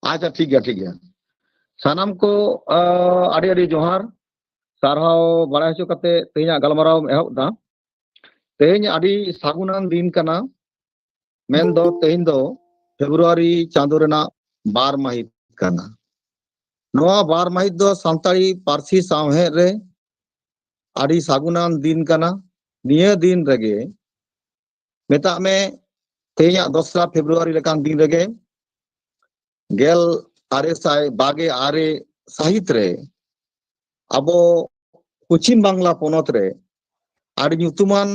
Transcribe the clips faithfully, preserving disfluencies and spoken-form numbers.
ᱟᱪᱪᱷᱟ, ᱴᱷᱤᱠ ᱜᱮᱭᱟ, ᱴᱷᱤᱠ ᱜᱮᱭᱟ᱾ ᱥᱟᱱᱟᱢ ᱠᱚ, ᱟ, ᱟᱹᱰᱤ ᱟᱹᱰᱤ ᱡᱚᱦᱟᱨ, ᱥᱟᱨᱦᱟᱣ ᱵᱟᱲᱟᱭ ᱦᱚᱪᱚ ᱠᱟᱛᱮ ᱛᱮᱦᱮᱧᱟᱜ ᱜᱟᱞᱢᱟᱨᱟᱣ ᱮᱦᱚᱵ ᱮᱫᱟ᱾ ᱛᱮᱦᱮᱧ ᱟᱹᱰᱤ ᱥᱟᱹᱜᱩᱱᱟᱱ ᱫᱤᱱ ᱠᱟᱱᱟ, ᱢᱮᱱᱫᱚ ᱛᱮᱦᱮᱧ ᱫᱚ ᱯᱷᱮᱵᱽᱨᱩᱣᱟᱨᱤ ᱪᱟᱸᱫᱚ ᱨᱮᱱᱟᱜ ᱵᱟᱨ ᱢᱟᱹᱦᱤᱛ ᱠᱟᱱᱟ᱾ ᱱᱚᱣᱟ ᱵᱟᱨ ᱢᱟᱹᱦᱤᱛ ᱫᱚ ᱥᱟᱱᱛᱟᱲᱤ ᱯᱟᱹᱨᱥᱤ ᱥᱟᱶᱦᱮᱫ ᱨᱮ ᱟᱹᱰᱤ ᱥᱟᱹᱜᱩᱱᱟᱱ ᱫᱤᱱ ᱠᱟᱱᱟ᱾ ᱱᱤᱭᱟᱹ ᱫᱤᱱ ᱨᱮᱜᱮ, ᱢᱮᱛᱟᱜ ᱢᱮ, ᱛᱮᱦᱮᱧᱟᱜ ᱫᱚᱥᱨᱟ ᱯᱷᱮᱵᱽᱨᱩᱣᱟᱨᱤ ᱞᱮᱠᱟᱱ ᱫᱤᱱ ᱨᱮᱜᱮ ᱜᱮᱞ ᱟᱨᱮ ᱥᱟᱭ ᱵᱟᱜᱮ ᱟᱨᱮ ᱥᱟᱹᱦᱤᱛ ᱨᱮ ᱟᱵᱚ ᱯᱚᱪᱷᱤᱢ ᱵᱟᱝᱞᱟ ᱯᱚᱱᱚᱛ ᱨᱮ ᱟᱹᱰᱤ ᱧᱩᱛᱩᱢᱟᱱ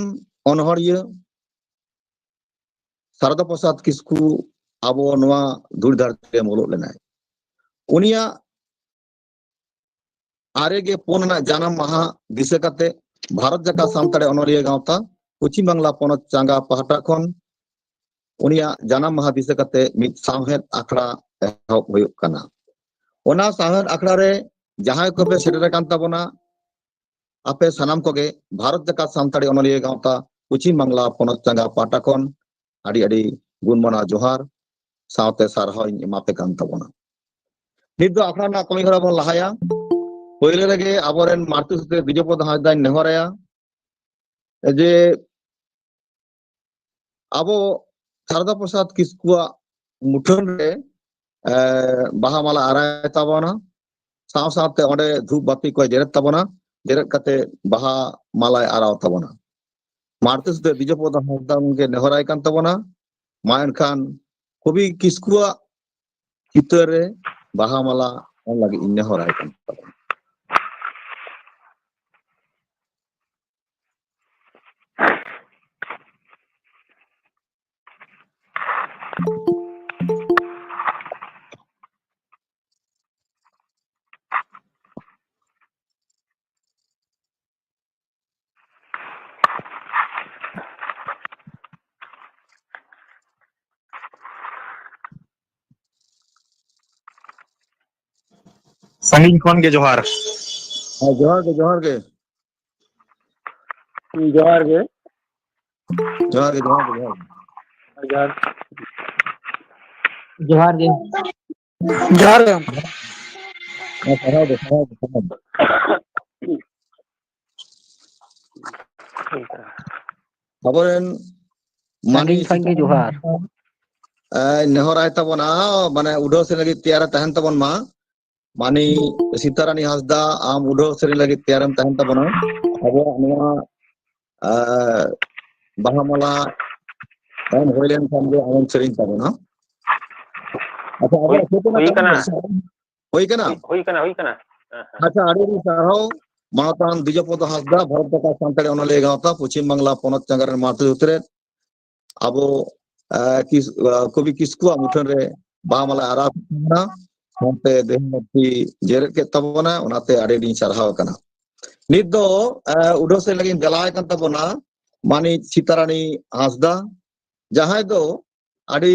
ᱚᱱᱚᱬᱦᱤᱭᱟᱹ ᱥᱟᱨᱚᱫᱟ ᱯᱨᱚᱥᱟᱫᱽ ᱠᱤᱥᱠᱩ ᱟᱵᱚ ᱱᱚᱣᱟ ᱫᱷᱩᱲᱤ ᱫᱷᱟᱹᱨᱛᱤ ᱨᱮ ᱢᱩᱞᱩᱜ ᱞᱮᱱᱟᱭ᱾ ᱩᱱᱤᱭᱟᱜ ᱟᱨᱮ ᱜᱮ ᱯᱩᱱ ᱟᱱᱟᱜ ᱡᱟᱱᱟᱢ ᱢᱟᱦᱟ ᱫᱤᱥᱟᱹ ᱠᱟᱛᱮ ᱵᱷᱟᱨᱚᱛ ᱡᱟᱠᱟᱛ ᱥᱟᱱᱛᱟᱲᱤ ᱚᱱᱚᱞᱤᱭᱟᱹ ᱜᱟᱶᱛᱟ ᱯᱚᱪᱷᱤᱢ ᱵᱟᱝᱞᱟ ᱯᱚᱱᱚᱛ ᱪᱟᱸᱜᱟ ᱯᱟᱦᱴᱟ ᱠᱷᱚᱱ ᱩᱱᱤᱭᱟᱜ ᱡᱟᱱᱟᱢ ᱢᱟᱦᱟ ᱫᱤᱥᱟᱹ ᱠᱟᱛᱮ ᱢᱤᱫ ᱥᱟᱶᱦᱮᱫ ᱟᱠᱷᱲᱟ ᱮᱦᱚᱵ ᱦᱩᱭᱩᱜ ᱠᱟᱱᱟ᱾ ᱚᱱᱟ ᱥᱟᱶᱦᱮᱫ ᱟᱠᱷᱲᱟ ᱨᱮ ᱡᱟᱦᱟᱸᱭ ᱠᱚᱯᱮ ᱥᱮᱴᱮᱨ ᱟᱠᱟᱱ ᱛᱟᱵᱚᱱᱟ, ᱟᱯᱮ ᱥᱟᱱᱟᱢ ᱠᱚᱜᱮ ᱵᱷᱟᱨᱚᱛ ᱡᱟᱠᱟᱛ ᱥᱟᱱᱛᱟᱲᱤ ᱚᱱᱚᱞᱤᱭᱟᱹ ᱜᱟᱶᱛᱟ ᱯᱚᱪᱷᱤᱢ ᱵᱟᱝᱞᱟ ᱯᱚᱱᱚᱛ ᱪᱟᱸᱜᱟ ᱯᱟᱦᱴᱟ ᱠᱷᱚᱱ ᱟᱹᱰᱤ ᱟᱹᱰᱤ ᱜᱩᱱ ᱢᱟᱱᱟᱣ ᱡᱚᱦᱟᱨ ᱥᱟᱶᱛᱮ ᱥᱟᱨᱦᱟᱣ ᱤᱧ ᱮᱢᱟᱯᱮ ᱠᱟᱱ ᱛᱟᱵᱚᱱᱟ᱾ ᱱᱤᱛ ᱫᱚ ᱟᱠᱷᱲᱟ ᱨᱮᱱᱟᱜ ᱠᱟᱹᱢᱤ ᱦᱚᱨᱟ ᱵᱚᱱ ᱞᱟᱦᱟᱭᱟ᱾ ᱯᱳᱭᱞᱳ ᱨᱮᱜᱮ ᱟᱵᱚᱨᱮᱱ ᱢᱟᱹᱨᱛᱤ ᱥᱩᱛᱨᱮ ᱵᱤᱡᱚᱯᱚᱫ ᱦᱟᱸᱥᱫᱟᱧ ᱱᱮᱦᱚᱨᱟᱭᱟ ᱡᱮ ᱟᱵᱚ ᱥᱟᱨᱚᱫᱟ ᱯᱨᱚᱥᱟᱫᱽ ᱠᱤᱥᱠᱩᱣᱟᱜ ᱢᱩᱴᱷᱟᱹᱱ ᱨᱮ, ᱮ, ᱵᱟᱦᱟ ᱢᱟᱞᱟ ᱟᱨᱟᱭ ᱛᱟᱵᱚᱱᱟ, ᱥᱟᱶ ᱥᱟᱶᱛᱮ ᱚᱸᱰᱮ ᱫᱷᱩᱯ ᱵᱟᱹᱛᱤ ᱠᱚᱭ ᱡᱮᱨᱮᱫ ᱛᱟᱵᱚᱱᱟ, ᱡᱮᱨᱮᱫ ᱠᱟᱛᱮ ᱵᱟᱦᱟ ᱢᱟᱞᱟᱭ ᱟᱨᱟᱣ ᱛᱟᱵᱚᱱᱟ᱾ ᱢᱟᱹᱨᱛᱤ ᱥᱩᱛᱨᱮ ᱵᱤᱡᱚᱯᱚᱫ ᱦᱟᱸᱥᱫᱟ ᱜᱮ ᱱᱮᱦᱚᱨᱟᱭ ᱠᱟᱱ ᱛᱟᱵᱚᱱᱟ᱾ ᱢᱟ ᱮᱱᱠᱷᱟᱱ ᱠᱚᱵᱤ ᱠᱤᱥᱠᱩᱣᱟᱜ ᱪᱤᱛᱟᱹᱨ ᱨᱮ ᱵᱟᱦᱟ ᱢᱟᱞᱟ ᱮᱢ ᱞᱟᱹᱜᱤᱫ ᱤᱧ ᱱᱮᱦᱚᱨᱟᱭ ᱠᱟᱱ ᱛᱟᱵᱚᱱᱟ᱾ ᱥᱟᱺᱜᱤᱧ ᱠᱷᱚᱱ ᱜᱮ ᱡᱚᱦᱟᱨ᱾ ᱦᱮᱸ, ᱡᱚᱦᱟᱨ ᱜᱮ, ᱡᱚᱦᱟᱨ ᱜᱮ᱾ ᱡᱚᱦᱟᱨ ᱜᱮ, ᱡᱚᱦᱟᱨ ᱜᱮ, ᱡᱚᱦᱟᱨ ᱜᱮ᱾ ᱡᱚᱦᱟᱨ᱾ ᱡᱚᱦᱟᱨ ᱜᱮ᱾ ᱡᱚᱦᱟᱨ ᱜᱮ ᱜᱚᱢᱠᱮ᱾ ᱦᱮᱸ, ᱥᱟᱨᱦᱟᱣ ᱜᱮ, ᱥᱟᱨᱦᱟᱣ ᱜᱮ, ᱥᱟᱨᱦᱟᱣ ᱜᱮ᱾ ᱟᱵᱚᱨᱮᱱ ᱢᱟᱹᱱᱤ ᱥᱟᱺᱜᱤᱧ ᱠᱷᱚᱱ ᱜᱮ ᱡᱚᱦᱟᱨ᱾ ᱮ, ᱱᱮᱦᱚᱨᱟᱭ ᱛᱟᱵᱚᱱᱟ, ᱢᱟᱱᱮ ᱩᱰᱷᱟᱹᱣ ᱥᱮ ᱞᱟᱹᱜᱤᱫ ᱛᱮᱭᱟᱨᱮ ᱛᱟᱦᱮᱱ ᱛᱟᱵᱚᱱ ᱢᱟ᱾ ᱢᱟᱹᱱᱤ ᱥᱤᱛᱟᱨᱟᱱᱤ ᱦᱟᱸᱥᱫᱟ, ᱟᱢ ᱩᱰᱷᱟᱹᱣ ᱥᱮᱨᱮᱧ ᱞᱟᱹᱜᱤᱫ ᱛᱮᱭᱟᱨᱮᱢ ᱛᱟᱦᱮᱱ ᱛᱟᱵᱚᱱᱟ᱾ ᱟᱵᱚᱣᱟᱜ ᱱᱚᱣᱟ, ᱮ, ᱵᱟᱦᱟ ᱢᱟᱞᱟ ᱮᱢ ᱦᱩᱭ ᱞᱮᱱᱠᱷᱟᱱ ᱜᱮ ᱟᱢᱮᱢ ᱥᱮᱨᱮᱧ ᱛᱟᱵᱚᱱᱟ᱾ ᱟᱪᱪᱷᱟ, ᱦᱩᱭ, ᱟᱵᱚᱣᱟᱜ ᱥᱟᱹᱛ ᱮᱱᱟ ᱦᱩᱭ ᱠᱟᱱᱟ᱾ ᱥᱮ? ᱦᱩᱭ ᱠᱟᱱᱟ? ᱦᱩᱭ, ᱦᱩᱭ ᱠᱟᱱᱟ, ᱦᱩᱭ ᱠᱟᱱᱟ᱾ ᱦᱮᱸ, ᱦᱮᱸ᱾ ᱟᱪᱪᱷᱟ, ᱟᱹᱰᱤ ᱟᱹᱰᱤ ᱥᱟᱨᱦᱟᱣ᱾ ᱢᱟᱱᱚᱛᱟᱱ ᱫᱤᱡᱚᱯᱚᱫᱚ ᱦᱟᱸᱥᱫᱟ, ᱵᱷᱟᱨᱚᱛ ᱡᱟᱠᱟᱛ ᱥᱟᱱᱛᱟᱲᱤ ᱚᱱᱚᱞᱤᱭᱟᱹ ᱜᱟᱶᱛᱟ, ᱯᱚᱪᱷᱤᱢ ᱵᱟᱝᱞᱟ ᱯᱚᱱᱚᱛ ᱪᱟᱸᱜᱟ ᱨᱮᱱ ᱢᱟᱹᱛᱨᱤ ᱩᱛᱨᱮᱫ, ᱟᱵᱚ, ᱮ, ᱠᱤᱥ-, ᱮ, ᱠᱚᱵᱤ ᱠᱤᱥᱠᱩᱣᱟᱜ ᱢᱩᱴᱷᱟᱹᱱ ᱨᱮ ᱵᱟᱦᱟ ᱢᱟᱞᱟ ᱟᱨᱟᱣ ᱠᱮᱫ ᱛᱟᱵᱚᱱᱟ, ᱥᱟᱶᱛᱮ ᱫᱮᱦᱮ ᱢᱟᱹᱛᱤ ᱡᱮᱨᱮᱫ ᱠᱮᱫ ᱛᱟᱵᱚᱱᱟ, ᱚᱱᱟᱛᱮ ᱟᱹᱰᱤ ᱟᱹᱰᱤᱧ ᱥᱟᱨᱦᱟᱣ ᱟᱠᱟᱱᱟ᱾ ᱱᱤᱛ ᱫᱚ, ᱮ, ᱩᱰᱷᱟᱹᱣ ᱥᱮᱫ ᱞᱟᱹᱜᱤᱫ ᱫᱮᱞᱟᱭ ᱠᱟᱱ ᱛᱟᱵᱚᱱᱟ ᱢᱟᱹᱱᱤᱡ ᱥᱤᱛᱟᱨᱟᱱᱤ ᱦᱟᱸᱥᱫᱟ, ᱡᱟᱦᱟᱸᱭ ᱫᱚ ᱟᱹᱰᱤ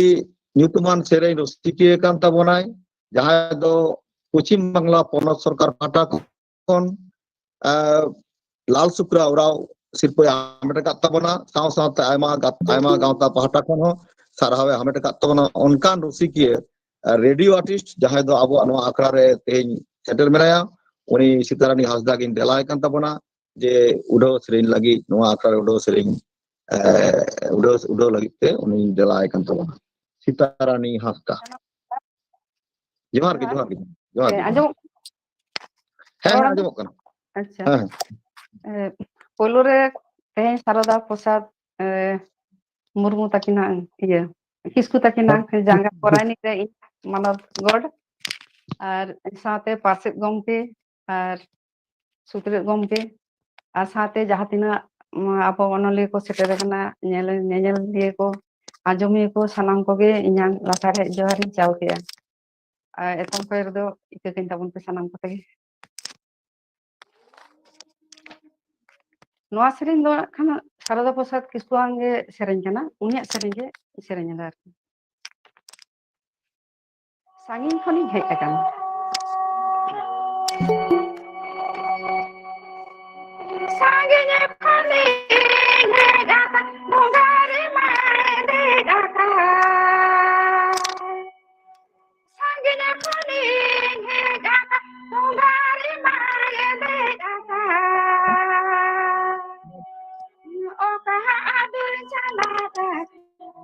ᱧᱩᱛᱩᱢᱟᱱ ᱥᱮᱨᱮᱧ ᱨᱩᱥᱤᱠᱤᱭᱟᱹ ᱠᱟᱱ ᱛᱟᱵᱚᱱᱟᱭ, ᱡᱟᱦᱟᱸᱭ ᱫᱚ ᱯᱚᱪᱷᱤᱢ ᱵᱟᱝᱞᱟ ᱯᱚᱱᱚᱛ ᱥᱚᱨᱠᱟᱨ ᱯᱟᱦᱴᱟ ᱠᱷᱚᱱ, ᱮ, ᱞᱟᱞ ᱥᱩᱠᱨᱟ ᱳᱨᱟᱣ ᱥᱤᱨᱯᱟᱹᱭ ᱦᱟᱢᱮᱴ ᱟᱠᱟᱫ ᱛᱟᱵᱚᱱᱟ, ᱥᱟᱶ ᱥᱟᱶᱛᱮ ᱟᱭᱢᱟ ᱜᱟᱛ-, ᱟᱭᱢᱟ ᱜᱟᱶᱛᱟ ᱯᱟᱦᱴᱟ ᱠᱷᱚᱱ ᱦᱚᱸ ᱥᱟᱨᱦᱟᱣ ᱮ ᱦᱟᱢᱮᱴ ᱟᱠᱟᱫ ᱛᱟᱵᱚᱱᱟ᱾ ᱚᱱᱠᱟᱱ ᱨᱩᱥᱤᱠᱤᱭᱟᱹ, ᱮ, ᱨᱮᱰᱤᱭᱳ ᱟᱨᱴᱤᱥᱴ ᱡᱟᱦᱟᱸᱭ ᱫᱚ ᱟᱵᱚᱣᱟᱜ ᱱᱚᱣᱟ ᱟᱠᱷᱲᱟ ᱨᱮ ᱛᱮᱦᱮᱧ ᱥᱮᱴᱮᱨ ᱢᱮᱱᱟᱭᱟ, ᱩᱱᱤ ᱥᱤᱛᱟᱨᱟᱱᱤ ᱦᱟᱸᱥᱫᱟ ᱜᱤᱧ ᱫᱮᱞᱟᱭ ᱠᱟᱱ ᱛᱟᱵᱚᱱᱟ, ᱡᱮ ᱩᱰᱷᱟᱹᱣ ᱥᱮᱨᱮᱧ ᱞᱟᱹᱜᱤᱫ, ᱱᱚᱣᱟ ᱟᱠᱷᱲᱟ ᱨᱮ ᱩᱰᱷᱟᱹᱣ ᱥᱮᱨᱮᱧ, ᱮ, ᱩᱰᱷᱟᱹᱣ, ᱩᱰᱷᱟᱹᱣ ᱞᱟᱹᱜᱤᱫ ᱛᱮ ᱩᱱᱤᱧ ᱫᱮᱞᱟᱭ ᱠᱟᱱ ᱛᱟᱵᱚᱱᱟ, ᱥᱤᱛᱟᱨᱟᱱᱤ ᱦᱟᱸᱥᱫᱟ᱾ ᱡᱚᱦᱟᱨ ᱜᱮ, ᱡᱚᱦᱟᱨ᱾ ᱡᱚᱦᱟᱨ ᱜᱮ, ᱡᱚᱦᱟᱨ ᱜᱮ᱾ ᱦᱮᱸ, ᱟᱸᱡᱚᱢᱚᱜ ᱦᱮᱸ, ᱨᱚᱲ ᱦᱮᱸ, ᱟᱸᱡᱚᱢ? ᱟᱸᱡᱚᱢᱚᱜ ᱠᱟᱱᱟ᱾ ᱟᱪᱪᱷᱟ᱾ ᱦᱮᱸ, ᱦᱮᱸ᱾ ᱮ, ᱯᱳᱭᱞᱳ ᱨᱮ ᱛᱮᱦᱮᱧ ᱥᱟᱨᱚᱫᱟ ᱯᱨᱚᱥᱟᱫᱽ, ᱮ, ᱢᱩᱨᱢᱩ ᱛᱟᱹᱠᱤᱱᱟᱜ, ᱤᱭᱟᱹ, ᱠᱤᱥᱠᱩ ᱛᱟᱹᱠᱤᱱᱟᱜ ᱦᱮᱸ᱾ ᱡᱟᱸᱜᱟ ᱯᱚᱨᱟᱭᱱᱤ ᱨᱮ ᱤᱧ ᱢᱟᱱᱚᱛ ᱜᱚᱰ, ᱟᱨ ᱥᱟᱶᱛᱮ ᱯᱟᱨᱥᱮᱛ ᱜᱚᱢᱠᱮ ᱟᱨ ᱥᱩᱛᱨᱮᱛ ᱜᱚᱢᱠᱮ, ᱟᱨ ᱥᱟᱶᱛᱮ ᱡᱟᱦᱟᱸ ᱛᱤᱱᱟᱹᱜ, ᱩᱢ, ᱟᱵᱚ ᱚᱱᱚᱞᱤᱭᱟᱹ ᱠᱚ ᱥᱮᱴᱮᱨ ᱟᱠᱟᱱᱟ, ᱧᱮᱞ, ᱧᱮᱧᱮᱞᱤᱭᱟᱹ ᱠᱚ, ᱟᱸᱡᱚᱢᱤᱭᱟᱹ ᱠᱚ, ᱥᱟᱱᱟᱢ ᱠᱚᱜᱮ ᱤᱧᱟᱹᱜ ᱞᱟᱥᱟᱲᱦᱮᱫ ᱡᱚᱦᱟᱨ ᱤᱧ ᱪᱟᱞ ᱠᱮᱜᱼᱟ᱾ ᱟᱨ ᱮᱛᱚᱢ ᱠᱚᱭᱮ ᱨᱮᱫᱚ ᱤᱠᱟᱹ ᱠᱟᱹᱧ ᱛᱟᱵᱚᱱ ᱯᱮ ᱥᱟᱱᱟᱢ ᱠᱚᱛᱮ ᱜᱮ᱾ ᱱᱚᱣᱟ ᱥᱮᱨᱮᱧ ᱫᱚ ᱱᱟᱜ ᱠᱷᱟᱱ ᱥᱟᱨᱚᱫᱟ ᱯᱨᱚᱥᱟᱫᱽ ᱠᱤᱥᱠᱩᱣᱟᱜ ᱜᱮ ᱥᱮᱨᱮᱧ ᱠᱟᱱᱟ, ᱩᱱᱤᱭᱟᱜ ᱥᱮᱨᱮᱧ ᱜᱮ ᱥᱮᱨᱮᱧ ᱮᱫᱟ ᱟᱨᱠᱤ᱾ ᱥᱟᱺᱜᱤᱧ ᱠᱷᱚᱱᱤᱧ ᱦᱮᱡ ᱟᱠᱟᱱᱟ᱾ ᱥᱟᱺᱜᱤᱧ ᱠᱷᱚᱱᱤᱧ ᱦᱮᱡ ᱟᱠᱟᱱᱟ, ᱵᱚᱸᱜᱟ ᱨᱮᱢᱟᱭ ᱫᱮᱡ ᱟᱠᱟᱱ᱾ ᱥᱟᱺᱜᱤᱧ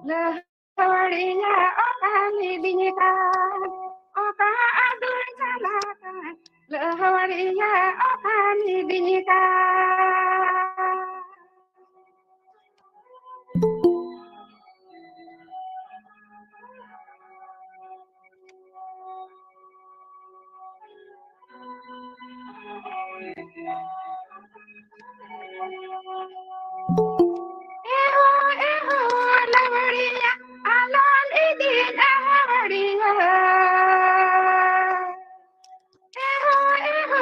ᱞᱟᱹᱣᱲᱤᱭᱟ ᱚᱠᱟ ᱢᱤᱫᱤᱧ ᱠᱟᱱ, ᱚᱠᱟ ᱟᱫᱚᱭ ᱪᱟᱞᱟᱜ ᱠᱟᱱ, ᱞᱟᱹᱣᱲᱤᱭᱟ ᱚᱠᱟ ᱢᱤᱫᱤᱧ ᱠᱟᱱ᱾ ᱮᱦᱳ, ᱮᱦᱳ, ᱞᱟᱹᱣᱲᱤᱭᱟ, ᱟᱞᱚᱢ ᱤᱫᱤ ᱞᱟᱹᱣᱲᱤᱭᱟ᱾ ᱮᱦᱳ, ᱮᱦᱳ,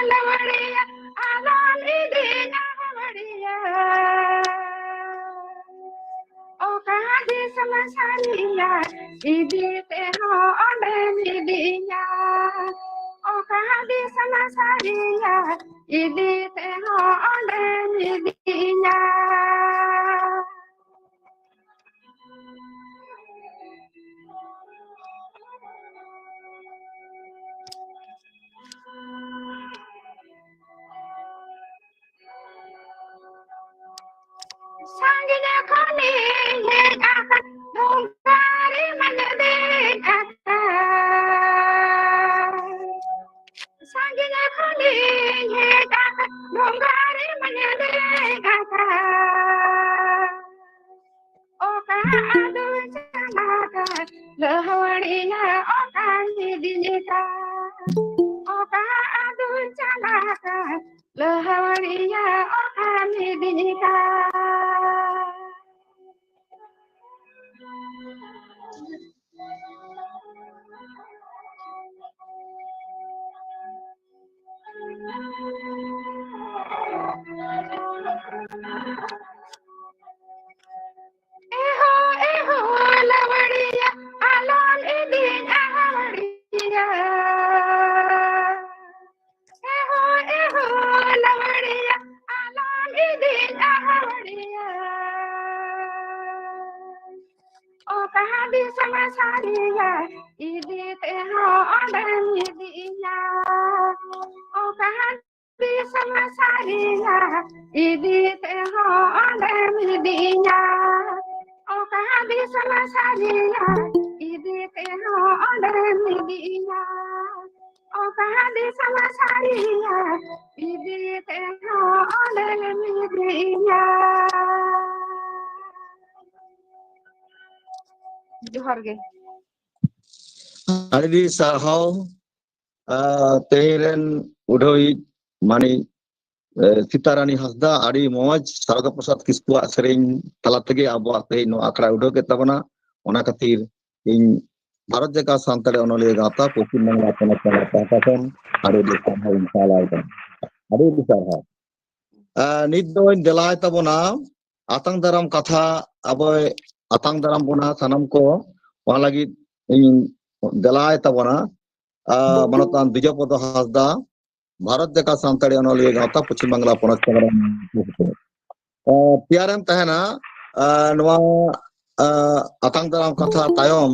ᱞᱟᱹᱣᱲᱤᱭᱟ, ᱟᱞᱚᱢ ᱤᱫᱤ ᱞᱟᱹᱣᱲᱤᱭᱟ᱾ ᱚᱠᱟ ᱫᱤᱥᱚᱢ ᱥᱟᱹᱨᱤᱭᱟ, ᱤᱫᱤ ᱛᱮᱦᱚᱸ ᱚᱸᱰᱮᱢ ᱤᱫᱤᱧᱟ᱾ ᱚᱠᱟ ᱫᱤᱥᱚᱢ ᱥᱟᱹᱨᱤᱭᱟ, ᱤᱫᱤ ᱛᱮᱦᱚᱸ ᱚᱸᱰᱮᱢ ᱤᱫᱤᱧᱟ᱾ ᱥᱟᱺᱜᱤᱧ ᱠᱷᱚᱱᱤᱧ ᱦᱮᱡ ᱟᱠᱟᱱ, ᱰᱷᱚᱸᱜᱟ ᱨᱮᱢᱟᱧ ᱫᱮᱡ ᱟᱠᱟᱱ᱾ ᱥᱟᱺᱜᱤᱧ ᱠᱷᱚᱱᱤᱧ ᱦᱮᱡ ᱟᱠᱟᱱ, ᱰᱷᱚᱸᱜᱟ ᱨᱮᱢᱟᱧ ᱫᱮᱡ ᱟᱠᱟᱱ᱾ ᱚᱠᱟ ᱟᱫᱚ ᱪᱟᱞᱟᱜ ᱠᱟᱱ, ᱞᱟᱹᱣᱲᱤᱭᱟ ᱚᱠᱟᱢ ᱤᱫᱤᱧ ᱠᱟᱱ? ᱚᱠᱟ ᱟᱫᱚ ᱪᱟᱞᱟᱜ ᱠᱟᱱ, ᱞᱟᱹᱣᱲᱤᱭᱟ ᱚᱠᱟᱢ ᱤᱫᱤᱧ ᱠᱟᱱ? ᱮᱦᱳ, ᱮᱦᱳ, ᱞᱟᱹᱣᱲᱤᱭᱟ, ᱟᱞᱚᱢ ᱤᱫᱤᱧᱟ ᱦᱟᱹᱣᱲᱤᱭᱟ᱾ ᱮᱦᱳ, ᱮᱦᱳ, ᱞᱟᱹᱣᱲᱤᱭᱟ, ᱟᱞᱚᱢ ᱤᱫᱤᱧᱟ ᱦᱟᱹᱣᱲᱤᱭᱟ᱾ ᱚᱠᱟ ᱫᱤᱥᱚᱢ ᱥᱟᱹᱨᱤᱭᱟ, ᱤᱫᱤ ᱛᱮᱦᱚᱸ ᱚᱸᱰᱮᱢ ᱤᱫᱤᱧᱟ᱾ ᱚᱠᱟ ᱫᱤᱥᱚᱢ ᱥᱟᱹᱨᱤᱭᱟ, ᱤᱫᱤ ᱛᱮᱦᱚᱸ ᱚᱸᱰᱮᱢ ᱤᱫᱤᱧᱟ᱾ ᱚᱠᱟ ᱫᱤᱥᱚᱢ ᱥᱟᱹᱨᱤᱭᱟ, ᱤᱫᱤ ᱛᱮᱦᱚᱸ ᱚᱸᱰᱮᱢ ᱤᱫᱤᱭᱟ᱾ ᱚᱠᱟ ᱫᱤᱥᱚᱢ ᱥᱟᱹᱨᱤᱭᱟ, ᱤᱫᱤ ᱛᱮᱦᱚᱸ ᱚᱸᱰᱮᱢ ᱤᱫᱤᱭᱟ᱾ ᱡᱚᱦᱟᱨ ᱜᱮ᱾ ᱟᱹᱰᱤ ᱟᱹᱰᱤ ᱥᱟᱨᱦᱟᱣ᱾ ᱟᱨ ᱛᱮᱦᱮᱧ ᱨᱮᱱ ᱩᱰᱷᱟᱹᱣᱤᱡ ᱢᱟᱹᱱᱤᱡ, ᱮ, ᱥᱤᱛᱟᱨᱟᱱᱤ ᱦᱟᱸᱥᱫᱟ, ᱟᱹᱰᱤ ᱢᱚᱡᱽ ᱥᱟᱨᱚᱫᱟ ᱯᱨᱚᱥᱟᱫᱽ ᱠᱤᱥᱠᱩᱣᱟᱜ ᱥᱮᱨᱮᱧ ᱛᱟᱞᱟ ᱛᱮᱜᱮ ᱟᱵᱚᱣᱟᱜ ᱛᱮᱦᱮᱧ ᱱᱚᱣᱟ ᱟᱠᱷᱲᱟ ᱩᱰᱷᱟᱹᱣ ᱠᱮᱫ ᱛᱟᱵᱚᱱᱟ᱾ ᱚᱱᱟ ᱠᱷᱟᱹᱛᱤᱨ ᱤᱧ ᱵᱷᱟᱨᱚᱛ ᱡᱟᱠᱟᱛ ᱥᱟᱱᱛᱟᱲᱤ ᱚᱱᱚᱞᱤᱭᱟᱹ ᱜᱟᱶᱛᱟ ᱯᱚᱥᱪᱤᱢ ᱵᱟᱝᱞᱟ ᱯᱚᱱᱚᱛ ᱯᱟᱦᱴᱟ ᱠᱷᱚᱱ ᱟᱹᱰᱤ ᱟᱹᱰᱤ ᱥᱟᱨᱦᱟᱣ ᱤᱧ ᱪᱟᱞ ᱟᱭ ᱠᱟᱱᱟ᱾ ᱟᱹᱰᱤ ᱟᱹᱰᱤ ᱥᱟᱨᱦᱟᱣ᱾ ᱟᱨ ᱱᱤᱛ ᱫᱚᱧ ᱫᱮᱞᱟᱭ ᱛᱟᱵᱚᱱᱟ ᱟᱛᱟᱝ ᱫᱟᱨᱟᱢ ᱠᱟᱛᱷᱟ, ᱟᱵᱚᱭ ᱟᱛᱟᱝ ᱫᱟᱨᱟᱢ ᱵᱚᱱᱟ ᱥᱟᱱᱟᱢ ᱠᱚ, ᱚᱱᱟ ᱞᱟᱹᱜᱤᱫ ᱤᱧ ᱫᱮᱞᱟᱭ ᱛᱟᱵᱚᱱᱟ, ᱟᱨ ᱢᱟᱱᱚᱛᱟᱱ ᱵᱤᱡᱚᱭ ᱯᱚᱫᱚ ᱦᱟᱸᱥᱫᱟ, ᱵᱷᱟᱨᱚᱛ ᱡᱟᱠᱟᱛ ᱥᱟᱱᱛᱟᱲᱤ ᱚᱱᱚᱞᱤᱭᱟᱹ ᱜᱟᱶᱛᱟ ᱯᱚᱪᱷᱤᱢ ᱵᱟᱝᱞᱟ ᱯᱚᱱᱚᱛ ᱪᱮᱝᱜᱟᱨᱮᱱ᱾ ᱟᱨ ᱛᱮᱭᱟᱨᱮᱢ ᱛᱟᱦᱮᱱᱟ, ᱟᱨ ᱱᱚᱣᱟ, ᱟᱨ ᱟᱛᱟᱝ ᱫᱟᱨᱟᱢ ᱠᱟᱛᱷᱟ ᱛᱟᱭᱚᱢ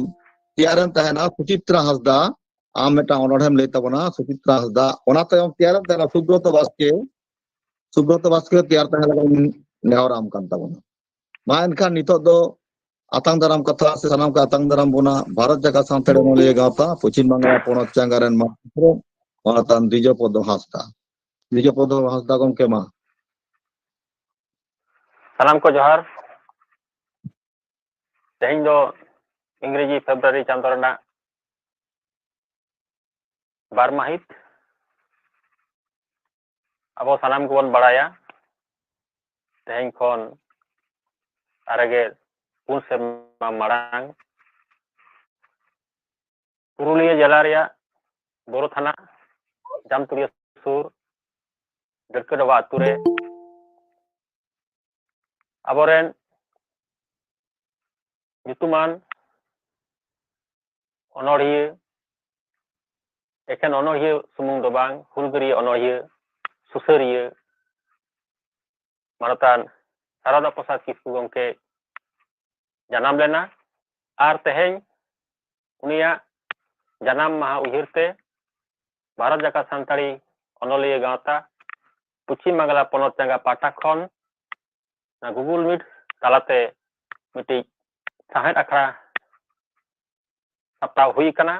ᱛᱮᱭᱟᱨᱮᱢ ᱛᱟᱦᱮᱱᱟ ᱥᱩᱪᱤᱛᱨᱟ ᱦᱟᱸᱥᱫᱟ, ᱟᱢ ᱢᱤᱫᱴᱟᱝ ᱚᱱᱚᱬᱦᱮᱢ ᱞᱟᱹᱭ ᱛᱟᱵᱚᱱᱟ ᱥᱩᱪᱤᱛᱨᱟ ᱦᱟᱸᱥᱫᱟ, ᱚᱱᱟ ᱛᱟᱭᱚᱢ ᱛᱮᱭᱟᱨᱮᱢ ᱛᱟᱦᱮᱱᱟ ᱥᱩᱵᱨᱚᱛᱚ ᱵᱟᱥᱠᱮ, ᱥᱩᱵᱨᱚᱛᱚ ᱵᱟᱥᱠᱮ ᱛᱮᱭᱟᱨ ᱛᱟᱦᱮᱸ ᱞᱟᱹᱜᱤᱫ ᱤᱧ ᱱᱮᱦᱚᱨᱟᱢ ᱠᱟᱱ ᱛᱟᱵᱚᱱᱟ᱾ ᱢᱟ ᱮᱱᱠᱷᱟᱱ ᱱᱤᱛᱚᱜ ᱫᱚ ᱟᱛᱟᱝ ᱫᱟᱨᱟᱢ ᱠᱟᱛᱷᱟ ᱥᱮ ᱥᱟᱱᱟᱢ ᱠᱚ ᱟᱛᱟᱝ ᱫᱟᱨᱟᱢ ᱵᱚᱱᱟ ᱵᱷᱟᱨᱚᱛ ᱡᱟᱠᱟᱛ ᱥᱟᱱᱛᱟᱲᱤ ᱚᱱᱚᱞᱤᱭᱟᱹ ᱜᱟᱶᱛᱟ ᱯᱚᱪᱷᱤᱢ ᱵᱟᱝᱞᱟ ᱯᱚᱱᱚᱛ ᱪᱟᱸᱜᱟ ᱨᱮᱱ ᱢᱟᱨᱟᱝ ᱯᱚᱛᱚᱵ ᱚᱱᱟᱛᱟᱱ ᱫᱤᱡᱚᱯᱚᱫᱚ ᱦᱟᱸᱥᱫᱟ᱾ ᱫᱤᱡᱚᱯᱚᱫᱚ ᱦᱟᱸᱥᱫᱟ ᱜᱚᱢᱠᱮ, ᱢᱟ᱾ ᱥᱟᱱᱟᱢ ᱠᱚ ᱡᱚᱦᱟᱨ᱾ ᱛᱮᱦᱮᱧ ᱫᱚ ᱤᱝᱨᱮᱡᱤ ᱯᱷᱮᱵᱨᱩᱣᱟᱨᱤ ᱪᱟᱸᱫᱚ ᱨᱮᱱᱟᱜ ᱵᱟᱨ ᱢᱟᱹᱦᱤᱛ᱾ ᱟᱵᱚ ᱥᱟᱱᱟᱢ ᱜᱮᱵᱚᱱ ᱵᱟᱲᱟᱭᱟ, ᱛᱮᱦᱮᱧ ᱠᱷᱚᱱ ᱟᱨᱮ ᱜᱮᱞ ᱯᱩᱱ ᱥᱮᱨᱢᱟ ᱢᱟᱲᱟᱝ ᱯᱩᱨᱩᱞᱤᱭᱟᱹ ᱡᱮᱞᱟ ᱨᱮᱭᱟᱜ ᱵᱳᱨᱳ ᱛᱷᱟᱱᱟ ᱡᱟᱢᱛᱩᱲᱤᱭᱟᱹ ᱥᱩᱨ ᱰᱟᱹᱲᱠᱟᱹ ᱰᱚᱵᱟ ᱟᱛᱳ ᱨᱮ ᱟᱵᱚᱨᱮᱱ ᱧᱩᱛᱩᱢᱟᱱ ᱚᱱᱚᱬᱦᱤᱭᱟᱹ, ᱮᱠᱷᱮᱱ ᱚᱱᱚᱬᱦᱤᱭᱟᱹ ᱥᱩᱢᱩᱝ ᱫᱚ ᱵᱟᱝ, ᱦᱩᱞᱜᱟᱹᱨᱤᱭᱟᱹ ᱚᱱᱚᱬᱦᱤᱭᱟᱹ, ᱥᱩᱥᱟᱹᱨᱤᱭᱟᱹ, ᱢᱟᱱᱚᱛᱟᱱ ᱥᱟᱨᱚᱫᱟ ᱯᱨᱚᱥᱟᱫᱽ ᱠᱤᱥᱠᱩ ᱜᱚᱢᱠᱮ ᱡᱟᱱᱟᱢ ᱞᱮᱱᱟ᱾ ᱟᱨ ᱛᱮᱦᱮᱧ ᱩᱱᱤᱭᱟᱜ ᱡᱟᱱᱟᱢ ᱢᱟᱦᱟ ᱩᱭᱦᱟᱹᱨ ᱛᱮ ᱵᱷᱟᱨᱚᱛ ᱡᱟᱠᱟᱛ ᱥᱟᱱᱛᱟᱲᱤ ᱚᱱᱚᱞᱤᱭᱟᱹ ᱜᱟᱶᱛᱟ ᱯᱚᱪᱷᱤᱢ ᱵᱟᱝᱞᱟ ᱯᱚᱱᱚᱛ ᱪᱟᱸᱜᱟ ᱯᱟᱦᱴᱟ ᱠᱷᱚᱱ ᱚᱱᱟ Google Meet ᱛᱟᱞᱟᱛᱮ ᱢᱤᱫᱴᱤᱡ ᱥᱟᱶᱦᱮᱫ ᱟᱠᱷᱲᱟ ᱥᱟᱯᱲᱟᱣ ᱦᱩᱭ ᱟᱠᱟᱱᱟ᱾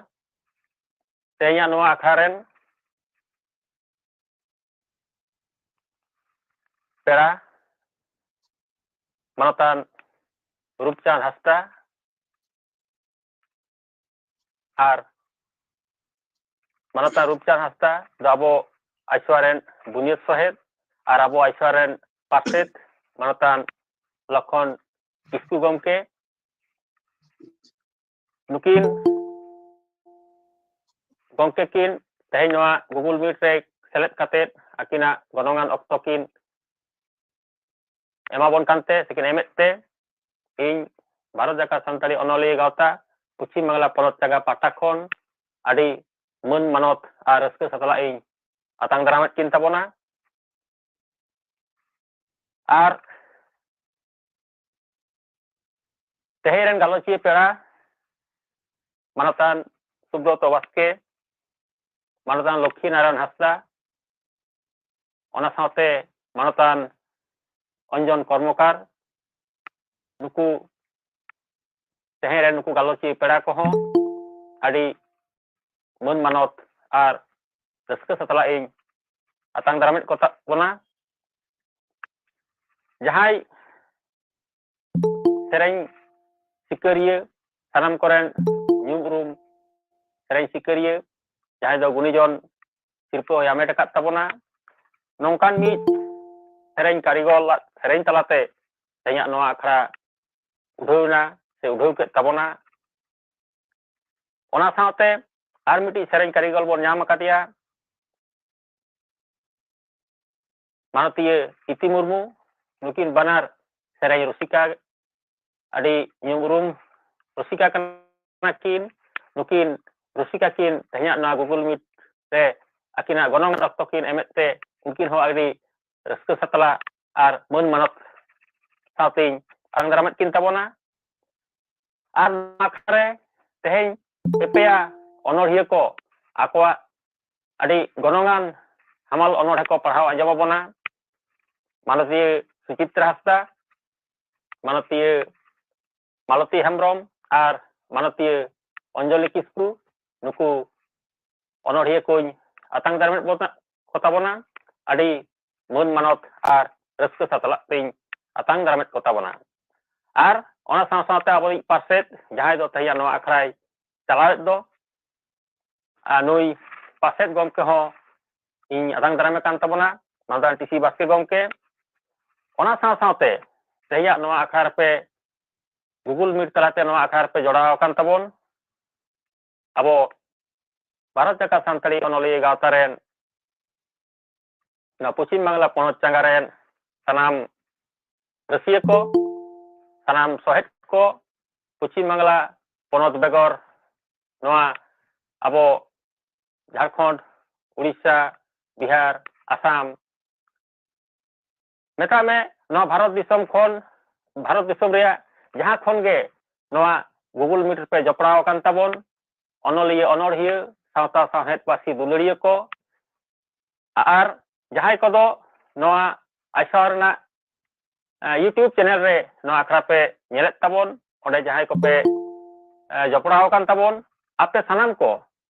ᱛᱮᱦᱮᱧᱟᱜ ᱱᱚᱣᱟ ᱟᱠᱷᱲᱟ ᱨᱮᱱ ᱯᱮᱲᱟ ᱢᱟᱱᱚᱛᱟᱱ ᱨᱩᱯᱪᱟᱸᱫᱽ ᱦᱟᱸᱥᱫᱟ, ᱟᱨ ᱢᱟᱱᱚᱛᱟᱱ ᱨᱩᱯᱪᱟᱸᱫᱽ ᱦᱟᱸᱥᱫᱟ ᱫᱚ ᱟᱵᱚ ᱟᱭᱥᱣᱟ ᱨᱮᱱ ᱵᱩᱱᱤᱭᱟᱹᱫ ᱥᱚᱦᱮᱫ ᱟᱨ ᱟᱵᱚ ᱟᱭᱥᱣᱟ ᱨᱮᱱ ᱯᱟᱨᱥᱮᱛ ᱢᱟᱱᱚᱛᱟᱱ ᱞᱚᱠᱷᱚᱱ ᱠᱤᱥᱠᱩ ᱜᱚᱢᱠᱮ᱾ ᱱᱩᱠᱤᱱ ᱜᱚᱢᱠᱮ ᱠᱤᱱ ᱛᱮᱦᱮᱧ ᱱᱚᱣᱟ Google Meet ᱨᱮ ᱥᱮᱞᱮᱫ ᱠᱟᱛᱮ ᱟᱹᱠᱤᱱᱟᱜ ᱜᱚᱱᱚᱝᱟᱱ ᱚᱠᱛᱚ ᱠᱤᱱ ᱮᱢᱟᱵᱚᱱ ᱠᱟᱱᱛᱮ ᱥᱮᱠᱤᱱ ᱮᱢᱮᱫ ᱛᱮ ᱤᱧ ᱵᱷᱟᱨᱚᱛ ᱡᱟᱠᱟᱛ ᱥᱟᱱᱛᱟᱲᱤ ᱚᱱᱚᱞᱤᱭᱟᱹ ᱜᱟᱶᱛᱟ ᱯᱚᱪᱷᱤᱢ ᱵᱟᱝᱞᱟ ᱯᱚᱱᱚᱛ ᱪᱟᱸᱜᱟ ᱯᱟᱦᱴᱟ ᱠᱷᱚᱱ ᱟᱹᱰᱤ ᱢᱟᱹᱱ ᱢᱟᱱᱚᱛ ᱟᱨ ᱨᱟᱹᱥᱠᱟᱹ ᱥᱟᱛᱞᱟᱜ ᱤᱧ ᱟᱛᱟᱝ ᱫᱟᱨᱟᱢᱮᱫ ᱠᱤᱱ ᱛᱟᱵᱚᱱᱟ᱾ ᱟᱨ ᱛᱮᱦᱮᱧ ᱨᱮᱱ ᱜᱟᱞᱚᱪᱤᱭᱟᱹ ᱯᱮᱲᱟ ᱢᱟᱱᱚᱛᱟᱱ ᱥᱩᱵᱨᱚᱛᱚ ᱵᱟᱥᱠᱮ, ᱢᱟᱱᱚᱛᱟᱱ ᱞᱚᱠᱠᱷᱤ ᱱᱟᱨᱟᱭᱚᱱ ᱦᱟᱸᱥᱫᱟ, ᱚᱱᱟ ᱥᱟᱶᱛᱮ ᱢᱟᱱᱚᱛᱟᱱ ᱚᱧᱡᱚᱱ ᱠᱚᱨᱢᱚᱠᱟᱨ, ᱱᱩᱠᱩ ᱛᱮᱦᱮᱧ ᱨᱮᱱ ᱱᱩᱠᱩ ᱜᱟᱞᱚᱪᱤᱭᱟᱹ ᱯᱮᱲᱟ ᱠᱚᱦᱚᱸ ᱟᱹᱰᱤ ᱢᱟᱹᱱ ᱢᱟᱱᱚᱛ ᱟᱨ ᱨᱟᱹᱥᱠᱟᱹ ᱥᱟᱛᱞᱟᱜ ᱤᱧ ᱟᱛᱟᱝ ᱫᱟᱨᱟᱢᱮᱫ ᱠᱚ ᱛᱟᱵᱚᱱᱟ᱾ ᱡᱟᱦᱟᱸᱭ ᱥᱮᱨᱮᱧ ᱥᱤᱠᱟᱹᱨᱤᱭᱟᱹ, ᱥᱟᱱᱟᱢ ᱠᱚᱨᱮᱱ ᱧᱩᱢ ᱩᱨᱩᱢ ᱥᱮᱨᱮᱧ ᱥᱤᱠᱟᱹᱨᱤᱭᱟᱹ, ᱡᱟᱦᱟᱸᱭ ᱫᱚ ᱜᱩᱱᱤᱡᱚᱱ ᱥᱤᱨᱯᱟᱹ ᱦᱚᱸᱭ ᱦᱟᱢᱮᱴ ᱟᱠᱟᱫ ᱛᱟᱵᱚᱱᱟ᱾ ᱱᱚᱝᱠᱟᱱ ᱢᱤᱫ ᱥᱮᱨᱮᱧ ᱠᱟᱹᱨᱤᱜᱚᱞ ᱥᱮᱨᱮᱧ ᱛᱟᱞᱟᱛᱮ ᱛᱮᱦᱮᱧᱟᱜ ᱱᱚᱣᱟ ᱟᱠᱷᱲᱟ ᱩᱰᱷᱟᱹᱣ ᱮᱱᱟ ᱥᱮ ᱩᱰᱷᱟᱹᱣ ᱠᱮᱫ ᱛᱟᱵᱚᱱᱟ᱾ ᱚᱱᱟ ᱥᱟᱶᱛᱮ ᱟᱨ ᱢᱤᱫᱴᱤᱡ ᱥᱮᱨᱮᱧ ᱠᱟᱹᱨᱤᱜᱚᱞ ᱵᱚᱱ ᱧᱟᱢ ᱟᱠᱟᱫᱮᱭᱟ, ᱢᱟᱱᱚᱛᱤᱭᱟᱹ ᱤᱛᱤ ᱢᱩᱨᱢᱩ᱾ ᱱᱩᱠᱤᱱ ᱵᱟᱱᱟᱨ ᱥᱮᱨᱮᱧ ᱨᱩᱥᱤᱠᱟ, ᱟᱹᱰᱤ ᱧᱩᱢ ᱩᱨᱩᱢ ᱨᱩᱥᱤᱠᱟ ᱠᱟᱱᱟ ᱠᱤᱱ᱾ ᱱᱩᱠᱤᱱ ᱨᱩᱥᱤᱠᱟ ᱠᱤᱱ ᱛᱮᱦᱮᱧᱟᱜ ᱱᱚᱣᱟ Google Meet ᱨᱮ ᱟᱹᱠᱤᱱᱟᱜ ᱜᱚᱱᱚᱝ ᱚᱠᱛᱚ ᱠᱤᱱ ᱮᱢᱮᱫ ᱛᱮ ᱩᱱᱠᱤᱱ ᱦᱚᱸ ᱟᱹᱰᱤ ᱨᱟᱹᱥᱠᱟᱹ ᱥᱟᱛᱞᱟ ᱟᱨ ᱢᱟᱹᱱ ᱢᱟᱱᱚᱛ ᱥᱟᱶᱛᱮᱧ ᱟᱛᱟᱝ ᱫᱟᱨᱟᱢᱮᱫ ᱠᱤᱱ ᱛᱟᱵᱚᱱᱟ᱾ ᱟᱨ ᱱᱚᱣᱟ ᱟᱠᱷᱲᱟ ᱨᱮ ᱛᱮᱦᱮᱧ ᱯᱮ ᱯᱮᱭᱟ ᱚᱱᱚᱬᱦᱤᱭᱟᱹ ᱠᱚ ᱟᱠᱚᱣᱟᱜ ᱟᱹᱰᱤ ᱜᱚᱱᱚᱝᱟᱱ ᱦᱟᱢᱟᱞ ᱚᱱᱚᱬᱦᱮ ᱠᱚ ᱯᱟᱲᱦᱟᱣ ᱟᱸᱡᱚᱢ ᱟᱵᱚᱱᱟ᱾ ᱢᱟᱱᱚᱛᱤᱭᱟᱹ ᱥᱩᱪᱤᱛᱨᱟ ᱦᱟᱸᱥᱫᱟ, ᱢᱟᱱᱚᱛᱤᱭᱟᱹ ᱢᱟᱞᱚᱛᱤ ᱦᱮᱢᱵᱨᱚᱢ ᱟᱨ ᱢᱟᱱᱚᱛᱤᱭᱟᱹ ᱚᱧᱡᱚᱞᱤ ᱠᱤᱥᱠᱩ, ᱱᱩᱠᱩ ᱚᱱᱚᱲᱦᱤᱭᱟᱹ ᱠᱚᱧ ᱟᱛᱟᱝ ᱫᱟᱨᱟᱢᱮᱫ ᱵᱚᱱᱟ, ᱠᱚᱛᱟ ᱵᱚᱱᱟ᱾ ᱟᱹᱰᱤ ᱢᱟᱹᱱ ᱢᱟᱱᱚᱛ ᱟᱨ ᱨᱟᱹᱥᱠᱟᱹ ᱥᱟᱛᱞᱟᱜ ᱛᱮᱧ ᱟᱛᱟᱝ ᱫᱟᱨᱟᱢᱮᱫ ᱠᱚᱛᱟ ᱵᱚᱱᱟ᱾ ᱟᱨ ᱚᱱᱟ ᱥᱟᱶ ᱥᱟᱶᱛᱮ ᱟᱵᱚᱭᱤᱡ ᱯᱟᱨᱥᱮᱛ, ᱡᱟᱦᱟᱸᱭ ᱫᱚ ᱛᱮᱦᱮᱧᱟᱜ ᱱᱚᱣᱟ ᱟᱠᱷᱲᱟᱭ ᱪᱟᱞᱟᱣᱮᱫ ᱫᱚ, ᱟᱨ ᱱᱩᱭ ᱯᱟᱨᱥᱮᱛ ᱜᱚᱢᱠᱮ ᱦᱚᱸ ᱤᱧ ᱟᱛᱟᱝ ᱫᱟᱨᱟᱢᱮ ᱠᱟᱱ ᱛᱟᱵᱚᱱᱟ, ᱢᱟᱱᱚᱛᱟᱱ ᱴᱤ ᱥᱤ ᱵᱟᱥᱠᱮ ᱜᱚᱢᱠᱮ᱾ ᱚᱱᱟ ᱥᱟᱶ ᱥᱟᱶᱛᱮ ᱛᱮᱦᱮᱧᱟᱜ ᱱᱚᱣᱟ ᱟᱠᱷᱲᱟ ᱨᱮᱯᱮ Google Meet ᱛᱟᱞᱟᱛᱮ ᱱᱚᱣᱟ ᱟᱠᱷᱲᱟ ᱨᱮᱯᱮ ᱡᱚᱲᱟᱣ ᱟᱠᱟᱱ ᱛᱟᱵᱚᱱ, ᱟᱵᱚ ᱵᱷᱟᱨᱚᱛ ᱡᱟᱠᱟᱛ ᱥᱟᱱᱛᱟᱲᱤ ᱚᱱᱚᱞᱤᱭᱟᱹ ᱜᱟᱶᱛᱟ ᱨᱮᱱ ᱱᱚᱣᱟ ᱯᱚᱪᱷᱤᱢ ᱵᱟᱝᱞᱟ ᱯᱚᱱᱚᱛ ᱪᱟᱸᱜᱟ ᱨᱮᱱ ᱥᱟᱱᱟᱢ ᱨᱟᱹᱥᱤᱭᱟᱹ ᱠᱚ, ᱥᱟᱱᱟᱢ ᱥᱚᱦᱮᱫ ᱠᱚ, ᱯᱚᱪᱷᱤᱢ ᱵᱟᱝᱞᱟ ᱯᱚᱱᱚᱛ ᱵᱮᱜᱚᱨ ᱱᱚᱣᱟ ᱟᱵᱚ ᱡᱷᱟᱲᱠᱷᱚᱸᱰ, ᱩᱲᱤᱥᱥᱟ, ᱵᱤᱦᱟᱨ, ᱟᱥᱟᱢ, ᱢᱮᱛᱟᱜ ᱢᱮ, ᱱᱚᱣᱟ ᱵᱷᱟᱨᱚᱛ ᱫᱤᱥᱚᱢ ᱠᱷᱚᱱ, ᱵᱷᱟᱨᱚᱛ ᱫᱤᱥᱚᱢ ᱨᱮᱭᱟᱜ ᱡᱟᱦᱟᱸ ᱠᱷᱚᱱ ᱜᱮ ᱱᱚᱣᱟ Google Meet ᱨᱮᱯᱮ ᱡᱚᱯᱲᱟᱣ ᱟᱠᱟᱱ ᱛᱟᱵᱚᱱ, ᱚᱱᱚᱞᱤᱭᱟᱹ, ᱚᱱᱚᱲᱦᱤᱭᱟᱹ, ᱥᱟᱶᱛᱟ ᱥᱟᱶᱦᱮᱫ ᱯᱟᱹᱨᱥᱤ ᱫᱩᱞᱟᱹᱲᱤᱭᱟᱹ ᱠᱚ, ᱟᱨ ᱡᱟᱦᱟᱸᱭ ᱠᱚᱫᱚ ᱱᱚᱣᱟ ᱟᱭᱥᱟᱣ ᱨᱮᱱᱟᱜ, ᱮ, YouTube ᱪᱮᱱᱮᱞ ᱨᱮ ᱱᱚᱣᱟ ᱟᱠᱷᱲᱟ ᱯᱮ ᱧᱮᱞᱮᱫ ᱛᱟᱵᱚᱱ, ᱚᱸᱰᱮ ᱡᱟᱦᱟᱸᱭ ᱠᱚᱯᱮ, ᱮ, ᱡᱚᱯᱲᱟᱣ ᱟᱠᱟᱱ ᱛᱟᱵᱚᱱ, ᱟᱯᱮ ᱥᱟᱱᱟᱢ ᱠᱚ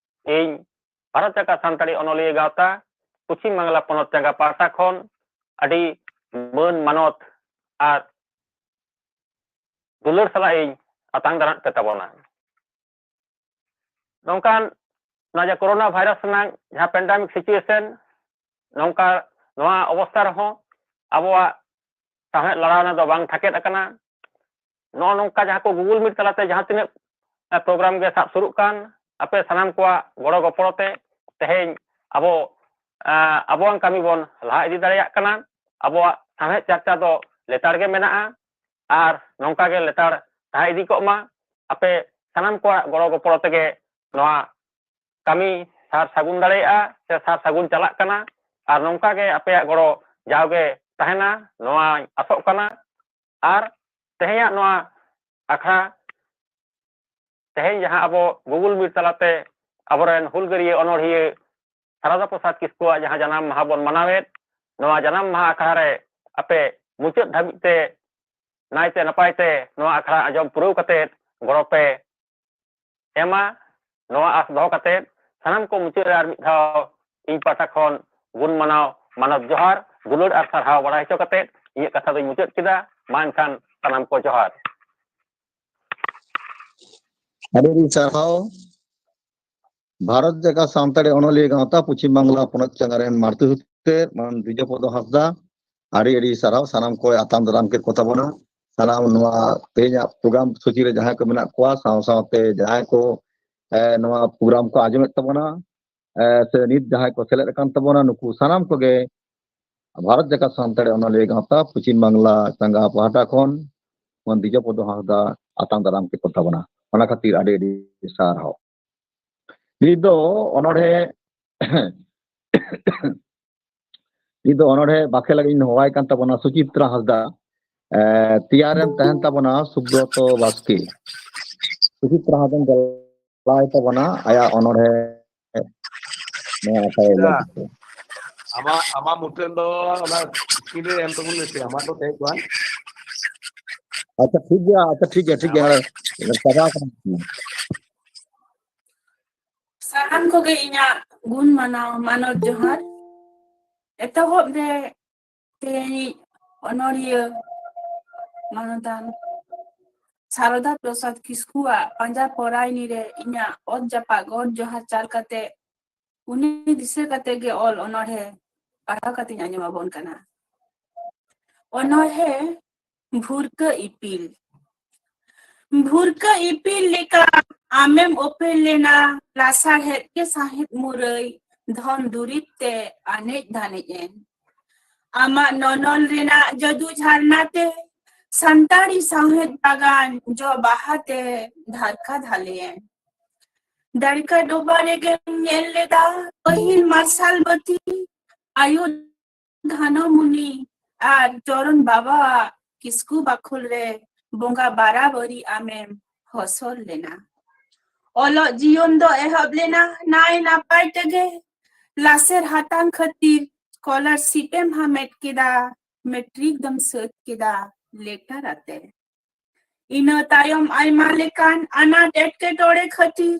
ᱤᱧ ᱵᱷᱟᱨᱚᱛ ᱡᱟᱠᱟᱛ ᱥᱟᱱᱛᱟᱲᱤ ᱚᱱᱚᱞᱤᱭᱟᱹ ᱜᱟᱶᱛᱟ ᱯᱚᱪᱷᱤᱢ ᱵᱟᱝᱞᱟ ᱯᱚᱱᱚᱛ ᱪᱟᱸᱜᱟ ᱯᱟᱦᱴᱟ ᱠᱷᱚᱱ ᱟᱹᱰᱤ ᱢᱟᱹᱱ ᱢᱟᱱᱚᱛ ᱟᱨ ᱫᱩᱞᱟᱹᱲ ᱥᱟᱞᱟᱜ ᱤᱧ ᱟᱛᱟᱝ ᱫᱟᱨᱟᱢ ᱯᱮ ᱛᱟᱵᱚᱱᱟ᱾ ᱱᱚᱝᱠᱟᱱ ᱱᱚᱣᱟ ᱡᱮ ᱠᱳᱨᱳᱱᱟ ᱵᱷᱟᱭᱨᱟᱥ ᱨᱮᱱᱟᱜ ᱡᱟᱦᱟᱸ pandemic situation, ᱱᱚᱝᱠᱟ ᱱᱚᱣᱟ ᱚᱵᱚᱥᱛᱷᱟ ᱨᱮᱦᱚᱸ ᱟᱵᱚᱣᱟᱜ ᱥᱟᱶᱦᱮᱫ ᱞᱟᱲᱟᱣᱱᱟ ᱫᱚ ᱵᱟᱝ ᱛᱷᱟᱠᱮᱫ ᱟᱠᱟᱱᱟ᱾ ᱱᱚᱜᱼᱚ ᱱᱚᱝᱠᱟ ᱡᱟᱦᱟᱸ ᱠᱚ Google Meet ᱛᱟᱞᱟᱛᱮ ᱡᱟᱦᱟᱸ ᱛᱤᱱᱟᱹᱜ, ᱮ, program ᱜᱮ ᱥᱟᱵ ᱥᱩᱨᱩᱜ ᱠᱟᱱ, ᱟᱯᱮ ᱥᱟᱱᱟᱢ ᱠᱚᱣᱟᱜ ᱜᱚᱲᱚ ᱜᱚᱯᱚᱲᱚ ᱛᱮ ᱛᱮᱦᱮᱧ ᱟᱵᱚ, ᱮ, ᱟᱵᱚᱣᱟᱜ ᱠᱟᱹᱢᱤ ᱵᱚᱱ ᱞᱟᱦᱟ ᱤᱫᱤ ᱫᱟᱲᱮᱭᱟᱜ ᱠᱟᱱᱟ᱾ ᱟᱵᱚᱣᱟᱜ ᱥᱟᱶᱦᱮᱫ ᱪᱟᱨᱪᱟ ᱫᱚ ᱞᱮᱛᱟᱲ ᱜᱮ ᱢᱮᱱᱟᱜᱼᱟ ᱟᱨ ᱱᱚᱝᱠᱟ ᱜᱮ ᱞᱮᱛᱟᱲ ᱛᱟᱦᱮᱸ ᱤᱫᱤ ᱠᱚᱜ ᱢᱟ᱾ ᱟᱯᱮ ᱥᱟᱱᱟᱢ ᱠᱚᱣᱟᱜ ᱜᱚᱲᱚ ᱜᱚᱯᱚᱲᱚ ᱛᱮᱜᱮ ᱱᱚᱣᱟ ᱠᱟᱹᱢᱤ ᱥᱟᱨ ᱥᱟᱹᱜᱩᱱ ᱫᱟᱲᱮᱭᱟᱜᱼᱟ ᱥᱮ ᱥᱟᱨ ᱥᱟᱹᱜᱩᱱ ᱪᱟᱞᱟᱜ ᱠᱟᱱᱟ᱾ ᱟᱨ ᱱᱚᱝᱠᱟ ᱜᱮ ᱟᱯᱮᱭᱟᱜ ᱜᱚᱲᱚ ᱡᱟᱣᱜᱮ ᱛᱟᱦᱮᱱᱟ, ᱱᱚᱣᱟᱧ ᱟᱥᱚᱜ ᱠᱟᱱᱟ᱾ ᱟᱨ ᱛᱮᱦᱮᱧᱟᱜ ᱱᱚᱣᱟ ᱟᱠᱷᱲᱟ, ᱛᱮᱦᱮᱧ ᱡᱟᱦᱟᱸ ᱟᱵᱚ Google Meet ᱛᱟᱞᱟᱛᱮ ᱟᱵᱚᱨᱮᱱ ᱦᱩᱞᱜᱟᱹᱨᱤᱭᱟᱹ ᱚᱱᱚᱲᱦᱤᱭᱟᱹ ᱥᱟᱨᱟᱫᱟ ᱯᱨᱚᱥᱟᱫᱽ ᱠᱤᱥᱠᱩᱣᱟᱜ ᱡᱟᱦᱟᱸ ᱡᱟᱱᱟᱢ ᱢᱟᱦᱟ ᱵᱚᱱ ᱢᱟᱱᱟᱣᱮᱫ, ᱱᱚᱣᱟ ᱡᱟᱱᱟᱢ ᱢᱟᱦᱟ ᱟᱠᱷᱲᱟ ᱨᱮ ᱟᱯᱮ ᱢᱩᱪᱟᱹᱫ ᱫᱷᱟᱹᱵᱤᱡ ᱛᱮ ᱱᱟᱭᱛᱮ ᱱᱟᱯᱟᱭ ᱛᱮ ᱱᱚᱣᱟ ᱟᱠᱷᱲᱟ ᱟᱸᱡᱚᱢ ᱯᱩᱨᱟᱹᱣ ᱠᱟᱛᱮ ᱜᱚᱲᱚ ᱯᱮ ᱮᱢᱟ᱾ ᱱᱚᱣᱟ ᱟᱥ ᱫᱚᱦᱚ ᱠᱟᱛᱮ ᱥᱟᱱᱟᱢ ᱠᱚ ᱢᱩᱪᱟᱹᱫ ᱨᱮ ᱟᱨ ᱢᱤᱫ ᱫᱷᱟᱣ ᱤᱧ ᱯᱟᱦᱴᱟ ᱠᱷᱚᱱ ᱜᱩᱱ ᱢᱟᱱᱟᱣ ᱢᱟᱱᱚᱛ ᱡᱚᱦᱟᱨ, ᱫᱩᱞᱟᱹᱲ ᱟᱨ ᱥᱟᱨᱦᱟᱣ ᱵᱟᱲᱟᱭ ᱦᱚᱪᱚ ᱠᱟᱛᱮ ᱤᱧᱟᱹᱜ ᱠᱟᱛᱷᱟ ᱫᱚᱧ ᱢᱩᱪᱟᱹᱫ ᱠᱮᱫᱟ᱾ ᱢᱟ ᱮᱱᱠᱷᱟᱱ ᱥᱟᱱᱟᱢ ᱠᱚ ᱡᱚᱦᱟᱨ᱾ ᱟᱹᱰᱤ ᱟᱹᱰᱤ ᱥᱟᱨᱦᱟᱣ᱾ ᱵᱷᱟᱨᱚᱛ ᱡᱟᱠᱟᱛ ᱥᱟᱱᱛᱟᱲᱤ ᱚᱱᱚᱞᱤᱭᱟᱹ ᱜᱟᱶᱛᱟ ᱯᱚᱪᱷᱤᱢ ᱵᱟᱝᱞᱟ ᱯᱚᱱᱚᱛ ᱪᱟᱸᱜᱟ ᱨᱮᱱ ᱢᱟᱹᱨᱛᱤ ᱥᱩᱛᱨᱮ ᱢᱟᱱ ᱫᱤᱡᱚᱯᱚᱫᱚ ᱦᱟᱸᱥᱫᱟ, ᱟᱹᱰᱤ ᱟᱹᱰᱤ ᱥᱟᱨᱦᱟᱣ᱾ ᱥᱟᱱᱟᱢ ᱠᱚᱭ ᱟᱛᱟᱝ ᱫᱟᱨᱟᱢ ᱠᱮᱫ ᱠᱚ ᱛᱟᱵᱚᱱᱟ᱾ ᱥᱟᱱᱟᱢ ᱱᱚᱣᱟ ᱛᱮᱦᱮᱧᱟᱜ ᱯᱨᱳᱜᱨᱟᱢ ᱥᱩᱪᱤ ᱨᱮ ᱡᱟᱦᱟᱸᱭ ᱠᱚ ᱢᱮᱱᱟᱜ ᱠᱚᱣᱟ, ᱥᱟᱶ ᱥᱟᱶᱛᱮ ᱡᱟᱦᱟᱸᱭ ᱠᱚ, ᱮ, ᱱᱚᱣᱟ ᱯᱨᱳᱜᱨᱟᱢ ᱠᱚ ᱟᱸᱡᱚᱢᱮᱫ ᱛᱟᱵᱚᱱᱟ, ᱮ, ᱥᱮ ᱱᱤᱛ ᱡᱟᱦᱟᱸᱭ ᱠᱚ ᱥᱮᱞᱮᱫ ᱟᱠᱟᱱ ᱛᱟᱵᱚᱱᱟ, ᱱᱩᱠᱩ ᱥᱟᱱᱟᱢ ᱠᱚᱜᱮ ᱵᱷᱟᱨᱚᱛ ᱡᱟᱠᱟᱛ ᱥᱟᱱᱛᱟᱲᱤ ᱚᱱᱚᱞᱤᱭᱟᱹ ᱜᱟᱶᱛᱟ ᱯᱚᱪᱷᱤᱢ ᱵᱟᱝᱞᱟ ᱪᱟᱸᱜᱟ ᱯᱟᱦᱴᱟ ᱠᱷᱚᱱ ᱢᱟᱱ ᱫᱤᱡᱚᱯᱚᱫᱚ ᱦᱟᱸᱥᱫᱟ ᱟᱛᱟᱝ ᱫᱟᱨᱟᱢ ᱠᱮᱫ ᱠᱚ ᱛᱟᱵᱚᱱᱟ᱾ ᱚᱱᱟ ᱠᱷᱟᱹᱛᱤᱨ ᱟᱹᱰᱤ ᱟᱹᱰᱤ ᱥᱟᱨᱦᱟᱣ᱾ ᱱᱤᱛ ᱫᱚ ᱚᱱᱚᱬᱦᱮ ᱱᱤᱛ ᱫᱚ ᱚᱱᱚᱬᱦᱮ ᱵᱟᱠᱷᱮ ᱞᱟᱹᱜᱤᱫ ᱤᱧ ᱦᱚᱦᱚᱣᱟᱭ ᱠᱟᱱ ᱛᱟᱵᱚᱱᱟ ᱥᱩᱪᱤᱛᱨᱟ ᱦᱟᱸᱥᱫᱟ᱾ ᱮ, ᱛᱮᱭᱟᱨᱮᱢ ᱛᱟᱦᱮᱱ ᱛᱟᱵᱚᱱᱟ ᱥᱩᱵᱨᱚᱛᱚ ᱵᱟᱥᱠᱮ᱾ ᱥᱩᱪᱤᱛᱨᱟ ᱦᱟᱸᱥᱫᱟᱧ ᱪᱟᱞᱟᱣ ᱛᱟᱵᱚᱱᱟ ᱟᱭᱟᱜ ᱚᱱᱚᱬᱦᱮ ᱱᱚᱣᱟ ᱟᱠᱷᱲᱟ ᱨᱮ ᱞᱟᱹᱭ ᱠᱟᱛᱮ᱾ ᱟᱢᱟᱜ ᱟᱢᱟᱜ ᱢᱩᱴᱷᱟᱹᱱ ᱫᱚ ᱚᱱᱟ ᱥᱠᱨᱤᱱ ᱨᱮ ᱮᱢ ᱛᱟᱵᱚᱱ ᱢᱮᱥᱮ, ᱟᱢᱟᱜ ᱫᱚ ᱛᱟᱦᱮᱸ ᱠᱚᱜᱼᱟ᱾ ᱟᱪᱪᱷᱟ, ᱴᱷᱤᱠ ᱜᱮᱭᱟ, ᱟᱪᱪᱷᱟ, ᱴᱷᱤᱠ ᱜᱮᱭᱟ, ᱴᱷᱤᱠ ᱜᱮᱭᱟ, ᱪᱟᱵᱟ ᱟᱠᱟᱱᱟ᱾ ᱥᱟᱱᱟᱢ ᱠᱚᱜᱮ ᱤᱧᱟᱹᱜ ᱜᱩᱱ ᱢᱟᱱᱟᱣ ᱢᱟᱱᱚᱛ ᱡᱚᱦᱟᱨ᱾ ᱮᱛᱚᱦᱚᱵ ᱨᱮ ᱛᱮᱦᱮᱧᱤᱡ ᱚᱱᱚᱲᱦᱤᱭᱟᱹ ᱢᱟᱱᱚᱛᱟᱱ ᱥᱟᱨᱚᱫᱟ ᱯᱨᱚᱥᱟᱫᱽ ᱠᱤᱥᱠᱩᱣᱟᱜ ᱯᱟᱸᱡᱟ ᱯᱚᱨᱟᱭᱱᱤ ᱨᱮ ᱤᱧᱟᱹᱜ ᱚᱛ ᱡᱟᱯᱟᱜ ᱜᱚᱰ ᱡᱚᱦᱟᱨ ᱪᱟᱞ ᱠᱟᱛᱮ ᱩᱱᱤ ᱫᱤᱥᱟᱹ ᱠᱟᱛᱮ ᱜᱮ ᱚᱞ ᱚᱱᱚᱲᱦᱮ ᱯᱟᱲᱦᱟᱣ ᱠᱟᱛᱮᱧ ᱟᱸᱡᱚᱢ ᱟᱵᱚᱱ ᱠᱟᱱᱟ᱾ ᱚᱱᱚᱲᱦᱮ ᱵᱷᱩᱨᱠᱟᱹ ᱤᱯᱤᱞ᱾ ᱵᱷᱩᱨᱠᱟᱹ ᱤᱯᱤᱞ ᱞᱮᱠᱟ ᱟᱢᱮᱢ ᱚᱯᱮᱞ ᱞᱮᱱᱟ, ᱞᱟᱥᱟᱲᱦᱮᱫ ᱜᱮ ᱥᱟᱦᱮᱫ ᱢᱩᱨᱟᱹᱭ ᱫᱷᱚᱱ ᱫᱩᱨᱤᱵ ᱛᱮ ᱟᱱᱮᱡ ᱫᱷᱟᱱᱮᱡ ᱮᱱ᱾ ᱟᱢᱟᱜ ᱱᱚᱱᱚᱞ ᱨᱮᱱᱟᱜ ᱡᱟᱹᱫᱩ ᱡᱷᱟᱨᱱᱟ ᱛᱮ ᱥᱟᱱᱛᱟᱲᱤ ᱥᱟᱶᱦᱮᱫ ᱵᱟᱜᱟᱱ ᱡᱚ ᱵᱟᱦᱟ ᱛᱮ ᱫᱷᱟᱨᱠᱟ ᱫᱷᱟᱞᱮᱭᱮᱱ᱾ ᱫᱟᱲᱠᱟ ᱰᱚᱵᱟ ᱨᱮᱜᱮᱢ ᱧᱮᱞ ᱞᱮᱫᱟ ᱯᱟᱹᱦᱤᱞ ᱢᱟᱨᱥᱟᱞ ᱵᱟᱹᱛᱤ, ᱟᱭᱳ ᱫᱷᱟᱱᱚᱢᱩᱱᱤ ᱟᱨ ᱪᱚᱨᱚᱱ ᱵᱟᱵᱟᱣᱟᱜ ᱠᱤᱥᱠᱩ ᱵᱟᱠᱷᱳᱞ ᱨᱮ ᱵᱚᱸᱜᱟ ᱵᱟᱨᱟᱵᱟᱹᱨᱤ ᱟᱢᱮᱢ ᱦᱚᱥᱚᱨ ᱞᱮᱱᱟ᱾ ᱚᱞᱚᱜ ᱡᱤᱭᱚᱱ ᱫᱚ ᱮᱦᱚᱵ ᱞᱮᱱᱟ ᱱᱟᱭ ᱱᱟᱯᱟᱭ ᱛᱮᱜᱮ᱾ ᱞᱟᱥᱮᱨ ᱦᱟᱛᱟᱝ ᱠᱷᱟᱹᱛᱤᱨ ᱥᱠᱚᱞᱟᱨᱥᱤᱯ ᱮᱢ ᱦᱟᱢᱮᱴ ᱠᱮᱫᱟ, ᱢᱮᱴᱨᱤᱠ ᱫᱚᱢ ᱥᱟᱹᱛ ᱠᱮᱫᱟ᱾ ᱞᱮᱴᱟᱨ ᱟᱛᱮ᱾ ᱤᱱᱟᱹ ᱛᱟᱭᱚᱢ ᱟᱭᱢᱟ ᱞᱮᱠᱟᱱ ᱟᱱᱟᱴ ᱮᱴᱠᱮᱴᱚᱬᱮ ᱠᱷᱟᱹᱛᱤᱨ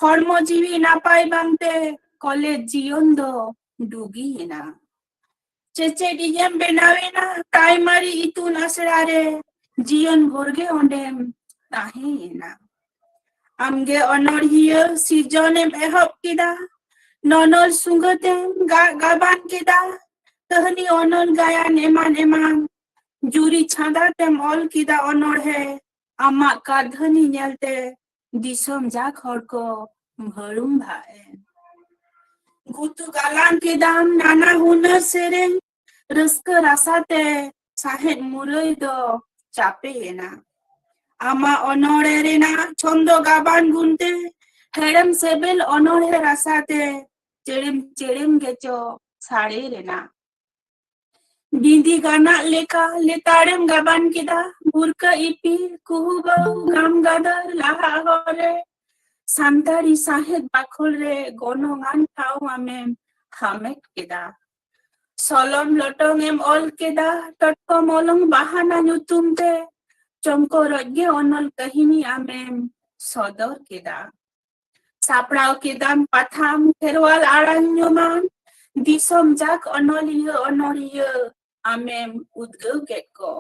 ᱦᱚᱲᱢᱚ ᱡᱤᱣᱤ ᱱᱟᱯᱟᱭ ᱵᱟᱝᱛᱮ ᱠᱚᱞᱮᱡᱽ ᱡᱤᱭᱚᱱ ᱫᱚ ᱰᱩᱜᱤᱭᱮᱱᱟ᱾ ᱪᱮᱪᱮᱫᱤᱡ ᱮᱢ ᱵᱮᱱᱟᱣᱮᱱᱟ ᱯᱨᱟᱭᱢᱟᱨᱤ ᱤᱛᱩᱱ ᱟᱥᱲᱟ ᱨᱮ, ᱡᱤᱭᱚᱱ ᱵᱷᱳᱨ ᱜᱮ ᱚᱸᱰᱮᱢ ᱛᱟᱦᱮᱸᱭᱮᱱᱟ᱾ ᱟᱢᱜᱮ ᱚᱱᱚᱬᱦᱤᱭᱟᱹ ᱥᱤᱨᱡᱚᱱᱮᱢ ᱮᱦᱚᱵ ᱠᱮᱫᱟ, ᱱᱚᱱᱚᱞ ᱥᱩᱸᱜᱟᱹᱛᱮᱢ ᱜᱟᱜ ᱜᱟᱵᱟᱱ ᱠᱮᱫᱟ, ᱠᱟᱹᱦᱱᱤ ᱚᱱᱚᱞ ᱜᱟᱭᱟᱱ ᱮᱢᱟᱱ ᱮᱢᱟᱱ᱾ ᱡᱩᱨᱤ ᱪᱷᱟᱸᱫᱟ ᱛᱮᱢ ᱚᱞ ᱠᱮᱫᱟ ᱚᱱᱚᱬᱦᱮ, ᱟᱢᱟᱜ ᱠᱟᱨᱫᱷᱟᱹᱱᱤ ᱧᱮᱞᱛᱮ ᱫᱤᱥᱚᱢ ᱡᱟᱠ ᱦᱚᱲ ᱠᱚ ᱵᱷᱟᱹᱲᱩᱢ ᱵᱷᱟᱜ ᱮᱱ᱾ ᱜᱩᱛᱩ ᱜᱟᱞᱟᱝ ᱠᱮᱫᱟᱢ ᱱᱟᱱᱟ ᱦᱩᱱᱟᱹᱨ ᱥᱮᱨᱮᱧ, ᱨᱟᱹᱥᱠᱟᱹ ᱨᱟᱥᱟᱛᱮ ᱥᱟᱦᱮᱫ ᱢᱩᱨᱟᱹᱭ ᱫᱚ ᱪᱟᱯᱮᱭᱮᱱᱟ᱾ ᱟᱢᱟᱜ ᱚᱱᱚᱬᱦᱮ ᱨᱮᱱᱟᱜ ᱪᱷᱚᱱᱫᱚ ᱜᱟᱵᱟᱱ ᱜᱩᱱᱛᱮ ᱦᱮᱲᱮᱢ ᱥᱮᱵᱮᱞ ᱚᱱᱚᱬᱦᱮ ᱨᱟᱥᱟᱛᱮ ᱪᱮᱲᱮᱢ ᱪᱮᱲᱮᱢ ᱜᱮᱪᱚ ᱥᱟᱲᱮ ᱨᱮᱱᱟᱜ᱾ ᱵᱤᱸᱫᱤ ᱜᱟᱱᱟᱜ ᱞᱮᱠᱟ ᱞᱮᱛᱟᱲᱮᱢ ᱜᱟᱵᱟᱱ ᱠᱮᱫᱟ, ᱵᱩᱨᱠᱟᱹ ᱤᱯᱤᱞ, ᱠᱩᱦᱩ ᱵᱟᱹᱦᱩ, ᱜᱟᱢ ᱜᱟᱫᱟᱨ ᱞᱟᱦᱟ ᱦᱚᱨ ᱨᱮ, ᱥᱟᱱᱛᱟᱲᱤ ᱥᱟᱶᱦᱮᱫ ᱵᱟᱠᱷᱳᱞ ᱨᱮ ᱜᱚᱱᱚᱝᱟᱱ ᱴᱷᱟᱶ ᱟᱢᱮᱢ ᱦᱟᱢᱮᱴ ᱠᱮᱫᱟ᱾ ᱥᱚᱞᱚᱢ ᱞᱚᱴᱚᱢ ᱮᱢ ᱚᱞ ᱠᱮᱫᱟ, ᱴᱚᱴᱠᱚ ᱢᱚᱞᱚᱝ ᱵᱟᱦᱟᱱᱟ ᱧᱩᱛᱩᱢ ᱛᱮ, ᱪᱚᱢᱠᱚ ᱨᱚᱡ ᱜᱮ ᱚᱱᱚᱞ ᱠᱟᱹᱦᱤᱱᱤ ᱟᱢᱮᱢ ᱥᱚᱫᱚᱨ ᱠᱮᱫᱟ᱾ ᱥᱟᱯᱲᱟᱣ ᱠᱮᱫᱟᱢ ᱯᱟᱛᱷᱟᱢ ᱠᱷᱮᱨᱣᱟᱞ ᱟᱲᱟᱝ ᱧᱩᱢᱟᱱ, ᱫᱤᱥᱚᱢ ᱡᱟᱠ ᱚᱱᱚᱞᱤᱭᱟᱹ ᱚᱱᱚᱲᱦᱤᱭᱟᱹ ᱟᱢᱮᱢ ᱩᱫᱽᱜᱟᱹᱣ ᱠᱮᱫ ᱠᱚ᱾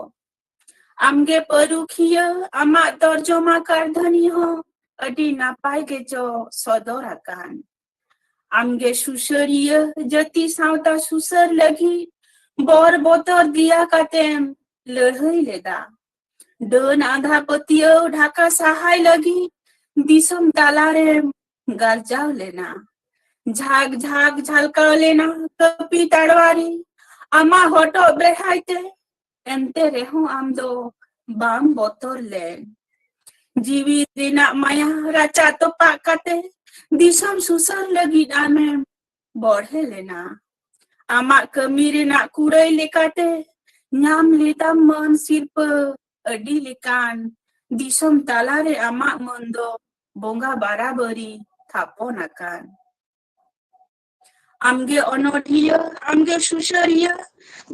ᱟᱢᱜᱮ ᱯᱟᱹᱨᱩᱠᱷᱤᱭᱟᱹ, ᱟᱢᱟᱜ ᱛᱚᱨᱡᱚᱢᱟ ᱠᱟᱨᱫᱷᱟᱹᱱᱤ ᱦᱚᱸ ᱟᱹᱰᱤ ᱱᱟᱯᱟᱭ ᱜᱮᱪᱚ ᱥᱚᱫᱚᱨ ᱟᱠᱟᱱ᱾ ᱟᱢᱜᱮ ᱥᱩᱥᱟᱹᱨᱤᱭᱟᱹ, ᱡᱟᱹᱛᱤ ᱥᱟᱶᱛᱟ ᱥᱩᱥᱟᱹᱨ ᱞᱟᱹᱜᱤᱫ ᱵᱚᱨ ᱵᱚᱛᱚᱨ ᱫᱮᱭᱟ ᱠᱟᱛᱮᱢ ᱞᱟᱹᱲᱦᱟᱹᱭ ᱞᱮᱫᱟ᱾ ᱰᱟᱹᱱ ᱟᱸᱫᱷᱟ ᱯᱟᱹᱛᱭᱟᱹᱣ ᱰᱷᱟᱠᱟ ᱥᱟᱦᱟᱭ ᱞᱟᱹᱜᱤᱫ ᱫᱤᱥᱚᱢ ᱛᱟᱞᱟᱨᱮᱢ ᱜᱟᱨᱡᱟᱣ ᱞᱮᱱᱟ᱾ ᱡᱷᱟᱜ ᱡᱷᱟᱜ ᱡᱷᱟᱞᱠᱟᱣ ᱞᱮᱱᱟ ᱠᱟᱹᱯᱤ ᱛᱟᱲᱣᱟᱨᱤ ᱟᱢᱟᱜ ᱦᱚᱴᱚᱜ ᱵᱮᱲᱦᱟᱭ ᱛᱮ, ᱮᱱᱛᱮ ᱨᱮᱦᱚᱸ ᱟᱢ ᱫᱚ ᱵᱟᱢ ᱵᱚᱛᱚᱨ ᱞᱮᱱ᱾ ᱡᱤᱣᱤ ᱨᱮᱱᱟᱜ ᱢᱟᱭᱟ ᱨᱟᱪᱟ ᱛᱚᱯᱟᱜ ᱠᱟᱛᱮ ᱫᱤᱥᱚᱢ ᱥᱩᱥᱟᱹᱨ ᱞᱟᱹᱜᱤᱫ ᱟᱢᱮᱢ ᱵᱚᱲᱦᱮ ᱞᱮᱱᱟ᱾ ᱟᱢᱟᱜ ᱠᱟᱹᱢᱤ ᱨᱮᱱᱟᱜ ᱠᱩᱲᱟᱹᱭ ᱞᱮᱠᱟᱛᱮ ᱧᱟᱢ ᱞᱮᱫᱟᱢ ᱢᱟᱹᱱ ᱥᱤᱨᱯᱟᱹ ᱟᱹᱰᱤ ᱞᱮᱠᱟᱱ᱾ ᱫᱤᱥᱚᱢ ᱛᱟᱞᱟᱨᱮ ᱟᱢᱟᱜ ᱢᱟᱹᱱ ᱫᱚ ᱵᱚᱸᱜᱟ ᱵᱟᱨᱟᱵᱟᱹᱨᱤ ᱛᱷᱟᱯᱚᱱ ᱟᱠᱟᱱ᱾ ᱟᱢᱜᱮ ᱚᱱᱚᱞᱤᱭᱟᱹ, ᱟᱢᱜᱮ ᱥᱩᱥᱟᱹᱨᱤᱭᱟᱹ,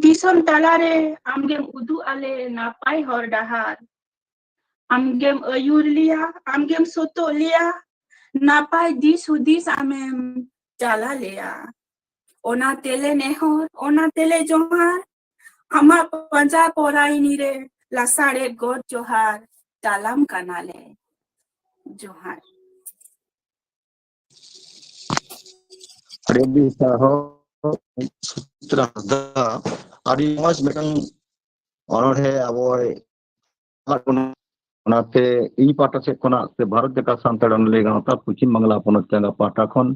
ᱫᱤᱥᱚᱢ ᱛᱟᱞᱟᱨᱮ ᱟᱢᱜᱮᱢ ᱩᱫᱩᱜ ᱟᱞᱮ ᱱᱟᱯᱟᱭ ᱦᱚᱨ ᱰᱟᱦᱟᱨ᱾ ᱟᱢᱜᱮᱢ ᱟᱹᱭᱩᱨ ᱞᱮᱭᱟ, ᱟᱢᱜᱮᱢ ᱥᱚᱛᱚᱜ ᱞᱮᱭᱟ, ᱱᱟᱯᱟᱭ ᱫᱤᱥ ᱦᱩᱫᱤᱥ ᱟᱢᱮᱢ ᱪᱟᱞᱟ ᱞᱮᱭᱟ᱾ ᱚᱱᱟ ᱛᱮᱞᱮ ᱱᱮᱦᱚᱨ, ᱚᱱᱟ ᱛᱮᱞᱮ ᱡᱚᱦᱟᱨ, ᱟᱢᱟᱜ ᱯᱟᱸᱡᱟ ᱯᱚᱨᱟᱭᱱᱤ ᱨᱮ ᱞᱟᱥᱟᱲᱮᱫ ᱜᱚᱰ ᱡᱚᱦᱟᱨ ᱛᱟᱞᱟᱢ ᱠᱟᱱᱟᱞᱮ᱾ ᱡᱚᱦᱟᱨ᱾ ᱟᱹᱰᱤ ᱟᱹᱰᱤ ᱥᱟᱨᱦᱟᱣ ᱥᱩᱪᱤᱛᱨᱟ ᱦᱟᱸᱥᱫᱟ᱾ ᱟᱹᱰᱤ ᱢᱚᱡᱽ ᱢᱤᱫᱴᱟᱝ ᱚᱱᱚᱬᱦᱮ ᱟᱵᱚᱭ ᱮᱢᱟᱜ ᱵᱚᱱᱟ᱾ ᱚᱱᱟᱛᱮ ᱤᱧ ᱯᱟᱦᱴᱟ ᱥᱮᱫ ᱠᱷᱚᱱᱟᱜ ᱥᱮ ᱵᱷᱟᱨᱚᱛ ᱡᱟᱠᱟᱛ ᱥᱟᱱᱛᱟᱲ ᱚᱱᱚᱞᱤᱭᱟᱹ ᱜᱟᱶᱛᱟ ᱯᱚᱪᱷᱤᱢ ᱵᱟᱝᱞᱟ ᱯᱚᱱᱚᱛ ᱪᱟᱸᱜᱟ ᱯᱟᱦᱴᱟ ᱠᱷᱚᱱ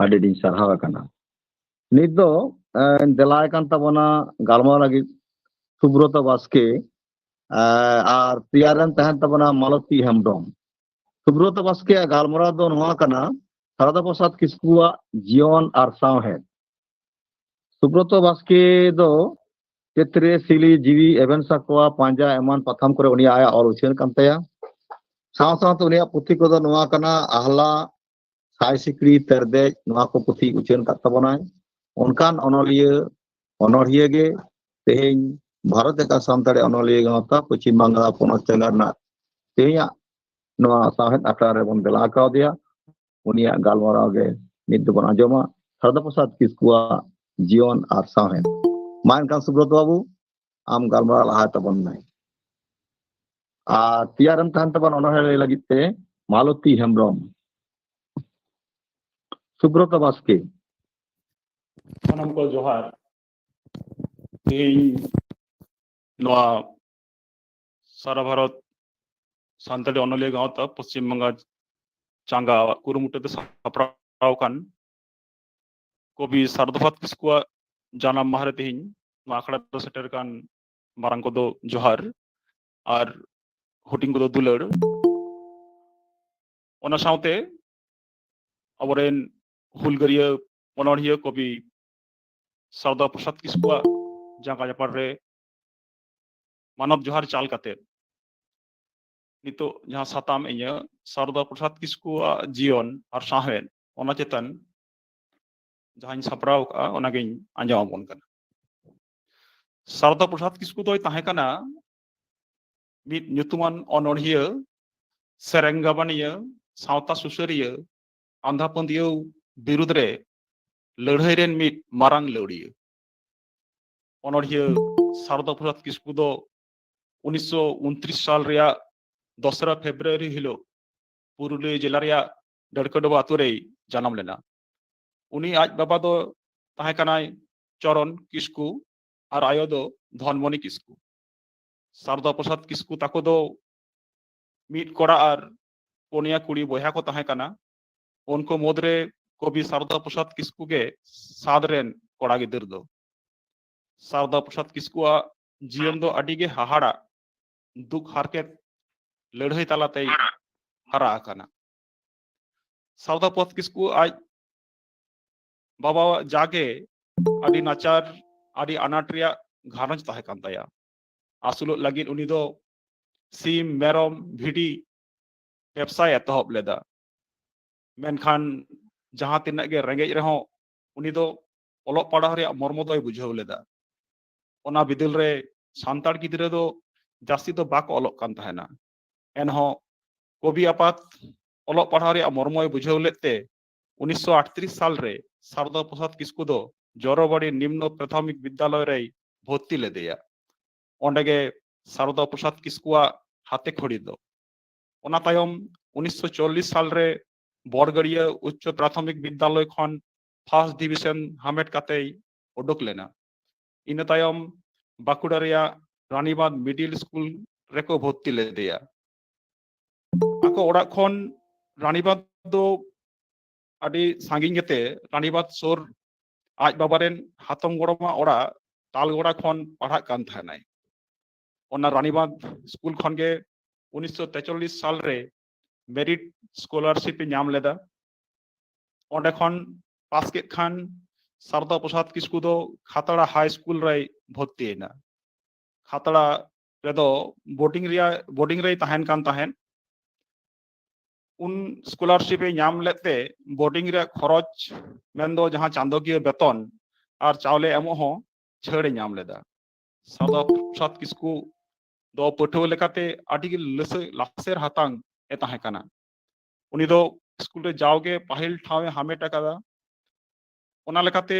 ᱟᱹᱰᱤ ᱟᱹᱰᱤᱧ ᱥᱟᱨᱦᱟᱣ ᱟᱠᱟᱱᱟ᱾ ᱱᱤᱛ ᱫᱚ ᱮ, ᱫᱮᱞᱟᱭ ᱠᱟᱱ ᱛᱟᱵᱚᱱᱟ ᱜᱟᱞᱢᱟᱨᱟᱣ ᱞᱟᱹᱜᱤᱫ ᱥᱩᱵᱨᱚᱛᱚ ᱵᱟᱥᱠᱮ, ᱮ, ᱟᱨ ᱛᱮᱭᱟᱨ ᱨᱮᱱ ᱛᱟᱦᱮᱱ ᱛᱟᱵᱚᱱᱟ ᱢᱟᱞᱚᱛᱤ ᱦᱮᱢᱵᱨᱚᱢ᱾ ᱥᱩᱵᱨᱚᱛᱚ ᱵᱟᱥᱠᱮᱭᱟᱜ ᱜᱟᱞᱢᱟᱨᱟᱣ ᱫᱚ ᱱᱚᱣᱟ ᱠᱟᱱᱟ, ᱥᱟᱨᱚᱫᱟ ᱯᱨᱚᱥᱟᱫᱽ ᱠᱤᱥᱠᱩᱣᱟᱜ ᱡᱤᱭᱚᱱ ᱟᱨ ᱥᱟᱶᱦᱮᱫ᱾ ᱥᱩᱵᱨᱚᱛᱚ ᱵᱟᱥᱠᱮ ᱫᱚ ᱪᱮᱛᱨᱮ ᱥᱤᱞᱤ ᱡᱤᱣᱤ ᱮᱵᱷᱮᱱ ᱥᱟᱠᱣᱟ ᱯᱟᱸᱡᱟ ᱮᱢᱟᱱ ᱯᱟᱛᱷᱟᱢ ᱠᱚᱨᱮ ᱩᱱᱤᱭᱟᱜ ᱟᱭᱟᱜ ᱚᱞ ᱩᱪᱷᱟᱹᱱ ᱠᱟᱱ ᱛᱟᱭᱟ᱾ ᱥᱟᱶ ᱥᱟᱶᱛᱮ ᱩᱱᱤᱭᱟᱜ ᱯᱩᱛᱷᱤ ᱠᱚᱫᱚ ᱱᱚᱣᱟ ᱠᱟᱱᱟ, ᱟᱦᱞᱟ, ᱥᱟᱭ ᱥᱤᱠᱲᱤ, ᱛᱮᱨᱫᱮᱡ, ᱱᱚᱣᱟ ᱠᱚ ᱯᱩᱛᱷᱤ ᱩᱪᱷᱟᱹᱱ ᱠᱟᱫ ᱛᱟᱵᱚᱱᱟᱭ᱾ ᱚᱱᱠᱟᱱ ᱚᱱᱚᱞᱤᱭᱟᱹ, ᱚᱱᱚᱲᱦᱤᱭᱟᱹ ᱜᱮ ᱛᱮᱦᱮᱧ ᱵᱷᱟᱨᱚᱛ ᱡᱟᱠᱟᱛ ᱥᱟᱱᱛᱟᱲᱤ ᱚᱱᱚᱞᱤᱭᱟᱹ ᱜᱟᱶᱛᱟ ᱯᱚᱪᱷᱤᱢ ᱵᱟᱝᱞᱟ ᱯᱚᱱᱚᱛ ᱪᱟᱸᱜᱟ ᱨᱮᱱᱟᱜ ᱛᱮᱦᱮᱧᱟᱜ ᱱᱚᱣᱟ ᱥᱟᱶᱦᱮᱫ ᱟᱠᱷᱲᱟ ᱨᱮᱵᱚᱱ ᱫᱮᱞᱟ ᱟᱠᱟᱣᱫᱮᱭᱟ᱾ ᱩᱱᱤᱭᱟᱜ ᱜᱟᱞᱢᱟᱨᱟᱣ ᱜᱮ ᱱᱤᱛ ᱫᱚᱵᱚᱱ ᱟᱸᱡᱚᱢᱟ᱾ ᱥᱟᱨᱚᱫᱟ ᱯᱨᱚᱥᱟᱫᱽ ᱠᱤᱥᱠᱩᱣᱟᱜ ᱡᱤᱭᱚᱱ ᱟᱨ ᱥᱟᱶᱦᱮᱫ᱾ ᱢᱟ ᱮᱱᱠᱷᱟᱱ ᱥᱩᱵᱨᱚᱛ ᱵᱟᱹᱵᱩ, ᱟᱢ ᱜᱟᱞᱢᱟᱨᱟᱣ ᱞᱟᱦᱟᱭ ᱛᱟᱵᱚᱱ ᱢᱮ᱾ ᱟᱨ ᱛᱮᱭᱟᱨᱮᱢ ᱛᱟᱦᱮᱱ ᱛᱟᱵᱚᱱ ᱚᱱᱚᱬᱦᱮ ᱞᱟᱹᱭ ᱞᱟᱹᱜᱤᱫ ᱛᱮ ᱢᱟᱞᱚᱛᱤ ᱦᱮᱢᱵᱨᱚᱢ, ᱥᱩᱵᱨᱚᱛᱚ ᱵᱟᱥᱠᱮ᱾ ᱥᱟᱱᱟᱢ ᱠᱚ ᱡᱚᱦᱟᱨ᱾ ᱛᱮᱦᱮᱧ ᱱᱚᱣᱟ ᱥᱟᱨᱟ ᱵᱷᱟᱨᱚᱛ ᱥᱟᱱᱛᱟᱲᱤ ᱚᱱᱚᱞᱤᱭᱟᱹ ᱜᱟᱶᱛᱟ ᱯᱚᱥᱪᱤᱢ ᱵᱟᱝᱜᱟᱞ ᱪᱟᱸᱜᱟ ᱠᱩᱨᱩᱢᱩᱴᱩ ᱛᱮ ᱥᱟᱯᱲᱟᱣ ᱟᱠᱟᱱ ᱠᱚᱵᱤ ᱥᱟᱨᱚᱫᱟ ᱯᱨᱚᱥᱟᱫᱽ ᱠᱤᱥᱠᱩᱣᱟᱜ ᱡᱟᱱᱟᱢ ᱢᱟᱦᱟ ᱨᱮ ᱛᱮᱦᱮᱧ ᱱᱚᱣᱟ ᱟᱠᱷᱲᱟ ᱨᱮ ᱥᱮᱴᱮᱨ ᱟᱠᱟᱱ ᱢᱟᱨᱟᱝ ᱠᱚᱫᱚ ᱡᱚᱦᱟᱨ ᱟᱨ ᱦᱩᱰᱤᱧ ᱠᱚᱫᱚ ᱫᱩᱞᱟᱹᱲ᱾ ᱚᱱᱟ ᱥᱟᱶᱛᱮ ᱟᱵᱚᱨᱮᱱ ᱦᱩᱞᱜᱟᱹᱨᱤᱭᱟᱹ ᱚᱱᱚᱬᱦᱤᱭᱟᱹ ᱠᱚᱵᱤ ᱥᱟᱨᱚᱫᱟ ᱯᱨᱚᱥᱟᱫᱽ ᱠᱤᱥᱠᱩᱣᱟᱜ ᱡᱟᱸᱜᱟ ᱡᱟᱯᱟᱜ ᱨᱮ ᱢᱟᱱᱚᱛ ᱡᱚᱦᱟᱨ ᱪᱟᱞ ᱠᱟᱛᱮ ᱱᱤᱛᱚᱜ ᱡᱟᱦᱟᱸ ᱥᱟᱛᱟᱢ ᱤᱧᱟᱹᱜ ᱥᱟᱨᱚᱫᱟ ᱯᱨᱚᱥᱟᱫᱽ ᱠᱤᱥᱠᱩᱣᱟᱜ ᱡᱤᱭᱚᱱ ᱟᱨ ᱥᱟᱶᱦᱮᱫ, ᱚᱱᱟ ᱪᱮᱛᱟᱱ ᱡᱟᱦᱟᱸᱧ ᱥᱟᱯᱲᱟᱣ ᱠᱟᱜᱼᱟ, ᱚᱱᱟᱜᱤᱧ ᱟᱸᱡᱚᱢ ᱟᱵᱚᱱ ᱠᱟᱱᱟ᱾ ᱥᱟᱨᱚᱫᱟ ᱯᱨᱚᱥᱟᱫᱽ ᱠᱤᱥᱠᱩ ᱫᱚᱭ ᱛᱟᱦᱮᱸ ᱠᱟᱱᱟ ᱢᱤᱫ ᱧᱩᱛᱩᱢᱟᱱ ᱚᱱᱚᱬᱦᱤᱭᱟᱹ, ᱥᱮᱨᱮᱧ ᱜᱟᱵᱟᱱᱤᱭᱟᱹ, ᱥᱟᱶᱛᱟ ᱥᱩᱥᱟᱹᱨᱤᱭᱟᱹ, ᱟᱸᱫᱷᱟ ᱯᱟᱹᱛᱭᱟᱹᱣ ᱵᱤᱨᱩᱫᱽ ᱨᱮ ᱞᱟᱹᱲᱦᱟᱹᱭ ᱨᱮᱱ ᱢᱤᱫ ᱢᱟᱨᱟᱝ ᱞᱟᱹᱣᱲᱤᱭᱟᱹ᱾ ᱚᱱᱚᱬᱦᱤᱭᱟᱹ ᱥᱟᱨᱚᱫᱟ ᱯᱨᱚᱥᱟᱫᱽ ᱠᱤᱥᱠᱩ ᱫᱚ ᱩᱱᱤᱥᱥᱚ ᱩᱱᱛᱨᱤᱥ ᱥᱟᱞ ᱨᱮᱭᱟᱜ ᱫᱚᱥᱨᱟ ᱯᱷᱮᱵᱽᱨᱩᱣᱟᱨᱤ ᱦᱤᱞᱳᱜ ᱯᱩᱨᱩᱞᱤᱭᱟᱹ ᱡᱮᱞᱟ ᱨᱮᱭᱟᱜ ᱰᱟᱹᱲᱠᱟᱹᱰᱚᱵᱟ ᱟᱛᱳ ᱨᱮᱭ ᱡᱟᱱᱟᱢ ᱞᱮᱱᱟ᱾ ᱩᱱᱤ ᱟᱡ ᱵᱟᱵᱟ ᱫᱚ ᱛᱟᱦᱮᱸ ᱠᱟᱱᱟᱭ ᱪᱚᱨᱚᱱ ᱠᱤᱥᱠᱩ ᱟᱨ ᱟᱭᱳ ᱫᱚ ᱫᱷᱚᱱᱢᱚᱱᱤ ᱠᱤᱥᱠᱩ᱾ ᱥᱟᱨᱚᱫᱟ ᱯᱨᱚᱥᱟᱫᱽ ᱠᱤᱥᱠᱩ ᱛᱟᱠᱚ ᱫᱚ ᱢᱤᱫ ᱠᱚᱲᱟ ᱟᱨ ᱯᱩᱱᱭᱟ ᱠᱩᱲᱤ ᱵᱚᱭᱦᱟ ᱠᱚ ᱛᱟᱦᱮᱸ ᱠᱟᱱᱟ᱾ ᱩᱱᱠᱩ ᱢᱩᱫᱽᱨᱮ ᱠᱚᱵᱤ ᱥᱟᱨᱚᱫᱟ ᱯᱨᱚᱥᱟᱫᱽ ᱠᱤᱥᱠᱩ ᱜᱮ ᱥᱟᱫ ᱨᱮᱱ ᱠᱚᱲᱟ ᱜᱤᱫᱟᱹᱨ ᱫᱚ᱾ ᱥᱟᱨᱚᱫᱟ ᱯᱨᱚᱥᱟᱫᱽ ᱠᱤᱥᱠᱩᱣᱟᱜ ᱡᱤᱭᱚᱱ ᱫᱚ ᱟᱹᱰᱤ ᱜᱮ ᱦᱟᱦᱟᱲᱟ, ᱫᱩᱠ ᱦᱟᱨᱠᱮᱛ ᱞᱟᱹᱲᱦᱟᱹᱭ ᱛᱟᱞᱟᱛᱮᱭ ᱦᱟᱨᱟ ᱟᱠᱟᱱᱟ᱾ ᱥᱟᱨᱚᱫᱟ ᱯᱨᱚᱥᱟᱫᱽ ᱠᱤᱥᱠᱩ ᱟᱡ ᱵᱟᱵᱟᱣᱟᱜ ᱡᱟᱜᱮ ᱟᱹᱰᱤ ᱱᱟᱪᱟᱨ, ᱟᱹᱰᱤ ᱟᱱᱟᱴ ᱨᱮᱭᱟᱜ ᱜᱷᱟᱨᱚᱸᱡᱽ ᱛᱟᱦᱮᱸ ᱠᱟᱱ ᱛᱟᱭᱟ᱾ ᱟᱹᱥᱩᱞᱚᱜ ᱞᱟᱹᱜᱤᱫ ᱩᱱᱤ ᱫᱚ ᱥᱤᱢ, ᱢᱮᱨᱚᱢ, ᱵᱷᱤᱰᱤ ᱵᱮᱵᱥᱟᱭ ᱮᱛᱚᱦᱚᱵ ᱞᱮᱫᱟ᱾ ᱢᱮᱱᱠᱷᱟᱱ ᱡᱟᱦᱟᱸ ᱛᱤᱱᱟᱹᱜ ᱜᱮ ᱨᱮᱸᱜᱮᱡ ᱨᱮᱦᱚᱸ ᱩᱱᱤ ᱫᱚ ᱚᱞᱚᱜ ᱯᱟᱲᱦᱟᱣ ᱨᱮᱭᱟᱜ ᱢᱚᱨᱢᱚ ᱫᱚᱭ ᱵᱩᱡᱷᱟᱹᱣ ᱞᱮᱫᱟ᱾ ᱚᱱᱟ ᱵᱤᱫᱟᱹᱞ ᱨᱮ ᱥᱟᱱᱛᱟᱲ ᱜᱤᱫᱽᱨᱟᱹ ᱫᱚ ᱡᱟᱹᱥᱛᱤ ᱫᱚ ᱵᱟᱠᱚ ᱚᱞᱚᱜ ᱠᱟᱱ ᱛᱟᱦᱮᱱᱟ᱾ ᱮᱱᱦᱚᱸ ᱠᱚᱵᱤ ᱟᱯᱟᱛ ᱚᱞᱚᱜ ᱯᱟᱲᱦᱟᱣ ᱨᱮᱭᱟᱜ ᱢᱚᱨᱢᱚᱭ ᱵᱩᱡᱷᱟᱹᱣ ᱞᱮᱫ ᱛᱮ ᱩᱱᱤᱥᱥᱚ ᱟᱴᱛᱨᱤᱥ ᱥᱟᱞ ᱨᱮ ᱥᱟᱨᱚᱫᱟ ᱯᱨᱚᱥᱟᱫᱽ ᱠᱤᱥᱠᱩ ᱫᱚ ᱡᱚᱨᱚᱵᱟᱲᱤ ᱱᱤᱢᱱᱚ ᱯᱨᱟᱛᱷᱚᱢᱤᱠ ᱵᱤᱫᱽᱭᱟᱞᱚᱭ ᱨᱮᱭ ᱵᱷᱚᱨᱛᱤ ᱞᱮᱫᱮᱭᱟ᱾ ᱚᱸᱰᱮ ᱜᱮ ᱥᱟᱨᱚᱫᱟ ᱯᱨᱚᱥᱟᱫᱽ ᱠᱤᱥᱠᱩᱣᱟᱜ ᱦᱟᱛᱮ ᱠᱷᱚᱲᱤ ᱫᱚ᱾ ᱚᱱᱟ ᱛᱟᱭᱚᱢ ᱩᱱᱤᱥᱥᱚ ᱪᱚᱞᱞᱤᱥ ᱥᱟᱞ ᱨᱮ ᱵᱚᱨᱜᱟᱹᱲᱤᱭᱟᱹ ᱩᱪᱪᱚ ᱯᱨᱟᱛᱷᱚᱢᱤᱠ ᱵᱤᱫᱽᱭᱟᱞᱚᱭ ᱠᱷᱚᱱ ᱯᱷᱟᱥᱴ ᱰᱤᱵᱤᱥᱚᱱ ᱦᱟᱢᱮᱴ ᱠᱟᱛᱮᱭ ᱩᱰᱩᱠ ᱞᱮᱱᱟ᱾ ᱤᱱᱟᱹ ᱛᱟᱭᱚᱢ ᱵᱟᱸᱠᱩᱲᱟ ᱨᱮᱭᱟᱜ ᱨᱟᱱᱤᱵᱟᱸᱫᱷ ᱢᱤᱰᱤᱞ ᱥᱠᱩᱞ ᱨᱮᱠᱚ ᱵᱷᱚᱨᱛᱤ ᱞᱮᱫᱮᱭᱟ᱾ ᱟᱠᱚ ᱚᱲᱟᱜ ᱠᱷᱚᱱ ᱨᱟᱱᱤᱵᱟᱸᱫᱷ ᱫᱚ ᱟᱹᱰᱤ ᱥᱟᱺᱜᱤᱧ ᱜᱮᱛᱮ ᱨᱟᱱᱤᱵᱟᱸᱫᱷ ᱥᱩᱨ ᱟᱡ ᱵᱟᱵᱟ ᱨᱮᱱ ᱦᱟᱛᱚᱢ ᱜᱚᱲᱚᱢᱟᱜ ᱚᱲᱟᱜ ᱛᱟᱞᱜᱚᱲᱟ ᱠᱷᱚᱱ ᱯᱟᱲᱦᱟᱜ ᱠᱟᱱ ᱛᱟᱦᱮᱱᱟᱭ᱾ ᱚᱱᱟ ᱨᱟᱱᱤᱵᱟᱸᱫᱷ ᱥᱠᱩᱞ ᱠᱷᱚᱱ ᱜᱮ ᱩᱱᱤᱥᱥᱚ ᱛᱮᱪᱚᱞᱞᱤᱥ ᱥᱟᱞ ᱨᱮ ᱢᱮᱨᱤᱴ ᱥᱠᱚᱞᱟᱨᱥᱤᱯ ᱮ ᱧᱟᱢ ᱞᱮᱫᱟ᱾ ᱚᱸᱰᱮ ᱠᱷᱚᱱ ᱯᱟᱥ ᱠᱮᱫ ᱠᱷᱟᱱ ᱥᱟᱨᱚᱫᱟ ᱯᱨᱚᱥᱟᱫᱽ ᱠᱤᱥᱠᱩ ᱫᱚ ᱠᱷᱟᱛᱲᱟ ᱦᱟᱭ ᱥᱠᱩᱞ ᱨᱮᱭ ᱵᱷᱚᱨᱛᱤᱭᱮᱱᱟ᱾ ᱠᱷᱟᱛᱲᱟ ᱨᱮᱫᱚ ᱵᱳᱨᱰᱤᱝ ᱨᱮᱭᱟᱜ, ᱵᱳᱨᱰᱤᱝ ᱨᱮᱭ ᱛᱟᱦᱮᱱ ᱠᱟᱱ ᱛᱟᱦᱮᱸᱫ᱾ ᱩᱱ ᱥᱠᱚᱞᱟᱨᱥᱤᱯ ᱮ ᱧᱟᱢ ᱞᱮᱫ ᱛᱮ ᱵᱳᱨᱰᱤᱝ ᱨᱮᱭᱟᱜ ᱠᱷᱚᱨᱚᱪ, ᱢᱮᱱᱫᱚ ᱡᱟᱦᱟᱸ ᱪᱟᱸᱫᱚᱠᱤᱭᱟᱹ ᱵᱮᱛᱚᱱ ᱟᱨ ᱪᱟᱣᱞᱮ ᱮᱢᱚᱜ ᱦᱚᱸ ᱪᱷᱟᱹᱲ ᱮ ᱧᱟᱢ ᱞᱮᱫᱟ᱾ ᱥᱟᱨᱚᱫᱟ ᱯᱨᱚᱥᱟᱫᱽ ᱠᱤᱥᱠᱩ ᱫᱚ ᱯᱟᱹᱴᱷᱩᱣᱟᱹ ᱞᱮᱠᱟᱛᱮ ᱟᱹᱰᱤ ᱜᱮ ᱞᱟᱥᱮ-, ᱞᱟᱥᱮᱨ ᱦᱟᱛᱟᱝ ᱮ ᱛᱟᱦᱮᱸ ᱠᱟᱱᱟ᱾ ᱩᱱᱤ ᱫᱚ ᱥᱠᱩᱞ ᱨᱮ ᱡᱟᱣᱜᱮ ᱯᱟᱹᱦᱤᱞ ᱴᱷᱟᱶ ᱮ ᱦᱟᱢᱮᱴ ᱟᱠᱟᱫᱟ᱾ ᱚᱱᱟ ᱞᱮᱠᱟᱛᱮ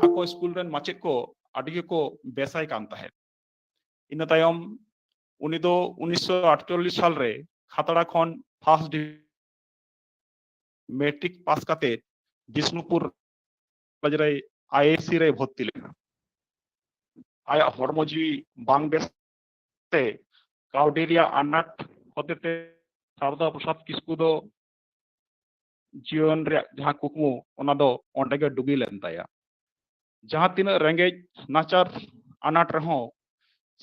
ᱟᱠᱚ ᱥᱠᱩᱞ ᱨᱮᱱ ᱢᱟᱪᱮᱫ ᱠᱚ ᱟᱹᱰᱤ ᱜᱮᱠᱚ ᱵᱮᱥᱟᱭ ᱠᱟᱱ ᱛᱟᱦᱮᱸᱫ᱾ ᱤᱱᱟᱹ ᱛᱟᱭᱚᱢ ᱩᱱᱤ ᱫᱚ ᱩᱱᱤᱥᱥᱚ ᱟᱴᱪᱚᱞᱞᱤᱥ ᱥᱟᱞ ᱨᱮ ᱠᱷᱟᱛᱲᱟ ᱠᱷᱚᱱ ᱯᱷᱟᱥᱴ ᱰᱤ-, ᱢᱮᱴᱨᱤᱠ ᱯᱟᱥ ᱠᱟᱛᱮ ᱵᱤᱥᱱᱩᱯᱩᱨ ᱠᱚᱞᱮᱡᱽ ᱨᱮ ᱟᱭᱮᱥᱤ ᱨᱮ ᱵᱷᱚᱨᱛᱤ ᱞᱮᱱᱟ᱾ ᱟᱭᱟᱜ ᱦᱚᱲᱢᱚ ᱡᱤᱣᱤ ᱵᱟᱝ ᱵᱮᱥ ᱛᱮ ᱠᱟᱹᱣᱰᱤ ᱨᱮᱭᱟᱜ ᱟᱱᱟᱴ ᱦᱚᱛᱮᱛᱮ ᱥᱟᱨᱚᱫᱟ ᱯᱨᱚᱥᱟᱫᱽ ᱠᱤᱥᱠᱩ ᱫᱚ ᱡᱤᱭᱚᱱ ᱨᱮᱭᱟᱜ ᱡᱟᱦᱟᱸ ᱠᱩᱠᱢᱩ, ᱚᱱᱟ ᱫᱚ ᱚᱸᱰᱮ ᱜᱮ ᱰᱩᱵᱤ ᱞᱮᱱ ᱛᱟᱭᱟ᱾ ᱡᱟᱦᱟᱸ ᱛᱤᱱᱟᱹᱜ ᱨᱮᱸᱜᱮᱡ ᱱᱟᱪᱟᱨ ᱟᱱᱟᱴ ᱨᱮᱦᱚᱸ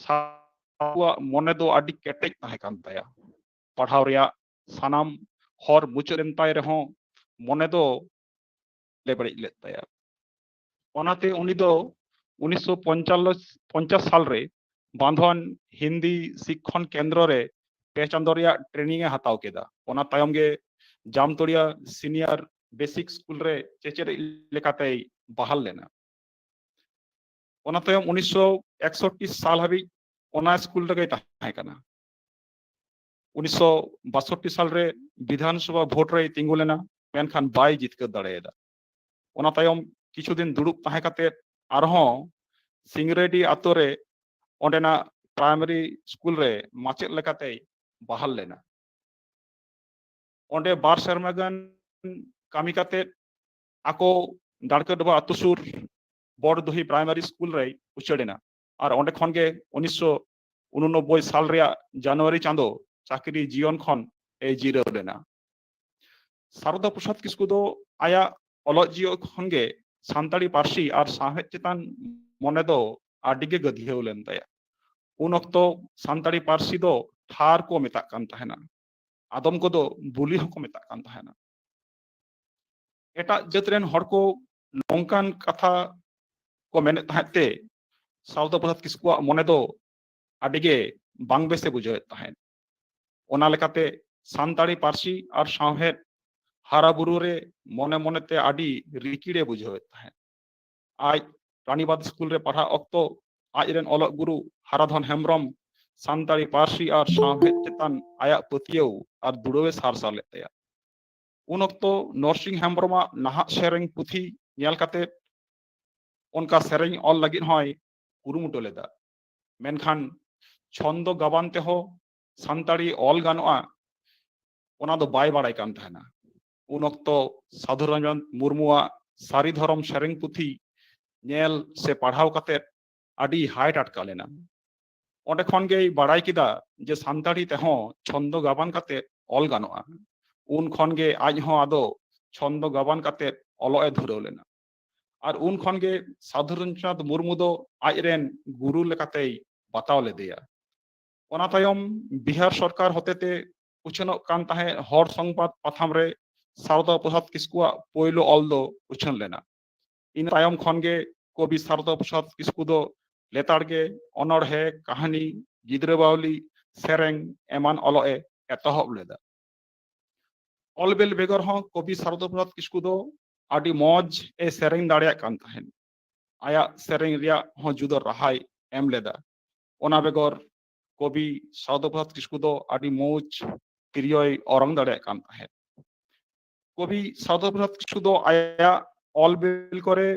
ᱥᱟᱨᱚᱫᱟᱣᱟᱜ ᱢᱚᱱᱮ ᱫᱚ ᱟᱹᱰᱤ ᱠᱮᱴᱮᱡ ᱛᱟᱦᱮᱸ ᱠᱟᱱ ᱛᱟᱭᱟ᱾ ᱯᱟᱲᱦᱟᱣ ᱨᱮᱭᱟᱜ ᱥᱟᱱᱟᱢ ᱦᱚᱨ ᱢᱩᱪᱟᱹᱫ ᱮᱱ ᱛᱟᱭ ᱨᱮᱦᱚᱸ ᱢᱚᱱᱮ ᱫᱚ ᱞᱮᱵᱲᱮᱡ ᱞᱮᱫ ᱛᱟᱭᱟ᱾ ᱚᱱᱟᱛᱮ ᱩᱱᱤ ᱫᱚ ᱩᱱᱤᱥᱥᱚ ᱯᱚᱧᱪᱟᱥ ᱥᱟᱞ ᱨᱮ ᱵᱟᱸᱫᱷᱣᱟᱱ ᱦᱤᱱᱫᱤ ᱥᱤᱠᱠᱷᱚᱱ ᱠᱮᱱᱫᱨᱚ ᱨᱮ ᱯᱮ ᱪᱟᱸᱫᱚ ᱨᱮᱭᱟᱜ ᱴᱨᱮᱱᱤᱝ ᱮ ᱦᱟᱛᱟᱣ ᱠᱮᱫᱟ᱾ ᱚᱱᱟ ᱛᱟᱭᱚᱢ ᱜᱮ ᱡᱟᱢᱛᱚᱲᱤᱭᱟ ᱥᱤᱱᱤᱭᱟᱨ ᱵᱮᱥᱤᱠ ᱥᱠᱩᱞ ᱨᱮ ᱪᱮᱪᱮᱫ ᱞᱮᱠᱟᱛᱮᱭ ᱵᱟᱦᱟᱞ ᱞᱮᱱᱟ᱾ ᱚᱱᱟ ᱛᱟᱭᱚᱢ ᱩᱱᱤᱥᱥᱚ ᱮᱠᱥᱚᱴᱴᱤ ᱥᱟᱞ ᱦᱟᱹᱵᱤᱡ ᱚᱱᱟ ᱥᱠᱩᱞ ᱨᱮᱜᱮᱭ ᱛᱟᱦᱮᱸ ᱠᱟᱱᱟ᱾ ᱩᱱᱤᱥᱥᱚ ᱵᱟᱥᱚᱴᱴᱤ ᱥᱟᱞ ᱨᱮ ᱵᱤᱫᱷᱟᱱ ᱥᱚᱵᱷᱟ ᱵᱷᱳᱴ ᱨᱮᱭ ᱛᱤᱸᱜᱩ ᱞᱮᱱᱟ, ᱢᱮᱱᱠᱷᱟᱱ ᱵᱟᱭ ᱡᱤᱛᱠᱟᱹᱨ ᱫᱟᱲᱮᱭᱟᱫᱟ᱾ ᱚᱱᱟ ᱛᱟᱭᱚᱢ ᱠᱤᱪᱷᱩ ᱫᱤᱱ ᱫᱩᱲᱩᱵ ᱛᱟᱦᱮᱸ ᱠᱟᱛᱮ ᱟᱨᱦᱚᱸ ᱥᱤᱝᱨᱮᱰᱤ ᱟᱛᱳ ᱨᱮ ᱚᱸᱰᱮᱱᱟᱜ ᱯᱨᱟᱭᱢᱟᱨᱤ ᱥᱠᱩᱞ ᱨᱮ ᱢᱟᱪᱮᱫ ᱞᱮᱠᱟᱛᱮᱭ ᱵᱟᱦᱟᱞ ᱞᱮᱱᱟ᱾ ᱚᱸᱰᱮ ᱵᱟᱨ ᱥᱮᱨᱢᱟ ᱜᱟᱱ ᱠᱟᱹᱢᱤ ᱠᱟᱛᱮ ᱟᱠᱚ ᱰᱟᱲᱠᱟᱹ ᱰᱚᱵᱟ ᱟᱛᱳ ᱥᱩᱨ ᱵᱚᱲᱫᱩᱦᱤ ᱯᱨᱟᱭᱢᱟᱨᱤ ᱥᱠᱩᱞ ᱨᱮᱭ ᱩᱪᱟᱹᱲ ᱮᱱᱟ᱾ ᱟᱨ ᱚᱸᱰᱮ ᱠᱷᱚᱱ ᱜᱮ ᱩᱱᱤᱥᱥᱚ ᱩᱱᱚᱱᱚᱵᱵᱳᱭ ᱥᱟᱞ ᱨᱮᱭᱟᱜ ᱡᱟᱱᱩᱣᱟᱨᱤ ᱪᱟᱸᱫᱚ ᱪᱟᱹᱠᱨᱤ ᱡᱤᱭᱚᱱ ᱠᱷᱚᱱ ᱮ ᱡᱤᱨᱟᱹᱣ ᱞᱮᱱᱟ᱾ ᱥᱟᱨᱚᱫᱟ ᱯᱨᱚᱥᱟᱫᱽ ᱠᱤᱥᱠᱩ ᱫᱚ ᱟᱭᱟᱜ ᱚᱞᱚᱜ ᱡᱤᱭᱚᱱ ᱠᱷᱚᱱ ᱜᱮ ᱥᱟᱱᱛᱟᱲᱤ ᱯᱟᱹᱨᱥᱤ ᱟᱨ ᱥᱟᱶᱦᱮᱫ ᱪᱮᱛᱟᱱ ᱢᱚᱱᱮ ᱫᱚ ᱟᱹᱰᱤ ᱜᱮ ᱜᱟᱹᱫᱷᱭᱟᱹᱣ ᱞᱮᱱ ᱛᱟᱭᱟ᱾ ᱩᱱ ᱚᱠᱛᱚ ᱥᱟᱱᱛᱟᱲᱤ ᱯᱟᱹᱨᱥᱤ ᱫᱚ ᱴᱷᱟᱨ ᱠᱚ ᱢᱮᱛᱟᱜ ᱠᱟᱱ ᱛᱟᱦᱮᱱᱟ, ᱟᱫᱚᱢ ᱠᱚᱫᱚ ᱵᱩᱞᱤ ᱦᱚᱸᱠᱚ ᱢᱮᱛᱟᱜ ᱠᱟᱱ ᱛᱟᱦᱮᱱᱟ᱾ ᱮᱴᱟᱜ ᱡᱟᱹᱛ ᱨᱮᱱ ᱦᱚᱲ ᱠᱚ ᱱᱚᱝᱠᱟᱱ ᱠᱟᱛᱷᱟ ᱠᱚ ᱢᱮᱱᱮᱫ ᱛᱟᱦᱮᱸᱫ ᱛᱮ ᱥᱟᱨᱚᱫᱟ ᱯᱨᱚᱥᱟᱫᱽ ᱠᱤᱥᱠᱩᱣᱟᱜ ᱢᱚᱱᱮ ᱫᱚ ᱟᱹᱰᱤ ᱜᱮ ᱵᱟᱝ ᱵᱮᱥᱮ ᱵᱩᱡᱷᱟᱹᱣᱮᱫ ᱛᱟᱦᱮᱸᱫ᱾ ᱚᱱᱟ ᱞᱮᱠᱟᱛᱮ ᱥᱟᱱᱛᱟᱲᱤ ᱯᱟᱹᱨᱥᱤ ᱟᱨ ᱥᱟᱶᱦᱮᱫ ᱦᱟᱨᱟ ᱵᱩᱨᱩ ᱨᱮ ᱢᱚᱱᱮ ᱢᱚᱱᱮᱛᱮ ᱟᱹᱰᱤ ᱨᱤᱠᱤᱲᱮ ᱵᱩᱡᱷᱟᱹᱣᱮᱫ ᱛᱟᱦᱮᱸᱫ᱾ ᱟᱡ ᱨᱟᱱᱤᱵᱟᱸᱫᱷ ᱥᱠᱩᱞ ᱨᱮ ᱯᱟᱲᱦᱟᱜ ᱚᱠᱛᱚ ᱟᱡ ᱨᱮᱱ ᱚᱞᱚᱜ ᱜᱩᱨᱩ ᱦᱟᱨᱟᱫᱷᱚᱱ ᱦᱮᱢᱵᱨᱚᱢ ᱥᱟᱱᱛᱟᱲᱤ ᱯᱟᱹᱨᱥᱤ ᱟᱨ ᱥᱟᱶᱦᱮᱫ ᱪᱮᱛᱟᱱ ᱟᱭᱟᱜ ᱯᱟᱹᱛᱭᱟᱹᱣ ᱟᱨ ᱫᱩᱲᱟᱹᱣᱮ ᱥᱟᱨᱥᱟᱣ ᱞᱮᱫ ᱛᱟᱭᱟ᱾ ᱩᱱ ᱚᱠᱛᱚ ᱱᱚᱨᱥᱤᱝ ᱦᱮᱢᱵᱨᱚᱢᱟᱜ ᱱᱟᱦᱟᱜ ᱥᱮᱨᱮᱧ ᱯᱩᱛᱷᱤ ᱧᱮᱞ ᱠᱟᱛᱮ ᱚᱱᱠᱟ ᱥᱮᱨᱮᱧ ᱚᱞ ᱞᱟᱹᱜᱤᱫ ᱦᱚᱸᱭ ᱠᱩᱨᱩᱢᱩᱴᱩ ᱞᱮᱫᱟ᱾ ᱢᱮᱱᱠᱷᱟᱱ ᱪᱷᱚᱱᱫᱚ ᱜᱟᱵᱟᱱ ᱛᱮᱦᱚᱸ ᱥᱟᱱᱛᱟᱲᱤ ᱚᱞ ᱜᱟᱱᱚᱜᱼᱟ, ᱚᱱᱟ ᱫᱚ ᱵᱟᱭ ᱵᱟᱲᱟᱭ ᱠᱟᱱ ᱛᱟᱦᱮᱱᱟ᱾ ᱩᱱ ᱚᱠᱛᱚ ᱥᱟᱫᱷᱩ ᱨᱟᱢᱪᱟᱸᱫᱽ ᱢᱩᱨᱢᱩᱣᱟᱜ ᱥᱟᱹᱨᱤ ᱫᱷᱚᱨᱚᱢ ᱥᱮᱨᱮᱧ ᱯᱩᱛᱷᱤ ᱧᱮᱞ ᱥᱮ ᱯᱟᱲᱦᱟᱣ ᱠᱟᱛᱮ ᱟᱹᱰᱤ ᱦᱟᱭ ᱟᱴᱠᱟᱣ ᱞᱮᱱᱟ᱾ ᱚᱸᱰᱮ ᱠᱷᱚᱱ ᱜᱮᱭ ᱵᱟᱲᱟᱭ ᱠᱮᱫᱟ ᱡᱮ ᱥᱟᱱᱛᱟᱲᱤ ᱛᱮᱦᱚᱸ ᱪᱷᱚᱱᱫᱚ ᱜᱟᱵᱟᱱ ᱠᱟᱛᱮ ᱚᱞ ᱜᱟᱱᱚᱜᱼᱟ᱾ ᱩᱱ ᱠᱷᱚᱱ ᱜᱮ ᱟᱡ ᱦᱚᱸ ᱟᱫᱚ ᱪᱷᱚᱱᱫᱚ ᱜᱟᱵᱟᱱ ᱠᱟᱛᱮ ᱚᱞᱚᱜ ᱮ ᱫᱷᱩᱨᱟᱹᱣ ᱞᱮᱱᱟ᱾ ᱟᱨ ᱩᱱ ᱠᱷᱚᱱ ᱜᱮ ᱥᱟᱫᱷᱩ ᱨᱟᱢᱪᱟᱸᱫᱽ ᱢᱩᱨᱢᱩ ᱫᱚ ᱟᱡ ᱨᱮᱱ ᱜᱩᱨᱩ ᱞᱮᱠᱟᱛᱮᱭ ᱵᱟᱛᱟᱣ ᱞᱮᱫᱮᱭᱟ᱾ ᱚᱱᱟ ᱛᱟᱭᱚᱢ ᱵᱤᱦᱟᱨ ᱥᱚᱨᱠᱟᱨ ᱦᱚᱛᱮᱛᱮ ᱩᱪᱷᱟᱹᱱᱚᱜ ᱠᱟᱱ ᱛᱟᱦᱮᱸᱫ ᱦᱚᱲ ᱥᱚᱝᱵᱟᱫ ᱯᱟᱛᱷᱟᱢ ᱨᱮ ᱥᱟᱨᱚᱫᱟ ᱯᱨᱚᱥᱟᱫᱽ ᱠᱤᱥᱠᱩᱣᱟᱜ ᱯᱳᱭᱞᱳ ᱚᱞ ᱫᱚ ᱩᱪᱷᱟᱹᱱ ᱞᱮᱱᱟ᱾ ᱤᱱᱟᱹ ᱛᱟᱭᱚᱢ ᱠᱷᱚᱱ ᱜᱮ ᱠᱚᱵᱤ ᱥᱟᱨᱚᱫᱟ ᱯᱨᱚᱥᱟᱫᱽ ᱠᱤᱥᱠᱩ ᱫᱚ ᱞᱮᱛᱟᱲ ᱜᱮ ᱚᱱᱚᱬᱦᱮ, ᱠᱟᱹᱦᱱᱤ, ᱜᱤᱫᱽᱨᱟᱹ ᱵᱟᱣᱞᱤ, ᱥᱮᱨᱮᱧ ᱮᱢᱟᱱ ᱚᱞᱚᱜ ᱮ ᱮᱛᱚᱦᱚᱵ ᱞᱮᱫᱟ᱾ ᱚᱞ ᱵᱮᱞ ᱵᱮᱜᱚᱨ ᱦᱚᱸ ᱠᱚᱵᱤ ᱥᱟᱨᱚᱫᱟ ᱯᱨᱚᱥᱟᱫᱽ ᱠᱤᱥᱠᱩ ᱫᱚ ᱟᱹᱰᱤ ᱢᱚᱡᱽ ᱮ ᱥᱮᱨᱮᱧ ᱫᱟᱲᱮᱭᱟᱜ ᱠᱟᱱ ᱛᱟᱦᱮᱸᱫ᱾ ᱟᱭᱟᱜ ᱥᱮᱨᱮᱧ ᱨᱮᱭᱟᱜ ᱦᱚᱸ ᱡᱩᱫᱟᱹ ᱨᱟᱦᱟᱭ ᱮᱢ ᱞᱮᱫᱟ᱾ ᱚᱱᱟ ᱵᱮᱜᱚᱨ ᱠᱚᱵᱤ ᱥᱟᱨᱚᱫᱟ ᱯᱨᱚᱥᱟᱫᱽ ᱠᱤᱥᱠᱩ ᱫᱚ ᱟᱹᱰᱤ ᱢᱚᱡᱽ ᱛᱤᱨᱭᱳᱭ ᱚᱨᱚᱝ ᱫᱟᱲᱮᱭᱟᱜ ᱠᱟᱱ ᱛᱟᱦᱮᱸᱫ᱾ ᱠᱚᱵᱤ ᱥᱟᱨᱚᱫᱟ ᱯᱨᱚᱥᱟᱫᱽ ᱠᱤᱥᱠᱩ ᱫᱚ ᱟᱭᱟᱜ ᱚᱞ ᱵᱮᱞ ᱠᱚᱨᱮ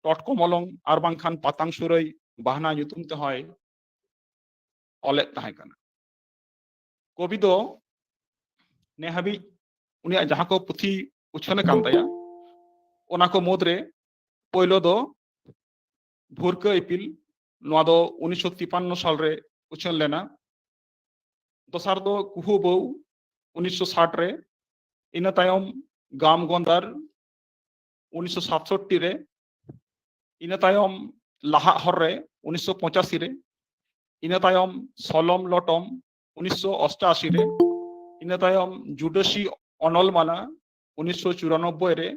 ᱴᱚᱴᱠᱚ ᱢᱚᱞᱚᱝ ᱟᱨ ᱵᱟᱝᱠᱷᱟᱱ ᱯᱟᱛᱟᱝ ᱥᱩᱨᱟᱹᱭ ᱵᱟᱦᱱᱟ ᱧᱩᱛᱩᱢ ᱛᱮᱦᱚᱸᱭ ᱚᱞᱮᱫ ᱛᱟᱦᱮᱸ ᱠᱟᱱᱟ᱾ ᱠᱚᱵᱤ ᱫᱚ ᱱᱮ ᱦᱟᱹᱵᱤᱡ ᱩᱱᱤᱭᱟᱜ ᱡᱟᱦᱟᱸ ᱠᱚ ᱯᱩᱛᱷᱤ ᱩᱪᱷᱟᱹᱱ ᱟᱠᱟᱱ ᱛᱟᱭᱟ, ᱚᱱᱟ ᱠᱚ ᱢᱩᱫᱽᱨᱮ ᱯᱳᱭᱞᱳ ᱫᱚ ᱵᱷᱩᱨᱠᱟᱹ ᱤᱯᱤᱞ, ᱱᱚᱣᱟ ᱫᱚ ᱩᱱᱤᱥᱥᱚ ᱛᱤᱯᱟᱱᱱᱚ ᱥᱟᱞᱨᱮ ᱩᱪᱷᱟᱹᱱ ᱞᱮᱱᱟ᱾ ᱫᱚᱥᱟᱨ ᱫᱚ ᱠᱩᱦᱩ ᱵᱟᱹᱣ, ᱩᱱᱤᱥᱥᱚ ᱥᱟᱴ ᱨᱮ᱾ ᱤᱱᱟᱹ ᱛᱟᱭᱚᱢ ᱜᱟᱢ ᱜᱚᱱᱫᱟᱨ, ᱩᱱᱤᱥᱥᱚ ᱥᱟᱛᱥᱚᱴᱴᱤ ᱨᱮ᱾ ᱤᱱᱟᱹ ᱛᱟᱭᱚᱢ ᱞᱟᱦᱟᱜ ᱦᱚᱨ ᱨᱮ, ᱩᱱᱤᱥᱥᱚ ᱯᱚᱸᱪᱟᱥᱤ ᱨᱮ᱾ ᱤᱱᱟᱹ ᱛᱟᱭᱚᱢ ᱥᱚᱞᱚᱢ ᱞᱚᱴᱚᱢ, ᱩᱱᱤᱥᱥᱚ ᱚᱥᱴᱟᱥᱤ ᱨᱮ᱾ ᱤᱱᱟᱹ ᱛᱟᱭᱚᱢ ᱡᱩᱰᱟᱹᱥᱤ ᱚᱱᱚᱞ ᱢᱟᱞᱟ, ᱩᱱᱤᱥᱥᱚ ᱪᱩᱨᱟᱱᱚᱵᱵᱳᱭ ᱨᱮ᱾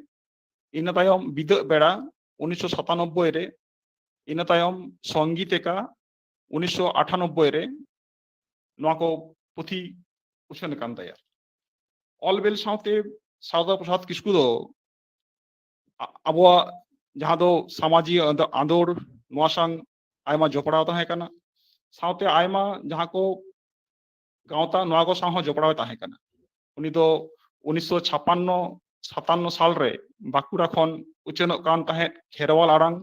ᱤᱱᱟᱹ ᱛᱟᱭᱚᱢ ᱵᱤᱫᱟᱹᱜ ᱵᱮᱲᱟ, ᱩᱱᱤᱥᱥᱚ ᱥᱟᱛᱟᱱᱚᱵᱵᱳᱭ ᱨᱮ᱾ ᱤᱱᱟᱹ ᱛᱟᱭᱚᱢ ᱥᱚᱝᱜᱤᱛᱮᱠᱟ, ᱩᱱᱤᱥᱥᱚ ᱟᱴᱷᱟᱱᱚᱵᱵᱳᱭ ᱨᱮ᱾ ᱱᱚᱣᱟ ᱠᱚ ᱯᱩᱛᱷᱤ ᱩᱪᱷᱟᱹᱱ ᱟᱠᱟᱱ ᱛᱟᱭᱟ᱾ ᱚᱞ ᱵᱮᱞ ᱥᱟᱶᱛᱮ ᱥᱟᱨᱚᱫᱟ ᱯᱨᱚᱥᱟᱫᱽ ᱠᱤᱥᱠᱩ ᱫᱚ ᱟ- ᱟᱵᱚᱣᱟᱜ ᱡᱟᱦᱟᱸ ᱫᱚ ᱥᱟᱢᱟᱡᱤᱠ ᱟᱸᱫᱳ- ᱟᱸᱫᱳᱲ, ᱱᱚᱣᱟ ᱥᱟᱶ ᱟᱭᱢᱟ ᱡᱚᱯᱲᱟᱣ ᱛᱟᱦᱮᱸ ᱠᱟᱱᱟ᱾ ᱥᱟᱶᱛᱮ ᱟᱭᱢᱟ ᱡᱟᱦᱟᱸ ᱠᱚ ᱜᱟᱶᱛᱟ, ᱱᱚᱣᱟ ᱠᱚ ᱥᱟᱶ ᱦᱚᱸ ᱡᱚᱯᱲᱟᱣ ᱮ ᱛᱟᱦᱮᱸ ᱠᱟᱱᱟ᱾ ᱩᱱᱤ ᱫᱚ ᱩᱱᱤᱥᱥᱚ ᱪᱷᱟᱯᱟᱱᱱᱚ ᱥᱟᱛᱟᱱᱱᱚ ᱥᱟᱞ ᱨᱮ ᱵᱟᱸᱠᱩᱲᱟ ᱠᱷᱚᱱ ᱩᱪᱷᱟᱹᱱᱚᱜ ᱠᱟᱱ ᱛᱟᱦᱮᱸᱫ ᱠᱷᱮᱨᱣᱟᱞ ᱟᱲᱟᱝ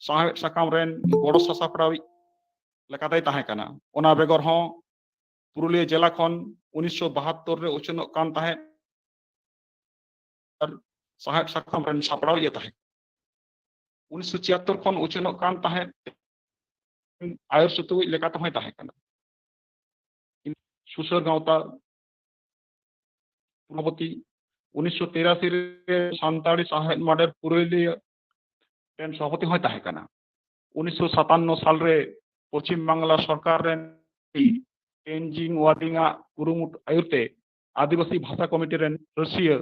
ᱥᱟᱶᱦᱮᱫ ᱥᱟᱠᱟᱢ ᱨᱮᱱ ᱜᱚᱲᱚ ᱥᱟᱥᱟᱯᱲᱟᱣᱤᱡ ᱞᱮᱠᱟᱛᱮᱭ ᱛᱟᱦᱮᱸ ᱠᱟᱱᱟ᱾ ᱚᱱᱟ ᱵᱮᱜᱚᱨ ᱦᱚᱸ ᱯᱩᱨᱩᱞᱤᱭᱟᱹ ᱡᱮᱞᱟ ᱠᱷᱚᱱ ᱩᱱᱤᱥᱥᱚ ᱵᱟᱦᱟᱛᱛᱚᱨ ᱨᱮ ᱩᱪᱷᱟᱹᱱᱚᱜ ᱠᱟᱱ ᱛᱟᱦᱮᱸᱫ ᱟᱨ ᱥᱟᱶᱦᱮᱫ ᱥᱟᱠᱟᱢ ᱨᱮᱱ ᱥᱟᱯᱲᱟᱣᱤᱡ ᱮ ᱛᱟᱦᱮᱸ ᱠᱟᱱᱟ᱾ ᱩᱱᱤᱥᱥᱚ ᱪᱷᱤᱭᱟᱛᱛᱚᱨ ᱠᱷᱚᱱ ᱩᱪᱷᱟᱹᱱᱚᱜ ᱠᱟᱱ ᱛᱟᱦᱮᱸᱫ ᱟᱹᱭᱩᱨ ᱥᱩᱛᱩᱜᱤᱡ ᱞᱮᱠᱟᱛᱮ ᱦᱚᱸᱭ ᱛᱟᱦᱮᱸ ᱠᱟᱱᱟ᱾ ᱥᱩᱥᱟᱹᱨ ᱜᱟᱶᱛᱟ ᱥᱚᱵᱷᱟᱯᱚᱛᱤ, ᱩᱱᱤᱥᱥᱚ ᱛᱤᱨᱟᱥᱤ ᱨᱮ ᱥᱟᱱᱛᱟᱲᱤ ᱥᱟᱶᱦᱮᱫ ᱢᱟᱰᱮᱨ ᱯᱩᱨᱩᱞᱤᱭᱟᱹ ᱨᱮᱱ ᱥᱚᱵᱷᱟᱯᱚᱛᱤ ᱦᱚᱸᱭ ᱛᱟᱦᱮᱸ ᱠᱟᱱᱟ᱾ ᱩᱱᱤᱥᱥᱚ ᱥᱟᱛᱟᱱᱱᱚ ᱥᱟᱞ ᱨᱮ ᱯᱚᱪᱷᱤᱢ ᱵᱟᱝᱞᱟ ᱥᱚᱨᱠᱟᱨ ᱨᱮᱱ ᱛᱮᱱᱡᱤᱝ ᱣᱟᱨᱰᱤᱝ ᱟᱜ ᱠᱩᱨᱩᱢᱩᱴᱩ ᱟᱹᱭᱩᱨ ᱛᱮ ᱟᱹᱫᱤᱵᱟᱹᱥᱤ ᱵᱷᱟᱥᱟ ᱠᱚᱢᱤᱴᱤ ᱨᱮᱱ ᱨᱟᱹᱥᱤᱭᱟᱹ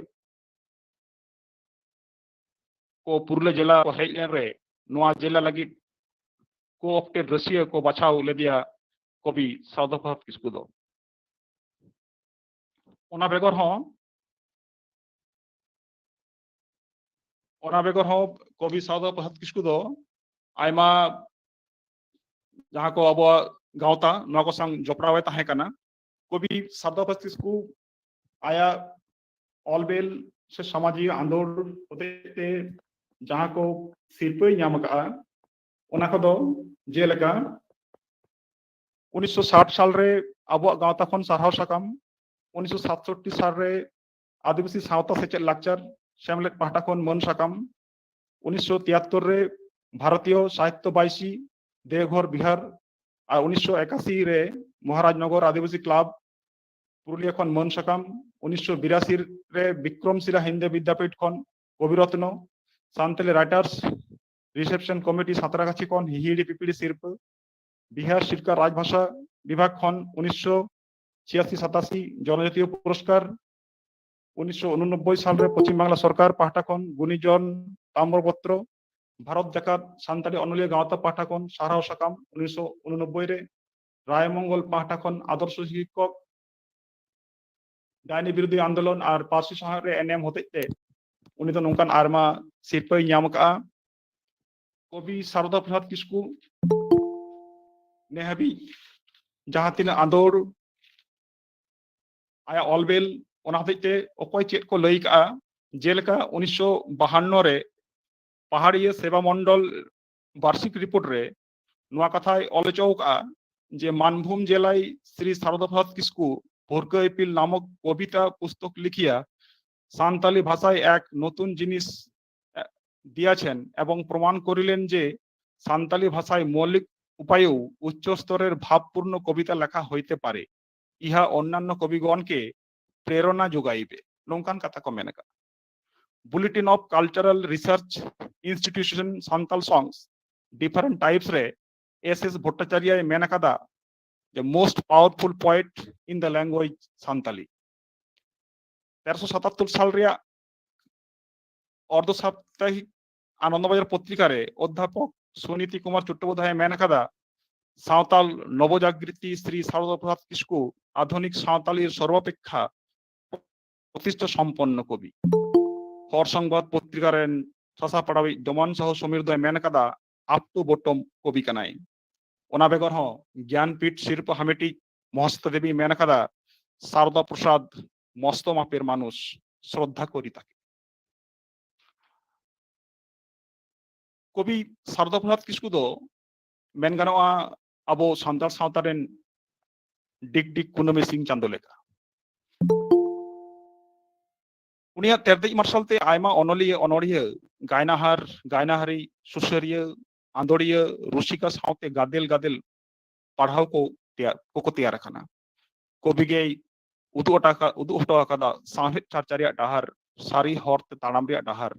ᱠᱚ ᱯᱩᱨᱩᱞᱤᱭᱟᱹ ᱡᱮᱞᱟ ᱠᱚ ᱦᱮᱡ ᱞᱮᱱ ᱨᱮ ᱱᱚᱣᱟ ᱡᱮᱞᱟ ᱞᱟᱹᱜᱤᱫ ᱠᱚ ᱚᱯᱴᱮᱰ ᱨᱟᱹᱥᱤᱭᱟᱹ ᱠᱚ ᱵᱟᱪᱷᱟᱣ ᱞᱮᱫᱮᱭᱟ ᱠᱚᱵᱤ ᱥᱟᱨᱚᱫᱟ ᱯᱨᱚᱥᱟᱫᱽ ᱠᱤᱥᱠᱩ ᱫᱚ᱾ ᱚᱱᱟ ᱵᱮᱜᱚᱨ ᱦᱚᱸ ᱚᱱᱟ ᱵᱮᱜᱚᱨ ᱦᱚᱸ ᱠᱚᱵᱤ ᱥᱟᱨᱚᱫᱟ ᱯᱨᱚᱥᱟᱫᱽ ᱠᱤᱥᱠᱩ ᱫᱚ ᱟᱭᱢᱟ ᱡᱟᱦᱟᱸ ᱠᱚ ᱟᱵᱚᱣᱟᱜ ᱜᱟᱶᱛᱟ, ᱱᱚᱣᱟ ᱠᱚ ᱥᱟᱶ ᱡᱚᱯᱲᱟᱣ ᱮ ᱛᱟᱦᱮᱸ ᱠᱟᱱᱟ᱾ ᱠᱚᱵᱤ ᱥᱟᱨᱚᱫᱟ ᱯᱨᱚᱥᱟᱫᱽ ᱠᱤᱥᱠᱩ ᱟᱭᱟᱜ ᱚᱞᱵᱮᱞ ᱥᱮ ᱥᱟᱢᱟᱡᱤᱠ ᱟᱸᱫᱳᱲ ᱦᱚᱛᱮᱡ ᱛᱮ ᱡᱟᱦᱟᱸ ᱠᱚ ᱥᱤᱨᱯᱟᱹᱭ ᱧᱟᱢ ᱟᱠᱟᱫᱼᱟ, ᱚᱱᱟ ᱠᱚᱫᱚ ᱡᱮᱞᱮᱠᱟ ᱩᱱᱤᱥᱥᱚ ᱥᱟᱴ ᱥᱟᱞ ᱨᱮ ᱟᱵᱚᱣᱟᱜ ᱜᱟᱶᱛᱟ ᱠᱷᱚᱱ ᱥᱟᱨᱦᱟᱣ ᱥᱟᱠᱟᱢ, ᱩᱱᱤᱥᱥᱚ ᱥᱟᱛᱥᱚᱴᱴᱤ ᱥᱟᱞ ᱨᱮ ᱟᱹᱫᱤᱵᱟᱹᱥᱤ ᱥᱟᱶᱛᱟ ᱥᱮᱪᱮᱫ ᱞᱟᱠᱪᱟᱨ ᱥᱮᱢᱞᱮᱫ ᱯᱟᱦᱴᱟ ᱠᱷᱚᱱ ᱢᱟᱹᱱ ᱥᱟᱠᱟᱢ, ᱩᱱᱤᱥᱥᱚ ᱛᱤᱭᱟᱛᱛᱚᱨ ᱨᱮ ᱵᱷᱟᱨᱚᱛᱤᱭᱚ ᱥᱟᱦᱤᱛᱛᱚ ᱵᱟᱭᱥᱤ ᱫᱮᱣᱜᱷᱚᱨ ᱵᱤᱦᱟᱨ, ᱟᱨ ᱩᱱᱤᱥᱥᱚ ᱮᱠᱟᱥᱤ ᱨᱮ ᱢᱚᱦᱟᱨᱟᱡᱽᱱᱚᱜᱚᱨ ᱟᱹᱫᱤᱵᱟᱹᱥᱤ ᱠᱞᱟᱵᱽ ᱯᱩᱨᱩᱞᱤᱭᱟᱹ ᱠᱷᱚᱱ ᱢᱟᱹᱱ ᱥᱟᱠᱟᱢ, ᱩᱱᱤᱥᱥᱚ ᱵᱤᱨᱟᱥᱤ ᱨᱮ ᱵᱤᱠᱨᱚᱢᱥᱤᱞᱟ ᱦᱤᱱᱫᱤ ᱵᱤᱫᱽᱫᱟᱯᱤᱴ ᱠᱷᱚᱱ ᱠᱚᱵᱤᱨᱚᱛᱱᱚ, ᱥᱟᱱᱛᱟᱞᱤ ᱨᱟᱭᱴᱟᱨᱥ ᱨᱤᱥᱮᱯᱥᱚᱱ ᱠᱚᱢᱤᱴᱤ ᱥᱟᱸᱛᱨᱟᱜᱟᱪᱷᱤ ᱠᱷᱚᱱ ᱦᱤᱦᱤᱲᱤ ᱯᱤᱯᱤᱲᱤ ᱥᱤᱨᱯᱟᱹ, ᱵᱤᱦᱟᱨ ᱥᱤᱨᱠᱟᱨ ᱨᱟᱡᱽᱵᱷᱟᱥᱟ ᱵᱤᱵᱷᱟᱜᱽ ᱠᱷᱚᱱ ᱩᱱᱤᱥᱥᱚ ᱪᱷᱤᱭᱟᱥᱤ ᱥᱟᱛᱟᱥᱤ ᱡᱚᱱᱚᱡᱟᱛᱤᱭᱚ ᱯᱩᱨᱚᱥᱠᱟᱨ, ᱩᱱᱤᱥᱥᱚ ᱩᱱᱚᱱᱚᱵᱵᱳᱭ ᱥᱟᱞ ᱨᱮ ᱯᱚᱪᱷᱤᱢ ᱵᱟᱝᱞᱟ ᱥᱚᱨᱠᱟᱨ ᱯᱟᱦᱴᱟ ᱠᱷᱚᱱ ᱜᱩᱱᱤᱡᱚᱱ ᱛᱟᱢᱨᱚᱯᱚᱛᱨᱚ, ᱵᱷᱟᱨᱚᱛ ᱡᱟᱠᱟᱛ ᱥᱟᱱᱛᱟᱲᱤ ᱚᱱᱚᱞᱤᱭᱟᱹ ᱜᱟᱶᱛᱟ ᱯᱟᱦᱴᱟ ᱠᱷᱚᱱ ᱥᱟᱨᱦᱟᱣ ᱥᱟᱠᱟᱢ ᱩᱱᱤᱥᱥᱚ ᱩᱱᱚᱱᱚᱵᱵᱳᱭ ᱨᱮ, ᱨᱟᱭᱢᱚᱝᱜᱚᱞ ᱯᱟᱦᱴᱟ ᱠᱷᱚᱱ ᱟᱫᱚᱨᱥᱚ ᱥᱤᱠᱠᱷᱚᱠ, ᱰᱟᱭᱱᱤ ᱵᱤᱨᱳᱫᱷᱤ ᱟᱱᱫᱳᱞᱚᱱ ᱟᱨ ᱯᱟᱹᱨᱥᱤ ᱥᱟᱶᱦᱮᱫ ᱨᱮ ᱮᱱᱮᱢ ᱦᱚᱛᱮᱡ ᱛᱮ ᱩᱱᱤ ᱫᱚ ᱱᱚᱝᱠᱟᱱ ᱟᱭᱢᱟ ᱥᱤᱨᱯᱟᱹᱭ ᱧᱟᱢ ᱟᱠᱟᱫᱼᱟ᱾ ᱠᱚᱵᱤ ᱥᱟᱨᱚᱫᱟ ᱯᱨᱚᱥᱟᱫᱽ ᱠᱤᱥᱠᱩ ᱱᱮ ᱦᱟᱹᱵᱤᱡ ᱡᱟᱦᱟᱸ ᱛᱤᱱᱟᱹᱜ ᱟᱸᱫᱳᱲ, ᱟᱭᱟᱜ ᱚᱞᱵᱮᱞ, ᱚᱱᱟ ᱦᱚᱛᱮᱡ ᱛᱮ ᱚᱠᱚᱭ ᱪᱮᱫ ᱠᱚ ᱞᱟᱹᱭ ᱠᱟᱜᱼᱟ, ᱡᱮᱞᱮᱠᱟ ᱩᱱᱤᱥᱥᱚ ᱵᱟᱦᱟᱱᱱᱚ ᱨᱮ ᱯᱟᱦᱟᱲᱤᱭᱟᱹ ᱥᱮᱵᱟ ᱢᱚᱱᱰᱚᱞ ᱵᱟᱨᱥᱤᱠ ᱨᱤᱯᱳᱨᱴ ᱨᱮ ᱱᱚᱣᱟ ᱠᱟᱛᱷᱟᱭ ᱚᱞ ᱦᱚᱪᱚ ᱟᱠᱟᱫᱼᱟ ᱡᱮ ᱢᱟᱱᱵᱷᱩᱢ ᱡᱮᱞᱟᱭ ᱥᱨᱤ ᱥᱟᱨᱚᱫᱟ ᱯᱨᱚᱥᱟᱫᱽ ᱠᱤᱥᱠᱩ ᱵᱷᱩᱨᱠᱟᱹ ᱤᱯᱤᱞ ᱱᱟᱢᱚᱠ ᱠᱚᱵᱤᱛᱟ ᱯᱩᱥᱛᱚᱠ ᱞᱤᱠᱷᱤᱭᱟ ᱥᱟᱱᱛᱟᱞᱤ ᱵᱷᱟᱥᱟᱭ ᱮᱠ ᱱᱚᱛᱩᱱ ᱡᱤᱱᱤᱥ, ᱮ, ᱫᱤᱭᱟᱪᱷᱮᱱ ᱮᱵᱚᱝ ᱯᱨᱚᱢᱟᱱ ᱠᱚᱨᱤᱞᱮᱱ ᱡᱮ ᱥᱟᱱᱛᱟᱞᱤ ᱵᱷᱟᱥᱟᱭ ᱢᱚᱞᱤᱠ ᱩᱯᱟᱭᱮ উচ্চ স্তরের ভাবপূর্ণ কবিতা লেখা হইতে পারে, ইহা অন্যান্য কবিগণকে প্রেরণা যোগাইবে, ᱱᱚᱝᱠᱟᱱ ᱠᱟᱛᱷᱟ ᱠᱚ ᱢᱮᱱ ᱟᱠᱟᱫᱼᱟ᱾ Bulletin of Cultural Research Institution Santal Songs Different Types ᱨᱮ ᱮᱥ ᱮᱥ ᱵᱷᱚᱴᱴᱟᱪᱟᱨᱭᱟᱭ ᱢᱮᱱ ᱟᱠᱟᱫᱟ, the most powerful poet in the language Santali. ᱛᱮᱨᱚᱥᱚ ᱥᱟᱛᱟᱛᱛᱳᱨ ᱥᱟᱞ ᱨᱮᱭᱟᱜ ᱚᱨᱫᱷᱚ ᱥᱟᱯᱛᱟᱦᱤᱠ ᱟᱱᱚᱱᱫᱚ ᱵᱟᱡᱟᱨ ᱯᱚᱛᱨᱤᱠᱟ ᱨᱮ ᱚᱫᱽᱫᱷᱟᱯᱚᱠ ᱥᱩᱱᱤᱛᱤ ᱠᱩᱢᱟᱨ ᱪᱚᱴᱴᱳᱯᱟᱫᱷᱭᱟᱭ ᱢᱮᱱ ᱟᱠᱟᱫᱟ, ᱥᱟᱶᱛᱟᱞ ᱱᱚᱵᱚᱡᱟᱜᱨᱤᱛᱤ ᱥᱨᱤ ᱥᱟᱨᱚᱫᱟ ᱯᱨᱚᱥᱟᱫᱽ ᱠᱤᱥᱠᱩ ᱟᱫᱷᱩᱱᱤᱠ ᱥᱟᱶᱛᱟᱞᱤ ᱥᱚᱨᱵᱟᱯᱮᱠᱷᱟ ᱯᱨᱚᱛᱤᱥᱴᱷᱟ ᱥᱚᱢᱯᱚᱱᱱᱚ ᱠᱚᱵᱤ᱾ ᱦᱚᱲ ᱥᱚᱝᱵᱟᱫ ᱯᱚᱛᱨᱤᱠᱟ ᱨᱮᱱ ᱥᱟᱥᱟᱯᱟᱲᱟᱣᱤᱡ ᱰᱚᱢᱟᱱ ᱥᱟᱦᱩ ᱥᱚᱢᱤᱨ ᱫᱚᱭ ᱢᱮᱱ ᱟᱠᱟᱫᱟ, up to bottom ᱠᱚᱵᱤ ᱠᱟᱱᱟᱭ᱾ ᱚᱱᱟ ᱵᱮᱜᱚᱨ ᱦᱚᱸ ᱜᱮᱭᱟᱱᱯᱤᱴ ᱥᱤᱨᱯᱟᱹ ᱦᱟᱢᱮᱴᱤᱡ ᱢᱚᱦᱟᱥᱛᱟ ᱫᱮᱵᱤ ᱢᱮᱱ ᱟᱠᱟᱫᱟ, ᱥᱟᱨᱚᱫᱟ ᱯᱨᱚᱥᱟᱫᱽ ᱢᱚᱥᱛᱚ ᱢᱟᱯᱮᱨ ᱢᱟᱱᱩᱥ, ᱥᱨᱚᱫᱷᱟ ᱠᱚᱨᱤ ᱛᱟᱠᱮ᱾ ᱠᱚᱵᱤ ᱥᱟᱨᱚᱫᱟ ᱯᱨᱚᱥᱟᱫᱽ ᱠᱤᱥᱠᱩ ᱫᱚ ᱢᱮᱱ ᱜᱟᱱᱚᱜᱼᱟ ᱟᱵᱚ ᱥᱟᱱᱛᱟᱲ ᱥᱟᱶᱛᱟ ᱨᱮᱱ ᱰᱤᱜᱽ ᱰᱤᱜᱽ ᱠᱩᱱᱟᱹᱢᱤ ᱥᱤᱧ ᱪᱟᱸᱫᱚ ᱞᱮᱠᱟ᱾ ᱩᱱᱤᱭᱟᱜ ᱛᱮᱨᱫᱮᱡ ᱢᱟᱨᱥᱟᱞ ᱛᱮ ᱟᱭᱢᱟ ᱚᱱᱚᱞᱤᱭᱟᱹ, ᱚᱱᱚᱲᱦᱤᱭᱟᱹ, ᱜᱟᱭᱱᱟᱦᱟᱨ, ᱜᱟᱭᱱᱟᱦᱟᱨᱤ, ᱥᱩᱥᱟᱹᱨᱤᱭᱟᱹ, ᱟᱸᱫᱳᱲᱤᱭᱟᱹ, ᱨᱩᱥᱤᱠᱟ ᱥᱟᱶᱛᱮ ᱜᱟᱫᱮᱞ ᱜᱟᱫᱮᱞ ᱯᱟᱲᱦᱟᱣ ᱠᱚ ᱛᱮᱭᱟᱨ, ᱠᱚᱠᱚ ᱛᱮᱭᱟᱨ ᱟᱠᱟᱱᱟ᱾ ᱠᱚᱵᱤ ᱜᱮᱭ ᱩᱫᱩᱜ ᱚᱴᱟ ᱟᱠᱟ-, ᱩᱫᱩᱜ ᱦᱚᱴᱚ ᱟᱠᱟᱫᱟ ᱥᱟᱶᱦᱮᱫ ᱪᱟᱨᱪᱟ ᱨᱮᱭᱟᱜ ᱰᱟᱦᱟᱨ, ᱥᱟᱹᱨᱤ ᱦᱚᱨ ᱛᱮ ᱛᱟᱲᱟᱢ ᱨᱮᱭᱟᱜ ᱰᱟᱦᱟᱨ,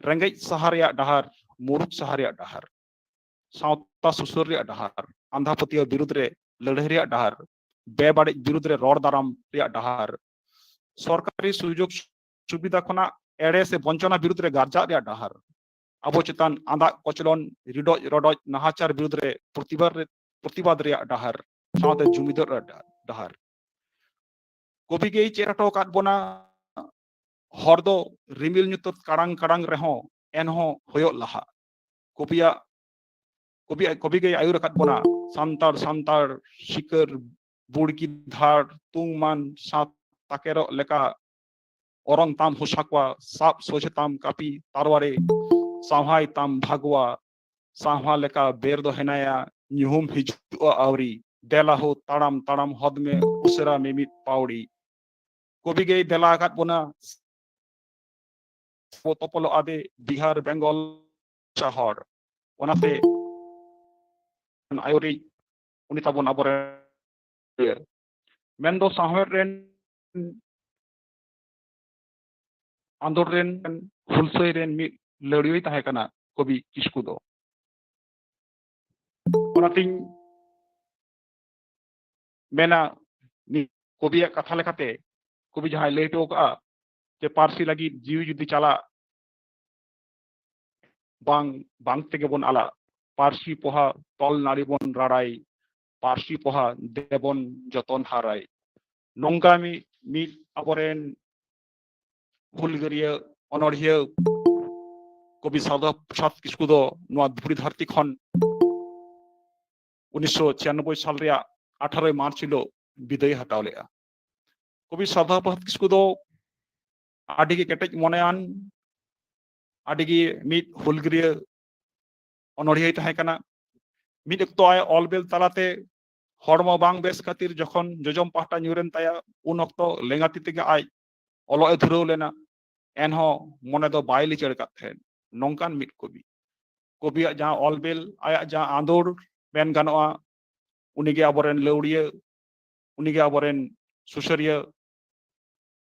ᱨᱮᱸᱜᱮᱡ ᱥᱟᱦᱟ ᱨᱮᱭᱟᱜ ᱰᱟᱦᱟᱨ, ᱢᱩᱨᱩᱠ ᱥᱟᱦᱟ ᱨᱮᱭᱟᱜ ᱰᱟᱦᱟᱨ, ᱥᱟᱶᱛᱟ ᱥᱩᱥᱟᱹᱨ ᱨᱮᱭᱟᱜ ᱰᱟᱦᱟᱨ, ᱟᱸᱫᱷᱟ ᱯᱟᱹᱛᱭᱟᱹᱣ ᱵᱤᱨᱩᱫᱽ ᱨᱮ ᱞᱟᱹᱲᱦᱟᱹᱭ ᱨᱮᱭᱟᱜ ᱰᱟᱦᱟᱨ, ᱵᱮᱵᱟᱹᱲᱤᱡ ᱵᱤᱨᱩᱫᱽ ᱨᱮ ᱨᱚᱲ ᱫᱟᱨᱟᱢ ᱨᱮᱭᱟᱜ ᱰᱟᱦᱟᱨ, ᱥᱚᱨᱠᱟᱨᱤ ᱥᱩᱡᱳᱜᱽ ᱥᱩᱵᱤᱫᱷᱟ ᱠᱷᱚᱱᱟᱜ ᱮᱲᱮ ᱥᱮ ᱵᱚᱧᱪᱚᱱᱟ ᱵᱤᱨᱩᱫᱽ ᱨᱮ ᱜᱟᱨᱡᱟᱜ ᱨᱮᱭᱟᱜ ᱰᱟᱦᱟᱨ, ᱟᱵᱚ ᱪᱮᱛᱟᱱ ᱟᱸᱫᱟᱜ ᱠᱚᱪᱞᱚᱱ, ᱨᱤᱰᱚᱡ ᱨᱚᱰᱚᱡ, ᱱᱟᱦᱟᱪᱟᱨ ᱵᱤᱨᱩᱫᱽ ᱨᱮ ᱯᱨᱚᱛᱤᱵᱟᱫ ᱨᱮ, ᱯᱨᱚᱛᱤᱵᱟᱫ ᱨᱮᱭᱟᱜ ᱰᱟᱦᱟᱨ, ᱥᱟᱶᱛᱮ ᱡᱩᱢᱤᱫᱚᱜ ᱨᱮᱭᱟᱜ ᱰᱟ-, ᱰᱟᱦᱟᱨ᱾ ᱠᱚᱵᱤ ᱜᱮᱭ ᱪᱮᱫ ᱦᱚᱴᱚ ᱟᱠᱟᱫ ᱵᱚᱱᱟ, ᱦᱚᱨ ᱫᱚ ᱨᱤᱢᱤᱞ ᱧᱩᱛᱟᱹᱛ ᱠᱟᱲᱟᱝ ᱠᱟᱲᱟᱝ ᱨᱮᱦᱚᱸ ᱮᱱᱦᱚᱸ ᱦᱚᱭᱚᱜ ᱞᱟᱦᱟᱜ᱾ ᱠᱚᱵᱤᱭᱟᱜ ᱠᱚᱵᱤ ᱠᱚᱵᱤ ᱜᱮᱭ ᱟᱹᱭᱩᱨ ᱟᱠᱟᱫ ᱵᱚᱱᱟ, ᱥᱟᱱᱛᱟᱲ ᱥᱟᱱᱛᱟᱲ ᱥᱤᱠᱟᱹᱨ ᱵᱩᱲᱠᱤ ᱫᱷᱟᱲ ᱛᱩᱝᱢᱟᱱ ᱥᱟᱛ ᱛᱟᱠᱮᱨᱚᱜ ᱞᱮᱠᱟ ᱚᱨᱚᱝ ᱛᱟᱢ ᱦᱩᱥᱟᱠᱣᱟ ᱥᱟᱵ ᱥᱚᱡᱷᱮ ᱛᱟᱢ ᱠᱟᱹᱯᱤ ᱛᱟᱨᱣᱟᱨᱮ ᱥᱟᱶᱦᱟᱭ ᱛᱟᱢ ᱵᱷᱟᱜᱣᱟ ᱥᱟᱶᱦᱟ ᱞᱮᱠᱟ ᱵᱮᱨ ᱫᱚ ᱦᱮᱱᱟᱭᱟ ᱧᱩᱦᱩᱢ ᱦᱤᱡᱩᱜᱼᱟ ᱟᱹᱣᱨᱤ ᱫᱮᱞᱟ ᱦᱳ ᱛᱟᱲᱟᱢ ᱛᱟᱲᱟᱢ ᱦᱚᱫᱢᱮ ᱩᱥᱟᱹᱨᱟ ᱢᱤᱢᱤᱫ ᱯᱟᱣᱲᱤ᱾ ᱠᱚᱵᱤ ᱜᱮᱭ ᱫᱮᱞᱟ ᱟᱠᱟᱫ ᱵᱚᱱᱟ ᱵᱚ ᱛᱚᱯᱚᱞᱚᱜᱼᱟ ᱫᱮ ᱵᱤᱦᱟᱨ ᱵᱮᱝᱜᱚᱞ ᱥᱚᱦᱚᱨ᱾ ᱚᱱᱟᱛᱮ ᱟᱭᱳᱨᱤᱡ ᱩᱱᱤ ᱛᱟᱵᱚᱱ ᱟᱵᱚᱨᱮᱱ ᱢᱮᱱᱫᱚ ᱥᱟᱶᱦᱮᱫ ᱨᱮᱱ ᱟᱸᱫᱳᱲ ᱨᱮᱱ ᱦᱩᱞᱥᱟᱹᱭ ᱨᱮᱱ ᱢᱤᱫ ᱞᱟᱹᱲᱭᱟᱹᱭ ᱛᱟᱦᱮᱸ ᱠᱟᱱᱟ ᱠᱚᱵᱤ ᱠᱤᱥᱠᱩ ᱫᱚ᱾ ᱚᱱᱟᱛᱤᱧ ᱢᱮᱱᱟ, ᱱᱤ-, ᱠᱚᱵᱤᱭᱟᱜ ᱠᱟᱛᱷᱟ ᱞᱮᱠᱟᱛᱮ ᱠᱚᱵᱤ ᱡᱟᱦᱟᱸᱭ ᱞᱟᱹᱭ ᱦᱚᱴᱚ ᱠᱟᱜᱼᱟ ᱡᱮ ᱯᱟᱹᱨᱥᱤ ᱞᱟᱹᱜᱤᱫ ᱡᱤᱣᱤ ᱡᱩᱫᱤ ᱪᱟᱞᱟᱜ, ᱵᱟᱝ, ᱵᱟᱝ ᱛᱮᱜᱮ ᱵᱚᱱ ᱟᱞᱟᱜ, ᱯᱟᱹᱨᱥᱤ ᱯᱚᱦᱟ ᱛᱚᱞ ᱱᱟᱹᱲᱤ ᱵᱚᱱ ᱨᱟᱲᱟᱭ, ᱯᱟᱹᱨᱥᱤ ᱯᱚᱦᱟ ᱫᱮᱵᱚᱱ ᱡᱚᱛᱚᱱ ᱦᱟᱨᱟᱭ᱾ ᱱᱚᱝᱠᱟ ᱢᱤᱫ, ᱢᱤᱫ ᱟᱵᱚᱨᱮᱱ ᱦᱩᱞᱜᱟᱹᱨᱤᱭᱟᱹ ᱚᱱᱚᱬᱦᱤᱭᱟᱹ ᱠᱚᱵᱤ ᱥᱟᱨᱫᱟ ᱯᱨᱚᱥᱟᱫᱽ ᱠᱤᱥᱠᱩ ᱫᱚ ᱱᱚᱣᱟ ᱫᱷᱩᱲᱤ ᱫᱷᱟᱹᱨᱛᱤ ᱠᱷᱚᱱ ᱩᱱᱤᱥᱥᱚ ᱪᱷᱤᱭᱟᱱᱚᱵᱵᱳᱭ ᱥᱟᱞ ᱨᱮᱭᱟᱜ ᱟᱴᱷᱟᱨᱚᱭ ᱢᱟᱨᱪ ᱦᱤᱞᱳᱜ ᱵᱤᱫᱟᱹᱭ ᱦᱟᱛᱟᱣ ᱞᱮᱫᱼᱟ᱾ ᱠᱚᱵᱤ ᱥᱟᱨᱫᱟ ᱯᱨᱚᱥᱟᱫᱽ ᱠᱤᱥᱠᱩ ᱫᱚ ᱟᱹᱰᱤ ᱜᱮ ᱠᱮᱴᱮᱡ ᱢᱚᱱᱮᱭᱟᱱ, ᱟᱹᱰᱤ ᱜᱮ ᱢᱤᱫ ᱦᱩᱞᱜᱟᱹᱨᱤᱭᱟᱹ ᱚᱱᱚᱬᱦᱤᱭᱟᱹᱭ ᱛᱟᱦᱮᱸ ᱠᱟᱱᱟ᱾ ᱢᱤᱫ ᱚᱠᱛᱚ ᱟᱭ ᱚᱞ ᱵᱮᱞ ᱛᱟᱞᱟᱛᱮ ᱦᱚᱲᱢᱚ ᱵᱟᱝ ᱵᱮᱥ ᱠᱷᱟᱹᱛᱤᱨ ᱡᱚᱠᱷᱚᱱ ᱡᱚᱡᱚᱢ ᱯᱟᱦᱴᱟ ᱧᱩᱨᱮᱱ ᱛᱟᱭᱟ, ᱩᱱ ᱚᱠᱛᱚ ᱞᱮᱸᱜᱟ ᱛᱤ ᱛᱮᱜᱮ ᱟᱡ ᱚᱞᱚᱜ ᱮ ᱫᱷᱩᱨᱟᱹᱣ ᱞᱮᱱᱟ᱾ ᱮᱱᱦᱚᱸ ᱢᱚᱱᱮ ᱫᱚ ᱵᱟᱭ ᱞᱤᱪᱟᱹᱲ ᱟᱠᱟᱫ ᱛᱟᱦᱮᱸᱫ᱾ ᱱᱚᱝᱠᱟᱱ ᱢᱤᱫ ᱠᱚᱵᱤ, ᱠᱚᱵᱤᱭᱟᱜ ᱡᱟᱦᱟᱸ ᱚᱞ ᱵᱮᱞ, ᱟᱭᱟᱜ ᱡᱟᱦᱟᱸ ᱟᱸᱫᱳᱲ ᱢᱮᱱ ᱜᱟᱱᱚᱜᱼᱟ, ᱩᱱᱤᱜᱮ ᱟᱵᱚᱨᱮᱱ ᱞᱟᱹᱣᱲᱤᱭᱟᱹ, ᱩᱱᱤᱜᱮ ᱟᱵᱚᱨᱮᱱ ᱥᱩᱥᱟᱹᱨᱤᱭᱟᱹ,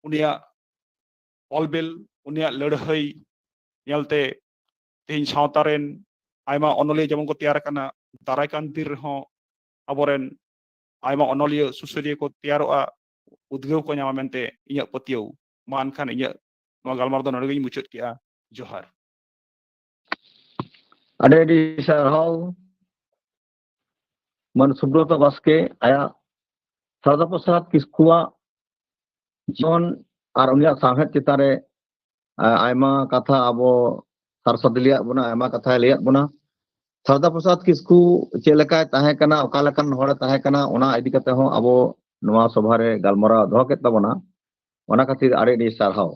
ᱩᱱᱤᱭᱟᱜ ᱚᱞ ᱵᱮᱞ, ᱩᱱᱤᱭᱟᱜ ᱞᱟᱹᱲᱦᱟᱹᱭ ᱧᱮᱞᱛᱮ ᱛᱮᱦᱮᱧ ᱥᱟᱶᱛᱟ ᱨᱮᱱ ᱟᱭᱢᱟ ᱚᱱᱚᱞᱤᱭᱟᱹ ᱡᱮᱢᱚᱱ ᱠᱚ ᱛᱮᱭᱟᱨ ᱟᱠᱟᱱᱟ, ᱫᱟᱨᱟᱭ ᱠᱟᱱ ᱫᱤᱱ ᱨᱮᱦᱚᱸ ᱟᱵᱚᱨᱮᱱ ᱟᱭᱢᱟ ᱚᱱᱚᱞᱤᱭᱟᱹ ᱥᱩᱥᱟᱹᱨᱤᱭᱟᱹ ᱠᱚ ᱛᱮᱭᱟᱨᱚᱜᱼᱟ, ᱩᱫᱽᱜᱟᱹᱣ ᱠᱚ ᱧᱟᱢᱟ ᱢᱮᱱᱛᱮ ᱤᱧᱟᱹᱜ ᱯᱟᱹᱛᱭᱟᱹᱣ᱾ ᱢᱟ ᱮᱱᱠᱷᱟᱱ ᱤᱧᱟᱹᱜ ᱱᱚᱣᱟ ᱜᱟᱞᱢᱟᱨᱟᱣ ᱫᱚ ᱱᱚᱰᱮ ᱜᱤᱧ ᱢᱩᱪᱟᱹᱫ ᱠᱮᱜᱼᱟ᱾ ᱡᱚᱦᱟᱨ᱾ ᱟᱹᱰᱤ ᱟᱹᱰᱤ ᱥᱟᱨᱦᱟᱣ ᱢᱟᱱ ᱥᱩᱵᱨᱚᱛᱚ ᱵᱟᱥᱠᱮ ᱟᱭᱟᱜ ᱥᱟᱨᱫᱟ ᱯᱨᱚᱥᱟᱫᱽ ᱠᱤᱥᱠᱩᱣᱟᱜ ᱡᱤᱭᱚᱱ ᱟᱨ ᱩᱱᱤᱭᱟᱜ ᱥᱟᱶᱦᱮᱫ ᱪᱮᱛᱟᱱ ᱨᱮ, ᱟ, ᱟᱭᱢᱟ ᱠᱟᱛᱷᱟ ᱟᱵᱚ ᱥᱟᱨ ᱥᱟᱫᱽ ᱞᱟᱹᱭᱟᱫ ᱵᱚᱱᱟ, ᱟᱭᱢᱟ ᱠᱟᱛᱷᱟᱭ ᱞᱟᱹᱭᱟᱫ ᱵᱚᱱᱟ᱾ ᱥᱟᱨᱫᱟ ᱯᱨᱚᱥᱟᱫᱽ ᱠᱤᱥᱠᱩ ᱪᱮᱫ ᱞᱮᱠᱟᱭ ᱛᱟᱦᱮᱸ ᱠᱟᱱᱟ, ᱚᱠᱟ ᱞᱮᱠᱟᱱ ᱦᱚᱲᱮ ᱛᱟᱦᱮᱸ ᱠᱟᱱᱟ, ᱚᱱᱟ ᱤᱫᱤ ᱠᱟᱛᱮ ᱦᱚᱸ ᱟᱵᱚ ᱱᱚᱣᱟ ᱥᱚᱵᱷᱟ ᱨᱮ ᱜᱟᱞᱢᱟᱨᱟᱣ ᱫᱚᱦᱚ ᱠᱮᱫ ᱛᱟᱵᱚᱱᱟ᱾ ᱚᱱᱟ ᱠᱷᱟᱹᱛᱤᱨ ᱟᱹᱰᱤ ᱟᱹᱰᱤ ᱥᱟᱨᱦᱟᱣ᱾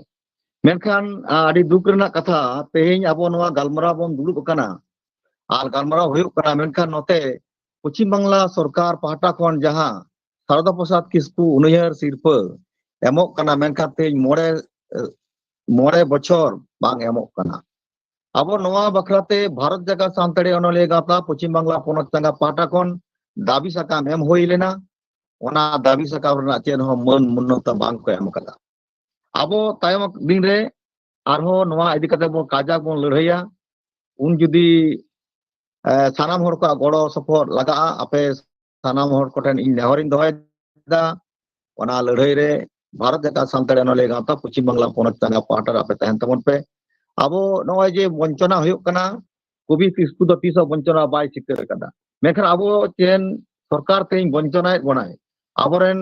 ᱢᱮᱱᱠᱷᱟᱱ, ᱟ, ᱟᱹᱰᱤ ᱫᱩᱠ ᱨᱮᱱᱟᱜ ᱠᱟᱛᱷᱟ, ᱛᱮᱦᱮᱧ ᱟᱵᱚ ᱱᱚᱣᱟ ᱜᱟᱞᱢᱟᱨᱟᱣ ᱵᱚᱱ ᱫᱩᱲᱩᱵ ᱟᱠᱟᱱᱟ ᱟᱨ ᱜᱟᱞᱢᱟᱨᱟᱣ ᱦᱩᱭᱩᱜ ᱠᱟᱱᱟ, ᱢᱮᱱᱠᱷᱟᱱ ᱱᱚᱛᱮ ᱯᱚᱪᱷᱤᱢ ᱵᱟᱝᱞᱟ ᱥᱚᱨᱠᱟᱨ ᱯᱟᱦᱴᱟ ᱠᱷᱚᱱ ᱡᱟᱦᱟᱸ ᱥᱟᱨᱚᱫᱟ ᱯᱨᱚᱥᱟᱫᱽ ᱠᱤᱥᱠᱩ ᱩᱱᱩᱭᱦᱟᱹᱨ ᱥᱤᱨᱯᱟᱹ ᱮᱢᱚᱜ ᱠᱟᱱᱟ, ᱢᱮᱱᱠᱷᱟᱱ ᱛᱮᱦᱮᱧ ᱢᱚᱬᱮ, ᱢᱚᱬᱮ ᱵᱚᱪᱷᱚᱨ ᱵᱟᱝ ᱮᱢᱚᱜ ᱠᱟᱱᱟ᱾ ᱟᱵᱚ ᱱᱚᱣᱟ ᱵᱟᱠᱷᱨᱟᱛᱮ ᱵᱷᱟᱨᱚᱛ ᱡᱟᱠᱟᱛ ᱥᱟᱱᱛᱟᱲᱤ ᱚᱱᱚᱞᱤᱭᱟᱹ ᱜᱟᱶᱛᱟ ᱯᱚᱪᱷᱤᱢ ᱵᱟᱝᱞᱟ ᱯᱚᱱᱚᱛ ᱪᱟᱸᱜᱟ ᱯᱟᱦᱴᱟ ᱠᱷᱚᱱ ᱫᱟᱹᱵᱤ ᱥᱟᱠᱟᱢ ᱮᱢ ᱦᱩᱭ ᱞᱮᱱᱟ᱾ ᱚᱱᱟ ᱫᱟᱹᱵᱤ ᱥᱟᱠᱟᱢ ᱨᱮᱱᱟᱜ ᱪᱮᱫ ᱦᱚᱸ ᱢᱟᱹᱱ ᱢᱟᱱᱱᱚᱛᱟ ᱵᱟᱝ ᱠᱚ ᱮᱢ ᱟᱠᱟᱫᱟ᱾ ᱟᱵᱚ ᱛᱟᱭᱚᱢ ᱫᱤᱱ ᱨᱮ ᱟᱨᱦᱚᱸ ᱱᱚᱣᱟ ᱤᱫᱤ ᱠᱟᱛᱮ ᱵᱚᱱ ᱠᱟᱡᱟᱠ ᱵᱚᱱ ᱞᱟᱹᱲᱦᱟᱹᱭᱟ᱾ ᱩᱱ ᱡᱩᱫᱤ, ᱮ, ᱥᱟᱱᱟᱢ ᱦᱚᱲ ᱠᱚᱣᱟᱜ ᱜᱚᱲᱚ ᱥᱚᱯᱚᱦᱚᱫ ᱞᱟᱜᱟᱜᱼᱟ, ᱟᱯᱮ ᱥᱟᱱᱟᱢ ᱦᱚᱲ ᱠᱚᱴᱷᱮᱱ ᱤᱧ ᱱᱮᱦᱚᱨᱤᱧ ᱫᱚᱦᱚᱭᱮᱫᱟ, ᱚᱱᱟ ᱞᱟᱹᱲᱦᱟᱹᱭ ᱨᱮ ᱵᱷᱟᱨᱚᱛ ᱡᱟᱠᱟᱛ ᱥᱟᱱᱛᱟᱲᱤ ᱚᱱᱚᱞᱤᱭᱟᱹ ᱜᱟᱶᱛᱟ ᱯᱚᱪᱷᱤᱢ ᱵᱟᱝᱞᱟ ᱯᱚᱱᱚᱛ ᱪᱟᱸᱜᱟ ᱯᱟᱦᱴᱟ ᱨᱮ ᱟᱯᱮ ᱛᱟᱦᱮᱱ ᱛᱟᱵᱚᱱ ᱯᱮ᱾ ᱟᱵᱚ ᱱᱚᱜᱼᱚᱭ ᱡᱮ ᱵᱚᱧᱪᱚᱱᱟ ᱦᱩᱭᱩᱜ ᱠᱟᱱᱟ, ᱠᱚᱵᱤ ᱠᱤᱥᱠᱩ ᱫᱚ ᱛᱤᱥ ᱦᱚᱸ ᱵᱚᱧᱪᱚᱱᱟ ᱵᱟᱭ ᱥᱤᱠᱟᱹᱨ ᱟᱠᱟᱫᱟ᱾ ᱢᱮᱱᱠᱷᱟᱱ ᱟᱵᱚ ᱪᱮᱱ ᱥᱚᱨᱠᱟᱨ ᱛᱮᱦᱮᱧ ᱵᱚᱧᱪᱚᱱᱟᱭᱮᱫ ᱵᱚᱱᱟᱭ, ᱟᱵᱚᱨᱮᱱ,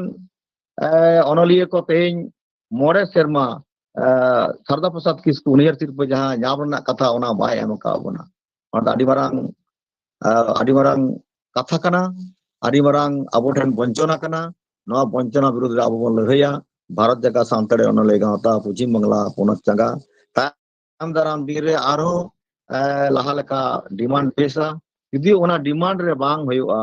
ᱮ, ᱚᱱᱚᱞᱤᱭᱟᱹ ᱠᱚ ᱛᱮᱦᱮᱧ ᱢᱚᱬᱮ ᱥᱮᱨᱢᱟ, ᱮ, ᱥᱟᱨᱫᱟ ᱯᱨᱚᱥᱟᱫᱽ ᱠᱤᱥᱠᱩ ᱩᱱᱩᱭᱦᱟᱹᱨ ᱥᱤᱨᱯᱟᱹ ᱡᱟᱦᱟᱸ ᱧᱟᱢ ᱨᱮᱱᱟᱜ ᱠᱟᱛᱷᱟ, ᱚᱱᱟ ᱵᱟᱭ ᱮᱢ ᱟᱠᱟᱫ ᱵᱚᱱᱟ᱾ ᱚᱱᱟ ᱫᱚ ᱟᱹᱰᱤ ᱢᱟᱨᱟᱝ, ᱮ, ᱟᱹᱰᱤ ᱢᱟᱨᱟᱝ ᱠᱟᱛᱷᱟ ᱠᱟᱱᱟ, ᱟᱹᱰᱤ ᱢᱟᱨᱟᱝ ᱟᱵᱚ ᱴᱷᱮᱱ ᱵᱚᱧᱪᱚᱱᱟ ᱠᱟᱱᱟ᱾ ᱱᱚᱣᱟ ᱵᱚᱧᱪᱚᱱᱟ ᱵᱤᱨᱩᱫᱷ ᱨᱮ ᱟᱵᱚ ᱵᱚᱱ ᱞᱟᱹᱲᱦᱟᱹᱭᱟ᱾ ᱵᱷᱟᱨᱚᱛ ᱡᱟᱠᱟᱛ ᱥᱟᱱᱛᱟᱲᱤ ᱚᱱᱚᱞᱤᱭᱟᱹ ᱜᱟᱶᱛᱟ ᱯᱚᱪᱷᱤᱢ ᱵᱟᱝᱞᱟ ᱯᱚᱱᱚᱛ ᱪᱟᱸᱜᱟ ᱛᱟᱭᱚᱢ ᱫᱟᱨᱟᱢ ᱫᱤᱱ ᱨᱮ ᱟᱨᱦᱚᱸ, ᱮ, ᱞᱟᱦᱟ ᱞᱮᱠᱟ ᱰᱤᱢᱟᱱᱰ ᱯᱮᱥᱟ᱾ ᱡᱩᱫᱤ ᱚᱱᱟ ᱰᱤᱢᱟᱱᱰ ᱨᱮ ᱵᱟᱝ ᱦᱩᱭᱩᱜᱼᱟ,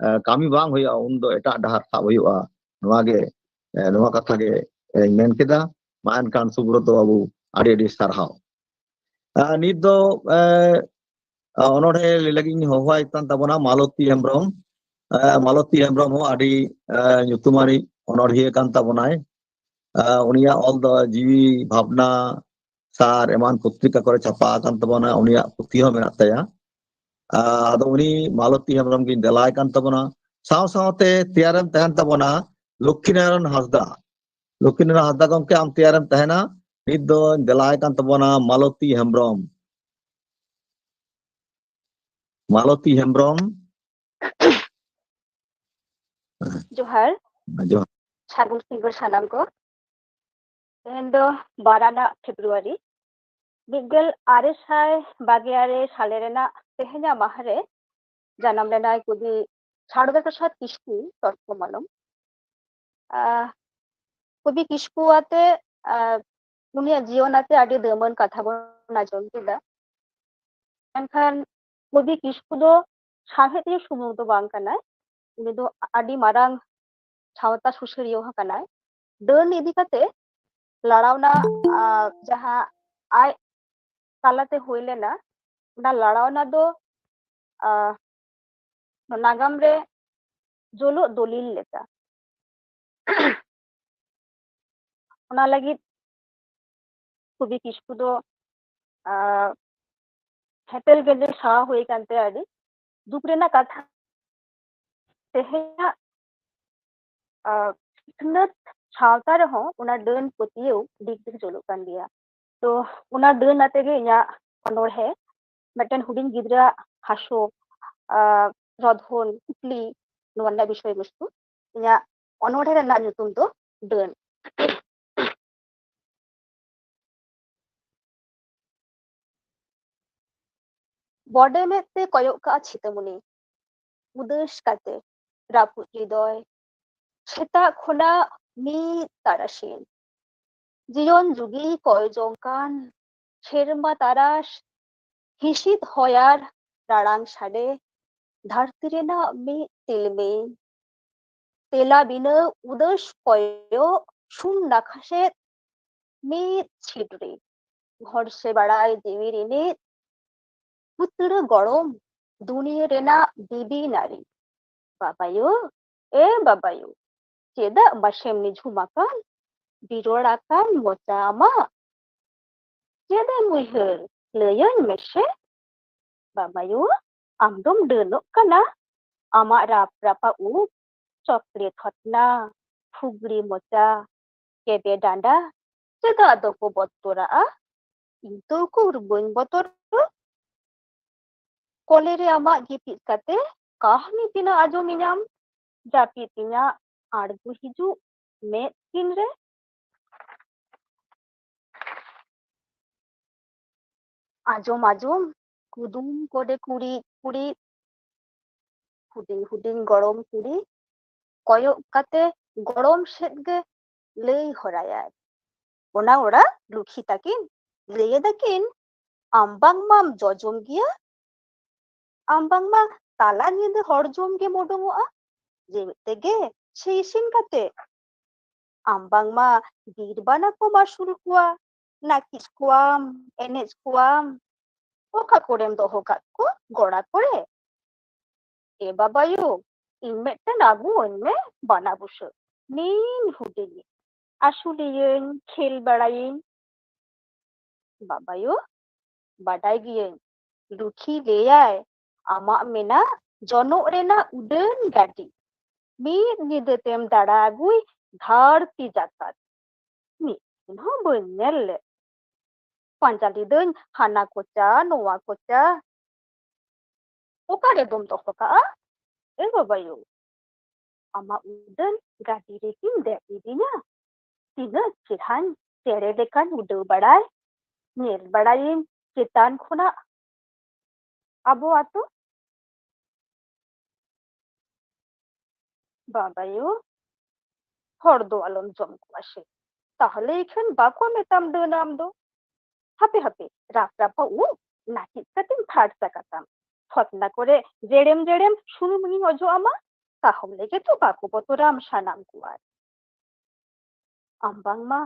ᱮ, ᱠᱟᱹᱢᱤ ᱵᱟᱝ ᱦᱩᱭᱩᱜᱼᱟ, ᱩᱱᱫᱚ ᱮᱴᱟᱜ ᱰᱟᱦᱟᱨ ᱥᱟᱵ ᱦᱩᱭᱩᱜᱼᱟ᱾ ᱱᱚᱣᱟ ᱜᱮ, ᱮ, ᱱᱚᱣᱟ ᱠᱟᱛᱷᱟ ᱜᱮ, ᱮ, ᱢᱮᱱ ᱠᱮᱫᱟ᱾ ᱢᱟ ᱮᱱᱠᱷᱟᱱ ᱥᱩᱵᱨᱚᱛᱚ ᱵᱟᱹᱵᱩ, ᱟᱹᱰᱤ ᱟᱹᱰᱤ ᱥᱟᱨᱦᱟᱣ᱾ ᱮ, ᱱᱤᱛ ᱫᱚ, ᱮ, ᱚᱱᱚᱬᱦᱮ ᱞᱟᱹᱭ ᱞᱟᱹᱜᱤᱫ ᱤᱧ ᱦᱚᱦᱚᱣᱟᱭ ᱠᱟᱱ ᱛᱟᱵᱚᱱᱟ ᱢᱟᱞᱚᱛᱤ ᱦᱮᱢᱵᱨᱚᱢ᱾ ᱮ, ᱢᱟᱞᱚᱛᱤ ᱦᱮᱢᱵᱨᱚᱢ ᱦᱚᱸ ᱟᱹᱰᱤ, ᱮ, ᱧᱩᱛᱩᱢᱟᱱᱤᱡ ᱚᱱᱚᱬᱦᱤᱭᱟᱹ ᱠᱟᱱ ᱛᱟᱵᱚᱱᱟᱭ᱾ ᱮ, ᱩᱱᱤᱭᱟᱜ ᱚᱞ ᱫᱚ ᱡᱤᱣᱤ ᱵᱷᱟᱵᱽᱱᱟ ᱥᱟᱨ ᱮᱢᱟᱱ ᱯᱚᱛᱨᱤᱠᱟ ᱠᱚᱨᱮ ᱪᱷᱟᱯᱟ ᱟᱠᱟᱱ ᱛᱟᱵᱚᱱᱟ, ᱩᱱᱤᱭᱟᱜ ᱯᱩᱛᱷᱤ ᱦᱚᱸ ᱢᱮᱱᱟᱜ ᱛᱟᱭᱟ᱾ ᱟ, ᱟᱫᱚ ᱩᱱᱤ ᱢᱟᱞᱚᱛᱤ ᱦᱮᱢᱵᱨᱚᱢ ᱜᱤᱧ ᱫᱮᱞᱟᱭ ᱠᱟᱱ ᱛᱟᱵᱚᱱᱟ᱾ ᱥᱟᱶ ᱥᱟᱶᱛᱮ ᱛᱮᱭᱟᱨᱮᱢ ᱛᱟᱦᱮᱱ ᱛᱟᱵᱚᱱᱟ ᱞᱚᱠᱠᱷᱤᱱᱟᱨᱟᱭᱚᱱ ᱦᱟᱸᱥᱫᱟ᱾ ᱞᱚᱠᱠᱷᱤᱱᱟᱨᱟᱭᱚᱱ ᱦᱟᱸᱥᱫᱟ ᱜᱚᱢᱠᱮ, ᱟᱢ ᱛᱮᱭᱟᱨᱮᱢ ᱛᱟᱦᱮᱱᱟ᱾ ᱱᱤᱛ ᱫᱚᱧ ᱫᱮᱞᱟᱭ ᱠᱟᱱ ᱛᱟᱵᱚᱱᱟ ᱢᱟᱞᱚᱛᱤ ᱦᱮᱢᱵᱨᱚᱢ᱾ ᱢᱟᱞᱚᱛᱤ ᱦᱮᱢᱵᱨᱚᱢ᱾ ᱡᱚᱦᱟᱨ᱾ ᱡᱚᱦᱟᱨ᱾ ᱥᱟᱹᱜᱩᱱ ᱥᱤᱸᱜᱟᱹᱲ ᱥᱟᱱᱟᱢ ᱠᱚ᱾ ᱛᱮᱦᱮᱧ ᱫᱚ ᱵᱟᱨ ᱟᱱᱟᱜ ᱯᱷᱮᱵᱽᱨᱩᱣᱟᱨᱤ, ᱢᱤᱫ ᱜᱮᱞ ᱟᱨᱮ ᱥᱟᱭ ᱵᱟᱜᱮ ᱟᱨᱮ ᱥᱟᱞᱮ ᱨᱮᱱᱟᱜ ᱛᱮᱦᱮᱧᱟᱜ ᱢᱟᱦᱟ ᱨᱮ ᱡᱟᱱᱟᱢ ᱞᱮᱱᱟᱭ ᱠᱚᱵᱤ ᱥᱟᱨᱚᱫᱟ ᱯᱨᱚᱥᱟᱫᱽ ᱠᱤᱥᱠᱩ ᱛᱚᱨᱠᱚ ᱢᱟᱞᱚᱢ᱾ ᱟᱦ, ᱠᱚᱵᱤ ᱠᱤᱥᱠᱩ ᱟᱛᱮ, ᱟᱦ, ᱩᱱᱤᱭᱟᱜ ᱡᱤᱭᱚᱱ ᱟᱛᱮ ᱟᱹᱰᱤ ᱫᱟᱹᱢᱟᱱ ᱠᱟᱛᱷᱟ ᱵᱚᱱ ᱟᱸᱡᱚᱢ ᱠᱮᱫᱟ᱾ ᱢᱮᱱᱠᱷᱟᱱ ᱠᱚᱵᱤ ᱠᱤᱥᱠᱩ ᱫᱚ ᱥᱟᱶᱦᱮᱫᱤᱭᱟᱹ ᱥᱩᱢᱩᱝ ᱫᱚ ᱵᱟᱝ ᱠᱟᱱᱟᱭ, ᱩᱱᱤ ᱫᱚ ᱟᱹᱰᱤ ᱢᱟᱨᱟᱝ ᱥᱟᱶᱛᱟ ᱥᱩᱥᱟᱹᱨᱤᱭᱟᱹ ᱦᱚᱸ ᱠᱟᱱᱟᱭ᱾ ᱰᱟᱹᱱ ᱤᱫᱤ ᱠᱟᱛᱮ ᱞᱟᱲᱟᱣᱱᱟ, ᱟᱦ, ᱡᱟᱦᱟᱸ ᱟᱡ ᱛᱟᱞᱟᱛᱮ ᱦᱩᱭ ᱞᱮᱱᱟ, ᱚᱱᱟ ᱞᱟᱲᱟᱣᱱᱟ ᱫᱚ, ᱟᱦ, ᱱᱟᱜᱟᱢ ᱨᱮ ᱡᱳᱞᱳᱜ ᱫᱚᱞᱤᱞ ᱞᱮᱠᱟ᱾ ᱚᱱᱟ ᱞᱟᱹᱜᱤᱫ ᱠᱚᱵᱤ ᱠᱤᱥᱠᱩ ᱫᱚ, ᱟᱦ, ᱦᱮᱯᱮᱞ ᱜᱮᱫᱮᱞ ᱥᱟᱦᱟᱣ ᱦᱩᱭ ᱟᱠᱟᱱ ᱛᱟᱭᱟ ᱟᱹᱰᱤ ᱫᱩᱠ ᱨᱮᱱᱟᱜ ᱠᱟᱛᱷᱟ᱾ ᱛᱮᱦᱮᱧᱟᱜ, ᱟᱦ, ᱥᱤᱠᱷᱱᱟᱹᱛ ᱥᱟᱶᱛᱟ ᱨᱮᱦᱚᱸ ᱚᱱᱟ ᱰᱟᱹᱱ ᱯᱟᱹᱛᱭᱟᱹᱣ ᱰᱤᱜᱽ ᱰᱤᱜᱽ ᱪᱚᱞᱚᱜ ᱠᱟᱱ ᱜᱮᱭᱟ᱾ ᱛᱚ, ᱚᱱᱟ ᱰᱟᱹᱱ ᱟᱛᱮ ᱜᱮ ᱤᱧᱟᱹᱜ ᱚᱱᱚᱬᱦᱮ, ᱢᱤᱫᱴᱮᱱ ᱦᱩᱰᱤᱧ ᱜᱤᱫᱽᱨᱟᱹᱣᱟᱜ ᱦᱟᱥᱚ, ᱟᱦ, ᱨᱚᱫᱷᱚᱱ, ᱠᱩᱠᱞᱤ, ᱱᱚᱣᱟ ᱨᱮᱱᱟᱜ ᱵᱤᱥᱚᱭ ᱵᱚᱥᱛᱩ᱾ ᱤᱧᱟᱹᱜ ᱚᱱᱚᱬᱦᱮ ᱨᱮᱱᱟᱜ ᱧᱩᱛᱩᱢ ᱫᱚ ᱰᱟᱹᱱ᱾ ᱵᱚᱰᱮ ᱢᱮᱫ ᱛᱮ ᱠᱚᱭᱚᱜ ᱠᱟᱜᱼᱟ ᱪᱷᱤᱛᱟᱹᱢᱩᱱᱤ, ᱩᱫᱟᱹᱥ ᱠᱟᱛᱮ ᱨᱟᱹᱯᱩᱫ ᱦᱨᱤᱫᱚᱭ᱾ ᱥᱮᱛᱟᱜ ᱠᱷᱚᱱᱟᱜ ᱢᱤᱫ ᱛᱟᱨᱟᱥᱤᱧ ᱡᱤᱭᱚᱱ ᱡᱩᱜᱤ ᱠᱚᱭ ᱡᱚᱝ ᱠᱟᱱ ᱥᱮᱨᱢᱟ ᱛᱟᱨᱟᱥ, ᱦᱤᱸᱥᱤᱫ ᱦᱚᱭᱟᱨ ᱨᱟᱲᱟᱝ ᱥᱟᱰᱮ, ᱫᱷᱟᱹᱨᱛᱤ ᱨᱮᱱᱟᱜ ᱢᱤᱫ ᱛᱤᱞᱢᱤᱧ ᱛᱮᱞᱟ ᱵᱤᱱᱟᱹ ᱩᱫᱟᱹᱥ ᱠᱚᱭᱚᱜ ᱥᱩᱱ ᱱᱟᱠᱷᱟ ᱥᱮᱫ ᱢᱤᱫ ᱪᱷᱤᱴᱨᱤ ᱜᱷᱚᱲᱥᱮ ᱵᱟᱲᱟᱭ ᱡᱤᱣᱤ ᱨᱤᱱᱤᱡ ᱯᱩᱛᱲᱟᱹ ᱜᱚᱲᱚᱢ ᱫᱩᱱᱤᱭᱟᱹ ᱨᱮᱱᱟᱜ ᱵᱤᱵᱤ ᱱᱟᱨᱤ᱾ ᱵᱟᱵᱟᱭᱳ, ᱮ ᱵᱟᱵᱟᱭᱳ, ᱪᱮᱫᱟᱜ ᱵᱟᱥᱮᱢ ᱱᱤᱡᱷᱩᱢ ᱟᱠᱟᱱ? ᱵᱤᱨᱚᱲ ᱟᱠᱟᱱ ᱢᱚᱪᱟ ᱟᱢᱟᱜ ᱪᱮᱫ ᱮᱢ ᱩᱭᱦᱟᱹᱨ? ᱞᱟᱹᱭᱟᱹᱧ ᱢᱮᱥᱮ᱾ ᱵᱟᱵᱟᱭᱳ, ᱟᱢ ᱫᱚᱢ ᱰᱟᱹᱱᱚᱜ ᱠᱟᱱᱟ᱾ ᱟᱢᱟᱜ ᱨᱟᱯ ᱨᱟᱯᱟᱜ ᱩᱵ, ᱪᱚᱠᱞᱮᱴ ᱦᱚᱛᱱᱟ, ᱯᱷᱩᱜᱽᱲᱤ ᱢᱚᱪᱟ, ᱠᱮᱵᱮ ᱰᱟᱸᱰᱟ, ᱪᱮᱫᱟᱜ ᱫᱚᱠᱚ ᱵᱚᱛᱚᱨᱟᱜᱼᱟ? ᱤᱧ ᱛᱚ ᱩᱠᱩᱨ ᱵᱟᱹᱧ ᱵᱚᱛᱚᱨᱚᱜ᱾ ᱠᱚᱞᱮ ᱨᱮ ᱟᱢᱟᱜ ᱜᱤᱛᱤᱡ ᱠᱟᱛᱮ ᱠᱟᱹᱦᱱᱤ ᱛᱤᱱᱟᱹᱜ ᱟᱸᱡᱚᱢᱤᱧᱟᱢ? ᱡᱟᱹᱯᱤᱫ ᱤᱧᱟᱜ ᱟᱬᱜᱚ ᱦᱤᱡᱩᱜ ᱢᱮᱫ ᱠᱤᱱ ᱨᱮ᱾ ᱟᱸᱡᱚᱢ ᱟᱸᱡᱚᱢ ᱠᱩᱫᱩᱢ ᱠᱚᱰᱮ ᱠᱩᱲᱤᱫ ᱠᱩᱲᱤᱫ ᱦᱩᱰᱤᱧ ᱦᱩᱰᱤᱧ ᱜᱚᱲᱚᱢ ᱠᱩᱲᱤ ᱠᱚᱭᱚᱜ ᱠᱟᱛᱮ ᱜᱚᱲᱚᱢ ᱥᱮᱫ ᱜᱮ ᱞᱟᱹᱭ ᱦᱚᱨᱟᱭᱟᱭ᱾ ᱚᱱᱟ ᱚᱲᱟᱜ ᱞᱩᱠᱷᱤ ᱛᱟᱹᱠᱤᱱ ᱞᱟᱹᱭ ᱮᱫᱟᱠᱤᱱ, ᱟᱢ ᱵᱟᱝᱢᱟᱢ ᱡᱚᱡᱚᱢ ᱜᱮᱭᱟ, ᱟᱢ ᱵᱟᱝᱢᱟ ᱛᱟᱞᱟ ᱧᱤᱫᱟᱹ ᱦᱚᱲ ᱡᱚᱢ ᱜᱮᱢ ᱩᱰᱩᱝᱚᱜᱼᱟ, ᱡᱮᱣᱮᱫ ᱛᱮᱜᱮ ᱥᱮ ᱤᱥᱤᱱ ᱠᱟᱛᱮ? ᱟᱢ ᱵᱟᱝᱢᱟ ᱵᱤᱨ ᱵᱟᱱᱟ ᱠᱚᱢ ᱟᱹᱥᱩᱞ ᱠᱚᱣᱟ, ᱱᱟᱹᱠᱤᱡ ᱠᱚᱣᱟᱢ, ᱮᱱᱮᱡ ᱠᱚᱣᱟᱢ, ᱚᱠᱟ ᱠᱚᱨᱮᱢ ᱫᱚᱦᱚ ᱠᱟᱜ ᱠᱚ ᱜᱚᱲᱟ ᱠᱚᱨᱮ? ᱮ ᱵᱟᱵᱟᱭᱳ, ᱤᱧ ᱢᱤᱫᱴᱮᱱ ᱟᱹᱜᱩ ᱟᱹᱧ ᱢᱮ ᱵᱟᱱᱟ ᱵᱩᱥᱟᱹᱜ᱾ ᱱᱤᱧ ᱦᱩᱰᱤᱧ, ᱟᱹᱥᱩᱞᱤᱭᱟᱹᱧ, ᱠᱷᱮᱞ ᱵᱟᱲᱟᱭᱤᱧ᱾ ᱵᱟᱵᱟᱭᱳ, ᱵᱟᱰᱟᱭ ᱜᱤᱭᱟᱹᱧ, ᱞᱩᱠᱷᱤ ᱞᱟᱹᱭᱟᱭ, ᱟᱢᱟᱜ ᱢᱮᱱᱟᱜ ᱡᱚᱱᱚᱜ ᱨᱮᱱᱟᱜ ᱩᱰᱟᱹᱱ ᱜᱟᱹᱰᱤ᱾ ᱢᱤᱫ ᱧᱤᱫᱟᱹ ᱛᱮᱢ ᱫᱟᱬᱟ ᱟᱹᱜᱩᱭ ᱫᱷᱟᱹᱨᱛᱤ ᱡᱟᱠᱟᱛ᱾ ᱢᱤᱫ ᱫᱤᱱ ᱦᱚᱸ ᱵᱟᱹᱧ ᱧᱮᱞ ᱞᱮᱫ᱾ ᱯᱟᱸᱡᱟ ᱞᱤᱫᱟᱹᱧ ᱦᱟᱱᱟ ᱠᱚᱪᱟ ᱱᱚᱣᱟ ᱠᱚᱪᱟ᱾ ᱚᱠᱟ ᱨᱮᱫᱚᱢ ᱫᱚᱦᱚ ᱠᱟᱜᱼᱟ? ᱮ ᱵᱟᱵᱟᱭᱳ, ᱟᱢᱟᱜ ᱩᱰᱟᱹᱱ ᱜᱟᱹᱰᱤ ᱨᱮᱜᱤᱧ ᱫᱮᱡ ᱞᱤᱫᱤᱧᱟ᱾ ᱛᱤᱱᱟᱹᱜ ᱪᱮᱦᱨᱟᱧ ᱪᱮᱬᱮ ᱞᱮᱠᱟᱧ ᱩᱰᱟᱹᱣ ᱵᱟᱲᱟᱭ᱾ ᱧᱮᱞ ᱵᱟᱲᱟᱭᱟᱹᱧ ᱪᱮᱛᱟᱱ ᱠᱷᱚᱱᱟᱜ ᱟᱵᱚ ᱟᱛᱳ᱾ ᱵᱟᱵᱟᱭᱳ, ᱦᱚᱲ ᱫᱚ ᱟᱞᱚᱢ ᱡᱚᱢ ᱠᱚᱣᱟ ᱥᱮ, ᱛᱟᱦᱞᱮ ᱤᱠᱷᱟᱹᱱ ᱵᱟᱠᱚ ᱢᱮᱛᱟᱢ ᱰᱟᱹᱱ ᱟᱢ ᱫᱚ᱾ ᱦᱟᱯᱮ ᱦᱟᱯᱮ, ᱨᱟᱯ ᱨᱟᱯᱟ ᱩᱵ ᱱᱟᱹᱠᱤᱡ ᱠᱟᱛᱮᱧ ᱯᱷᱟᱨᱪᱟ ᱠᱟᱛᱟᱢ᱾ ᱯᱷᱚᱛᱱᱟ ᱠᱚᱨᱮ ᱡᱮᱲᱮᱢ ᱡᱮᱲᱮᱢ ᱥᱩᱱᱩᱢ ᱤᱧ ᱚᱡᱚᱜ ᱟᱢᱟ, ᱛᱟᱦᱞᱮ ᱜᱮᱛᱚ ᱵᱟᱠᱚ ᱵᱚᱛᱚᱨᱟᱢ ᱥᱟᱱᱟᱢ ᱠᱚᱣᱟ᱾ ᱟᱢ ᱵᱟᱝᱢᱟ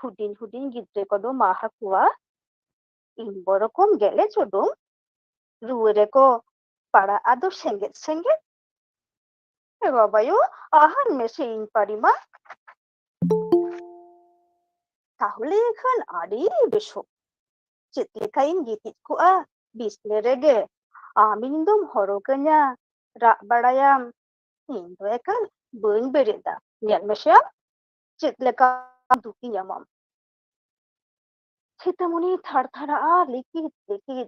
ᱦᱩᱰᱤᱧ ᱦᱩᱰᱤᱧ ᱜᱤᱫᱽᱨᱟᱹ ᱠᱚᱫᱚ ᱢᱟ ᱦᱟᱠᱩᱣᱟ, ᱤᱧ ᱵᱚᱨᱚᱠᱚᱢ ᱜᱮᱞᱮ ᱪᱚᱰᱚᱢ, ᱨᱩᱣᱟᱹ ᱨᱮᱠᱚ ᱯᱟᱲᱟᱜ ᱟᱫᱚ ᱥᱮᱸᱜᱮᱫ ᱥᱮᱸᱜᱮᱫ᱾ ᱮ ᱵᱟᱵᱟᱭᱳ, ᱟᱦᱟᱱ ᱢᱮᱥᱮ ᱤᱧ ᱯᱟᱨᱤᱢᱟ᱾ ᱛᱟᱦᱞᱮ ᱠᱷᱟᱱ ᱟᱹᱰᱤ ᱵᱮᱥᱚᱜ᱾ ᱪᱮᱫ ᱞᱮᱠᱟᱧ ᱜᱤᱛᱤᱡ ᱠᱚᱜᱼᱟ ᱵᱤᱥᱱᱟᱹ ᱨᱮᱜᱮ, ᱟᱢ ᱤᱧ ᱫᱚᱢ ᱦᱚᱨᱚᱜᱟᱹᱧᱟ, ᱨᱟᱜ ᱵᱟᱲᱟᱭᱟᱢ, ᱤᱧ ᱫᱚ ᱮᱠᱟᱞ ᱵᱟᱹᱧ ᱵᱮᱨᱮᱫᱟ᱾ ᱧᱮᱞ ᱢᱮᱥᱮ ᱟᱢ, ᱪᱮᱫ ᱞᱮᱠᱟ ᱫᱩᱠᱤᱧ ᱮᱢᱟᱢ᱾ ᱪᱷᱤᱛᱟᱹᱢᱩᱱᱤ ᱛᱷᱟᱨ ᱛᱷᱟᱨᱟᱜᱼᱟ ᱞᱤᱠᱤᱛ ᱞᱤᱠᱤᱛ,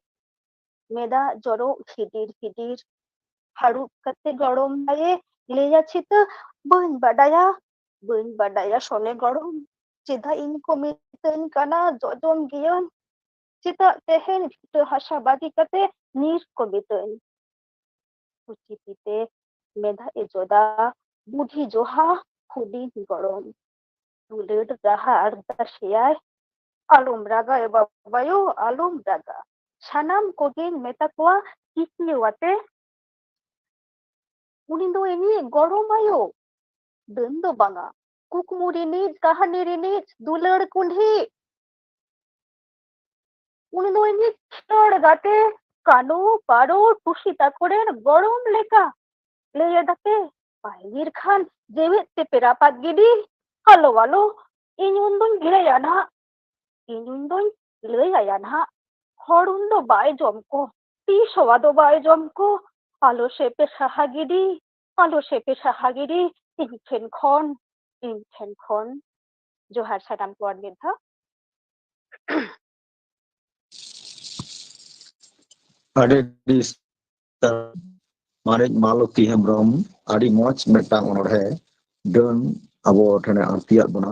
ᱢᱮᱫᱟᱜ ᱡᱚᱨᱚᱜ ᱦᱤᱰᱤᱨ ᱦᱤᱰᱤᱨ᱾ ᱦᱟᱹᱨᱩᱵ ᱠᱟᱛᱮ ᱜᱚᱲᱚᱢ ᱟᱭᱮ ᱞᱟᱹᱭᱟ, ᱪᱷᱤᱛᱟᱹ, ᱵᱟᱹᱧ ᱵᱟᱰᱟᱭᱟ, ᱵᱟᱹᱧ ᱵᱟᱰᱟᱭᱟ ᱥᱚᱱᱮ ᱜᱚᱲᱚᱢ, ᱪᱮᱫᱟᱜ ᱤᱧ ᱠᱚ ᱢᱤᱛᱟᱹᱧ ᱠᱟᱱᱟ ᱡᱚᱡᱚᱢ ᱜᱮᱭᱟᱹᱧ᱾ ᱪᱮᱫᱟᱜ ᱛᱮᱦᱮᱧ ᱵᱷᱤᱴᱟᱹ ᱦᱟᱥᱟ ᱵᱟᱹᱜᱤ ᱠᱟᱛᱮ ᱧᱤᱨ ᱠᱚ ᱢᱮᱛᱟᱹᱧ? ᱠᱩᱪᱤ ᱛᱤ ᱛᱮ ᱢᱮᱫᱦᱟ ᱮ ᱡᱚᱫᱟ, ᱵᱩᱰᱷᱤ ᱡᱚᱦᱟ ᱦᱩᱰᱤᱧ ᱜᱚᱲᱚᱢ᱾ ᱫᱩᱞᱟᱹᱲ ᱨᱟᱦᱟ ᱟᱨᱫᱟᱥᱮᱭᱟᱭ, ᱟᱞᱚᱢ ᱨᱟᱜᱟ ᱮ ᱵᱟᱵᱟᱭᱳ, ᱟᱞᱚᱢ ᱨᱟᱜᱟ᱾ ᱥᱟᱱᱟᱢ ᱠᱚᱜᱮᱧ ᱢᱮᱛᱟ ᱠᱚᱣᱟ ᱠᱤᱥᱱᱤᱣᱟᱛᱮ, ᱩᱱᱤ ᱫᱚ ᱤᱧᱤᱡ ᱜᱚᱲᱚᱢ ᱟᱭᱳ᱾ ᱰᱟᱹᱱ ᱫᱚ ᱵᱟᱝᱟ, ᱠᱩᱠᱢᱩ ᱨᱤᱱᱤᱡ, ᱠᱟᱹᱦᱱᱤ ᱨᱤᱱᱤᱡ, ᱫᱩᱞᱟᱹᱲ ᱠᱩᱞᱦᱤ᱾ ᱩᱱᱤ ᱫᱚ ᱤᱧᱤᱡ ᱠᱷᱮᱞᱳᱲ ᱜᱟᱛᱮ, ᱠᱟᱹᱱᱩ, ᱯᱟᱨᱚ, ᱴᱩᱥᱤ ᱛᱟᱠᱚ ᱨᱮᱱ ᱜᱚᱲᱚᱢ ᱞᱮᱠᱟ᱾ ᱞᱟᱹᱭ ᱮᱫᱟ ᱯᱮ, ᱵᱟᱭ ᱧᱤᱨ ᱠᱷᱟᱱ ᱡᱮᱣᱮᱫ ᱛᱮᱯᱮ ᱨᱟᱯᱟᱜ ᱜᱤᱰᱤ᱾ ᱟᱞᱚ, ᱟᱞᱚ, ᱤᱧ ᱩᱱ ᱫᱚᱧ ᱞᱟᱹᱭᱟ ᱱᱟᱦᱟᱜ, ᱤᱧ ᱩᱱ ᱫᱚᱧ ᱞᱟᱹᱭ ᱟᱭᱟ ᱱᱟᱦᱟᱜ᱾ ᱦᱚᱲ ᱩᱱ ᱫᱚ ᱵᱟᱭ ᱡᱚᱢ ᱠᱚ, ᱛᱤᱥ ᱦᱚᱸ ᱟᱫᱚ ᱵᱟᱭ ᱡᱚᱢ ᱠᱚ᱾ ᱟᱞᱚ ᱥᱮ ᱯᱮ ᱥᱟᱦᱟ ᱜᱤᱰᱤ, ᱟᱞᱚ ᱥᱮ ᱯᱮ ᱥᱟᱦᱟ ᱜᱤᱰᱤ ᱤᱧ ᱴᱷᱮᱱ ᱠᱷᱚᱱ, ᱤᱧ ᱴᱷᱮᱱ ᱠᱷᱚᱱ᱾ ᱡᱚᱦᱟᱨ ᱥᱟᱱᱟᱢ ᱠᱚ ᱟᱨ ᱢᱤᱫ ᱫᱷᱟᱣ᱾ ᱟᱹᱰᱤ ᱟᱹᱰᱤ ᱥᱟᱨᱦᱟᱣ ᱢᱟᱹᱱᱤᱡ ᱢᱟᱞᱚᱛᱤ ᱦᱮᱢᱵᱨᱚᱢ, ᱟᱹᱰᱤ ᱢᱚᱡᱽ ᱢᱤᱫᱴᱟᱝ ᱚᱱᱚᱬᱦᱮ ᱰᱟᱹᱱ ᱟᱵᱚ ᱴᱷᱮᱱᱮ ᱟᱬᱛᱤᱭᱟᱫ ᱵᱚᱱᱟ᱾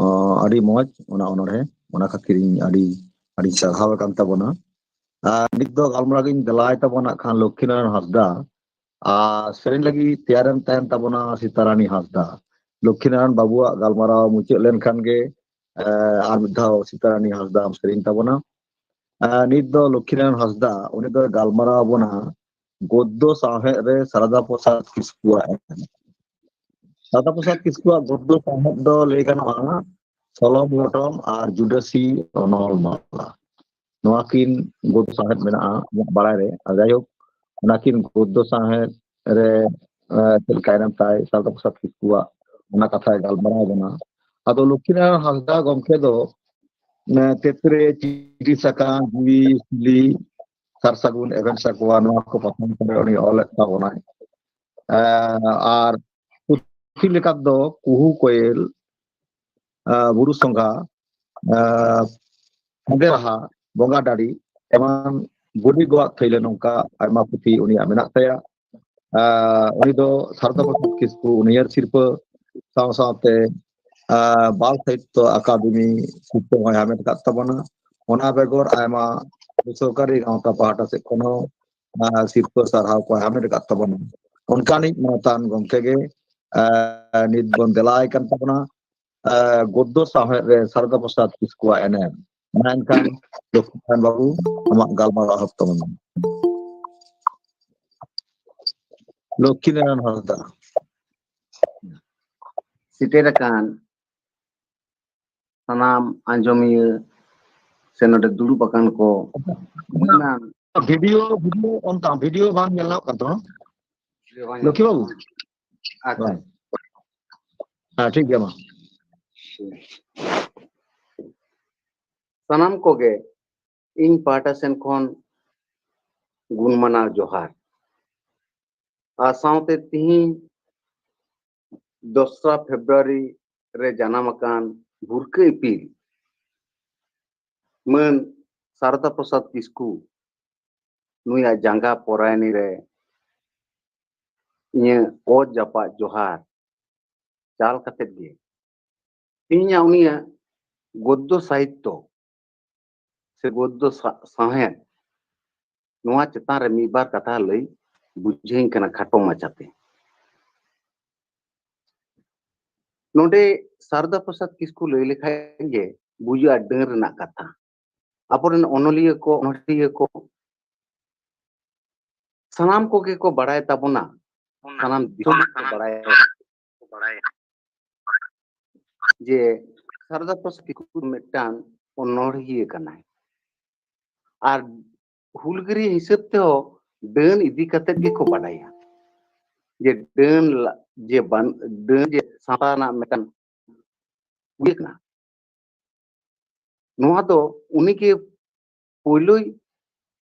ᱟᱸ, ᱟᱹᱰᱤ ᱢᱚᱡᱽ ᱚᱱᱟ ᱚᱱᱚᱬᱦᱮ, ᱚᱱᱟ ᱠᱷᱟᱹᱛᱤᱨ ᱤᱧ ᱟᱹᱰᱤ ᱟᱹᱰᱤ ᱥᱟᱨᱦᱟᱣ ᱠᱟᱱ ᱛᱟᱵᱚᱱᱟ᱾ ᱟᱨ ᱱᱤᱛ ᱫᱚ ᱜᱟᱞᱢᱟᱨᱟᱣ ᱜᱤᱧ ᱫᱮᱞᱟᱭ ᱛᱟᱵᱚᱱᱟ ᱠᱷᱟᱱ ᱞᱚᱠᱠᱷᱤᱱᱟᱨᱟᱭᱚᱱ ᱦᱟᱸᱥᱫᱟ, ᱟᱨ ᱥᱮᱨᱮᱧ ᱞᱟᱹᱜᱤᱫ ᱛᱮᱭᱟᱨᱮᱢ ᱛᱟᱦᱮᱱ ᱛᱟᱵᱚᱱᱟ ᱥᱤᱛᱟᱨᱟᱱᱤ ᱦᱟᱸᱥᱫᱟ᱾ ᱞᱚᱠᱠᱷᱤᱱᱟᱨᱟᱭᱚᱱ ᱵᱟᱵᱩᱣᱟᱜ ᱜᱟᱞᱢᱟᱨᱟᱣ ᱢᱩᱪᱟᱹᱫ ᱞᱮᱱᱠᱷᱟᱱ ᱜᱮ, ᱮ, ᱟᱨ ᱢᱤᱫ ᱫᱷᱟᱣ ᱥᱤᱛᱟᱨᱟᱱᱤ ᱦᱟᱸᱥᱫᱟᱢ ᱥᱮᱨᱮᱧ ᱛᱟᱵᱚᱱᱟ᱾ ᱮ, ᱱᱤᱛ ᱫᱚ ᱞᱚᱠᱠᱷᱤᱱᱟᱨᱟᱭᱚᱱ ᱦᱟᱸᱥᱫᱟ, ᱩᱱᱤ ᱫᱚᱭ ᱜᱟᱞᱢᱟᱨᱟᱣ ᱟᱵᱚᱱᱟ ᱜᱚᱫᱽᱫᱚ ᱥᱟᱶᱦᱮᱫ ᱨᱮ ᱥᱟᱨᱟᱫᱟ ᱯᱨᱚᱥᱟᱫᱽ ᱠᱤᱥᱠᱩᱣᱟᱜ ᱮᱱᱮᱢ᱾ ᱥᱟᱨᱟᱫᱟ ᱯᱨᱚᱥᱟᱫᱽ ᱠᱤᱥᱠᱩᱣᱟᱜ ᱜᱚᱫᱽᱫᱚ ᱥᱟᱶᱦᱮᱫ ᱫᱚ ᱞᱟᱹᱭ ᱜᱟᱱᱚᱜᱼᱟ ᱥᱚᱞᱚᱢ ᱞᱚᱴᱚᱢ ᱟᱨ ᱡᱩᱰᱟᱹᱥᱤ ᱚᱱᱚᱞ ᱢᱟᱞᱟ᱾ ᱱᱚᱣᱟ ᱠᱤᱱ ᱜᱚᱫᱽᱫᱚ ᱥᱟᱶᱦᱮᱫ ᱢᱮᱱᱟᱜᱼᱟ ᱤᱧᱟᱹᱜ ᱵᱟᱲᱟᱭ ᱨᱮ᱾ ᱟᱨ ᱡᱟᱭᱦᱳᱠ, ᱚᱱᱟ ᱠᱤᱱ ᱜᱚᱫᱽᱫᱚ ᱥᱟᱶᱦᱮᱫ ᱨᱮ, ᱮ, ᱪᱮᱫ ᱞᱮᱠᱟ ᱮᱱᱮᱢ ᱛᱟᱭ ᱥᱟᱨᱟᱫᱟ ᱯᱨᱚᱥᱟᱫᱽ ᱠᱤᱥᱠᱩᱣᱟᱜ, ᱚᱱᱟ ᱠᱟᱛᱷᱟᱭ ᱜᱟᱞᱢᱟᱨᱟᱣ ᱵᱚᱱᱟ᱾ ᱟᱫᱚ ᱞᱚᱠᱠᱷᱤᱱᱟᱨᱟᱭᱚᱱ ᱦᱟᱸᱥᱫᱟ ᱜᱚᱢᱠᱮ ᱫᱚ, ᱮ, ᱛᱮᱛᱨᱮ, ᱪᱤᱴᱷᱤ ᱥᱟᱠᱟᱢ, ᱡᱤᱣᱤ ᱥᱤᱞᱤ, ᱥᱟᱨ ᱥᱟᱹᱜᱩᱱ ᱮᱵᱷᱮᱱ ᱥᱟᱠᱣᱟ, ᱱᱚᱣᱟ ᱠᱚ ᱯᱟᱛᱷᱟᱢ ᱠᱚᱨᱮ ᱩᱱᱤ ᱚᱞᱮᱫ ᱛᱟᱵᱚᱱᱟᱭ᱾ ᱮ, ᱟᱨ ᱯᱩᱛᱷᱤ ᱞᱮᱠᱟ ᱫᱚ ᱠᱩᱦᱩ ᱠᱚᱭᱮᱞ, ᱮ, ᱵᱩᱨᱩ ᱥᱚᱸᱜᱷᱟ, ᱮ, ᱥᱟᱸᱜᱮ ᱨᱟᱦᱟ, ᱵᱚᱸᱜᱟ ᱰᱟᱹᱰᱤ, ᱮᱢᱟᱱ ᱜᱩᱰᱤ ᱜᱚᱣᱟᱜ ᱛᱷᱟᱹᱭᱞᱟᱹ, ᱱᱚᱝᱠᱟ ᱟᱭᱢᱟ ᱯᱩᱛᱷᱤ ᱩᱱᱤᱭᱟᱜ ᱢᱮᱱᱟᱜ ᱛᱟᱭᱟ᱾ ᱮ, ᱩᱱᱤ ᱫᱚ ᱥᱟᱨᱚᱫᱟ ᱯᱨᱚᱥᱟᱫᱽ ᱠᱤᱥᱠᱩ ᱩᱱᱩᱭᱦᱟᱹᱨ ᱥᱤᱨᱯᱟᱹ ᱥᱟᱶ ᱥᱟᱶᱛᱮ, ᱮ, ᱵᱟᱞ ᱥᱟᱦᱤᱛᱛᱚ ᱟᱠᱟᱫᱮᱢᱤ ᱥᱤᱨᱯᱟᱹ ᱦᱚᱸᱭ ᱦᱟᱢᱮᱴ ᱟᱠᱟᱫ ᱛᱟᱵᱚᱱᱟ᱾ ᱚᱱᱟ ᱵᱮᱜᱚᱨ ᱟᱭᱢᱟ ᱵᱮᱥᱚᱨᱠᱟᱨᱤ ᱜᱟᱶᱛᱟ ᱯᱟᱦᱴᱟ ᱥᱮᱫ ᱠᱷᱚᱱ ᱦᱚᱸ, ᱟᱨ ᱥᱤᱨᱯᱟᱹ ᱥᱟᱨᱦᱟᱣ ᱠᱚ ᱦᱟᱢᱮᱴ ᱟᱠᱟᱫ ᱛᱟᱵᱚᱱᱟ᱾ ᱚᱱᱠᱟᱱᱤᱡ ᱢᱟᱱᱚᱛᱟᱱ ᱜᱚᱢᱠᱮ ᱜᱮ, ᱟᱨ ᱱᱤᱛ ᱵᱚᱱ ᱫᱮᱞᱟᱭ ᱠᱟᱱ ᱛᱟᱵᱚᱱᱟ, ᱟᱨ ᱜᱚᱫᱽᱫᱚ ᱥᱟᱶᱦᱮᱫ ᱨᱮ ᱥᱟᱨᱚᱫᱟ ᱯᱨᱚᱥᱟᱫᱽ ᱠᱤᱥᱠᱩᱣᱟᱜ ᱮᱱᱮᱢ᱾ ᱢᱟ ᱮᱱᱠᱷᱟᱱ ᱞᱚᱠᱠᱷᱤᱱᱟᱨᱟᱭᱚᱱ ᱵᱟᱹᱵᱩ, ᱟᱢᱟᱜ ᱜᱟᱞᱢᱟᱨᱟᱣ ᱦᱚᱠ ᱛᱟᱵᱚᱱ᱾ ᱞᱚᱠᱠᱷᱤᱱᱟᱨᱟᱭᱚᱱ ᱦᱟᱸᱥᱫᱟ᱾ ᱥᱮᱴᱮᱨ ᱟᱠᱟᱱ ᱥᱟᱱᱟᱢ ᱟᱸᱡᱚᱢᱤᱭᱟᱹ ᱥᱮ ᱱᱚᱰᱮ ᱫᱩᱲᱩᱵ ᱟᱠᱟᱱ ᱠᱚ, ᱚᱱᱟ ᱵᱷᱤᱰᱤᱭᱳ, ᱵᱷᱤᱰᱤᱭᱳ ᱚᱱ ᱛᱟᱢ, ᱵᱷᱤᱰᱤᱭᱳ ᱵᱟᱝ ᱧᱮᱞᱚᱜ ᱠᱟᱱ ᱛᱟᱢᱟ᱾ ᱵᱷᱤᱰᱤᱭᱳ ᱵᱟᱝ ᱞᱚᱠᱠᱷᱤ ᱧᱮᱞᱚᱜ ᱵᱟᱹᱵᱩ᱾ ᱠᱟᱱᱟ᱾ ᱟᱪᱪᱷᱟ᱾ ᱦᱮᱸ᱾ ᱦᱮᱸ, ᱴᱷᱤᱠ ᱜᱮᱭᱟ ᱢᱟ᱾ ᱥᱟᱱᱟᱢ ᱠᱚᱜᱮ ᱤᱧ ᱯᱟᱦᱴᱟ ᱥᱮᱱ ᱠᱷᱚᱱ ᱜᱩᱱ ᱢᱟᱱᱟᱣ ᱡᱚᱦᱟᱨ᱾ ᱟᱨ ᱥᱟᱶᱛᱮ ᱛᱤᱦᱤᱧ ᱫᱚᱥᱨᱟ ᱯᱷᱮᱵᱽᱨᱩᱣᱟᱨᱤ ᱨᱮ ᱡᱟᱱᱟᱢ ᱟᱠᱟᱱ ᱵᱷᱩᱨᱠᱟᱹ ᱤᱯᱤᱞ ᱢᱟᱹᱱ ᱥᱟᱨᱚᱫᱟ ᱯᱨᱚᱥᱟᱫᱽ ᱠᱤᱥᱠᱩ, ᱱᱩᱭᱟᱜ ᱡᱟᱸᱜᱟ ᱯᱚᱨᱟᱭᱱᱤ ᱨᱮ ᱤᱧᱟᱹᱜ ᱚᱛ ᱡᱟᱯᱟᱜ ᱡᱚᱦᱟᱨ ᱪᱟᱞ ᱠᱟᱛᱮᱫ ᱜᱮ, ᱛᱮᱦᱮᱧᱟᱜ ᱩᱱᱤᱭᱟᱜ ᱜᱚᱫᱽᱫᱚ ᱥᱟᱦᱤᱛᱛᱚ ᱥᱮ ᱜᱚᱫᱽᱫᱚ ᱥᱟ-, ᱥᱟᱶᱦᱮᱫ, ᱱᱚᱣᱟ ᱪᱮᱛᱟᱱ ᱨᱮ ᱢᱤᱫ ᱵᱟᱨ ᱠᱟᱛᱷᱟ ᱞᱟᱹᱭ ᱵᱩᱡᱷᱟᱹᱣᱤᱧ ᱠᱟᱱᱟ ᱠᱷᱟᱴᱚ ᱢᱟᱪᱷᱟᱛᱮ᱾ ᱱᱚᱰᱮ ᱥᱟᱨᱚᱫᱟ ᱯᱨᱚᱥᱟᱫᱽ ᱠᱤᱥᱠᱩ ᱞᱟᱹᱭ ᱞᱮᱠᱷᱟᱱ ᱜᱮ ᱵᱩᱡᱩᱜᱼᱟ ᱰᱟᱹᱱ ᱨᱮᱱᱟᱜ ᱠᱟᱛᱷᱟ᱾ ᱟᱵᱚᱨᱮᱱ ᱚᱱᱚᱞᱤᱭᱟᱹ ᱠᱚ, ᱚᱱᱚᱞᱤᱭᱟᱹ ᱠᱚ, ᱥᱟᱱᱟᱢ ᱠᱚᱜᱮ ᱠᱚ ᱵᱟᱲᱟᱭ ᱛᱟᱵᱚᱱᱟ, ᱥᱟᱱᱟᱢ ᱫᱤᱥᱚᱢ ᱠᱚ ᱵᱟᱲᱟᱭᱟ ᱡᱮ ᱥᱟᱨᱚᱫᱟ ᱯᱨᱚᱥᱟᱫᱽ ᱠᱤᱥᱠᱩ ᱢᱤᱫᱴᱟᱝ ᱚᱱᱚᱬᱦᱤᱭᱟᱹ ᱠᱟᱱᱟᱭ᱾ ᱟᱨ ᱦᱩᱞᱜᱟᱹᱨᱤᱭᱟᱹ ᱦᱤᱥᱟᱹᱵ ᱛᱮᱦᱚᱸ ᱰᱟᱹᱱ ᱤᱫᱤ ᱠᱟᱛᱮᱫ ᱜᱮᱠᱚ ᱵᱟᱰᱟᱭᱟ᱾ ᱡᱮ ᱰᱟᱹᱱ ᱞᱟ-, ᱡᱮ ᱵᱟᱱ-, ᱰᱟᱹᱱ ᱡᱮ ᱥᱟᱶᱛᱟ ᱨᱮᱱᱟᱜ ᱢᱤᱫᱴᱟᱝ ᱤᱭᱟᱹ ᱠᱟᱱᱟ᱾ ᱱᱚᱣᱟ ᱫᱚ ᱩᱱᱤᱜᱮ ᱯᱳᱭᱞᱳᱭ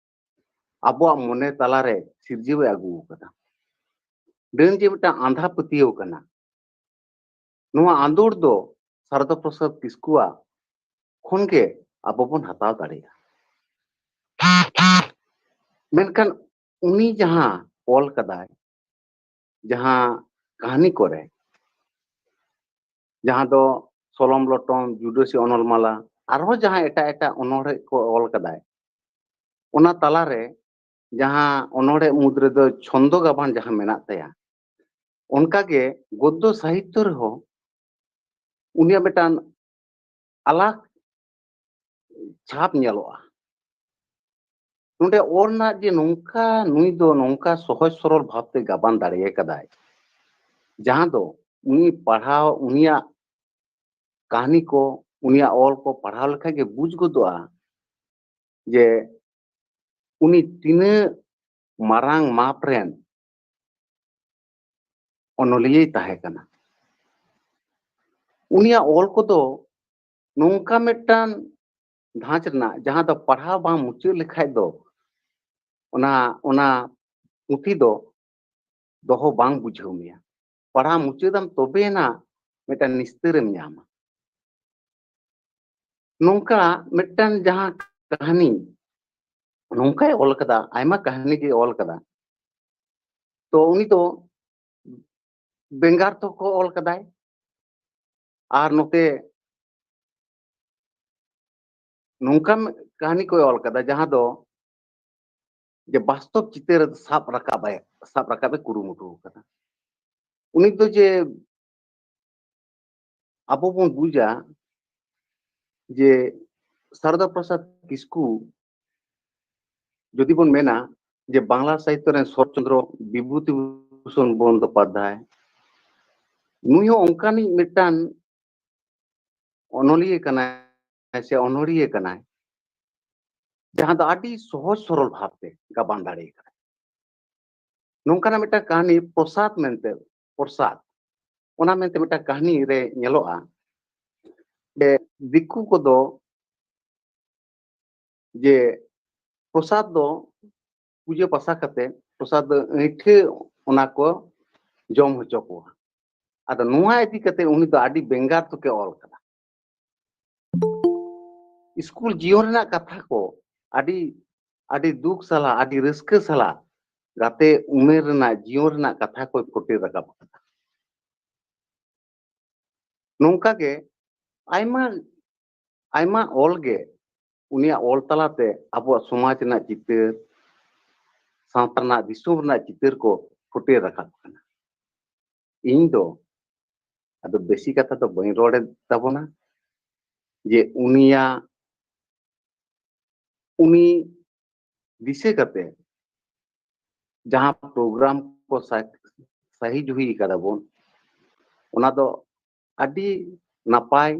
ᱟᱵᱚᱣᱟᱜ ᱢᱚᱱᱮ ᱛᱟᱞᱟᱨᱮ ᱥᱤᱨᱡᱟᱹᱣ ᱮ ᱟᱹᱜᱩ ᱟᱠᱟᱫᱟ᱾ ᱰᱟᱹᱱ ᱡᱮ ᱢᱤᱫᱴᱟᱝ ᱟᱸᱫᱷᱟ ᱯᱟᱹᱛᱭᱟᱹᱣ ᱠᱟᱱᱟ, ᱱᱚᱣᱟ ᱟᱸᱫᱳᱲ ᱫᱚ ᱥᱟᱨᱚᱫᱟ ᱯᱨᱚᱥᱟᱫᱽ ᱠᱤᱥᱠᱩᱣᱟᱜ ᱠᱷᱚᱱ ᱜᱮ ᱟᱵᱚ ᱵᱚᱱ ᱦᱟᱛᱟᱣ ᱫᱟᱲᱮᱭᱟᱜᱼᱟ᱾ ᱢᱮᱱᱠᱷᱟᱱ ᱩᱱᱤ ᱡᱟᱦᱟᱸ ᱚᱞ ᱠᱟᱫᱟᱭ, ᱡᱟᱦᱟᱸ ᱠᱟᱹᱦᱱᱤ ᱠᱚᱨᱮ, ᱡᱟᱦᱟᱸ ᱫᱚ ᱥᱚᱞᱚᱢ ᱞᱚᱴᱚᱢ, ᱡᱩᱰᱟᱹᱥᱤ ᱚᱱᱚᱞ ᱢᱟᱞᱟ, ᱟᱨᱦᱚᱸ ᱡᱟᱦᱟᱸ ᱮᱴᱟᱜ ᱮᱴᱟᱜ ᱚᱱᱚᱬᱦᱮ ᱠᱚ ᱚᱞ ᱠᱟᱫᱟᱭ, ᱚᱱᱟ ᱛᱟᱞᱟᱨᱮ ᱡᱟᱦᱟᱸ ᱚᱱᱚᱬᱦᱮ ᱢᱩᱫᱽ ᱨᱮᱫᱚ ᱪᱷᱚᱱᱫᱚ ᱜᱟᱵᱟᱱ ᱡᱟᱦᱟᱸ ᱢᱮᱱᱟᱜ ᱛᱟᱭᱟ, ᱚᱱᱠᱟᱜᱮ ᱜᱚᱫᱽᱫᱚ ᱥᱟᱦᱤᱛᱛᱚ ᱨᱮᱦᱚᱸ ᱩᱱᱤᱭᱟᱜ ᱢᱤᱫᱴᱟᱝ ᱟᱞᱟᱜᱽ ᱪᱷᱟᱯ ᱧᱮᱞᱚᱜᱼᱟ᱾ ᱱᱚᱰᱮ ᱚᱞ ᱨᱮᱱᱟᱜ ᱡᱮ ᱱᱚᱝᱠᱟ, ᱱᱩᱭ ᱫᱚ ᱱᱚᱝᱠᱟ ᱥᱚᱦᱚᱡ ᱥᱚᱨᱚᱞ ᱵᱷᱟᱵᱽᱛᱮ ᱜᱟᱵᱟᱱ ᱫᱟᱲᱮ ᱟᱠᱟᱫᱟᱭ, ᱡᱟᱦᱟᱸ ᱫᱚ ᱩᱱᱤ ᱯᱟᱲᱦᱟᱣ, ᱩᱱᱤᱭᱟᱜ ᱠᱟᱹᱦᱱᱤ ᱠᱚ, ᱩᱱᱤᱭᱟᱜ ᱚᱞ ᱠᱚ ᱯᱟᱲᱦᱟᱣ ᱞᱮᱠᱷᱟᱱ ᱜᱮ ᱵᱩᱡᱽ ᱜᱚᱫᱚᱜᱼᱟ ᱡᱮ ᱩᱱᱤ ᱛᱤᱱᱟᱹᱜ ᱢᱟᱨᱟᱝ ᱢᱟᱯ ᱨᱮᱱ ᱚᱱᱚᱞᱤᱭᱟᱹᱭ ᱛᱟᱦᱮᱸ ᱠᱟᱱᱟ᱾ ᱩᱱᱤᱭᱟᱜ ᱚᱞ ᱠᱚᱫᱚ ᱱᱚᱝᱠᱟ ᱢᱤᱫᱴᱟᱝ ᱫᱷᱟᱸᱪ ᱨᱮᱱᱟᱜ, ᱡᱟᱦᱟᱸ ᱫᱚ ᱯᱟᱲᱦᱟᱣ ᱵᱟᱝ ᱢᱩᱪᱟᱹᱫ ᱞᱮᱠᱷᱟᱡ ᱫᱚ ᱚᱱᱟ, ᱚᱱᱟ ᱯᱩᱛᱷᱤ ᱫᱚ ᱫᱚᱦᱚ ᱵᱟᱝ ᱵᱩᱡᱷᱟᱹᱣ ᱢᱮᱭᱟ᱾ ᱯᱟᱲᱦᱟᱣ ᱢᱩᱪᱟᱹᱫᱟᱢ, ᱛᱚᱵᱮᱭᱮᱱᱟ ᱢᱤᱫᱴᱟᱝ ᱱᱤᱥᱛᱟᱹᱨᱮᱢ ᱧᱟᱢᱟ᱾ ᱱᱚᱝᱠᱟ ᱢᱤᱫᱴᱟᱝ ᱡᱟᱦᱟᱸ ᱠᱟᱹᱦᱱᱤ ᱱᱚᱝᱠᱟᱭ ᱚᱞ ᱠᱟᱫᱟ, ᱟᱭᱢᱟ ᱠᱟᱹᱦᱱᱤ ᱜᱮ ᱚᱞ ᱠᱟᱫᱟ᱾ ᱛᱚ ᱩᱱᱤ ᱫᱚ ᱵᱮᱸᱜᱟᱨ ᱛᱚᱠᱚ ᱚᱞ ᱠᱟᱫᱟᱭ, ᱟᱨ ᱱᱚᱛᱮ ᱱᱚᱝᱠᱟᱱ ᱠᱟᱹᱦᱱᱤ ᱠᱚᱭ ᱚᱞ ᱠᱟᱫᱟ ᱡᱟᱦᱟᱸ ᱫᱚ ᱡᱮ ᱵᱟᱥᱛᱚᱵ ᱪᱤᱛᱟᱹᱨ ᱥᱟᱵ ᱨᱟᱠᱟᱵ ᱮ, ᱥᱟᱵ ᱨᱟᱠᱟᱵ ᱮ ᱠᱩᱨᱩᱢᱩᱴᱩ ᱠᱟᱫᱟ᱾ ᱩᱱᱤ ᱫᱚ ᱡᱮ ᱟᱵᱚ ᱵᱚᱱ ᱵᱩᱡᱟ ᱡᱮ ᱥᱟᱨᱚᱫᱟ ᱯᱨᱚᱥᱟᱫᱽ ᱠᱤᱥᱠᱩ ᱡᱩᱫᱤ ᱵᱚᱱ ᱢᱮᱱᱟ ᱡᱮ ᱵᱟᱝᱞᱟ ᱥᱟᱦᱤᱛᱛᱚ ᱨᱮᱱ ᱥᱚᱨᱚᱛ ᱪᱚᱱᱫᱨᱚ ᱵᱤᱵᱷᱩᱛᱤ ᱵᱷᱩᱥᱚᱱ ᱵᱚᱱᱫᱳᱯᱟᱫᱽᱫᱷᱟᱭ, ᱱᱩᱭ ᱦᱚᱸ ᱚᱱᱠᱟᱱᱤᱡ ᱢᱤᱫᱴᱟᱝ ᱚᱱᱚᱞᱤᱭᱟᱹ ᱠᱟᱱᱟᱭ ᱥᱮ ᱚᱱᱚᱲᱦᱤᱭᱟᱹ ᱠᱟᱱᱟᱭ, ᱡᱟᱦᱟᱸ ᱫᱚ ᱟᱹᱰᱤ ᱥᱚᱦᱚᱡ ᱥᱚᱨᱚᱞ ᱵᱷᱟᱵᱽᱛᱮ ᱜᱟᱵᱟᱱ ᱫᱟᱲᱮ ᱠᱟᱱᱟᱭ᱾ ᱱᱚᱝᱠᱟᱱᱟᱜ ᱢᱤᱫᱴᱟᱝ ᱠᱟᱹᱦᱱᱤ ᱯᱨᱚᱥᱟᱫ ᱢᱮᱱᱛᱮ, ᱯᱨᱚᱥᱟᱫ, ᱚᱱᱟ ᱢᱮᱱᱛᱮ ᱢᱤᱫᱴᱟᱝ ᱠᱟᱹᱦᱱᱤ ᱨᱮ ᱧᱮᱞᱚᱜᱼᱟ ᱡᱮ ᱫᱤᱠᱩ ᱠᱚᱫᱚ ᱡᱮ ᱯᱨᱚᱥᱟᱫ ᱫᱚ ᱯᱩᱡᱟᱹ ᱯᱟᱥᱟ ᱠᱟᱛᱮ ᱯᱨᱚᱥᱟᱫ ᱫᱚ ᱟᱹᱭᱴᱷᱟᱹ ᱚᱱᱟ ᱠᱚ ᱡᱚᱢ ᱦᱚᱪᱚ ᱠᱚᱣᱟ᱾ ᱟᱫᱚ ᱱᱚᱣᱟ ᱤᱫᱤ ᱠᱟᱛᱮ ᱩᱱᱤ ᱫᱚ ᱟᱹᱰᱤ ᱵᱮᱸᱜᱟᱨ ᱛᱮᱠᱮ ᱚᱞ ᱠᱟᱫᱟ᱾ ᱥᱠᱩᱞ ᱡᱤᱭᱚᱱ ᱨᱮᱱᱟᱜ ᱠᱟᱛᱷᱟ ᱠᱚ ᱟᱹᱰᱤ, ᱟᱹᱰᱤ ᱫᱩᱠ ᱥᱟᱞᱟᱜ, ᱟᱹᱰᱤ ᱨᱟᱹᱥᱠᱟᱹ ᱥᱟᱞᱟᱜ ᱜᱟᱛᱮ ᱩᱢᱮᱨ ᱨᱮᱱᱟᱜ ᱡᱤᱭᱚᱱ ᱨᱮᱱᱟᱜ ᱠᱟᱛᱷᱟ ᱠᱚᱭ ᱯᱷᱩᱴᱮᱞ ᱨᱟᱠᱟᱵ ᱠᱟᱫᱟ᱾ ᱱᱚᱝᱠᱟ ᱜᱮ ᱟᱭᱢᱟ, ᱟᱭᱢᱟ ᱚᱞ ᱜᱮ ᱩᱱᱤᱭᱟᱜ ᱚᱞ ᱛᱟᱞᱟᱛᱮ ᱟᱵᱚᱣᱟᱜ ᱥᱚᱢᱟᱡᱽ ᱨᱮᱱᱟᱜ ᱪᱤᱛᱟᱹᱨ, ᱥᱟᱶᱛᱟ ᱨᱮᱱᱟᱜ, ᱫᱤᱥᱚᱢ ᱨᱮᱱᱟᱜ ᱪᱤᱛᱟᱹᱨ ᱠᱚ ᱯᱷᱩᱴᱮᱞ ᱨᱟᱠᱟᱵ ᱠᱟᱱᱟ᱾ ᱤᱧ ᱫᱚ ᱟᱫᱚ ᱵᱮᱥᱤ ᱠᱟᱛᱷᱟ ᱫᱚ ᱵᱟᱹᱧ ᱨᱚᱲᱮᱫ ᱛᱟᱵᱚᱱᱟ, ᱡᱮ ᱩᱱᱤᱭᱟᱜ, ᱩᱱᱤ ᱫᱤᱥᱟᱹ ᱠᱟᱛᱮ ᱡᱟᱦᱟᱸ ᱯᱨᱳᱜᱨᱟᱢ ᱠᱚ ᱥᱟ-, ᱥᱟᱹᱦᱤ ᱡᱩᱦᱤ ᱠᱟᱫᱟ ᱵᱚᱱ, ᱚᱱᱟ ᱫᱚ ᱟᱹᱰᱤ ᱱᱟᱯᱟᱭ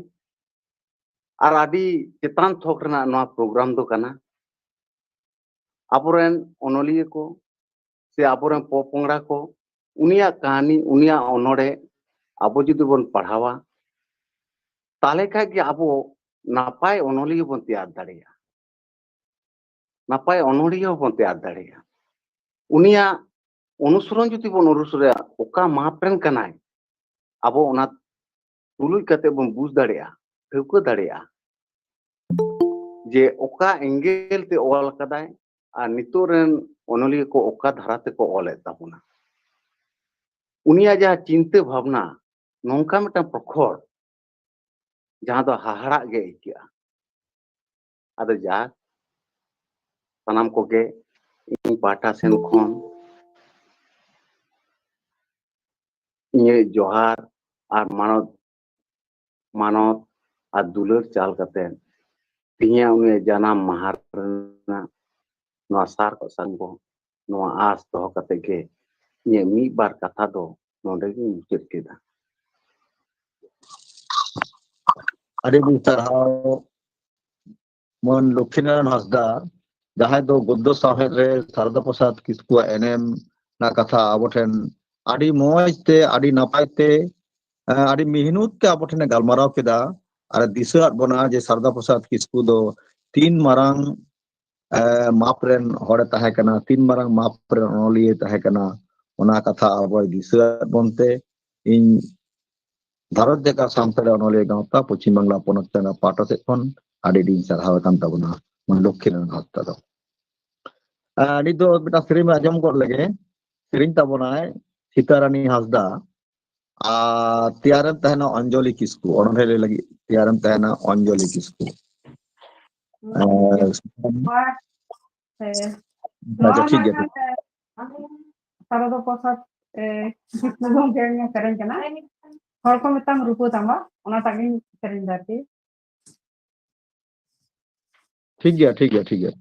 ᱟᱨ ᱟᱹᱰᱤ ᱪᱮᱛᱟᱱ ᱛᱷᱚᱠ ᱨᱮᱱᱟᱜ ᱱᱚᱣᱟ ᱯᱨᱳᱜᱨᱟᱢ ᱫᱚ ᱠᱟᱱᱟ᱾ ᱟᱵᱚᱨᱮᱱ ᱚᱱᱚᱞᱤᱭᱟᱹ ᱠᱚ ᱥᱮ ᱟᱵᱚᱨᱮᱱ ᱯᱚᱯᱚᱝᱲᱟ ᱠᱚ ᱩᱱᱤᱭᱟᱜ ᱠᱟᱹᱦᱱᱤ, ᱩᱱᱤᱭᱟᱜ ᱚᱱᱚᱬᱦᱮ ᱟᱵᱚ ᱡᱩᱫᱤ ᱵᱚᱱ ᱯᱟᱲᱦᱟᱣᱟ, ᱛᱟᱦᱞᱮ ᱠᱷᱟᱡ ᱜᱮ ᱟᱵᱚ ᱱᱟᱯᱟᱭ ᱚᱱᱚᱞᱤᱭᱟᱹ ᱵᱚᱱ ᱛᱮᱭᱟᱨ ᱫᱟᱲᱮᱭᱟᱜᱼᱟ, ᱱᱟᱯᱟᱭ ᱚᱱᱚᱬᱦᱤᱭᱟᱹ ᱦᱚᱸᱵᱚᱱ ᱛᱮᱭᱟᱨ ᱫᱟᱲᱮᱭᱟᱜᱼᱟ᱾ ᱩᱱᱤᱭᱟᱜ ᱚᱱᱩᱥᱚᱨᱚᱱ ᱡᱩᱫᱤ ᱵᱚᱱ ᱚᱱᱩᱥᱚᱨᱚᱱᱟ, ᱚᱠᱟ ᱢᱟᱯ ᱨᱮᱱ ᱠᱟᱱᱟᱭ, ᱟᱵᱚ ᱚᱱᱟ ᱛᱩᱞᱩᱡ ᱠᱟᱛᱮ ᱵᱚᱱ ᱵᱩᱡᱽ ᱫᱟᱲᱮᱭᱟᱜᱼᱟ, ᱴᱷᱟᱹᱣᱠᱟᱹ ᱫᱟᱲᱮᱭᱟᱜᱼᱟ ᱡᱮ ᱚᱠᱟ ᱮᱝᱜᱮᱞ ᱛᱮ ᱚᱞ ᱟᱠᱟᱫᱟᱭ ᱟᱨ ᱱᱤᱛᱚᱜ ᱨᱮᱱ ᱚᱱᱚᱞᱤᱭᱟᱹ ᱠᱚ ᱚᱠᱟ ᱫᱷᱟᱨᱟ ᱛᱮᱠᱚ ᱚᱞᱮᱫ ᱛᱟᱵᱚᱱᱟ᱾ ᱩᱱᱤᱭᱟᱜ ᱡᱟᱦᱟᱸ ᱪᱤᱱᱛᱟᱹ ᱵᱷᱟᱵᱽᱱᱟ ᱱᱚᱝᱠᱟ ᱢᱤᱫᱴᱟᱝ ᱯᱨᱚᱠᱷᱚᱨ, ᱡᱟᱦᱟᱸ ᱫᱚ ᱦᱟᱦᱟᱲᱟᱜ ᱜᱮ ᱟᱹᱭᱠᱟᱹᱜᱼᱟ᱾ ᱟᱫᱚ ᱡᱟᱠ, ᱥᱟᱱᱟᱢ ᱠᱚᱜᱮ ᱤᱧ ᱯᱟᱦᱴᱟ ᱥᱮᱱ ᱠᱷᱚᱱ ᱤᱧᱟᱹᱜ ᱡᱚᱦᱟᱨ ᱟᱨ ᱢᱟᱱᱚᱛ, ᱢᱟᱱᱚᱛ ᱟᱨ ᱫᱩᱞᱟᱹᱲ ᱪᱟᱞ ᱠᱟᱛᱮ ᱛᱮᱦᱮᱧᱟᱜ ᱩᱱᱤᱭᱟᱜ ᱡᱟᱱᱟᱢ ᱢᱟᱦᱟ ᱨᱮᱱᱟᱜ ᱱᱚᱣᱟ ᱥᱟᱨ ᱠᱚ ᱥᱟᱝᱜᱚ, ᱱᱚᱣᱟ ᱟᱸᱥ ᱫᱚᱦᱚ ᱠᱟᱛᱮ ᱜᱮ ᱤᱧᱟᱹᱜ ᱢᱤᱫ ᱵᱟᱨ ᱠᱟᱛᱷᱟ ᱫᱚ ᱱᱚᱰᱮ ᱜᱤᱧ ᱢᱩᱪᱟᱹᱫ ᱠᱮᱫᱟ᱾ ᱟᱹᱰᱤ ᱟᱹᱰᱤ ᱥᱟᱨᱦᱟᱣ ᱢᱟᱹᱱ ᱞᱚᱠᱠᱷᱤᱱᱟᱨᱟᱭᱚᱱ ᱦᱟᱸᱥᱫᱟ, ᱡᱟᱦᱟᱸᱭ ᱫᱚ ᱜᱚᱫᱽᱫᱚ ᱥᱟᱶᱦᱮᱫ ᱨᱮ ᱥᱟᱨᱚᱫᱟ ᱯᱨᱚᱥᱟᱫᱽ ᱠᱤᱥᱠᱩᱣᱟᱜ ᱮᱱᱮᱢ ᱨᱮᱱᱟᱜ ᱠᱟᱛᱷᱟ ᱟᱵᱚ ᱴᱷᱮᱱ ᱟᱹᱰᱤ ᱢᱚᱸᱡᱽ ᱛᱮ, ᱟᱹᱰᱤ ᱱᱟᱯᱟᱭ ᱛᱮ, ᱮ, ᱟᱹᱰᱤ ᱢᱤᱦᱱᱩᱛ ᱛᱮ ᱟᱵᱚ ᱴᱷᱮᱱᱮ ᱜᱟᱞᱢᱟᱨᱟᱣ ᱠᱮᱫᱟ᱾ ᱟᱨ ᱮ ᱫᱤᱥᱟᱹ ᱟᱫ ᱵᱚᱱᱟ ᱡᱮ ᱥᱟᱨᱚᱫᱟ ᱯᱨᱚᱥᱟᱫᱽ ᱠᱤᱥᱠᱩ ᱫᱚ ᱛᱤᱱ ᱢᱟᱨᱟᱝ, ᱮ, ᱢᱟᱯ ᱨᱮᱱ ᱦᱚᱲᱮ ᱛᱟᱦᱮᱸ ᱠᱟᱱᱟ, ᱛᱤᱱ ᱢᱟᱨᱟᱝ ᱢᱟᱯ ᱨᱮᱱ ᱚᱱᱚᱞᱤᱭᱟᱹᱭ ᱛᱟᱦᱮᱸ ᱠᱟᱱᱟ, ᱚᱱᱟ ᱠᱟᱛᱷᱟ ᱟᱵᱚᱭ ᱫᱤᱥᱟᱹ ᱟᱫ ᱵᱚᱱᱛᱮ ᱤᱧ ᱵᱷᱟᱨᱚᱛ ᱡᱟᱠᱟᱛ ᱥᱟᱱᱛᱟᱲᱤ ᱚᱱᱚᱞᱤᱭᱟᱹ ᱜᱟᱶᱛᱟ ᱯᱚᱪᱷᱤᱢ ᱵᱟᱝᱞᱟ ᱯᱚᱱᱚᱛ ᱪᱟᱸᱜᱟ ᱯᱟᱦᱴᱟ ᱥᱮᱫ ᱠᱷᱚᱱ ᱟᱹᱰᱤ ᱟᱹᱰᱤᱧ ᱥᱟᱨᱦᱟᱣ ᱟᱠᱟᱱ ᱛᱟᱵᱚᱱᱟ ᱢᱟᱹᱱ ᱞᱚᱠᱠᱷᱤᱱᱟᱨᱟᱭᱚᱱ ᱦᱟᱸᱥᱫᱟ ᱫᱚ᱾ ᱟᱨ ᱱᱤᱛ ᱫᱚ ᱢᱤᱫᱴᱟᱝ ᱥᱮᱨᱮᱧ ᱟᱸᱡᱚᱢ ᱜᱚᱫ ᱞᱮᱜᱮ, ᱥᱮᱨᱮᱧ ᱛᱟᱵᱚᱱᱟᱭ ᱥᱤᱛᱟᱨᱟᱱᱤ ᱦᱟᱸᱥᱫᱟ᱾ ᱟᱨ ᱛᱮᱭᱟᱨᱮᱢ ᱛᱟᱦᱮᱱᱟ ᱚᱧᱡᱚᱞᱤ ᱠᱤᱥᱠᱩ, ᱚᱱᱚᱬᱦᱮ ᱞᱟᱹᱭ ᱞᱟᱹᱜᱤᱫ ᱛᱮᱭᱟᱨᱮᱢ ᱛᱟᱦᱮᱱᱟ ᱚᱧᱡᱚᱞᱤ ᱠᱤᱥᱠᱩ᱾ ᱟᱨ ᱱᱚᱣᱟ, ᱦᱮᱸ, ᱟᱪᱪᱷᱟ, ᱱᱚᱣᱟ ᱴᱷᱤᱠ ᱜᱮᱭᱟ᱾ ᱢᱤᱫᱴᱟᱝ, ᱮ, ᱥᱟᱨᱚᱫᱟ ᱯᱨᱚᱥᱟᱫᱽ, ᱮ, ᱠᱤᱥᱠᱩ ᱜᱚᱢᱠᱮ ᱥᱮᱨᱮᱧ ᱠᱟᱱᱟ, ᱦᱚᱲ ᱠᱚ ᱢᱮᱛᱟᱢ ᱨᱩᱯᱟᱹ ᱛᱟᱢᱟ, ᱚᱱᱟᱴᱟᱜ ᱜᱤᱧ ᱥᱮᱨᱮᱧ ᱫᱟ ᱟᱨᱠᱤ᱾ ᱴᱷᱤᱠ ᱜᱮᱭᱟ, ᱴᱷᱤᱠ ᱜᱮᱭᱟ, ᱴᱷᱤᱠ ᱜᱮᱭᱟ᱾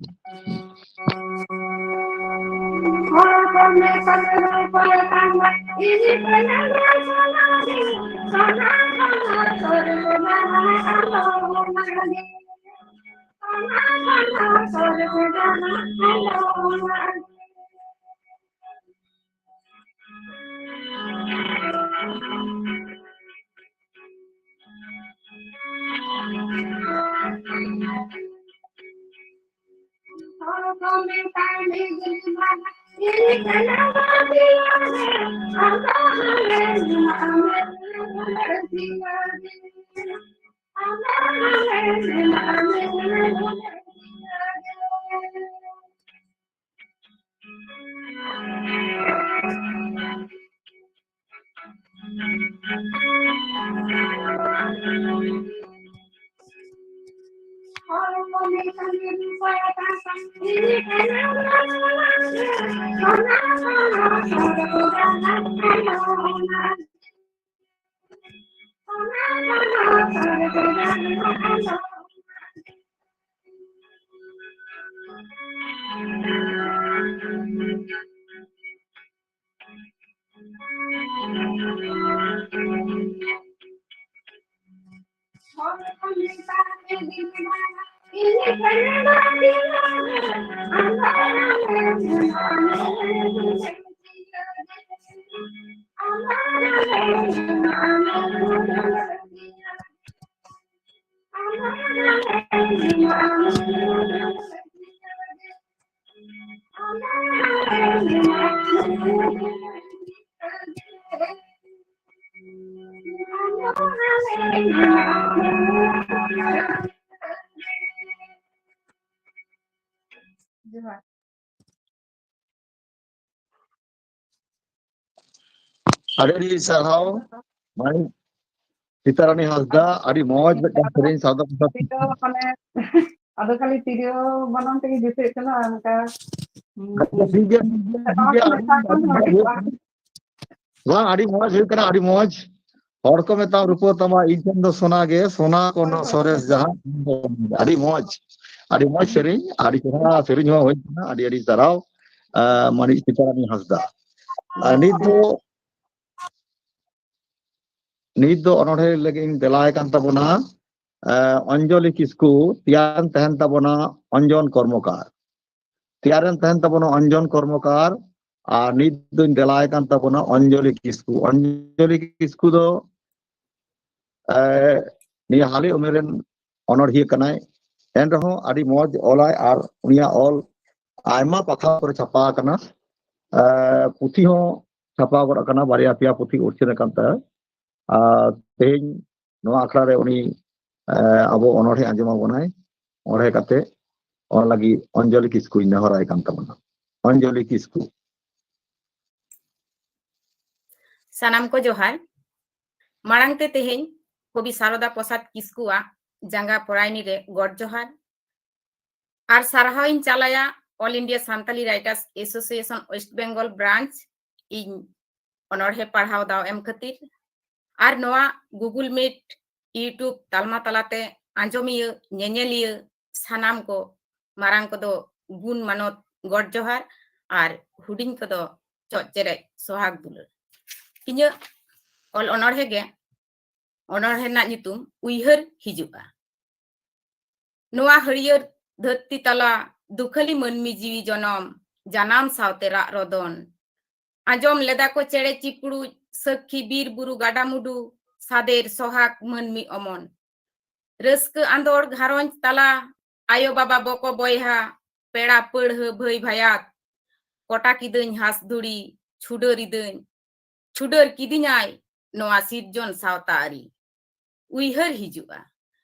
ᱡᱚᱦᱟᱨ᱾ ᱟᱹᱰᱤ ᱟᱹᱰᱤ ᱥᱟᱨᱦᱟᱣ ᱢᱟᱹᱱᱤᱡ ᱥᱤᱛᱟᱨᱟᱱᱤ ᱦᱟᱸᱥᱫᱟ, ᱟᱹᱰᱤ ᱢᱚᱡᱽ ᱢᱤᱫᱴᱟᱝ ᱥᱮᱨᱮᱧ ᱥᱟᱶᱛᱟ ᱯᱨᱚᱥᱟᱫ᱾ ᱛᱤᱨᱭᱳ ᱢᱟᱱᱮ, ᱟᱫᱚ ᱠᱷᱟᱹᱞᱤ ᱛᱤᱨᱭᱳ ᱵᱟᱱᱟᱢ ᱛᱮᱜᱮ ᱫᱤᱥᱟᱹᱜ ᱠᱟᱱᱟ, ᱚᱱᱠᱟ, ᱦᱩᱸ, ᱴᱷᱤᱠ ᱜᱮᱭᱟ, ᱴᱷᱤᱠ ᱜᱮᱭᱟ, ᱴᱷᱤᱠ ᱜᱮᱭᱟ, ᱟᱹᱰᱤ ᱢᱚᱡᱽ, ᱟᱹᱰᱤ ᱢᱚᱡᱽ᱾ ᱵᱟᱝ, ᱟᱹᱰᱤ ᱢᱚᱡᱽ ᱦᱩᱭᱩᱜ ᱠᱟᱱᱟ, ᱟᱹᱰᱤ ᱢᱚᱡᱽ᱾ ᱦᱚᱲ ᱠᱚ ᱢᱮᱛᱟᱢ, "ᱨᱩᱯᱟᱹ ᱛᱟᱢᱟ ᱤᱧ ᱴᱷᱮᱱ ᱫᱚ ᱥᱚᱱᱟ ᱜᱮ, ᱥᱚᱱᱟ ᱠᱚ ᱱᱚᱣᱟ ᱥᱚᱨᱮᱥ ᱡᱟᱦᱟᱸ", ᱟᱹᱰᱤ ᱢᱚᱡᱽ, ᱟᱹᱰᱤ ᱢᱚᱡᱽ ᱥᱮᱨᱮᱧ, ᱟᱹᱰᱤ ᱪᱮᱦᱨᱟ ᱥᱮᱨᱮᱧ ᱦᱚᱸ ᱦᱩᱭ ᱠᱟᱱᱟ, ᱟᱹᱰᱤ ᱟᱹᱰᱤ ᱥᱟᱨᱦᱟᱣ, ᱟᱸ, ᱢᱟᱹᱱᱤᱡ ᱥᱤᱛᱟᱨᱟᱱᱤ ᱦᱟᱸᱥᱫᱟ᱾ ᱟᱨ ᱱᱤᱛ ᱫᱚ, ᱱᱤᱛ ᱫᱚ ᱚᱱᱚᱬᱦᱮ ᱞᱟᱹᱜᱤᱫ ᱤᱧ ᱫᱮᱞᱟᱭ ᱠᱟᱱ ᱛᱟᱵᱚᱱᱟ, ᱟᱸ, ᱚᱧᱡᱚᱞᱤ ᱠᱤᱥᱠᱩ, ᱛᱮᱭᱟᱨ ᱛᱟᱦᱮᱱ ᱛᱟᱵᱚᱱᱟ ᱚᱧᱡᱚᱱ ᱠᱚᱨᱢᱚᱠᱟᱨ᱾ ᱛᱮᱭᱟᱨᱮᱱ ᱛᱟᱦᱮᱱ ᱛᱟᱵᱚᱱᱟ ᱚᱧᱡᱚᱱ ᱠᱚᱨᱢᱚᱠᱟᱨ, ᱟᱨ ᱱᱤᱛ ᱫᱚᱧ ᱫᱮᱞᱟᱭ ᱠᱟᱱ ᱛᱟᱵᱚᱱᱟ ᱚᱧᱡᱚᱞᱤ ᱠᱤᱥᱠᱩ᱾ ᱚᱧᱡᱚᱞᱤ ᱠᱤᱥᱠᱩ ᱫᱚ, ᱮ, ᱱᱤᱭᱟᱹ ᱦᱟᱞᱮ ᱩᱢᱮᱨ ᱨᱮᱱ ᱚᱱᱚᱬᱦᱤᱭᱟᱹ ᱠᱟᱱᱟᱭ, ᱮᱱ ᱨᱮᱦᱚᱸ ᱟᱹᱰᱤ ᱢᱚᱡᱽ ᱚᱞᱟᱭ ᱟᱨ ᱩᱱᱤᱭᱟᱜ ᱚᱞ ᱟᱭᱢᱟ ᱯᱟᱛᱷᱟᱢ ᱠᱚᱨᱮ ᱪᱷᱟᱯᱟ ᱟᱠᱟᱱᱟ᱾ ᱮ, ᱯᱩᱛᱷᱤ ᱦᱚᱸ ᱪᱷᱟᱯᱟ ᱜᱚᱫ ᱟᱠᱟᱱᱟ, ᱵᱟᱨᱭᱟ ᱯᱮᱭᱟ ᱯᱩᱛᱷᱤ ᱩᱪᱷᱟᱹᱱ ᱟᱠᱟᱱ ᱛᱟᱭᱟ᱾ ᱟᱨ ᱛᱮᱦᱮᱧ ᱱᱚᱣᱟ ᱟᱠᱷᱲᱟ ᱨᱮ ᱩᱱᱤ, ᱮ, ᱟᱵᱚ ᱚᱱᱚᱬᱦᱮ ᱟᱸᱡᱚᱢ ᱟᱵᱚᱱᱟᱭ᱾ ᱚᱱᱚᱬᱦᱮ ᱠᱟᱛᱮ ᱚᱱᱟ ᱞᱟᱹᱜᱤᱫ ᱚᱧᱡᱚᱞᱤ ᱠᱤᱥᱠᱩᱧ ᱱᱮᱦᱚᱨᱟᱭ ᱠᱟᱱ ᱛᱟᱵᱚᱱᱟ᱾ ᱚᱧᱡᱚᱞᱤ ᱠᱤᱥᱠᱩ᱾ ᱥᱟᱱᱟᱢ ᱠᱚ ᱡᱚᱦᱟᱨ᱾ ᱢᱟᱲᱟᱝ ᱛᱮ ᱛᱮᱦᱮᱧ ᱠᱚᱵᱤ ᱥᱟᱨᱚᱫᱟ ᱯᱨᱚᱥᱟᱫᱽ ᱠᱤᱥᱠᱩᱣᱟᱜ ᱡᱟᱸᱜᱟ ᱯᱚᱨᱟᱭᱱᱤ ᱨᱮ ᱜᱚᱰ ᱡᱚᱦᱟᱨ ᱟᱨ ᱥᱟᱨᱦᱟᱣ ᱤᱧ ᱪᱟᱞᱟᱭᱟ All India Santali Writers Association West Bengal Branch, ᱤᱧ ᱚᱱᱚᱬᱦᱮ ᱯᱟᱲᱦᱟᱣ ᱫᱟᱣ ᱮᱢ ᱠᱷᱟᱹᱛᱤᱨ᱾ ᱟᱨ ᱱᱚᱣᱟ Google Meet, YouTube ᱛᱟᱞᱢᱟ ᱛᱟᱞᱟᱛᱮ ᱟᱸᱡᱚᱢᱤᱭᱟᱹ, ᱧᱮᱧᱮᱞᱤᱭᱟᱹ ᱥᱟᱱᱟᱢ ᱠᱚ, ᱢᱟᱨᱟᱝ ᱠᱚᱫᱚ ᱜᱩᱱ ᱢᱟᱱᱚᱛ ᱜᱚᱰ ᱡᱚᱦᱟᱨ, ᱟᱨ ᱦᱩᱰᱤᱧ ᱠᱚᱫᱚ ᱪᱚᱜ ᱪᱮᱨᱮᱡ ᱥᱚᱦᱟᱜᱽ ᱫᱩᱞᱟᱹᱲ᱾ ᱤᱧᱟᱹᱜ ᱚᱞ ᱚᱱᱚᱬᱦᱮ ᱜᱮ, ᱚᱱᱚᱬᱦᱮ ᱨᱮᱱᱟᱜ ᱧᱩᱛᱩᱢ ᱩᱭᱦᱟᱹᱨ ᱦᱤᱡᱩᱜᱼᱟ᱾ ᱱᱚᱣᱟ ᱦᱟᱹᱨᱭᱟᱹᱲ ᱫᱷᱟᱹᱨᱛᱤ ᱛᱟᱞᱟ ᱫᱩᱠᱷᱟᱹᱞᱤ ᱢᱟᱹᱱᱢᱤ ᱡᱤᱣᱤ ᱡᱚᱱᱚᱢ, ᱡᱟᱱᱟᱢ ᱥᱟᱶᱛᱮ ᱨᱟᱜ ᱨᱚᱫᱚᱱ᱾ ᱟᱸᱡᱚᱢ ᱞᱮᱫᱟ ᱠᱚ ᱪᱮᱬᱮ ᱪᱤᱯᱲᱩᱡ, ᱥᱟᱹᱠᱷᱤ ᱵᱤᱨ ᱵᱩᱨᱩ ᱜᱟᱰᱟ ᱢᱩᱰᱩ, ᱥᱟᱫᱮᱨ ᱥᱚᱦᱟᱜᱽ ᱢᱟᱹᱱᱢᱤ ᱚᱢᱚᱱ᱾ ᱨᱟᱹᱥᱠᱟᱹ ᱟᱸᱫᱳᱲ ᱜᱷᱟᱨᱚᱸᱡᱽ ᱛᱟᱞᱟ, ᱟᱭᱳ ᱵᱟᱵᱟ ᱵᱚᱠᱚ ᱵᱚᱭᱦᱟ, ᱯᱮᱲᱟ ᱯᱟᱹᱲᱦᱟᱹ ᱵᱷᱟᱹᱭ ᱵᱷᱟᱭᱟᱛ, ᱠᱚᱴᱟ ᱠᱤᱫᱟᱹᱧ ᱦᱟᱸᱥ ᱫᱷᱩᱲᱤ, ᱪᱷᱩᱰᱟᱹᱨ ᱤᱫᱟᱹᱧ, ᱪᱷᱩᱰᱟᱹᱨ ᱠᱤᱫᱤᱧᱟᱭ ᱱᱚᱣᱟ ᱥᱤᱨᱡᱚᱱ ᱥᱟᱶᱛᱟ ᱟᱹᱨᱤ᱾ ᱩᱭᱦᱟᱹᱨ ᱦᱤᱡᱩᱜᱼᱟ᱾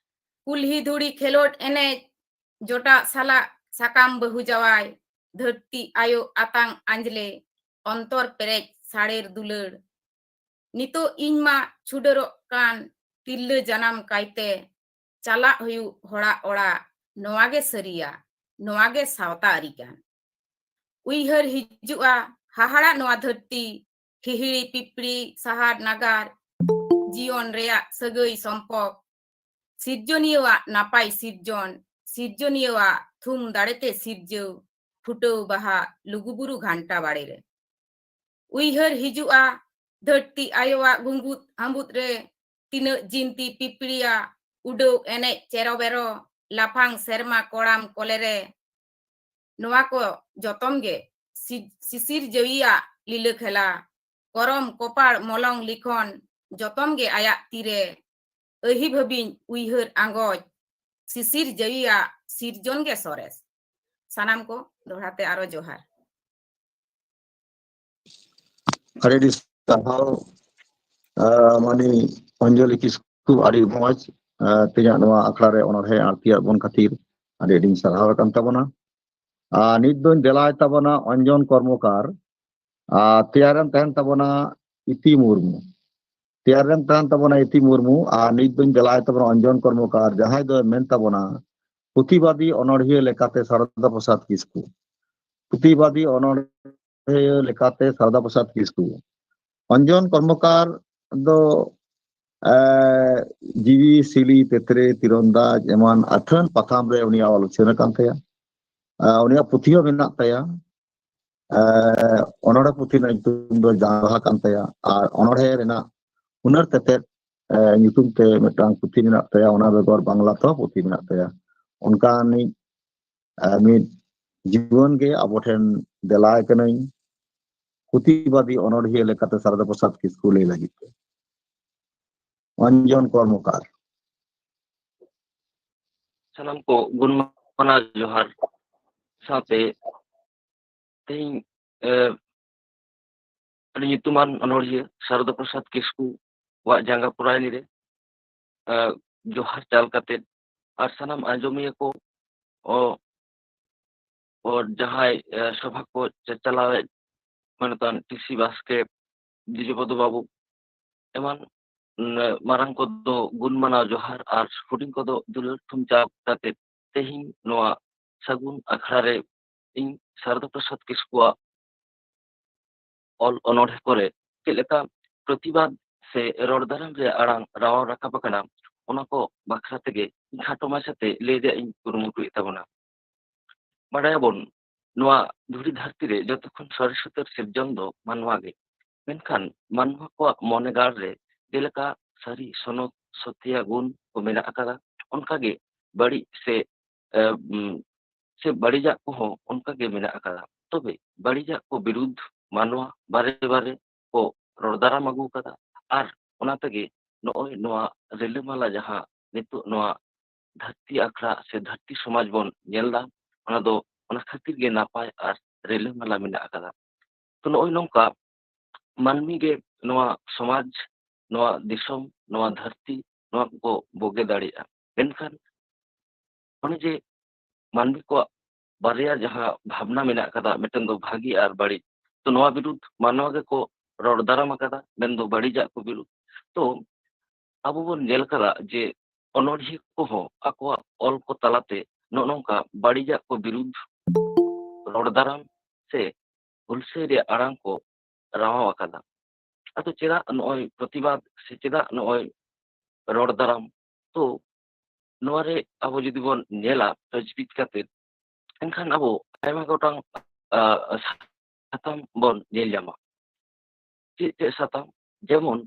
ᱠᱩᱞᱦᱤ ᱫᱷᱩᱲᱤ ᱠᱷᱮᱞᱳᱰ ᱮᱱᱮᱡ, ᱡᱚᱴᱟᱜ ᱥᱟᱞᱟᱜ ᱥᱟᱠᱟᱢ ᱵᱟᱹᱦᱩ ᱡᱟᱶᱟᱭ, ᱫᱷᱟᱹᱨᱛᱤ ᱟᱭᱳ ᱟᱛᱟᱝ ᱟᱸᱡᱽᱞᱮ, ᱚᱱᱛᱚᱨ ᱯᱮᱨᱮᱡ ᱥᱟᱲᱮᱨ ᱫᱩᱞᱟᱹᱲ, ᱱᱤᱛᱚᱜ ᱤᱧ ᱢᱟ ᱪᱷᱩᱰᱟᱹᱨᱚᱜ ᱠᱟᱱ ᱛᱤᱨᱞᱟᱹ ᱡᱟᱱᱟᱢ ᱠᱟᱭᱛᱮ ᱪᱟᱞᱟᱜ ᱦᱩᱭᱩᱜ ᱦᱚᱲᱟᱜ ᱚᱲᱟᱜ, ᱱᱚᱣᱟ ᱜᱮ ᱥᱟᱹᱨᱤᱭᱟ, ᱱᱚᱣᱟ ᱜᱮ ᱥᱟᱶᱛᱟ ᱟᱹᱨᱤ ᱠᱟᱱ᱾ ᱩᱭᱦᱟᱹᱨ ᱦᱤᱡᱩᱜᱼᱟ ᱦᱟᱦᱟᱲᱟ ᱱᱚᱣᱟ ᱫᱷᱟᱹᱨᱛᱤ, ᱦᱤᱦᱤᱲᱤ ᱯᱤᱯᱤᱲᱤ ᱥᱟᱦᱟᱨ ᱱᱟᱜᱟᱨ, ᱡᱤᱭᱚᱱ ᱨᱮᱭᱟᱜ ᱥᱟᱹᱜᱟᱹᱭ ᱥᱚᱢᱯᱚᱠ, ᱥᱤᱨᱡᱚᱱᱤᱭᱟᱹᱣᱟᱜ ᱱᱟᱯᱟᱭ ᱥᱤᱨᱡᱚᱱ, ᱥᱤᱨᱡᱚᱱᱤᱭᱟᱹᱣᱟᱜ ᱛᱷᱩᱢ ᱫᱟᱲᱮᱛᱮ ᱥᱤᱨᱡᱟᱹᱣ, ᱯᱷᱩᱴᱟᱹᱣ ᱵᱟᱦᱟ ᱞᱩᱜᱩᱵᱩᱨᱩ ᱜᱷᱟᱱᱴᱟ ᱵᱟᱲᱮ ᱨᱮ᱾ ᱩᱭᱦᱟᱹᱨ ᱦᱤᱡᱩᱜᱼᱟ ᱫᱷᱟᱹᱨᱛᱤ ᱟᱭᱳᱣᱟᱜ ᱜᱩᱸᱜᱩᱫ ᱦᱟᱹᱢᱵᱩᱫ ᱨᱮ, ᱛᱤᱱᱟᱹᱜ ᱡᱤᱱᱛᱤ ᱯᱤᱯᱤᱲᱤᱭᱟ, ᱩᱰᱟᱹᱣ ᱮᱱᱮᱡ ᱪᱮᱨᱚ ᱵᱮᱨᱚ, ᱞᱟᱯᱷᱟᱝ ᱥᱮᱨᱢᱟ ᱠᱚᱲᱟᱢ ᱠᱚᱞᱮ ᱨᱮ᱾ ᱱᱚᱣᱟ ᱠᱚ ᱡᱚᱛᱚᱢ ᱜᱮ ᱥᱤ-, ᱥᱤᱥᱤᱨ ᱡᱟᱹᱣᱤᱭᱟᱜ ᱞᱤᱞᱟᱹ ᱠᱷᱮᱞᱟ, ᱠᱚᱨᱚᱢ ᱠᱚᱯᱟᱲ ᱢᱚᱞᱚᱝ ᱞᱤᱠᱷᱚᱱ, ᱡᱚᱛᱚᱢ ᱜᱮ ᱟᱭᱟᱜ ᱛᱤᱨᱮ᱾ ᱟᱹᱦᱤ ᱵᱷᱟᱹᱵᱤᱧ ᱩᱭᱦᱟᱹᱨ ᱟᱸᱜᱚᱪ, ᱥᱤᱥᱤᱨ ᱡᱟᱹᱣᱤᱭᱟᱜ ᱥᱤᱨᱡᱚᱱ ᱜᱮ ᱥᱚᱨᱮᱥ᱾ ᱥᱟᱱᱟᱢ ᱠᱚ ᱫᱚᱦᱲᱟ ᱛᱮ ᱟᱨᱚ ᱡᱚᱦᱟᱨ᱾ ᱟᱹᱰᱤ ᱟᱹᱰᱤ ᱥᱟᱨᱦᱟᱣ, ᱟᱸ, ᱢᱟᱹᱱᱤ ᱚᱧᱡᱚᱞᱤ ᱠᱤᱥᱠᱩ, ᱟᱹᱰᱤ ᱢᱚᱡᱽ, ᱟᱸ, ᱛᱮᱦᱮᱧᱟᱜ ᱱᱚᱣᱟ ᱟᱠᱷᱲᱟ ᱨᱮ ᱚᱱᱚᱬᱦᱮ ᱟᱬᱛᱤᱭᱟᱜ ᱵᱚᱱ ᱠᱷᱟᱹᱛᱤᱨ ᱟᱹᱰᱤ ᱟᱹᱰᱤᱧ ᱥᱟᱨᱦᱟᱣ ᱟᱠᱟᱱ ᱛᱟᱵᱚᱱᱟ᱾ ᱟᱨ ᱱᱤᱛ ᱫᱚᱧ ᱫᱮᱞᱟᱭ ᱛᱟᱵᱚᱱᱟ ᱚᱧᱡᱚᱱ ᱠᱚᱨᱢᱚᱠᱟᱨ, ᱟᱨ ᱛᱮᱭᱟᱨᱮᱢ ᱛᱟᱦᱮᱱ ᱛᱟᱵᱚᱱᱟ ᱤᱛᱤ ᱢᱩᱨᱢᱩ᱾ ᱛᱮᱭᱟᱨᱮᱢ ᱛᱟᱦᱮᱱ ᱛᱟᱵᱚᱱᱟ ᱤᱛᱤ ᱢᱩᱨᱢᱩ, ᱟᱨ ᱱᱤᱛ ᱫᱚᱧ ᱫᱮᱞᱟᱭ ᱛᱟᱵᱚᱱᱟ ᱚᱧᱡᱚᱱ ᱠᱚᱨᱢᱚᱠᱟᱨ, ᱡᱟᱦᱟᱸᱭ ᱫᱚᱭ ᱢᱮᱱ ᱛᱟᱵᱚᱱᱟ ᱯᱨᱚᱛᱤᱵᱟᱫᱤ ᱚᱱᱚᱬᱦᱤᱭᱟᱹ ᱞᱮᱠᱟᱛᱮ ᱥᱟᱨᱚᱫᱟ ᱯᱨᱚᱥᱟᱫᱽ ᱠᱤᱥᱠᱩ᱾ ᱯᱨᱚᱛᱤᱵᱟᱫᱤ ᱚᱱᱚᱬᱦᱤᱭᱟᱹ ᱞᱮᱠᱟᱛᱮ ᱥᱟᱨᱚᱫᱟ ᱯᱨᱚᱥᱟᱫᱽ ᱠᱤᱥᱠᱩ᱾ ᱚᱧᱡᱚᱱ ᱠᱚᱨᱢᱚᱠᱟᱨ ᱫᱚ, ᱮ, ᱡᱤᱣᱤ ᱥᱤᱞᱤ ᱛᱮᱛᱨᱮ ᱛᱤᱨᱚᱱᱫᱟᱡᱽ ᱮᱢᱟᱱ ᱟᱹᱛᱷᱟᱹᱱ ᱯᱟᱛᱷᱟᱢ ᱨᱮ ᱩᱱᱤᱭᱟᱜ ᱚᱞ ᱩᱪᱷᱟᱹᱱ ᱟᱠᱟᱱ ᱛᱟᱭᱟ᱾ ᱮ, ᱩᱱᱤᱭᱟᱜ ᱯᱩᱛᱷᱤ ᱦᱚᱸ ᱢᱮᱱᱟᱜ ᱛᱟᱭᱟ᱾ ᱮ, ᱚᱱᱚᱬᱦᱮ ᱯᱩᱛᱷᱤ ᱨᱮᱱᱟᱜ ᱧᱩᱛᱩᱢ ᱫᱚ ᱡᱟᱝ ᱵᱟᱦᱟ ᱠᱟᱱ ᱛᱟᱭᱟ᱾ ᱟᱨ ᱚᱱᱚᱬᱦᱮ ᱨᱮᱱᱟᱜ ᱦᱩᱱᱟᱹᱨ ᱛᱮᱛᱮᱫ, ᱮ, ᱧᱩᱛᱩᱢ ᱛᱮ ᱢᱤᱫᱴᱟᱝ ᱯᱩᱛᱷᱤ ᱢᱮᱱᱟᱜ ᱛᱟᱭᱟ᱾ ᱚᱱᱟ ᱵᱮᱜᱚᱨ ᱵᱟᱝᱞᱟ ᱛᱮᱦᱚᱸ ᱯᱩᱛᱷᱤ ᱢᱮᱱᱟᱜ ᱛᱟᱭᱟ᱾ ᱚᱱᱠᱟᱱᱤᱡ, ᱮ, ᱢᱤᱫ ᱡᱩᱣᱟᱹᱱ ᱜᱮ ᱟᱵᱚ ᱴᱷᱮᱱ ᱫᱮᱞᱟᱭ ᱠᱟᱹᱱᱟᱹᱧ ᱯᱨᱚᱛᱤᱵᱟᱫᱤ ᱚᱱᱚᱬᱦᱤᱭᱟᱹ ᱞᱮᱠᱟᱛᱮ ᱥᱟᱨᱚᱫᱟ ᱯᱨᱚᱥᱟᱫᱽ ᱠᱤᱥᱠᱩ ᱞᱟᱹᱭ ᱞᱟᱹᱜᱤᱫ ᱛᱮ᱾ ᱚᱧᱡᱚᱱ ᱠᱚᱨᱢᱚᱠᱟᱨ᱾ ᱥᱟᱱᱟᱢ ᱠᱚ ᱜᱩᱱᱢᱟᱱᱟᱣ ᱡᱚᱦᱟᱨ ᱥᱟᱶᱛᱮ ᱛᱮᱦᱮᱧ, ᱮ, ᱟᱹᱰᱤ ᱧᱩᱛᱩᱢᱟᱱ ᱚᱱᱚᱬᱦᱤᱭᱟᱹ ᱥᱟᱨᱚᱫᱟ ᱯᱨᱚᱥᱟᱫᱽ ᱠᱤᱥᱠᱩ ᱣᱟᱜ ᱡᱟᱸᱜᱟ ᱯᱚᱨᱟᱭᱱᱤ ᱨᱮ, ᱮ, ᱡᱚᱦᱟᱨ ᱪᱟᱞ ᱠᱟᱛᱮ ᱟᱨ ᱥᱟᱱᱟᱢ ᱟᱸᱡᱚᱢᱤᱭᱟᱹ ᱠᱚ, ᱚ, ᱚ, ᱡᱟᱦᱟᱸᱭ, ᱮ, ᱥᱚᱵᱷᱟ ᱠᱚ ᱪᱟ-, ᱪᱟᱞᱟᱣᱮᱫ ᱢᱟᱱᱚᱛᱟᱱ ᱴᱤ ᱥᱤ ᱵᱟᱥᱠᱮ, ᱫᱤᱡᱚᱯᱚᱫᱚ ᱵᱟᱵᱩ, ᱮᱢᱟᱱ, ᱩᱸ, ᱢᱟᱨᱟᱝ ᱠᱚᱫᱚ ᱜᱩᱱ ᱢᱟᱱᱟᱣ ᱡᱚᱦᱟᱨ ᱟᱨ ᱦᱩᱰᱤᱧ ᱠᱚᱫᱚ ᱫᱩᱞᱟᱹᱲ ᱛᱷᱩᱢ ᱪᱟᱞ ᱠᱟᱛᱮ ᱛᱮᱦᱮᱧ ᱱᱚᱣᱟ ᱥᱟᱹᱜᱩᱱ ᱟᱠᱷᱲᱟ ᱨᱮ ᱤᱧ ᱥᱟᱨᱚᱫᱟ ᱯᱨᱚᱥᱟᱫᱽ ᱠᱤᱥᱠᱩᱣᱟᱜ ᱚᱞ ᱚᱱᱚᱬᱦᱮ ᱠᱚᱨᱮ ᱪᱮᱫ ᱞᱮᱠᱟ ᱯᱨᱚᱛᱤᱵᱟᱫ ᱥᱮ ᱨᱚᱲ ᱫᱟᱨᱟᱢ ᱨᱮᱭᱟᱜ ᱟᱲᱟᱝ ᱨᱟᱣᱟᱣ ᱨᱟᱠᱟᱵ ᱟᱠᱟᱱᱟ, ᱚᱱᱟ ᱠᱚ ᱵᱟᱠᱷᱨᱟ ᱛᱮᱜᱮ ᱠᱷᱟᱴᱚ ᱢᱟᱪᱷᱟᱛᱮ ᱞᱟᱹᱭ ᱨᱮᱭᱟᱜ ᱤᱧ ᱠᱩᱨᱩᱢᱩᱴᱩᱭᱮᱫ ᱛᱟᱵᱚᱱᱟ᱾ ᱵᱟᱲᱟᱭᱟᱵᱚᱱ, ᱱᱚᱣᱟ ᱫᱷᱩᱲᱤ ᱫᱷᱟᱹᱨᱛᱤ ᱨᱮ ᱡᱚᱛᱚ ᱠᱷᱚᱱ ᱥᱚᱨᱮᱥ ᱩᱛᱟᱹᱨ ᱥᱤᱨᱡᱚᱱ ᱫᱚ ᱢᱟᱱᱣᱟ ᱜᱮ᱾ ᱢᱮᱱᱠᱷᱟᱱ ᱢᱟᱱᱣᱟ ᱠᱚᱣᱟᱜ ᱢᱚᱱᱮ ᱜᱟᱲ ᱨᱮ ᱡᱮᱞᱮᱠᱟ ᱥᱟᱹᱨᱤ ᱥᱚᱱᱚᱛ ᱥᱚᱛᱭᱟ ᱜᱩᱱ ᱠᱚ ᱢᱮᱱᱟᱜ ᱟᱠᱟᱫᱟ, ᱚᱱᱠᱟᱜᱮ ᱵᱟᱹᱲᱤᱡ ᱥᱮ, ᱮ, ᱩᱢ, ᱥᱮ ᱵᱟᱹᱲᱤᱡᱟᱜ ᱠᱚᱦᱚᱸ ᱚᱱᱠᱟᱜᱮ ᱢᱮᱱᱟᱜ ᱟᱠᱟᱫᱟ᱾ ᱛᱚᱵᱮ ᱵᱟᱹᱲᱤᱡᱟᱜ ᱠᱚ ᱵᱤᱨᱩᱫᱷ ᱢᱟᱱᱣᱟ ᱵᱟᱨᱮ ᱵᱟᱨᱮ ᱠᱚ ᱨᱚᱲ ᱫᱟᱨᱟᱢ ᱟᱹᱜᱩ ᱟᱠᱟᱫᱟ᱾ ᱟᱨ ᱚᱱᱟ ᱛᱮᱜᱮ ᱱᱚᱜᱼᱚᱭ ᱱᱚᱣᱟ ᱨᱤᱞᱟᱹᱢᱟᱞᱟ ᱡᱟᱦᱟᱸ ᱱᱤᱛᱚᱜ ᱱᱚᱣᱟ ᱫᱷᱟᱹᱨᱛᱤ ᱟᱠᱷᱲᱟ ᱥᱮ ᱫᱷᱟᱹᱨᱛᱤ ᱥᱚᱢᱟᱡᱽ ᱵᱚᱱ ᱧᱮᱞ ᱮᱫᱟ, ᱚᱱᱟ ᱫᱚ ᱚᱱᱟ ᱠᱷᱟᱹᱛᱤᱨ ᱜᱮ ᱱᱟᱯᱟᱭ ᱟᱨ ᱨᱤᱞᱟᱹᱢᱟᱞᱟ ᱢᱮᱱᱟᱜ ᱟᱠᱟᱫᱟ᱾ ᱛᱚ, ᱱᱚᱜᱼᱚᱭ ᱱᱚᱝᱠᱟ ᱢᱟᱹᱱᱢᱤ ᱜᱮ ᱱᱚᱣᱟ ᱥᱚᱢᱟᱡᱽ, ᱱᱚᱣᱟ ᱫᱤᱥᱚᱢ, ᱱᱚᱣᱟ ᱫᱷᱟᱹᱨᱛᱤ, ᱱᱚᱣᱟ ᱠᱚᱠᱚ ᱵᱳᱜᱮ ᱫᱟᱲᱮᱭᱟᱜᱼᱟ᱾ ᱢᱮᱱᱠᱷᱟᱱ ᱚᱱᱮ ᱡᱮ ᱢᱟᱹᱱᱢᱤ ᱠᱚᱣᱟᱜ ᱵᱟᱨᱭᱟ ᱡᱟᱦᱟᱸ ᱵᱷᱟᱵᱽᱱᱟ ᱢᱮᱱᱟᱜ ᱟᱠᱟᱫᱟ, ᱢᱤᱫᱴᱮᱱ ᱫᱚ ᱵᱷᱟᱹᱜᱤ ᱟᱨ ᱵᱟᱹᱲᱤᱡ, ᱛᱚ, ᱱᱚᱣᱟ ᱵᱤᱨᱩᱫᱷ ᱢᱟᱱᱣᱟ ᱜᱮᱠᱚ ᱨᱚᱲ ᱫᱟᱨᱟᱢ ᱟᱠᱟᱫᱟ, ᱢᱮᱱᱫᱚ ᱵᱟᱹᱲᱤᱡᱟᱜ ᱠᱚ ᱵᱤᱨᱩᱫᱷ᱾ ᱛᱚ, ᱟᱵᱚ ᱵᱚᱱ ᱧᱮᱞ ᱠᱟᱫᱟ ᱡᱮ ᱚᱱᱚᱬᱦᱤᱭᱟᱹ ᱠᱚᱦᱚᱸ ᱟᱠᱚᱣᱟᱜ ᱚᱞ ᱠᱚ ᱛᱟᱞᱟᱛᱮ ᱱᱚᱜᱼᱚ ᱱᱚᱝᱠᱟ ᱵᱟᱹᱲᱤᱡᱟᱜ ᱠᱚ ᱵᱤᱨᱩᱫᱷ ᱨᱚᱲ ᱫᱟᱨᱟᱢ ᱥᱮ ᱦᱩᱞᱥᱟᱹᱭ ᱨᱮᱭᱟᱜ ᱟᱲᱟᱝ ᱠᱚ ᱨᱟᱣᱟᱣ ᱟᱠᱟᱫᱟ᱾ ᱟᱫᱚ ᱪᱮᱫᱟᱜ ᱱᱚᱜᱼᱚᱭ ᱯᱨᱚᱛᱤᱵᱟᱫ ᱥᱮ ᱪᱮᱫᱟᱜ ᱱᱚᱜᱼᱚᱭ ᱨᱚᱲ ᱫᱟᱨᱟᱢ? ᱛᱚ, ᱱᱚᱣᱟ ᱨᱮ ᱟᱵᱚ ᱡᱩᱫᱤ ᱵᱚᱱ ᱧᱮᱞᱟ ᱛᱚᱡᱽᱵᱤᱡ ᱠᱟᱛᱮ, ᱮᱱᱠᱷᱟᱱ ᱟᱵᱚ ᱟᱭᱢᱟ ᱜᱚᱴᱟᱝ, ᱟ, ᱥᱟᱛᱟᱢ ᱵᱚᱱ ᱧᱮᱞ ᱧᱟᱢᱟ᱾ ᱪᱮᱫ ᱪᱮᱫ ᱥᱟᱛᱟᱢ? ᱡᱮᱢᱚᱱ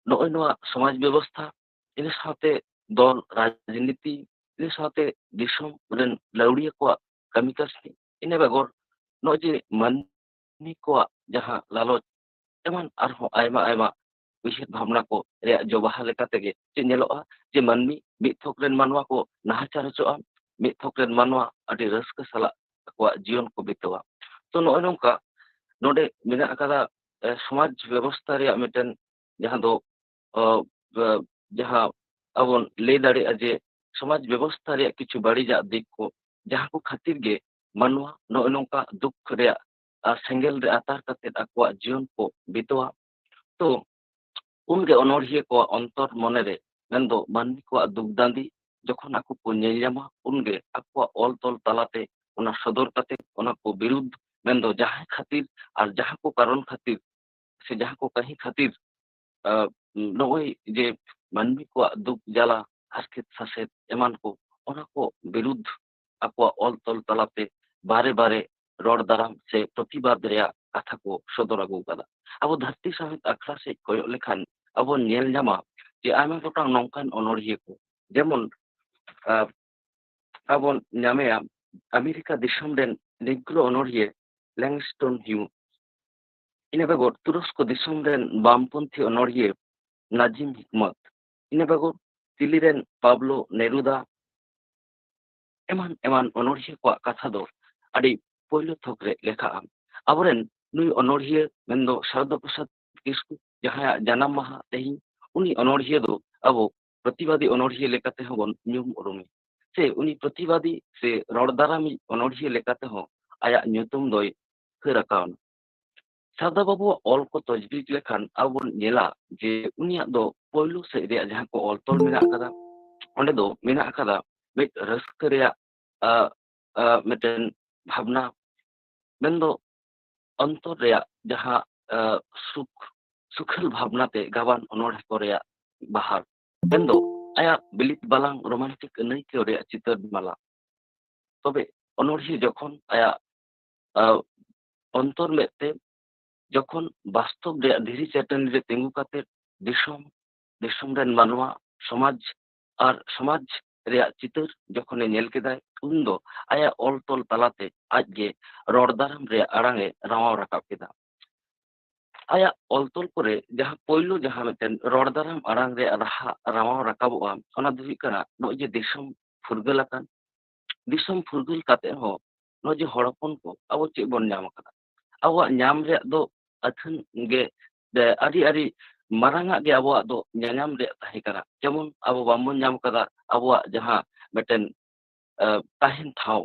ᱱᱚᱜᱼᱚᱭ ᱱᱚᱣᱟ ᱥᱚᱢᱟᱡᱽ ᱵᱮᱵᱚᱥᱛᱷᱟ, ᱤᱱᱟᱹ ᱥᱟᱶᱛᱮ ᱫᱚᱞ ᱨᱟᱡᱽᱱᱤᱛᱤ, ᱤᱱᱟᱹ ᱥᱟᱶᱛᱮ ᱫᱤᱥᱚᱢ ᱨᱮᱱ ᱞᱟᱹᱣᱲᱤᱭᱟᱹ ᱠᱚᱣᱟᱜ ᱠᱟᱹᱢᱤ ᱠᱟᱹᱥᱱᱤ, ᱤᱱᱟᱹ ᱵᱮᱜᱚᱨ ᱱᱚᱜᱼᱚᱭ ᱡᱮ ᱢᱟᱹᱱᱢᱤ ᱠᱚᱣᱟᱜ ᱡᱟᱦᱟᱸ ᱞᱟᱞᱚᱪ, ᱮᱢᱟᱱ ᱟᱨᱦᱚᱸ ᱟᱭᱢᱟ ᱟᱭᱢᱟ ᱩᱭᱦᱟᱹᱨ ᱵᱷᱟᱵᱽᱱᱟ ᱠᱚ ᱨᱮᱭᱟᱜ ᱡᱚᱵᱟᱦᱟ ᱞᱮᱠᱟ ᱛᱮᱜᱮ ᱪᱮᱫ ᱧᱮᱞᱚᱜᱼᱟ ᱡᱮ ᱢᱟᱹᱱᱢᱤ ᱢᱤᱫ ᱛᱷᱚᱠ ᱨᱮᱱ ᱢᱟᱱᱣᱟ ᱠᱚ ᱱᱟᱦᱟᱪᱟᱨ ᱦᱚᱪᱚᱜᱼᱟ, ᱢᱤᱫ ᱛᱷᱚᱠ ᱨᱮᱱ ᱢᱟᱱᱣᱟ ᱟᱹᱰᱤ ᱨᱟᱹᱥᱠᱟᱹ ᱥᱟᱞᱟᱜ ᱟᱠᱚᱣᱟᱜ ᱡᱤᱭᱚᱱ ᱠᱚ ᱵᱤᱛᱟᱹᱣᱟ᱾ ᱛᱚ, ᱱᱚᱜᱼᱚᱭ ᱱᱚᱝᱠᱟ ᱱᱚᱰᱮ ᱢᱮᱱᱟᱜ ᱟᱠᱟᱫᱟ, ᱮ, ᱥᱚᱢᱟᱡᱽ ᱵᱮᱵᱚᱥᱛᱷᱟ ᱨᱮᱭᱟᱜ ᱢᱤᱫᱴᱮᱱ ᱡᱟᱦᱟᱸ ᱫᱚ, ᱚ, ᱮ, ᱡᱟᱦᱟᱸ ᱟᱵᱚ ᱵᱚᱱ ᱞᱟᱹᱭ ᱫᱟᱲᱮᱭᱟᱜᱼᱟ ᱡᱮ ᱥᱚᱢᱟᱡᱽ ᱵᱮᱵᱚᱥᱛᱷᱟ ᱨᱮᱭᱟᱜ ᱠᱤᱪᱷᱩ ᱵᱟᱹᱲᱤᱡᱟᱜ ᱫᱤᱠ ᱠᱚ, ᱡᱟᱦᱟᱸ ᱠᱚ ᱠᱷᱟᱹᱛᱤᱨ ᱜᱮ ᱢᱟᱱᱣᱟ ᱱᱚᱜᱼᱚᱭ ᱱᱚᱝᱠᱟ ᱫᱩᱠ ᱨᱮᱭᱟᱜ, ᱟᱨ, ᱥᱮᱸᱜᱮᱞ ᱨᱮ ᱟᱛᱟᱨ ᱠᱟᱛᱮ ᱟᱠᱚᱣᱟᱜ ᱡᱤᱭᱚᱱ ᱠᱚ ᱵᱤᱛᱟᱹᱣᱟ᱾ ᱛᱚ, ᱩᱱᱜᱮ ᱚᱱᱚᱬᱦᱤᱭᱟᱹ ᱠᱚᱣᱟᱜ ᱚᱱᱛᱚᱨ ᱢᱚᱱᱮᱨᱮ, ᱢᱮᱱᱫᱚ ᱢᱟᱹᱱᱢᱤ ᱠᱚᱣᱟᱜ ᱫᱩᱠ ᱫᱟᱸᱫᱤ ᱡᱚᱠᱷᱚᱱ ᱟᱠᱚ ᱠᱚ ᱧᱮᱞ ᱧᱟᱢᱟ, ᱩᱱᱜᱮ ᱟᱠᱚᱣᱟᱜ ᱚᱞ ᱛᱚᱞ ᱛᱟᱞᱟᱛᱮ ᱚᱱᱟ ᱥᱚᱫᱚᱨ ᱠᱟᱛᱮ ᱚᱱᱟ ᱠᱚ ᱵᱤᱨᱩᱫᱷ, ᱢᱮᱱᱫᱚ ᱡᱟᱦᱟᱸ ᱠᱷᱟᱹᱛᱤᱨ ᱟᱨ ᱡᱟᱦᱟᱸ ᱠᱚ ᱠᱟᱨᱚᱱ ᱠᱷᱟᱹᱛᱤᱨ ᱥᱮ ᱡᱟᱦᱟᱸ ᱠᱚ ᱠᱟᱹᱦᱤ ᱠᱷᱟᱹᱛᱤᱨ, ᱟᱸ, ᱱᱚᱜᱼᱚᱭ ᱡᱮ ᱢᱟᱹᱱᱢᱤ ᱠᱚᱣᱟᱜ ᱫᱩᱠ ᱡᱟᱞᱟ, ᱦᱟᱨᱠᱮᱛ ᱥᱟᱥᱮᱛ ᱮᱢᱟᱱ ᱠᱚ, ᱚᱱᱟ ᱠᱚ ᱵᱤᱨᱩᱫᱷ ᱟᱠᱚᱣᱟᱜ ᱚᱞ ᱛᱚᱞ ᱛᱟᱞᱟᱛᱮ ᱵᱟᱨᱮ ᱵᱟᱨᱮ ᱨᱚᱲ ᱫᱟᱨᱟᱢ ᱥᱮ ᱯᱨᱚᱛᱤᱵᱟᱫ ᱨᱮᱭᱟᱜ ᱠᱟᱛᱷᱟ ᱠᱚ ᱥᱚᱫᱚᱨ ᱟᱹᱜᱩ ᱟᱠᱟᱫᱟ᱾ ᱟᱵᱚ ᱫᱷᱟᱹᱨᱛᱤ ᱥᱟᱶᱦᱮᱫ ᱟᱠᱷᱲᱟ ᱥᱮᱫ ᱠᱚᱭᱚᱜ ᱞᱮᱠᱷᱟᱱ ᱟᱵᱚ ᱧᱮᱞ ᱧᱟᱢᱟ ᱡᱮ ᱟᱭᱢᱟ ᱜᱚᱴᱟᱝ ᱱᱚᱝᱠᱟᱱ ᱚᱱᱚᱬᱦᱤᱭᱟᱹ ᱠᱚ, ᱡᱮᱢᱚᱱ, ᱟᱸ, ᱟᱵᱚ ᱧᱟᱢᱮᱭᱟ ᱟᱢᱮᱨᱤᱠᱟ ᱫᱤᱥᱚᱢ ᱨᱮᱱ ᱱᱮᱜᱽᱨᱳ ᱚᱱᱚᱬᱦᱤᱭᱟᱹ ᱞᱮᱝᱥᱴᱚᱱ ᱦᱤᱭᱩ, ᱤᱱᱟᱹ ᱵᱮᱜᱚᱨ ᱛᱩᱨᱚᱥᱠᱚ ᱫᱤᱥᱚᱢ ᱨᱮᱱ ᱵᱟᱢᱯᱚᱱᱛᱷᱤ ᱚᱱᱚᱬᱦᱤᱭᱟᱹ ᱱᱟᱡᱤᱢ ᱦᱤᱠᱢᱚᱛ, ᱤᱱᱟᱹ ᱵᱮᱜᱚᱨ ᱪᱤᱞᱤ ᱨᱮᱱ ᱯᱟᱵᱞᱳ ᱱᱮᱨᱩᱫᱟ, ᱮᱢᱟᱱ ᱮᱢᱟᱱ ᱚᱱᱚᱬᱦᱤᱭᱟᱹ ᱠᱚᱣᱟᱜ ᱠᱟᱛᱷᱟ ᱫᱚ ᱟᱹᱰᱤ ᱯᱳᱭᱞᱳ ᱛᱷᱚᱠ ᱨᱮ ᱞᱮᱠᱷᱟᱜᱼᱟ᱾ ᱟᱵᱚᱨᱮᱱ ᱱᱩᱭ ᱚᱱᱚᱬᱦᱤᱭᱟᱹ ᱢᱮᱱᱫᱚ ᱥᱟᱨᱚᱫᱟ ᱯᱨᱚᱥᱟᱫᱽ ᱠᱤᱥᱠᱩ, ᱡᱟᱦᱟᱸᱭᱟᱜ ᱡᱟᱱᱟᱢ ᱢᱟᱦᱟ ᱛᱮᱦᱮᱧ, ᱩᱱᱤ ᱚᱱᱚᱬᱦᱤᱭᱟᱹ ᱫᱚ ᱟᱵᱚ ᱯᱨᱚᱛᱤᱵᱟᱫᱤ ᱚᱱᱚᱬᱦᱤᱭᱟᱹ ᱞᱮᱠᱟᱛᱮ ᱦᱚᱸᱵᱚᱱ ᱧᱩᱢ ᱩᱨᱩᱢᱮ, ᱥᱮ ᱩᱱᱤ ᱯᱨᱚᱛᱤᱵᱟᱫᱤ ᱥᱮ ᱨᱚᱲ ᱫᱟᱨᱟᱢᱤᱡ ᱚᱱᱚᱬᱦᱤᱭᱟᱹ ᱞᱮᱠᱟᱛᱮ ᱦᱚᱸ ᱟᱭᱟᱜ ᱧᱩᱛᱩᱢ ᱫᱚᱭ ᱦᱟᱹᱨ ᱟᱠᱟᱣᱱᱟ᱾ ᱥᱟᱨᱫᱟ ᱵᱟᱵᱩᱣᱟᱜ ᱚᱞ ᱠᱚ ᱛᱚᱡᱵᱤᱡ ᱞᱮᱠᱷᱟᱱ ᱟᱵᱚ ᱵᱚᱱ ᱧᱮᱞᱟ ᱡᱮ ᱩᱱᱤᱭᱟᱜ ᱫᱚ ᱯᱳᱭᱞᱳ ᱥᱮᱫ ᱨᱮᱭᱟᱜ ᱡᱟᱦᱟᱸ ᱠᱚ ᱚᱞ ᱛᱚᱞ ᱢᱮᱱᱟᱜ ᱟᱠᱟᱫᱟ, ᱚᱸᱰᱮ ᱫᱚ ᱢᱮᱱᱟᱜ ᱟᱠᱟᱫᱟ ᱢᱤᱫ ᱨᱟᱹᱥᱠᱟᱹ ᱨᱮᱭᱟᱜ, ᱟ, ᱟ, ᱢᱤᱫᱴᱮᱱ ᱵᱷᱟᱵᱽᱱᱟ, ᱢᱮᱱᱫᱚ ᱚᱱᱛᱚᱨ ᱨᱮᱭᱟᱜ ᱡᱟᱦᱟᱸ, ᱟ, ᱥᱩᱠ, ᱥᱩᱠᱷᱟᱹᱞ ᱵᱷᱟᱵᱽᱱᱟ ᱛᱮ ᱜᱟᱵᱟᱱ ᱚᱱᱚᱬᱦᱮ ᱠᱚ ᱨᱮᱭᱟᱜ ᱵᱟᱦᱟᱨ, ᱢᱮᱱᱫᱚ ᱟᱭᱟᱜ ᱵᱤᱞᱤᱛ ᱵᱟᱞᱟᱝ ᱨᱳᱢᱟᱱᱴᱤᱠ ᱟᱹᱱᱟᱹᱭᱠᱟᱹᱣ ᱨᱮᱭᱟᱜ ᱪᱤᱛᱟᱹᱨ ᱢᱟᱞᱟ᱾ ᱛᱚᱵᱮ ᱚᱱᱚᱬᱦᱤᱭᱟᱹ ᱡᱚᱠᱷᱚᱱ ᱟᱭᱟᱜ, ᱟ, ᱚᱱᱛᱚᱨ ᱢᱮᱫ ᱛᱮ ᱡᱚᱠᱷᱚᱱ ᱵᱟᱥᱛᱚᱵ ᱨᱮᱭᱟᱜ ᱫᱷᱤᱨᱤ ᱪᱟᱹᱴᱟᱹᱱᱤ ᱨᱮ ᱛᱤᱸᱜᱩ ᱠᱟᱛᱮ ᱫᱤᱥᱚᱢ, ᱫᱤᱥᱚᱢ ᱨᱮᱱ ᱢᱟᱱᱣᱟ, ᱥᱚᱢᱟᱡᱽ ᱟᱨ ᱥᱚᱢᱟᱡᱽ ᱨᱮᱭᱟᱜ ᱪᱤᱛᱟᱹᱨ ᱡᱚᱠᱷᱚᱱᱮ ᱧᱮᱞ ᱠᱮᱫᱟᱭ, ᱩᱱᱫᱚ ᱟᱭᱟᱜ ᱚᱞ ᱛᱚᱞ ᱛᱟᱞᱟᱛᱮ ᱟᱡᱜᱮ ᱨᱚᱲ ᱫᱟᱨᱟᱢ ᱨᱮᱭᱟᱜ ᱟᱲᱟᱝ ᱮ ᱨᱟᱶᱟᱣ ᱨᱟᱠᱟᱵ ᱠᱮᱫᱟ᱾ ᱟᱭᱟᱜ ᱚᱞ ᱛᱚᱞ ᱠᱚᱨᱮ ᱡᱟᱦᱟᱸ ᱯᱳᱭᱞᱳ ᱡᱟᱦᱟᱸ ᱢᱤᱫᱴᱮᱱ ᱨᱚᱲ ᱫᱟᱨᱟᱢ ᱟᱲᱟᱝ ᱨᱮᱭᱟᱜ ᱨᱟᱦᱟ ᱨᱟᱶᱟᱣ ᱨᱟᱠᱟᱵᱚᱜᱼᱟ, ᱚᱱᱟ ᱫᱚ ᱦᱩᱭᱩᱜ ᱠᱟᱱᱟ ᱱᱚᱜᱼᱚᱭ ᱡᱮ ᱫᱤᱥᱚᱢ ᱯᱷᱩᱨᱜᱟᱹᱞ ᱟᱠᱟᱱ, ᱫᱤᱥᱚᱢ ᱯᱷᱩᱨᱜᱟᱹᱞ ᱠᱟᱛᱮ ᱦᱚᱸ ᱱᱚᱜᱼᱚᱭ ᱡᱮ ᱦᱚᱲ ᱦᱚᱯᱚᱱ ᱠᱚ ᱟᱵᱚ ᱪᱮᱫ ᱵᱚᱱ ᱧᱟᱢ ᱟᱠᱟᱫᱟ? ᱟᱵᱚᱣᱟᱜ ᱧᱟᱢ ᱨᱮᱭᱟᱜ ᱫᱚ ᱟᱹᱛᱷᱟᱹᱱ ᱜᱮ, ᱮ, ᱟᱹᱰᱤ, ᱟᱹᱰᱤ ᱢᱟᱨᱟᱝ ᱟᱜ ᱜᱮ ᱟᱵᱚᱣᱟᱜ ᱫᱚ ᱧᱟᱧᱟᱢ ᱨᱮᱭᱟᱜ ᱛᱟᱦᱮᱸ ᱠᱟᱱᱟ᱾ ᱡᱮᱢᱚᱱ ᱟᱵᱚ ᱵᱟᱝᱵᱚᱱ ᱧᱟᱢ ᱟᱠᱟᱫᱟ ᱟᱵᱚᱣᱟᱜ ᱡᱟᱦᱟᱸ ᱢᱤᱫᱴᱮᱱ, ᱮ, ᱛᱟᱦᱮᱱ ᱴᱷᱟᱶ,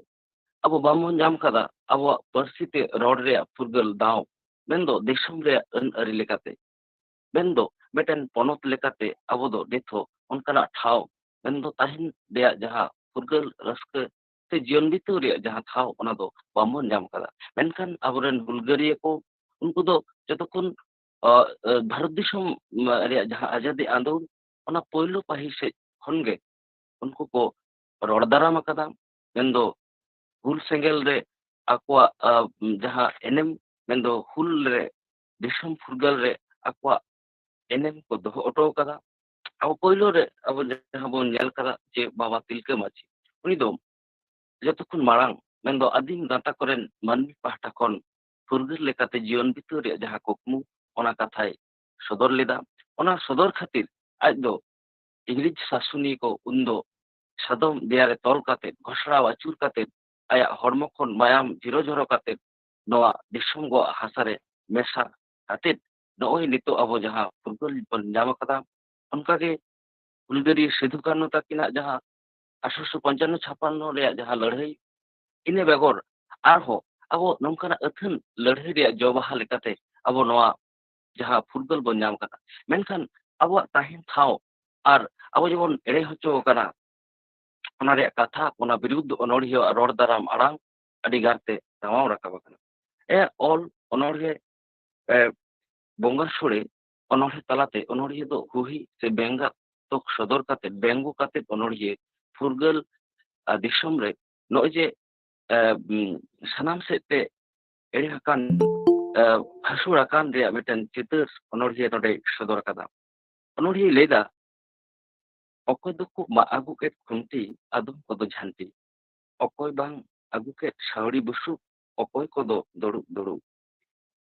ᱟᱵᱚ ᱵᱟᱝᱵᱚᱱ ᱧᱟᱢ ᱟᱠᱟᱫᱟ ᱟᱵᱚᱣᱟᱜ ᱯᱟᱹᱨᱥᱤ ᱛᱮ ᱨᱚᱲ ᱨᱮᱭᱟᱜ ᱯᱷᱩᱨᱜᱟᱹᱞ ᱫᱟᱣ, ᱢᱮᱱᱫᱚ ᱫᱤᱥᱚᱢ ᱨᱮᱭᱟᱜ ᱟᱹᱱ ᱟᱹᱨᱤ ᱞᱮᱠᱟᱛᱮ, ᱢᱮᱱᱫᱚ ᱢᱤᱫᱴᱮᱱ ᱯᱚᱱᱚᱛ ᱞᱮᱠᱟᱛᱮ ᱟᱵᱚ ᱫᱚ ᱱᱤᱛ ᱦᱚᱸ ᱚᱱᱠᱟᱱᱟᱜ ᱴᱷᱟᱶ, ᱢᱮᱱᱫᱚ ᱛᱟᱦᱮᱱ ᱨᱮᱭᱟᱜ ᱡᱟᱦᱟᱸ ᱯᱷᱩᱨᱜᱟᱹᱞ ᱨᱟᱹᱥᱠᱟᱹ ᱥᱮ ᱡᱤᱭᱚᱱ ᱵᱤᱛᱟᱹᱣ ᱨᱮᱭᱟᱜ ᱡᱟᱦᱟᱸ ᱴᱷᱟᱶ, ᱚᱱᱟ ᱫᱚ ᱵᱟᱝᱵᱚᱱ ᱧᱟᱢ ᱟᱠᱟᱫᱟ᱾ ᱢᱮᱱᱠᱷᱟᱱ ᱟᱵᱚᱨᱮᱱ ᱦᱩᱞᱜᱟᱹᱨᱤᱭᱟᱹ ᱠᱚ, ᱩᱱᱠᱩ ᱫᱚ ᱡᱚᱛᱚᱠᱷᱚᱱ, ᱟ, ᱟ, ᱵᱷᱟᱨᱚᱛ ᱫᱤᱥᱚᱢ, ᱢᱟ, ᱨᱮᱭᱟᱜ ᱡᱟᱦᱟᱸ ᱟᱡᱟᱫᱤ ᱟᱸᱫᱳᱲ, ᱚᱱᱟ ᱯᱳᱭᱞᱳ ᱯᱟᱹᱦᱤᱞ ᱥᱮᱫ ᱠᱷᱚᱱᱜᱮ ᱩᱱᱠᱩ ᱠᱚ ᱨᱚᱲ ᱫᱟᱨᱟᱢ ᱟᱠᱟᱫᱟ᱾ ᱢᱮᱱᱫᱚ ᱦᱩᱞ ᱥᱮᱸᱜᱮᱞ ᱨᱮ ᱟᱠᱚᱣᱟᱜ, ᱟ, ᱡᱟᱦᱟᱸ ᱮᱱᱮᱢ, ᱢᱮᱱᱫᱚ ᱦᱩᱞ ᱨᱮ, ᱫᱤᱥᱚᱢ ᱯᱷᱩᱨᱜᱟᱹᱞ ᱨᱮ ᱟᱠᱚᱣᱟᱜ ᱮᱱᱮᱢ ᱠᱚ ᱫᱚᱦᱚ ᱦᱚᱴᱚ ᱟᱠᱟᱫᱟ᱾ ᱟᱵᱚ ᱯᱳᱭᱞᱳ ᱨᱮ ᱟᱵᱚ ᱡᱟᱦᱟᱸ ᱵᱚᱱ ᱧᱮᱞ ᱠᱟᱫᱟ, ᱡᱮ ᱵᱟᱵᱟ ᱛᱤᱞᱠᱟᱹ ᱢᱟᱹᱡᱷᱤ, ᱩᱱᱤ ᱫᱚ ᱡᱚᱛᱚ ᱠᱷᱚᱱ ᱢᱟᱲᱟᱝ, ᱢᱮᱱᱫᱚ ᱟᱹᱫᱤᱢ ᱜᱟᱶᱛᱟ ᱠᱚᱨᱮᱱ ᱢᱟᱹᱱᱢᱤ ᱯᱟᱦᱴᱟ ᱠᱷᱚᱱ ᱯᱷᱩᱨᱜᱟᱹᱞ ᱞᱮᱠᱟᱛᱮ ᱡᱤᱭᱚᱱ ᱵᱤᱛᱟᱹᱣ ᱨᱮᱭᱟᱜ ᱡᱟᱦᱟᱸ ᱠᱩᱠᱢᱩ, ᱚᱱᱟ ᱠᱟᱛᱷᱟᱭ ᱥᱚᱫᱚᱨ ᱞᱮᱫᱟ᱾ ᱚᱱᱟ ᱥᱚᱫᱚᱨ ᱠᱷᱟᱹᱛᱤᱨ ᱟᱡ ᱫᱚ ᱤᱝᱨᱮᱡᱽ ᱥᱟᱥᱚᱱᱤᱭᱟᱹ ᱠᱚ ᱩᱱᱫᱚ ᱥᱟᱫᱚᱢ ᱫᱮᱭᱟ ᱨᱮ ᱛᱚᱞ ᱠᱟᱛᱮ, ᱜᱷᱚᱥᱲᱟᱣ ᱟᱹᱪᱩᱨ ᱠᱟᱛᱮ, ᱟᱭᱟᱜ ᱦᱚᱲᱢᱚ ᱠᱷᱚᱱ ᱢᱟᱭᱟᱢ ᱡᱷᱤᱨᱚ ᱡᱷᱚᱨᱚ ᱠᱟᱛᱮ, ᱱᱚᱣᱟ ᱫᱤᱥᱚᱢ ᱜᱚᱜ ᱦᱟᱥᱟ ᱨᱮ ᱢᱮᱥᱟ ᱠᱟᱛᱮ, ᱱᱚᱜᱼᱚᱭ ᱱᱤᱛᱚᱜ ᱟᱵᱚ ᱡᱟᱦᱟᱸ ᱯᱷᱩᱨᱜᱟᱹᱞ ᱵᱚᱱ ᱧᱟᱢ ᱟᱠᱟᱫᱟ, ᱚᱱᱠᱟᱜᱮ ᱦᱩᱞᱜᱟᱹᱨᱤᱭᱟᱹ ᱥᱤᱫᱷᱩ ᱠᱟᱹᱱᱦᱩ ᱛᱟᱹᱠᱤᱱᱟᱜ ᱡᱟᱦᱟᱸ ᱟᱴᱷᱨᱚᱥᱚ ᱯᱚᱧᱪᱟᱱᱱᱚ ᱪᱷᱟᱯᱟᱱᱱᱚ ᱨᱮᱭᱟᱜ ᱡᱟᱦᱟᱸ ᱞᱟᱹᱲᱦᱟᱹᱭ, ᱤᱱᱟᱹ ᱵᱮᱜᱚᱨ ᱟᱨᱦᱚᱸ ᱟᱵᱚ ᱱᱚᱝᱠᱟᱱᱟᱜ ᱟᱹᱛᱷᱟᱹᱱ ᱞᱟᱹᱲᱦᱟᱹᱭ ᱨᱮᱭᱟᱜ ᱡᱚ ᱵᱟᱦᱟ ᱞᱮᱠᱟᱛᱮ ᱟᱵᱚ ᱱᱚᱣᱟ ᱡᱟᱦᱟᱸ ᱯᱷᱩᱨᱜᱟᱹᱞ ᱵᱚᱱ ᱧᱟᱢ ᱠᱟᱫᱟ, ᱢᱮᱱᱠᱷᱟᱱ ᱟᱵᱚᱣᱟᱜ ᱛᱟᱦᱮᱱ ᱴᱷᱟᱶ ᱟᱨ ᱟᱵᱚ ᱡᱮᱵᱚᱱ ᱮᱲᱮ ᱦᱚᱪᱚ ᱟᱠᱟᱱᱟ, ᱚᱱᱟ ᱨᱮᱭᱟᱜ ᱠᱟᱛᱷᱟ, ᱚᱱᱟ ᱵᱤᱨᱩᱫᱽ ᱚᱱᱚᱬᱦᱤᱭᱟᱹᱣᱟᱜ ᱨᱚᱲ ᱫᱟᱨᱟᱢ ᱟᱲᱟᱝ ᱟᱹᱰᱤ ᱜᱟᱨ ᱛᱮ ᱥᱟᱢᱟᱣ ᱨᱟᱠᱟᱵ ᱟᱠᱟᱱᱟ᱾ ᱮ, ᱚᱞ ᱚᱱᱚᱬᱦᱮ, ᱮ, ᱵᱚᱸᱜᱟ ᱥᱳᱲᱮ ᱚᱱᱚᱬᱦᱮ ᱛᱟᱞᱟᱛᱮ ᱚᱱᱚᱬᱦᱤᱭᱟᱹ ᱫᱚ ᱦᱩᱦᱤ ᱥᱮ ᱵᱮᱸᱜᱟᱛ ᱛᱚᱠ ᱥᱚᱫᱚᱨ ᱠᱟᱛᱮ, ᱵᱮᱝᱜᱚ ᱠᱟᱛᱮ ᱚᱱᱚᱬᱦᱤᱭᱟᱹ ᱯᱷᱩᱨᱜᱟᱹᱞ, ᱟ, ᱫᱤᱥᱚᱢ ᱨᱮ ᱱᱚᱜᱼᱚᱭ ᱡᱮ, ᱮ, ᱩᱢ, ᱥᱟᱱᱟᱢ ᱥᱮᱫ ᱛᱮ ᱮᱲᱮ ᱟᱠᱟᱱ, ᱮ, ᱯᱷᱟᱹᱥᱩᱲ ᱟᱠᱟᱱ ᱨᱮᱭᱟᱜ ᱢᱤᱫᱴᱮᱱ ᱪᱤᱛᱟᱹᱨ ᱚᱱᱚᱬᱦᱤᱭᱟᱹ ᱱᱚᱰᱮᱭ ᱥᱚᱫᱚᱨ ᱟᱠᱟᱫᱟ᱾ ᱚᱱᱚᱬᱦᱤᱭᱟᱹᱭ ᱞᱟᱹᱭᱫᱟ, ᱚᱠᱚᱭ ᱫᱚᱠᱚ ᱢᱟᱜ ᱟᱹᱜᱩ ᱠᱮᱫ ᱠᱷᱩᱱᱴᱤ, ᱟᱫᱚᱢ ᱠᱚᱫᱚ ᱡᱷᱟᱹᱱᱴᱤ, ᱚᱠᱚᱭ ᱵᱟᱝ ᱟᱹᱜᱩ ᱠᱮᱫ ᱥᱟᱹᱣᱲᱤ ᱵᱩᱥᱩᱵ, ᱚᱠᱚᱭ ᱠᱚᱫᱚ ᱫᱩᱲᱩᱵ ᱫᱩᱲᱩᱵ,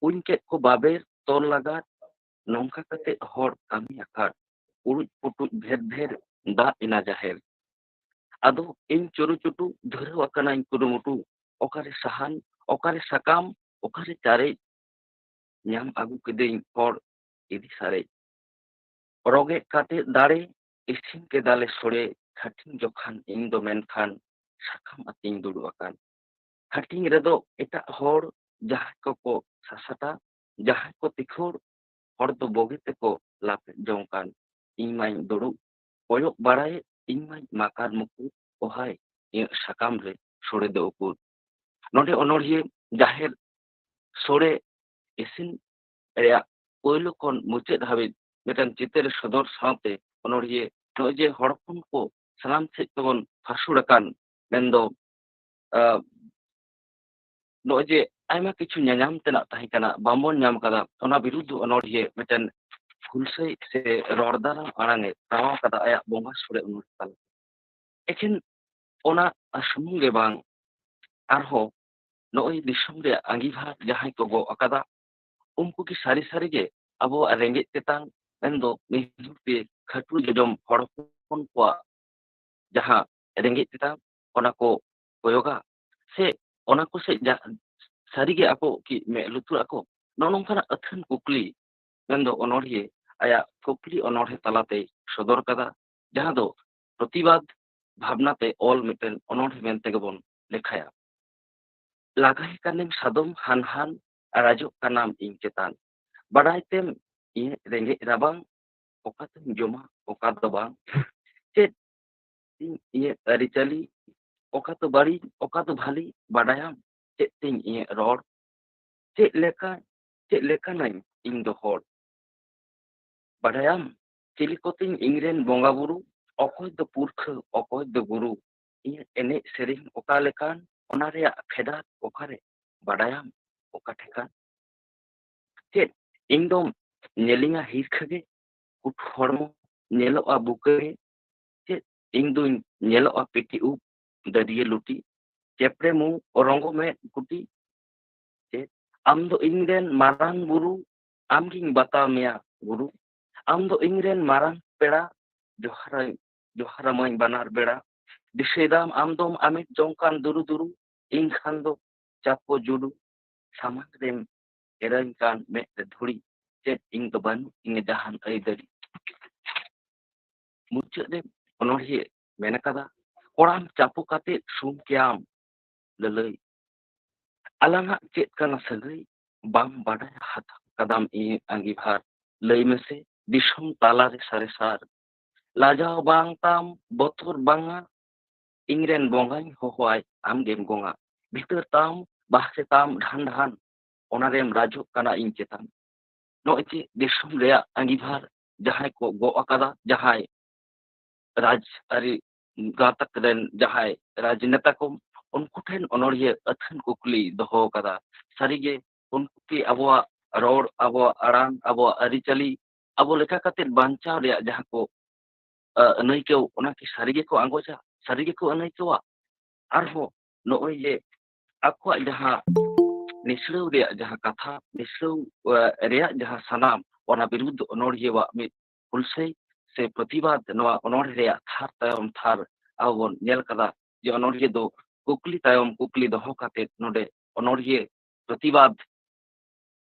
ᱩᱧ ᱠᱮᱫ ᱠᱚ ᱵᱟᱵᱮᱨ ᱛᱚᱞ ᱞᱟᱜᱟᱫ, ᱱᱚᱝᱠᱟ ᱠᱟᱛᱮ ᱦᱚᱲ ᱠᱟᱹᱢᱤ ᱟᱠᱟᱫ, ᱩᱲᱩᱡ ᱯᱩᱴᱩᱡ ᱵᱷᱮᱨ ᱵᱷᱮᱨ ᱫᱟᱜ ᱮᱱᱟ ᱡᱟᱦᱮᱨ᱾ ᱟᱫᱚ ᱤᱧ ᱪᱩᱨᱩ ᱪᱩᱴᱩ ᱫᱷᱩᱨᱟᱹᱣ ᱟᱠᱟᱱᱟᱧ ᱠᱩᱨᱩᱢᱩᱴᱩ, ᱚᱠᱟᱨᱮ ᱥᱟᱦᱟᱱ, ᱚᱠᱟᱨᱮ ᱥᱟᱠᱟᱢ, ᱚᱠᱟᱨᱮ ᱪᱟᱨᱮᱡ, ᱧᱟᱢ ᱟᱹᱜᱩ ᱠᱤᱫᱟᱹᱧ ᱦᱚᱲ ᱤᱫᱤ ᱥᱟᱨᱮᱡ᱾ ᱨᱚᱜᱮᱫ ᱠᱟᱛᱮ ᱫᱟᱲᱮ, ᱤᱥᱤᱱ ᱠᱮᱫᱟᱞᱮ ᱥᱚᱲᱮ, ᱦᱟᱹᱴᱤᱧ ᱡᱚᱠᱷᱟᱱ ᱤᱧ ᱫᱚ ᱢᱮᱱᱠᱷᱟᱱ ᱥᱟᱠᱟᱢ ᱟᱛᱮᱧ ᱫᱩᱲᱩᱵ ᱟᱠᱟᱱ᱾ ᱦᱟᱹᱴᱤᱧ ᱨᱮᱫᱚ ᱮᱴᱟᱜ ᱦᱚᱲ ᱡᱟᱦᱟᱸᱭ ᱠᱚᱠᱚ ᱥᱟᱥᱟᱴᱟ, ᱡᱟᱦᱟᱸᱭ ᱠᱚ ᱛᱤᱠᱷᱚᱲ, ᱦᱚᱲ ᱫᱚ ᱵᱚᱜᱮ ᱛᱮᱠᱚ ᱞᱟᱯᱮᱫ ᱡᱚᱝ ᱠᱟᱱ᱾ ᱤᱧ ᱢᱟᱧ ᱫᱩᱲᱩᱵ ᱠᱚᱭᱚᱜ ᱵᱟᱲᱟᱭᱮᱫ, ᱤᱧ ᱢᱟᱧ ᱢᱟᱠᱟᱨ ᱢᱩᱠᱩᱨ, ᱚᱦᱟᱭ ᱤᱧᱟᱹᱜ ᱥᱟᱠᱟᱢ ᱨᱮ ᱥᱚᱲᱮ ᱫᱚ ᱩᱠᱩᱨ? ᱱᱚᱰᱮ ᱚᱱᱚᱲᱦᱤᱭᱟᱹ ᱡᱟᱦᱮᱨ ᱥᱚᱲᱮ ᱤᱥᱤᱱ ᱨᱮᱭᱟᱜ ᱯᱳᱭᱞᱳ ᱠᱷᱚᱱ ᱢᱩᱪᱟᱹᱫ ᱦᱟᱹᱵᱤᱡ ᱢᱤᱫᱴᱟᱝ ᱪᱤᱛᱟᱹᱨ ᱥᱚᱫᱚᱨ ᱥᱟᱶᱛᱮ ᱚᱱᱚᱲᱦᱤᱭᱟᱹ ᱱᱚᱜᱼᱚᱭ ᱡᱮ ᱦᱚᱲ ᱦᱚᱯᱚᱱ ᱠᱚ ᱥᱟᱱᱟᱢ ᱥᱮᱫ ᱛᱮᱵᱚᱱ ᱯᱷᱟᱹᱥᱩᱲ ᱟᱠᱟᱱ, ᱢᱮᱱᱫᱚ, ᱟᱸ, ᱱᱚᱜᱼᱚᱭ ᱡᱮ ᱟᱭᱢᱟ ᱠᱤᱪᱷᱩ ᱧᱟᱧᱟᱢ ᱛᱮᱱᱟᱜ ᱛᱟᱦᱮᱸ ᱠᱟᱱᱟ, ᱵᱟᱵᱚᱱ ᱧᱟᱢ ᱠᱟᱫᱟ, ᱚᱱᱟ ᱵᱤᱨᱩᱫᱽᱫᱷ ᱚᱱᱚᱲᱦᱤᱭᱟᱹ ᱢᱤᱫᱴᱮᱱ ᱦᱩᱞᱥᱟᱹᱭ ᱥᱮ ᱨᱚᱲ ᱫᱟᱨᱟᱢ ᱟᱲᱟᱝ ᱮ ᱨᱟᱣᱟ ᱠᱟᱫᱟ ᱟᱭᱟᱜ ᱵᱚᱸᱜᱟ ᱥᱚᱲᱮ ᱚᱱᱚᱲᱦᱤ ᱛᱟᱞᱟ᱾ ᱮᱠᱷᱮᱱ ᱚᱱᱟ ᱥᱩᱢᱩᱝ ᱜᱮ ᱵᱟᱝ, ᱟᱨᱦᱚᱸ ᱱᱚᱜᱼᱚᱭ ᱫᱤᱥᱚᱢ ᱨᱮᱭᱟᱜ ᱟᱸᱜᱤᱵᱷᱟᱨ ᱡᱟᱦᱟᱸᱭ ᱠᱚ ᱜᱚᱜ ᱟᱠᱟᱫᱟ, ᱩᱱᱠᱩ ᱠᱤ ᱥᱟᱹᱨᱤ ᱥᱟᱹᱨᱤ ᱜᱮ ᱟᱵᱚᱣᱟᱜ ᱨᱮᱸᱜᱮᱡ ᱛᱮᱛᱟᱝ, ᱢᱮᱱᱫᱚ ᱱᱤᱦᱩᱨ ᱛᱮ ᱠᱷᱟᱹᱴᱩ ᱡᱚᱡᱚᱢ ᱦᱚᱲ ᱦᱚᱯᱚᱱ ᱠᱚᱣᱟᱜ ᱡᱟᱦᱟᱸ ᱨᱮᱸᱜᱮᱡ ᱛᱮᱛᱟᱝ, ᱚᱱᱟ ᱠᱚ ᱠᱚᱭᱚᱜᱟ? ᱥᱮ ᱚᱱᱟ ᱠᱚ ᱥᱮᱫ ᱡᱟ-, ᱥᱟᱹᱨᱤ ᱜᱮ ᱟᱠᱚ ᱠᱤ ᱢᱮᱫ ᱞᱩᱛᱩᱨ ᱟᱠᱚ? ᱱᱚᱜᱼᱚ ᱱᱚᱝᱠᱟᱱᱟᱜ ᱟᱹᱛᱷᱟᱹᱱ ᱠᱩᱠᱞᱤ, ᱢᱮᱱᱫᱚ ᱚᱱᱚᱲᱦᱤᱭᱟᱹ ᱟᱭᱟᱜ ᱠᱩᱠᱞᱤ ᱚᱱᱚᱲᱦᱮ ᱛᱟᱞᱟᱛᱮᱭ ᱥᱚᱫᱚᱨ ᱠᱟᱫᱟ, ᱡᱟᱦᱟᱸ ᱫᱚ ᱯᱨᱚᱛᱤᱵᱟᱫ ᱵᱷᱟᱵᱽᱱᱟ ᱛᱮ ᱚᱞ ᱢᱤᱫᱴᱮᱱ ᱚᱱᱚᱲᱦᱮ ᱢᱮᱱᱛᱮ ᱜᱮᱵᱚᱱ ᱞᱮᱠᱷᱟᱭᱟ᱾ ᱞᱟᱜᱟᱭ ᱠᱟᱱᱮᱢ ᱥᱟᱫᱚᱢ ᱦᱟᱱᱦᱟᱱ, ᱨᱟᱡᱚᱜ ᱠᱟᱱᱟᱢ ᱤᱧ ᱪᱮᱛᱟᱱ᱾ ᱵᱟᱰᱟᱭ ᱛᱮᱢ ᱤᱧᱟᱹᱜ ᱨᱮᱸᱜᱮᱡ ᱨᱟᱵᱟᱝ, ᱚᱠᱟ ᱛᱮᱧ ᱡᱚᱢᱟ, ᱚᱠᱟ ᱫᱚ ᱵᱟᱝ᱾ ᱪᱮᱫ ᱛᱤᱧ ᱤᱧᱟᱹᱜ ᱟᱹᱨᱤᱪᱟᱹᱞᱤ, ᱚᱠᱟ ᱫᱚ ᱵᱟᱹᱲᱤᱡ, ᱚᱠᱟ ᱫᱚ ᱵᱷᱟᱹᱞᱤ, ᱵᱟᱰᱟᱭᱟᱢ ᱪᱮᱫ ᱛᱤᱧ ᱤᱧᱟᱹᱜ ᱨᱚᱲ? ᱪᱮᱫ ᱞᱮᱠᱟ, ᱪᱮᱫ ᱞᱮᱠᱟᱱᱟᱹᱧ ᱤᱧ ᱫᱚ ᱦᱚᱲ? ᱵᱟᱰᱟᱭᱟᱢ ᱪᱤᱞᱤ ᱠᱚᱛᱤᱧ ᱤᱧᱨᱮᱱ ᱵᱚᱸᱜᱟ ᱵᱩᱨᱩ? ᱚᱠᱚᱭ ᱫᱚ ᱯᱩᱨᱠᱷᱟᱹ, ᱚᱠᱚᱭ ᱫᱚ ᱜᱩᱨᱩ? ᱤᱧᱟᱹᱜ ᱮᱱᱮᱡ ᱥᱮᱨᱮᱧ ᱚᱠᱟ ᱞᱮᱠᱟᱱ, ᱚᱱᱟ ᱨᱮᱭᱟᱜ ᱯᱷᱮᱰᱟᱛ ᱚᱠᱟᱨᱮ? ᱵᱟᱰᱟᱭᱟᱢ ᱚᱠᱟ ᱴᱷᱮᱠᱟᱱ? ᱪᱮᱫ ᱤᱧ ᱫᱚᱢ ᱧᱮᱞᱤᱧᱟ ᱦᱤᱨᱠᱷᱟᱹ ᱜᱮ? ᱠᱩᱴ ᱦᱚᱲᱢᱚ ᱧᱮᱞᱚᱜᱼᱟ ᱵᱩᱠᱟᱹ ᱜᱮ? ᱪᱮᱫ ᱤᱧ ᱫᱩᱧ ᱧᱮᱞᱚᱜᱼᱟ ᱯᱤᱴᱤ ᱩᱵ, ᱫᱟᱹᱨᱭᱟᱹ ᱞᱩᱴᱤ, ᱪᱮᱯᱲᱮ ᱢᱩ, ᱨᱚᱸᱜᱚ ᱢᱮᱫ ᱠᱩᱴᱤ? ᱪᱮᱫ ᱟᱢ ᱫᱚ ᱤᱧ ᱨᱮᱱ ᱢᱟᱨᱟᱝ ᱵᱩᱨᱩ, ᱟᱢᱜᱤᱧ ᱵᱟᱛᱟᱣ ᱢᱮᱭᱟ ᱜᱩᱨᱩ? ᱟᱢ ᱫᱚ ᱤᱧ ᱨᱮᱱ ᱢᱟᱨᱟᱝ ᱯᱮᱲᱟ, ᱡᱚᱦᱟᱨᱟᱹᱧ, ᱡᱚᱦᱟᱨᱟᱢᱟᱹᱧ ᱵᱟᱱᱟᱨ ᱵᱮᱲᱟ᱾ ᱫᱤᱥᱟᱹᱭ ᱫᱟᱢ ᱟᱢ ᱫᱚᱢ ᱟᱢᱮᱫ ᱡᱚᱝ ᱠᱟᱱ ᱫᱩᱨᱩ ᱫᱩᱨᱩ, ᱤᱧ ᱠᱷᱟᱱ ᱫᱚ ᱪᱟᱯᱚ ᱡᱩᱰᱩ, ᱥᱟᱢᱟᱝ ᱨᱮᱢ ᱮᱨᱟᱹᱧ ᱠᱟᱱ ᱢᱮᱫ ᱨᱮ ᱫᱷᱩᱲᱤ, ᱪᱮᱫ ᱤᱧ ᱫᱚ ᱵᱟᱹᱱᱩᱜ ᱛᱤᱧᱟᱹ ᱡᱟᱦᱟᱱ ᱟᱹᱭᱫᱟᱹᱨᱤ? ᱢᱩᱪᱟᱹᱫ ᱨᱮ ᱚᱱᱚᱲᱦᱤᱭᱟᱹ ᱢᱮᱱ ᱟᱠᱟᱫᱟ, ᱠᱚᱲᱟᱢ ᱪᱟᱯᱚ ᱠᱟᱛᱮ ᱥᱩᱢ ᱠᱮᱭᱟᱢ ᱞᱟᱹᱞᱟᱹᱭ, ᱟᱞᱟᱝᱟᱜ ᱪᱮᱫ ᱠᱟᱱᱟ ᱥᱟᱹᱜᱟᱹᱭ, ᱵᱟᱢ ᱵᱟᱰᱟᱭᱟ ᱦᱟᱛᱟᱣ᱾ ᱠᱟᱫᱟᱢ ᱤᱧᱟᱹᱜ ᱟᱸᱜᱤᱵᱷᱟᱨ᱾ ᱞᱟᱹᱭ ᱢᱮᱥᱮ ᱫᱤᱥᱚᱢ ᱛᱟᱞᱟᱨᱮ ᱥᱟᱨᱮ ᱥᱟᱨ, ᱞᱟᱡᱟᱣ ᱵᱟᱝ ᱛᱟᱢ ᱵᱚᱛᱚᱨ ᱵᱟᱝᱟ, ᱤᱧᱨᱮᱱ ᱵᱚᱸᱜᱟᱧ ᱦᱚᱦᱚᱣᱟᱭ ᱟᱢᱜᱮᱢ ᱜᱚᱝᱟ, ᱵᱷᱤᱛᱟᱹᱨ ᱛᱟᱢ ᱵᱟᱦᱨᱮ ᱛᱟᱢ ᱰᱷᱟᱱ ᱰᱷᱟᱱ, ᱚᱱᱟᱨᱮᱢ ᱨᱟᱡᱚᱜ ᱠᱟᱱᱟ ᱤᱧ ᱪᱮᱛᱟᱱ᱾ ᱱᱚᱜᱼᱚᱭ ᱡᱮ ᱫᱤᱥᱚᱢ ᱨᱮᱭᱟᱜ ᱟᱸᱜᱤᱵᱷᱟᱨ ᱡᱟᱦᱟᱸᱭ ᱠᱚ ᱜᱚᱜ ᱟᱠᱟᱫᱟ, ᱡᱟᱦᱟᱸᱭ ᱨᱟᱡᱽᱟᱹᱨᱤ ᱜᱟᱶᱛᱟ ᱨᱮᱱ ᱡᱟᱦᱟᱸᱭ ᱨᱟᱡᱽᱱᱮᱛᱟ ᱠᱚ, ᱩᱱᱠᱩ ᱴᱷᱮᱱ ᱚᱱᱚᱲᱦᱤᱭᱟᱹ ᱟᱹᱛᱷᱟᱹᱱ ᱠᱩᱠᱞᱤ ᱫᱚᱦᱚ ᱟᱠᱟᱫᱟ᱾ ᱥᱟᱹᱨᱤᱜᱮ ᱩᱱᱠᱩ ᱠᱤ ᱟᱵᱚᱣᱟᱜ ᱨᱚᱲ, ᱟᱵᱚᱣᱟᱜ ᱟᱲᱟᱝ, ᱟᱵᱚᱣᱟᱜ ᱟᱹᱨᱤᱪᱟᱹᱞᱤ, ᱟᱵᱚ ᱞᱮᱠᱟ ᱠᱟᱛᱮ ᱵᱟᱧᱪᱟᱣ ᱨᱮᱭᱟᱜ ᱡᱟᱦᱟᱸ ᱠᱚ, ᱟ, ᱟᱹᱱᱟᱹᱭᱠᱟᱹᱣ, ᱚᱱᱟ ᱠᱤ ᱥᱟᱹᱨᱤ ᱜᱮᱠᱚ ᱟᱸᱜᱚᱪᱟ? ᱥᱟᱹᱨᱤ ᱜᱮᱠᱚ ᱟᱹᱱᱟᱹᱭᱠᱟᱹᱣᱟ? ᱟᱨᱦᱚᱸ ᱱᱚᱜᱼᱚᱭ ᱡᱮ ᱟᱠᱚᱣᱟᱜ ᱡᱟᱦᱟᱸ ᱱᱤᱥᱲᱟᱹᱣ ᱨᱮᱭᱟᱜ ᱡᱟᱦᱟᱸ ᱠᱟᱛᱷᱟ, ᱱᱤᱥᱲᱟᱹᱣ, ᱟ, ᱨᱮᱭᱟᱜ ᱡᱟᱦᱟᱸ ᱥᱟᱱᱟᱢ, ᱚᱱᱟ ᱵᱤᱨᱩᱫᱷ ᱚᱱᱚᱲᱦᱤᱭᱟᱹᱣᱟᱜ ᱢᱤᱫ ᱦᱩᱞᱥᱟᱹᱭ ᱥᱮ ᱯᱨᱚᱛᱤᱵᱟᱫ ᱱᱚᱣᱟ ᱚᱱᱚᱲᱦᱮ ᱨᱮᱭᱟᱜ ᱛᱷᱟᱨ ᱛᱟᱭᱚᱢ ᱛᱷᱟᱨ ᱟᱵᱚ ᱵᱚᱱ ᱧᱮᱞ ᱠᱟᱫᱟ ᱡᱮ ᱚᱱᱚᱲᱦᱤᱭᱟᱹ ᱫᱚ ᱠᱩᱠᱞᱤ ᱛᱟᱭᱚᱢ ᱠᱩᱠᱞᱤ ᱫᱚᱦᱚ ᱠᱟᱛᱮ ᱱᱚᱰᱮ ᱚᱱᱚᱲᱦᱤᱭᱟᱹ ᱯᱨᱚᱛᱤᱵᱟᱫ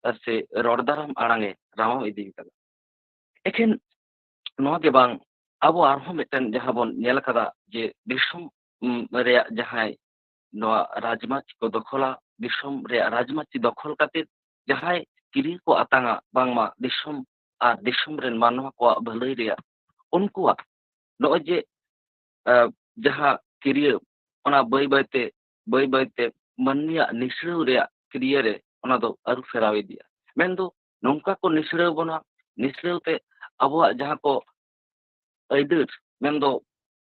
ᱟᱨ ᱥᱮ ᱨᱚᱲ ᱫᱟᱨᱟᱢ ᱟᱲᱟᱝ ᱮ ᱨᱟᱢᱟᱣ ᱤᱫᱤ ᱠᱟᱫᱟ᱾ ᱮᱠᱷᱮᱱ ᱱᱚᱣᱟ ᱜᱮ ᱵᱟᱝ, ᱟᱵᱚ ᱟᱨᱦᱚᱸ ᱢᱤᱫᱴᱮᱱ ᱡᱟᱦᱟᱸ ᱵᱚᱱ ᱧᱮᱞ ᱠᱟᱫᱟ ᱡᱮ ᱫᱤᱥᱚᱢ, ᱩᱢ, ᱨᱮᱭᱟᱜ ᱡᱟᱦᱟᱸᱭ ᱱᱚᱣᱟ ᱨᱟᱡᱽᱢᱟᱹᱪᱤ ᱠᱚ ᱫᱚᱠᱷᱚᱞᱟ, ᱫᱤᱥᱚᱢ ᱨᱮᱭᱟᱜ ᱨᱟᱡᱽᱢᱟᱹᱪᱤ ᱫᱚᱠᱷᱚᱞ ᱠᱟᱛᱮ ᱡᱟᱦᱟᱸᱭ ᱠᱤᱨᱤᱭᱟᱹ ᱠᱚ ᱟᱛᱟᱝᱟ ᱵᱟᱝᱢᱟ ᱫᱤᱥᱚᱢ ᱟᱨ ᱫᱤᱥᱚᱢ ᱨᱮᱱ ᱢᱟᱱᱣᱟ ᱠᱚᱣᱟᱜ ᱵᱷᱟᱹᱞᱟᱹᱭ ᱨᱮᱭᱟᱜ, ᱩᱱᱠᱩᱣᱟᱜ ᱱᱚᱜᱼᱚᱭ ᱡᱮ, ᱟ, ᱡᱟᱦᱟᱸ ᱠᱤᱨᱤᱭᱟᱹ, ᱚᱱᱟ ᱵᱟᱹᱭ ᱵᱟᱹᱭᱛᱮ, ᱵᱟᱹᱭ ᱵᱟᱹᱭᱛᱮ ᱢᱟᱹᱱᱢᱤᱭᱟᱜ ᱱᱤᱥᱲᱟᱹᱣ ᱨᱮᱭᱟᱜ ᱠᱤᱨᱤᱭᱟᱹ ᱨᱮ ᱚᱱᱟ ᱫᱚ ᱟᱹᱨᱩ ᱯᱷᱮᱨᱟᱣ ᱤᱫᱤᱜᱼᱟ᱾ ᱢᱮᱱᱫᱚ ᱱᱚᱝᱠᱟ ᱠᱚ ᱱᱤᱥᱲᱟᱹᱣ ᱵᱚᱱᱟ, ᱱᱤᱥᱲᱟᱹᱣ ᱛᱮ ᱟᱵᱚᱣᱟᱜ ᱡᱟᱦᱟᱸ ᱠᱚ ᱟᱹᱭᱫᱟᱹᱨ, ᱢᱮᱱᱫᱚ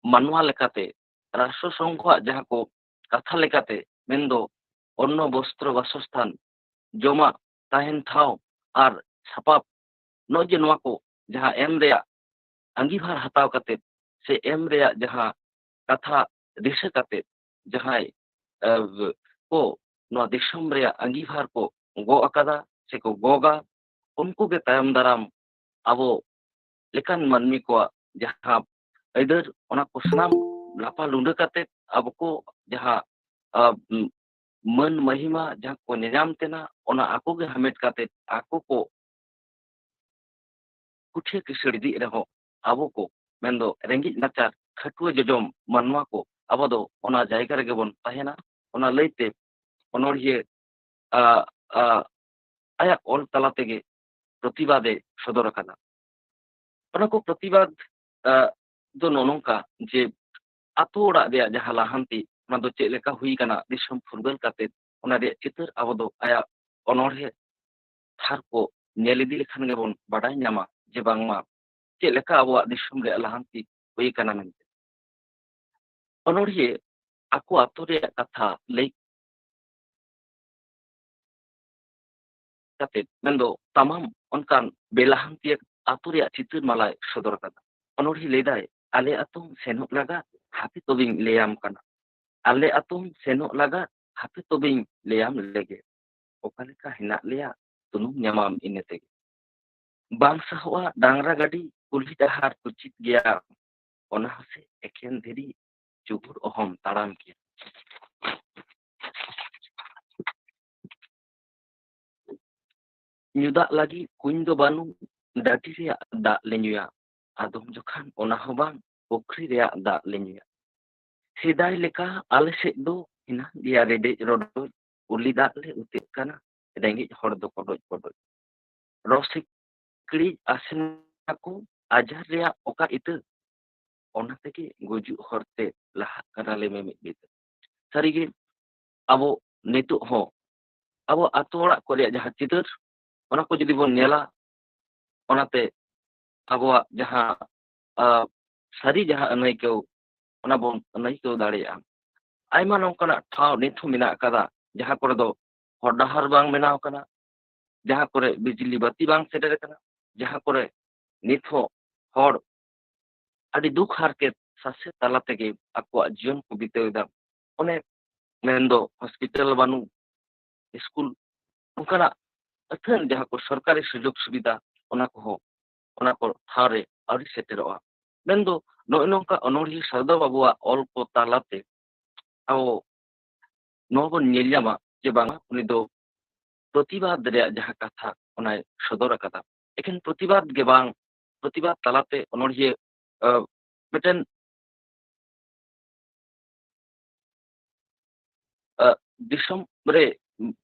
ᱢᱟᱱᱣᱟ ᱞᱮᱠᱟᱛᱮ ᱨᱟᱥᱴᱨᱚ ᱥᱚᱝᱜᱷᱚᱣᱟᱜ ᱡᱟᱦᱟᱸ ᱠᱚ ᱠᱟᱛᱷᱟ ᱞᱮᱠᱟᱛᱮ, ᱢᱮᱱᱫᱚ ᱚᱱᱱᱚ ᱵᱚᱥᱛᱨᱚ ᱵᱟᱥᱚᱥᱛᱷᱟᱱ, ᱡᱚᱢᱟᱜ, ᱛᱟᱦᱮᱱ ᱴᱷᱟᱶ ᱟᱨ ᱥᱟᱯᱟᱵ, ᱱᱚᱜᱼᱚᱭ ᱡᱮ ᱱᱚᱣᱟ ᱠᱚ ᱡᱟᱦᱟᱸ ᱮᱢ ᱨᱮᱭᱟᱜ ᱟᱸᱜᱤᱵᱷᱟᱨ ᱦᱟᱛᱟᱣ ᱠᱟᱛᱮ ᱥᱮ ᱮᱢ ᱨᱮᱭᱟᱜ ᱡᱟᱦᱟᱸ ᱠᱟᱛᱷᱟ ᱫᱤᱥᱟᱹ ᱠᱟᱛᱮ ᱡᱟᱦᱟᱸᱭ, ᱮ, ᱠᱚ ᱱᱚᱣᱟ ᱫᱤᱥᱚᱢ ᱨᱮᱭᱟᱜ ᱟᱸᱜᱤᱵᱷᱟᱨ ᱠᱚ ᱜᱚᱜ ᱟᱠᱟᱫᱟ ᱥᱮ ᱠᱚ ᱜᱚᱜᱟ, ᱩᱱᱠᱩ ᱜᱮ ᱛᱟᱭᱚᱢ ᱫᱟᱨᱟᱢ ᱟᱵᱚ ᱞᱮᱠᱟᱱ ᱢᱟᱹᱱᱢᱤ ᱠᱚᱣᱟᱜ ᱡᱟᱦᱟᱸ ᱟᱹᱭᱫᱟᱹᱨ, ᱚᱱᱟ ᱠᱚ ᱥᱟᱱᱟᱢ ᱞᱟᱯᱟ ᱞᱩᱸᱰᱟᱹ ᱠᱟᱛᱮ ᱟᱵᱚ ᱠᱚ ᱡᱟᱦᱟᱸ, ᱟ, ᱢᱟᱹᱱ ᱢᱟᱹᱦᱤᱢᱟ ᱡᱟᱦᱟᱸ ᱠᱚ ᱧᱟᱧᱟᱢ ᱛᱮᱱᱟ, ᱚᱱᱟ ᱟᱠᱚ ᱜᱮ ᱦᱟᱢᱮᱴ ᱠᱟᱛᱮ ᱟᱠᱚ ᱠᱚ ᱠᱩᱴᱷᱤᱭᱟᱹ ᱠᱤᱥᱟᱹᱲ ᱤᱫᱤᱜ ᱨᱮᱦᱚᱸ ᱟᱵᱚ ᱠᱚ, ᱢᱮᱱᱫᱚ ᱨᱮᱸᱜᱮᱡ ᱱᱟᱪᱟᱨ ᱠᱷᱟᱹᱴᱩᱣᱟᱹ ᱡᱚᱡᱚᱢ ᱢᱟᱱᱣᱟ ᱠᱚ, ᱟᱵᱚ ᱫᱚ ᱚᱱᱟ ᱡᱟᱭᱜᱟ ᱨᱮᱜᱮ ᱵᱚᱱ ᱛᱟᱦᱮᱱᱟ᱾ ᱚᱱᱟ ᱞᱟᱹᱭᱛᱮ ᱚᱱᱚᱲᱦᱤᱭᱟᱹ, ᱟ, ᱟ, ᱟᱭᱟᱜ ᱚᱞ ᱛᱟᱞᱟ ᱛᱮᱜᱮ ᱯᱨᱚᱛᱤᱵᱟᱫ ᱮ ᱥᱚᱫᱚᱨ ᱟᱠᱟᱫᱟ᱾ ᱚᱱᱟ ᱠᱚ ᱯᱨᱚᱛᱤᱵᱟᱫ, ᱟ, ᱫᱚ ᱱᱚᱜᱼᱚ ᱱᱚᱝᱠᱟ ᱡᱮ ᱟᱛᱳ ᱚᱲᱟᱜ ᱨᱮᱭᱟᱜ ᱡᱟᱦᱟᱸ ᱞᱟᱦᱟᱱᱛᱤ, ᱚᱱᱟ ᱫᱚ ᱪᱮᱫ ᱞᱮᱠᱟ ᱦᱩᱭ ᱠᱟᱱᱟ ᱫᱤᱥᱚᱢ ᱯᱷᱩᱨᱜᱟᱹᱞ ᱠᱟᱛᱮ, ᱚᱱᱟ ᱨᱮᱭᱟᱜ ᱪᱤᱛᱟᱹᱨ ᱟᱵᱚ ᱫᱚ ᱟᱭᱟᱜ ᱚᱱᱚᱬᱦᱮ ᱛᱷᱟᱨ ᱠᱚ ᱧᱮᱞ ᱤᱫᱤ ᱞᱮᱠᱷᱟᱱ ᱜᱮᱵᱚᱱ ᱵᱟᱰᱟᱭ ᱧᱟᱢᱟ ᱡᱮ ᱵᱟᱝᱢᱟ ᱪᱮᱫ ᱞᱮᱠᱟ ᱟᱵᱚᱣᱟᱜ ᱫᱤᱥᱚᱢ ᱨᱮᱭᱟᱜ ᱞᱟᱦᱟᱱᱛᱤ ᱦᱩᱭ ᱠᱟᱱᱟ ᱢᱮᱱᱛᱮ᱾ ᱚᱱᱚᱬᱦᱤᱭᱟᱹ ᱟᱠᱚ ᱟᱛᱳ ᱨᱮᱭᱟᱜ ᱠᱟᱛᱷᱟ ᱞᱟᱹᱭ ᱠᱟᱛᱮ, ᱢᱮᱱᱫᱚ ᱛᱟᱢᱟᱢ ᱚᱱᱠᱟᱱ ᱵᱮᱞᱟᱦᱟᱱᱛᱤᱭᱟᱹ ᱟᱛᱳ ᱨᱮᱭᱟᱜ ᱪᱤᱛᱟᱹᱨ ᱢᱟᱞᱟᱭ ᱥᱚᱫᱚᱨ ᱠᱟᱫᱟ᱾ ᱚᱱᱚᱬᱦᱤᱭᱟᱹ ᱞᱟᱹᱭᱫᱟᱭ, "ᱟᱞᱮ ᱟᱛᱳᱢ ᱥᱮᱱᱚᱜ ᱞᱟᱜᱟ, ᱦᱟᱯᱮ ᱛᱚᱵᱮᱧ ᱞᱟᱹᱭᱟᱢ ᱠᱟᱱᱟ᱾ ᱟᱞᱮ ᱟᱛᱳᱢ ᱥᱮᱱᱚᱜ ᱞᱟᱜᱟ, ᱦᱟᱯᱮ ᱛᱚᱵᱮᱧ ᱞᱟᱹᱭᱟᱢ ᱞᱮᱜᱮ᱾ ᱚᱠᱟ ᱞᱮᱠᱟ ᱦᱮᱱᱟᱜ ᱞᱮᱭᱟ, ᱥᱩᱱᱩᱢ ᱧᱟᱢᱟᱢ ᱤᱱᱟᱹ ᱛᱮᱜᱮ᱾ ᱵᱟᱝ ᱥᱟᱦᱚᱜᱼᱟ ᱰᱟᱝᱨᱟ ᱜᱟᱹᱰᱤ, ᱠᱩᱞᱦᱤ ᱰᱟᱦᱟᱨ ᱠᱩᱪᱤᱛ ᱜᱮᱭᱟ, ᱚᱱᱟ ᱦᱚᱸᱥᱮ ᱮᱠᱷᱮᱱ ᱫᱷᱤᱨᱤ, ᱪᱩᱜᱩᱲ ᱚᱦᱚᱢ ᱛᱟᱲᱟᱢ ᱠᱮᱭᱟ᱾ ᱧᱩ ᱫᱟᱜ ᱞᱟᱹᱜᱤᱫ ᱠᱩᱧ ᱫᱚ ᱵᱟᱹᱱᱩᱜ, ᱰᱟᱹᱰᱤ ᱨᱮᱭᱟᱜ ᱫᱟᱜ ᱞᱮ ᱧᱩᱭᱟ, ᱟᱫᱚᱢ ᱡᱚᱠᱷᱟᱱ ᱚᱱᱟ ᱦᱚᱸ ᱵᱟᱝ, ᱯᱩᱠᱷᱨᱤ ᱨᱮᱭᱟᱜ ᱫᱟᱜ ᱞᱮ ᱧᱩᱭᱟ᱾ ᱥᱮᱫᱟᱭ ᱞᱮᱠᱟ ᱟᱞᱮ ᱥᱮᱫ ᱫᱚ ᱦᱮᱱᱟᱜ ᱜᱮᱭᱟ ᱨᱮᱰᱮᱡ ᱨᱚᱰᱚᱡ, ᱩᱞᱤ ᱫᱟᱜ ᱞᱮ ᱩᱛᱮᱜ ᱠᱟᱱᱟ, ᱨᱮᱸᱜᱮᱡ ᱦᱚᱲ ᱫᱚ ᱠᱚᱰᱚᱡ ᱠᱚᱰᱚᱡ᱾ ᱨᱚ ᱥᱤᱠᱲᱤᱡ ᱟᱥᱮᱱᱟ ᱠᱚ, ᱟᱡᱟᱨ ᱨᱮᱭᱟᱜ ᱚᱠᱟ ᱤᱛᱟᱹ, ᱚᱱᱟ ᱛᱮᱜᱮ ᱜᱩᱡᱩᱜ ᱦᱚᱨᱛᱮ ᱞᱟᱦᱟᱜ ᱠᱟᱱᱟᱞᱮ ᱢᱤᱢᱤᱫ ᱵᱤᱛᱟᱹ᱾" ᱥᱟᱹᱨᱤᱜᱮ ᱟᱵᱚ ᱱᱤᱛᱚᱜ ᱦᱚᱸ ᱟᱵᱚ ᱟᱛᱳ ᱚᱲᱟᱜ ᱠᱚ ᱨᱮᱭᱟᱜ ᱡᱟᱦᱟᱸ ᱪᱤᱛᱟᱹᱨ, ᱚᱱᱟ ᱠᱚ ᱡᱩᱫᱤ ᱵᱚᱱ ᱧᱮᱞᱟ, ᱚᱱᱟᱛᱮ ᱟᱵᱚᱣᱟᱜ ᱡᱟᱦᱟᱸ, ᱟ, ᱥᱟᱹᱨᱤ ᱡᱟᱦᱟᱸ ᱟᱹᱱᱟᱹᱭᱠᱟᱹᱣ, ᱚᱱᱟ ᱵᱚᱱ ᱟᱹᱱᱟᱹᱭᱠᱟᱹᱣ ᱫᱟᱲᱮᱭᱟᱜᱼᱟ᱾ ᱟᱭᱢᱟ ᱱᱚᱝᱠᱟᱱᱟᱜ ᱴᱷᱟᱶ ᱱᱤᱛ ᱦᱚᱸ ᱢᱮᱱᱟᱜ ᱟᱠᱟᱫᱟ, ᱡᱟᱦᱟᱸ ᱠᱚᱨᱮ ᱫᱚ ᱦᱚᱨ ᱰᱟᱦᱟᱨ ᱵᱟᱝ ᱵᱮᱱᱟᱣ ᱟᱠᱟᱱᱟ, ᱡᱟᱦᱟᱸ ᱠᱚᱨᱮ ᱵᱤᱡᱽᱞᱤ ᱵᱟᱹᱛᱤ ᱵᱟᱝ ᱥᱮᱴᱮᱨ ᱟᱠᱟᱱᱟ, ᱡᱟᱦᱟᱸ ᱠᱚᱨᱮ ᱱᱤᱛ ᱦᱚᱸ ᱦᱚᱲ ᱟᱹᱰᱤ ᱫᱩᱠ ᱦᱟᱨᱠᱮᱛ ᱥᱟᱥᱮᱛ ᱛᱟᱞᱟ ᱛᱮᱜᱮ ᱟᱠᱚᱣᱟᱜ ᱡᱤᱭᱚᱱ ᱠᱚ ᱵᱤᱛᱟᱹᱣ ᱮᱫᱟ᱾ ᱚᱱᱮ ᱢᱮᱱᱫᱚ ᱦᱚᱥᱯᱤᱴᱟᱞ ᱵᱟᱹᱱᱩᱜ, ᱥᱠᱩᱞ, ᱚᱱᱠᱟᱱᱟᱜ ᱟᱹᱛᱷᱟᱹᱱ ᱡᱟᱦᱟᱸ ᱠᱚ ᱥᱚᱨᱠᱟᱨᱤ ᱥᱩᱡᱳᱜᱽ ᱥᱩᱵᱤᱫᱷᱟ, ᱚᱱᱟ ᱠᱚᱦᱚᱸ ᱚᱱᱟ ᱠᱚ ᱴᱷᱟᱶ ᱨᱮ ᱟᱹᱣᱨᱤ ᱥᱮᱴᱮᱨᱚᱜᱼᱟ᱾ ᱢᱮᱱᱫᱚ ᱱᱚᱜᱼᱚᱭ ᱱᱚᱝᱠᱟ ᱚᱱᱚᱬᱦᱤᱭᱟᱹ ᱥᱟᱨᱫᱟ ᱵᱟᱵᱩᱣᱟᱜ ᱚᱞ ᱠᱚ ᱛᱟᱞᱟᱛᱮ ᱟᱵᱚ ᱱᱚᱣᱟ ᱵᱚᱱ ᱧᱮᱞ ᱧᱟᱢᱟ ᱡᱮ ᱵᱟᱝᱟ ᱩᱱᱤ ᱫᱚ ᱯᱨᱚᱛᱤᱵᱟᱫ ᱨᱮᱭᱟᱜ ᱡᱟᱦᱟᱸ ᱠᱟᱛᱷᱟ ᱚᱱᱟᱭ ᱥᱚᱫᱚᱨ ᱟᱠᱟᱫᱟ᱾ ᱮᱠᱷᱮᱱ ᱯᱨᱚᱛᱤᱵᱟᱫ ᱜᱮ ᱵᱟᱝ, ᱯᱨᱚᱛᱤᱵᱟᱫ ᱛᱟᱞᱟᱛᱮ ᱚᱱᱚᱬᱦᱤᱭᱟᱹ, ᱟᱹ, ᱢᱤᱫᱴᱮᱱ, ᱟᱹ, ᱫᱤᱥᱚᱢ ᱨᱮ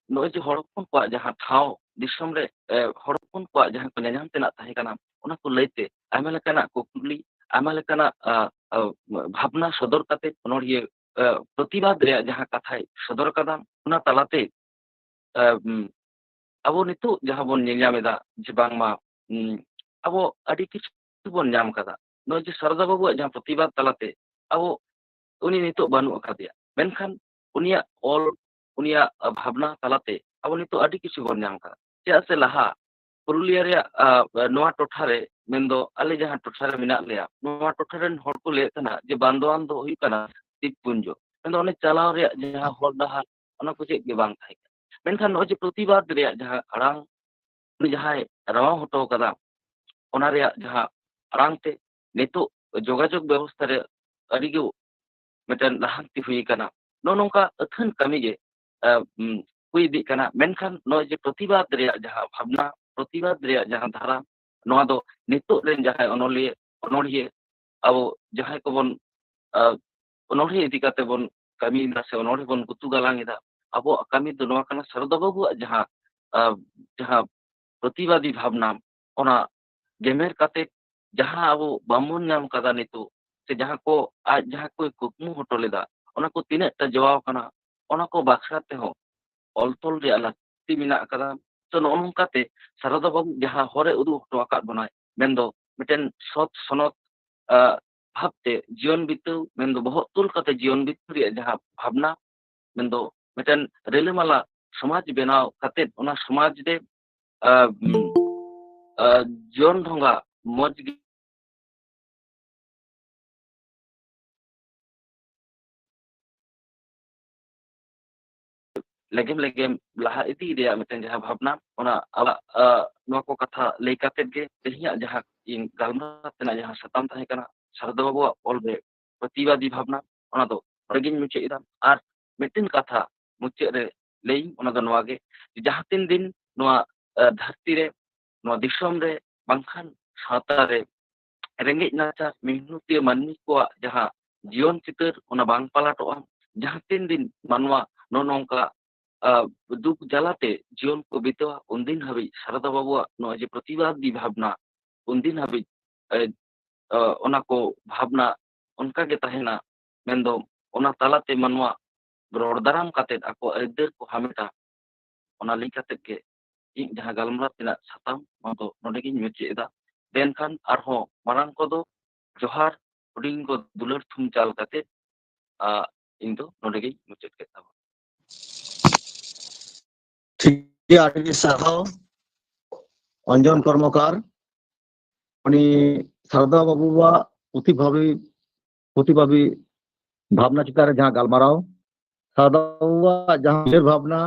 ᱱᱚᱜᱼᱚᱭ ᱡᱮ ᱦᱚᱲ ᱦᱚᱯᱚᱱ ᱠᱚᱣᱟᱜ ᱡᱟᱦᱟᱸ ᱴᱷᱟᱶ ᱫᱤᱥᱚᱢ ᱨᱮ, ᱮ, ᱦᱚᱲ ᱦᱚᱯᱚᱱ ᱠᱚᱣᱟᱜ ᱡᱟᱦᱟᱸ ᱠᱚ ᱧᱟᱧᱟᱢ ᱛᱮᱱᱟᱜ ᱛᱟᱦᱮᱸ ᱠᱟᱱᱟ, ᱚᱱᱟ ᱠᱚ ᱞᱟᱹᱭᱛᱮ ᱟᱭᱢᱟ ᱞᱮᱠᱟᱱᱟᱜ ᱠᱩᱠᱞᱤ, ᱟᱭᱢᱟ ᱞᱮᱠᱟᱱᱟᱜ, ᱟ, ᱟ, ᱵᱷᱟᱵᱽᱱᱟ ᱥᱚᱫᱚᱨ ᱠᱟᱛᱮ ᱚᱱᱚᱲᱦᱤᱭᱟᱹ, ᱟ, ᱯᱨᱚᱛᱤᱵᱟᱫ ᱨᱮᱭᱟᱜ ᱡᱟᱦᱟᱸ ᱠᱟᱛᱷᱟᱭ ᱥᱚᱫᱚᱨ ᱠᱟᱫᱟ, ᱚᱱᱟ ᱛᱟᱞᱟᱛᱮ, ᱟ, ᱩᱢ, ᱟᱵᱚ ᱱᱤᱛᱚᱜ ᱡᱟᱦᱟᱸ ᱵᱚᱱ ᱧᱮᱞ ᱧᱟᱢ ᱮᱫᱟ ᱡᱮ ᱵᱟᱝᱢᱟ, ᱩᱢ, ᱟᱵᱚ ᱟᱹᱰᱤ ᱠᱤᱪᱷᱩ ᱵᱚᱱ ᱧᱟᱢ ᱠᱟᱫᱟ᱾ ᱱᱚᱜᱼᱚᱭ ᱡᱮ ᱥᱟᱨᱚᱫᱟ ᱵᱟᱵᱩᱣᱟᱜ ᱡᱟᱦᱟᱸ ᱯᱨᱚᱛᱤᱵᱟᱫ ᱛᱟᱞᱟᱛᱮ ᱟᱵᱚ, ᱩᱱᱤ ᱱᱤᱛᱚᱜ ᱵᱟᱹᱱᱩᱜ ᱟᱠᱟᱫᱮᱭᱟ, ᱢᱮᱱᱠᱷᱟᱱ ᱩᱱᱤᱭᱟᱜ ᱚᱞ, ᱩᱱᱤᱭᱟᱜ ᱵᱷᱟᱵᱽᱱᱟ ᱛᱟᱞᱟᱛᱮ ᱟᱵᱚ ᱱᱤᱛᱚᱜ ᱟᱹᱰᱤ ᱠᱤᱪᱷᱩ ᱵᱚᱱ ᱧᱟᱢ ᱠᱟᱫᱟ᱾ ᱪᱮᱫᱟᱜ ᱥᱮ ᱞᱟᱦᱟ ᱯᱩᱨᱩᱞᱤᱭᱟᱹ ᱨᱮᱭᱟᱜ, ᱟ, ᱱᱚᱣᱟ ᱴᱚᱴᱷᱟ ᱨᱮ, ᱢᱮᱱᱫᱚ ᱟᱞᱮ ᱡᱟᱦᱟᱸ ᱴᱚᱴᱷᱟ ᱨᱮ ᱢᱮᱱᱟᱜ ᱞᱮᱭᱟ, ᱱᱚᱣᱟ ᱴᱚᱴᱷᱟ ᱨᱮᱱ ᱦᱚᱲ ᱠᱚ ᱞᱟᱹᱭᱮᱫ ᱛᱟᱦᱮᱱᱟ ᱡᱮ ᱵᱟᱱᱫᱳᱣᱟᱱ ᱫᱚ ᱦᱩᱭᱩᱜ ᱠᱟᱱᱟ ᱫᱤᱯᱯᱩᱧᱡᱚ, ᱢᱮᱱᱫᱚ ᱚᱱᱮ ᱪᱟᱞᱟᱣ ᱨᱮᱭᱟᱜ ᱡᱟᱦᱟᱸ ᱦᱚᱨ ᱰᱟᱦᱟᱨ, ᱚᱱᱟ ᱠᱚ ᱪᱮᱫ ᱜᱮ ᱵᱟᱝ ᱛᱟᱦᱮᱸ ᱠᱟᱱᱟ᱾ ᱢᱮᱱᱠᱷᱟᱱ ᱱᱚᱜᱼᱚᱭ ᱡᱮ ᱯᱨᱚᱛᱤᱵᱟᱫ ᱨᱮᱭᱟᱜ ᱡᱟᱦᱟᱸ ᱟᱲᱟᱝ, ᱩᱱᱤ ᱡᱟᱦᱟᱸᱭ ᱨᱟᱣᱟᱣ ᱦᱚᱴᱚ ᱠᱟᱫᱟ, ᱚᱱᱟ ᱨᱮᱭᱟᱜ ᱡᱟᱦᱟᱸ ᱟᱲᱟᱝ ᱛᱮ ᱱᱤᱛᱚᱜ ᱡᱳᱜᱟᱡᱳᱜᱽ ᱵᱮᱵᱚᱥᱛᱷᱟ ᱨᱮ ᱟᱹᱰᱤ ᱜᱮ ᱢᱤᱫᱴᱮᱱ ᱞᱟᱦᱟᱱᱛᱤ ᱦᱩᱭ ᱟᱠᱟᱱᱟ᱾ ᱱᱚᱜᱼᱚ ᱱᱚᱝᱠᱟ ᱟᱹᱛᱷᱟᱹᱱ ᱠᱟᱹᱢᱤ ᱜᱮ, ᱟ, ᱩᱢ, ᱦᱩᱭ ᱤᱫᱤᱜ ᱠᱟᱱᱟ᱾ ᱢᱮᱱᱠᱷᱟᱱ ᱱᱚᱜᱼᱚᱭ ᱡᱮ ᱯᱨᱚᱛᱤᱵᱟᱫ ᱨᱮᱭᱟᱜ ᱡᱟᱦᱟᱸ ᱵᱷᱟᱵᱽᱱᱟ, ᱯᱨᱚᱛᱤᱵᱟᱫ ᱨᱮᱭᱟᱜ ᱡᱟᱦᱟᱸ ᱫᱷᱟᱨᱟ, ᱱᱚᱣᱟ ᱫᱚ ᱱᱤᱛᱚᱜ ᱨᱮᱱ ᱡᱟᱦᱟᱸᱭ ᱚᱱᱚᱞᱤᱭᱟᱹ, ᱚᱱᱚᱲᱦᱤᱭᱟᱹ, ᱟᱵᱚ ᱡᱟᱦᱟᱸᱭ ᱠᱚᱵᱚᱱ, ᱟ, ᱚᱱᱚᱲᱦᱤᱭᱟᱹ ᱤᱫᱤ ᱠᱟᱛᱮ ᱵᱚᱱ ᱠᱟᱹᱢᱤᱭᱮᱫᱟ ᱥᱮ ᱚᱱᱚᱲᱦᱤᱭᱟᱹ ᱵᱚᱱ ᱜᱩᱛᱩ ᱜᱟᱞᱟᱝ ᱮᱫᱟ, ᱟᱵᱚᱣᱟᱜ ᱠᱟᱹᱢᱤ ᱫᱚ ᱱᱚᱣᱟ ᱠᱟᱱᱟ, ᱥᱟᱨᱚᱫᱟ ᱵᱟᱵᱩᱣᱟᱜ ᱡᱟᱦᱟᱸ, ᱟ, ᱡᱟᱦᱟᱸ ᱯᱨᱚᱛᱤᱵᱟᱫᱤ ᱵᱷᱟᱵᱽᱱᱟ, ᱚᱱᱟ ᱜᱮᱢᱮᱨ ᱠᱟᱛᱮ ᱡᱟᱦᱟᱸ ᱟᱵᱚ ᱵᱟᱵᱚᱱ ᱧᱟᱢ ᱠᱟᱫᱟ ᱱᱤᱛᱚᱜ, ᱥᱮ ᱡᱟᱦᱟᱸ ᱠᱚ ᱟᱡ ᱡᱟᱦᱟᱸ ᱠᱚᱭ ᱠᱩᱠᱢᱩ ᱦᱚᱴᱚ ᱞᱮᱫᱟ, ᱚᱱᱟ ᱠᱚ ᱛᱤᱱᱟᱹᱜ ᱴᱟ ᱡᱚᱣᱟᱣ ᱠᱟᱱᱟ, ᱚᱱᱟ ᱠᱚ ᱵᱟᱠᱷᱨᱟ ᱛᱮᱦᱚᱸ ᱚᱞ ᱛᱚᱞ ᱨᱮᱭᱟᱜ ᱞᱟᱹᱠᱛᱤ ᱢᱮᱱᱟᱜ ᱟᱠᱟᱫᱟ᱾ ᱛᱚ, ᱱᱚᱜᱼᱚ ᱱᱚᱝᱠᱟᱛᱮ ᱥᱟᱨᱚᱫᱟ ᱵᱟᱵᱩ ᱡᱟᱦᱟᱸ ᱦᱚᱨᱮ ᱩᱫᱩᱜ ᱦᱚᱴᱚ ᱟᱠᱟᱫ ᱵᱚᱱᱟᱭ, ᱢᱮᱱᱫᱚ ᱢᱤᱫᱴᱮᱱ ᱥᱚᱛ ᱥᱚᱱᱚᱛ, ᱟ, ᱵᱷᱟᱵᱽᱛᱮ ᱡᱤᱭᱚᱱ ᱵᱤᱛᱟᱹᱣ, ᱢᱮᱱᱫᱚ ᱵᱚᱦᱚᱜ ᱛᱩᱞ ᱠᱟᱛᱮ ᱡᱤᱭᱚᱱ ᱵᱤᱛᱟᱹᱣ ᱨᱮᱭᱟᱜ ᱡᱟᱦᱟᱸ ᱵᱷᱟᱵᱽᱱᱟ, ᱢᱮᱱᱫᱚ ᱢᱤᱫᱴᱮᱱ ᱨᱤᱞᱟᱹᱢᱟᱞᱟ ᱥᱚᱢᱟᱡᱽ ᱵᱮᱱᱟᱣ ᱠᱟᱛᱮ ᱚᱱᱟ ᱥᱚᱢᱟᱡᱽ ᱨᱮ, ᱟ, ᱩᱢ, ᱟ, ᱡᱤᱭᱚᱱ ᱰᱷᱚᱸᱜᱟ ᱢᱚᱡᱽ ᱜᱮ ᱞᱮᱜᱮᱢ ᱞᱮᱜᱮᱢ ᱞᱟᱦᱟ ᱤᱫᱤ ᱨᱮᱭᱟᱜ ᱢᱤᱫᱴᱮᱱ ᱡᱟᱦᱟᱸ ᱵᱷᱟᱵᱽᱱᱟ, ᱚᱱᱟ ᱟᱵᱚᱣᱟᱜ, ᱟ, ᱱᱚᱣᱟ ᱠᱚ ᱠᱟᱛᱷᱟ ᱞᱟᱹᱭ ᱠᱟᱛᱮᱫ ᱜᱮ ᱛᱮᱦᱮᱧᱟᱜ ᱡᱟᱦᱟᱸ ᱤᱧ ᱜᱟᱞᱢᱟᱨᱟᱣ ᱛᱮᱱᱟᱜ ᱡᱟᱦᱟᱸ ᱥᱟᱛᱟᱢ ᱛᱟᱦᱮᱸ ᱠᱟᱱᱟ, ᱥᱟᱨᱚᱫᱟ ᱵᱟᱵᱩᱣᱟᱜ ᱚᱞ ᱨᱮ ᱯᱨᱚᱛᱤᱵᱟᱫᱤ ᱵᱷᱟᱵᱽᱱᱟ, ᱚᱱᱟ ᱫᱚ ᱱᱚᱰᱮ ᱜᱤᱧ ᱢᱩᱪᱟᱹᱫ ᱮᱫᱟ᱾ ᱟᱨ ᱢᱤᱫᱴᱮᱱ ᱠᱟᱛᱷᱟ ᱢᱩᱪᱟᱹᱫ ᱨᱮ ᱞᱟᱹᱭᱟᱹᱧ, ᱚᱱᱟ ᱫᱚ ᱱᱚᱣᱟ ᱜᱮ, ᱡᱮ ᱡᱟᱦᱟᱸ ᱛᱤᱱ ᱫᱤᱱ ᱱᱚᱣᱟ, ᱟ, ᱫᱷᱟᱹᱨᱛᱤ ᱨᱮ, ᱱᱚᱣᱟ ᱫᱤᱥᱚᱢ ᱨᱮ, ᱵᱟᱝᱠᱷᱟᱱ ᱥᱟᱶᱛᱟ ᱨᱮ ᱨᱮᱸᱜᱮᱡ ᱱᱟᱪᱟᱨ ᱢᱤᱦᱱᱩᱛᱤᱭᱟᱹ ᱢᱟᱹᱱᱢᱤ ᱠᱚᱣᱟᱜ ᱡᱟᱦᱟᱸ ᱡᱤᱭᱚᱱ ᱪᱤᱛᱟᱹᱨ, ᱚᱱᱟ ᱵᱟᱝ ᱯᱟᱞᱟᱴᱚᱜᱼᱟ᱾ ᱡᱟᱦᱟᱸ ᱛᱤᱱ ᱫᱤᱱ ᱢᱟᱱᱣᱟ ᱱᱚᱜᱼᱚ ᱱᱚᱝᱠᱟ ᱟᱸ, ᱫᱩᱠ ᱡᱟᱞᱟᱛᱮ ᱡᱤᱭᱚᱱ ᱠᱚ ᱵᱤᱛᱟᱹᱣᱟ, ᱩᱱᱫᱤᱱ ᱦᱟᱹᱵᱤᱡ ᱥᱟᱨᱚᱫᱟ ᱵᱟᱵᱩᱣᱟᱜ ᱱᱚᱜᱼᱚᱭ ᱡᱮ ᱯᱨᱚᱛᱤᱵᱟᱫᱤ ᱵᱷᱟᱵᱽᱱᱟ, ᱩᱱᱫᱤᱱ ᱦᱟᱹᱵᱤᱡ, ᱮ, ᱚ, ᱚᱱᱟ ᱠᱚ ᱵᱷᱟᱵᱽᱱᱟ ᱚᱱᱠᱟ ᱜᱮ ᱛᱟᱦᱮᱱᱟ᱾ ᱢᱮᱱᱫᱚ ᱚᱱᱟ ᱛᱟᱞᱟᱛᱮ ᱢᱟᱱᱣᱟ ᱨᱚᱲ ᱫᱟᱨᱟᱢ ᱠᱟᱛᱮᱫ ᱟᱠᱚᱣᱟᱜ ᱟᱹᱭᱫᱟᱹᱨ ᱠᱚ ᱦᱟᱢᱮᱴᱟ᱾ ᱚᱱᱟ ᱞᱟᱹᱭ ᱠᱟᱛᱮᱫ ᱜᱮ ᱤᱧ ᱡᱟᱦᱟᱸ ᱜᱟᱞᱢᱟᱨᱟᱣ ᱨᱮᱱᱟᱜ ᱥᱟᱛᱟᱢ, ᱱᱚᱣᱟ ᱫᱚ ᱱᱚᱰᱮ ᱜᱤᱧ ᱢᱩᱪᱟᱹᱫ ᱮᱫᱟ᱾ ᱢᱮᱱᱠᱷᱟᱱ ᱟᱨᱦᱚᱸ ᱢᱟᱨᱟᱝ ᱠᱚᱫᱚ ᱡᱚᱦᱟᱨ, ᱦᱩᱰᱤᱧ ᱠᱚ ᱫᱩᱞᱟᱹᱲ ᱛᱷᱩᱢ ᱪᱟᱞ ᱠᱟᱛᱮᱫ, ᱟ, ᱤᱧ ᱫᱚ ᱱᱚᱰᱮ ᱜᱤᱧ ᱢᱩᱪᱟᱹᱫ ᱠᱮᱫ ᱛᱟᱵᱚᱱᱟ᱾ ᱴᱷᱤᱠ ᱜᱮᱭᱟ, ᱟᱹᱰᱤ ᱥᱟᱨᱦᱟᱣ ᱚᱧᱡᱚᱱ ᱠᱚᱨᱢᱚᱠᱟᱨ᱾ ᱩᱱᱤ ᱥᱟᱨᱫᱟ ᱵᱟᱵᱩᱣᱟᱜ ᱯᱩᱛᱷᱤ ᱵᱷᱟᱵᱤ, ᱯᱩᱛᱷᱤ ᱵᱷᱟᱵᱤ ᱵᱷᱟᱵᱽᱱᱟ ᱪᱮᱛᱟᱱ ᱨᱮ ᱡᱟᱦᱟᱸ ᱜᱟᱞᱢᱟᱨᱟᱣ, ᱥᱟᱨᱫᱟ ᱵᱟᱵᱩᱣᱟᱜ ᱡᱟᱦᱟᱸ ᱩᱭᱦᱟᱹᱨ ᱵᱷᱟᱵᱽᱱᱟ,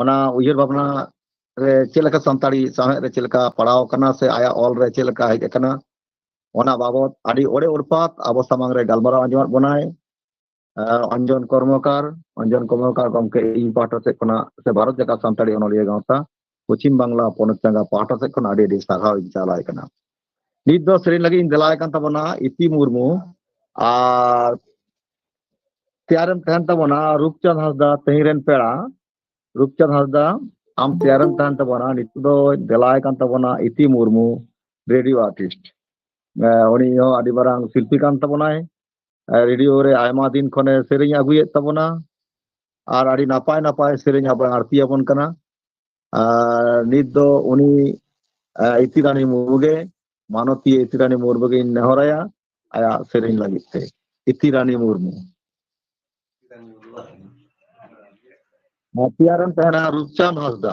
ᱚᱱᱟ ᱩᱭᱦᱟᱹᱨ ᱵᱷᱟᱵᱽᱱᱟ ᱨᱮ ᱪᱮᱫ ᱞᱮᱠᱟ ᱥᱟᱱᱛᱟᱲᱤ ᱥᱟᱶᱦᱮᱫ ᱨᱮ ᱪᱮᱫ ᱞᱮᱠᱟ ᱯᱟᱲᱟᱣ ᱟᱠᱟᱱᱟ ᱥᱮ ᱟᱭᱟᱜ ᱚᱞ ᱨᱮ ᱪᱮᱫ ᱞᱮᱠᱟ ᱦᱮᱡ ᱟᱠᱟᱱᱟ, ᱚᱱᱟ ᱵᱟᱵᱚᱛ ᱟᱹᱰᱤ ᱚᱲᱮ ᱚᱲᱯᱟᱛ ᱟᱵᱚ ᱥᱟᱢᱟᱝ ᱨᱮ ᱜᱟᱞᱢᱟᱨᱟᱣ ᱟᱸᱡᱚᱢᱟᱫ ᱵᱚᱱᱟᱭ᱾ ᱟᱨ ᱚᱧᱡᱚᱱ ᱠᱚᱨᱢᱚᱠᱟᱨ, ᱚᱧᱡᱚᱱ ᱠᱚᱨᱢᱚᱠᱟᱨ ᱜᱚᱢᱠᱮ, ᱤᱧ ᱯᱟᱦᱴᱟ ᱥᱮᱫ ᱠᱷᱚᱱᱟᱜ ᱥᱮ ᱵᱷᱟᱨᱚᱛ ᱡᱟᱠᱟᱛ ᱥᱟᱱᱛᱟᱲᱤ ᱚᱱᱚᱞᱤᱭᱟᱹ ᱜᱟᱶᱛᱟ ᱯᱚᱪᱷᱤᱢ ᱵᱟᱝᱞᱟ ᱯᱚᱱᱚᱛ ᱪᱟᱸᱜᱟ ᱯᱟᱦᱴᱟ ᱥᱮᱫ ᱠᱷᱚᱱ ᱟᱹᱰᱤ ᱟᱹᱰᱤ ᱥᱟᱨᱦᱟᱣ ᱤᱧ ᱪᱟᱞ ᱟᱭ ᱠᱟᱱᱟ᱾ ᱱᱤᱛ ᱫᱚ ᱥᱮᱨᱮᱧ ᱞᱟᱹᱜᱤᱫ ᱤᱧ ᱫᱮᱞᱟᱭ ᱠᱟᱱ ᱛᱟᱵᱚᱱᱟ ᱤᱛᱤ ᱢᱩᱨᱢᱩ᱾ ᱟᱨ ᱛᱮᱭᱟᱨᱮᱢ ᱛᱟᱦᱮᱱ ᱛᱟᱵᱚᱱᱟ ᱨᱩᱯᱪᱟᱸᱫᱽ ᱦᱟᱸᱥᱫᱟ, ᱛᱮᱦᱮᱧ ᱨᱮᱱ ᱯᱮᱲᱟ᱾ ᱨᱩᱯᱪᱟᱸᱫᱽ ᱦᱟᱸᱥᱫᱟ, ᱟᱢ ᱛᱮᱭᱟᱨᱮᱢ ᱛᱟᱦᱮᱱ ᱛᱟᱵᱚᱱᱟ᱾ ᱱᱤᱛᱚᱜ ᱫᱚ ᱫᱮᱞᱟᱭ ᱠᱟᱱ ᱛᱟᱵᱚᱱᱟ ᱤᱛᱤ ᱢᱩᱨᱢᱩ, ᱨᱮᱰᱤᱭᱳ ᱟᱨᱴᱤᱥᱴ᱾ ᱮ, ᱩᱱᱤ ᱦᱚᱸ ᱟᱹᱰᱤ ᱢᱟᱨᱟᱝ ᱥᱤᱞᱯᱤ ᱠᱟᱱ ᱛᱟᱵᱚᱱᱟᱭ᱾ ᱮ, ᱨᱮᱰᱤᱭᱳ ᱨᱮ ᱟᱭᱢᱟ ᱫᱤᱱ ᱠᱷᱚᱱᱮ ᱥᱮᱨᱮᱧ ᱟᱹᱜᱩᱭᱮᱫ ᱛᱟᱵᱚᱱᱟ ᱟᱨ ᱟᱹᱰᱤ ᱱᱟᱯᱟᱭ ᱱᱟᱯᱟᱭ ᱥᱮᱨᱮᱧ ᱟᱵᱚ ᱟᱬᱛᱤ ᱟᱵᱚᱱ ᱠᱟᱱᱟ᱾ ᱟᱨ ᱱᱤᱛ ᱫᱚ ᱩᱱᱤ, ᱮ, ᱤᱛᱤ ᱨᱟᱱᱤ ᱢᱩᱨᱢᱩ ᱜᱮ, ᱢᱟᱱᱚᱛᱤᱭᱟᱹ ᱤᱛᱤ ᱨᱟᱱᱤ ᱢᱩᱨᱢᱩ ᱜᱮᱧ ᱱᱮᱦᱚᱨᱟᱭᱟ ᱟᱭᱟᱜ ᱥᱮᱨᱮᱧ ᱞᱟᱹᱜᱤᱫ ᱛᱮ᱾ ᱤᱛᱤ ᱨᱟᱱᱤ ᱢᱩᱨᱢᱩ᱾ ᱟᱨ ᱛᱮᱭᱟᱨᱮᱢ ᱛᱟᱦᱮᱱᱟ ᱨᱩᱯᱪᱟᱸᱫᱽ ᱦᱟᱸᱥᱫᱟ᱾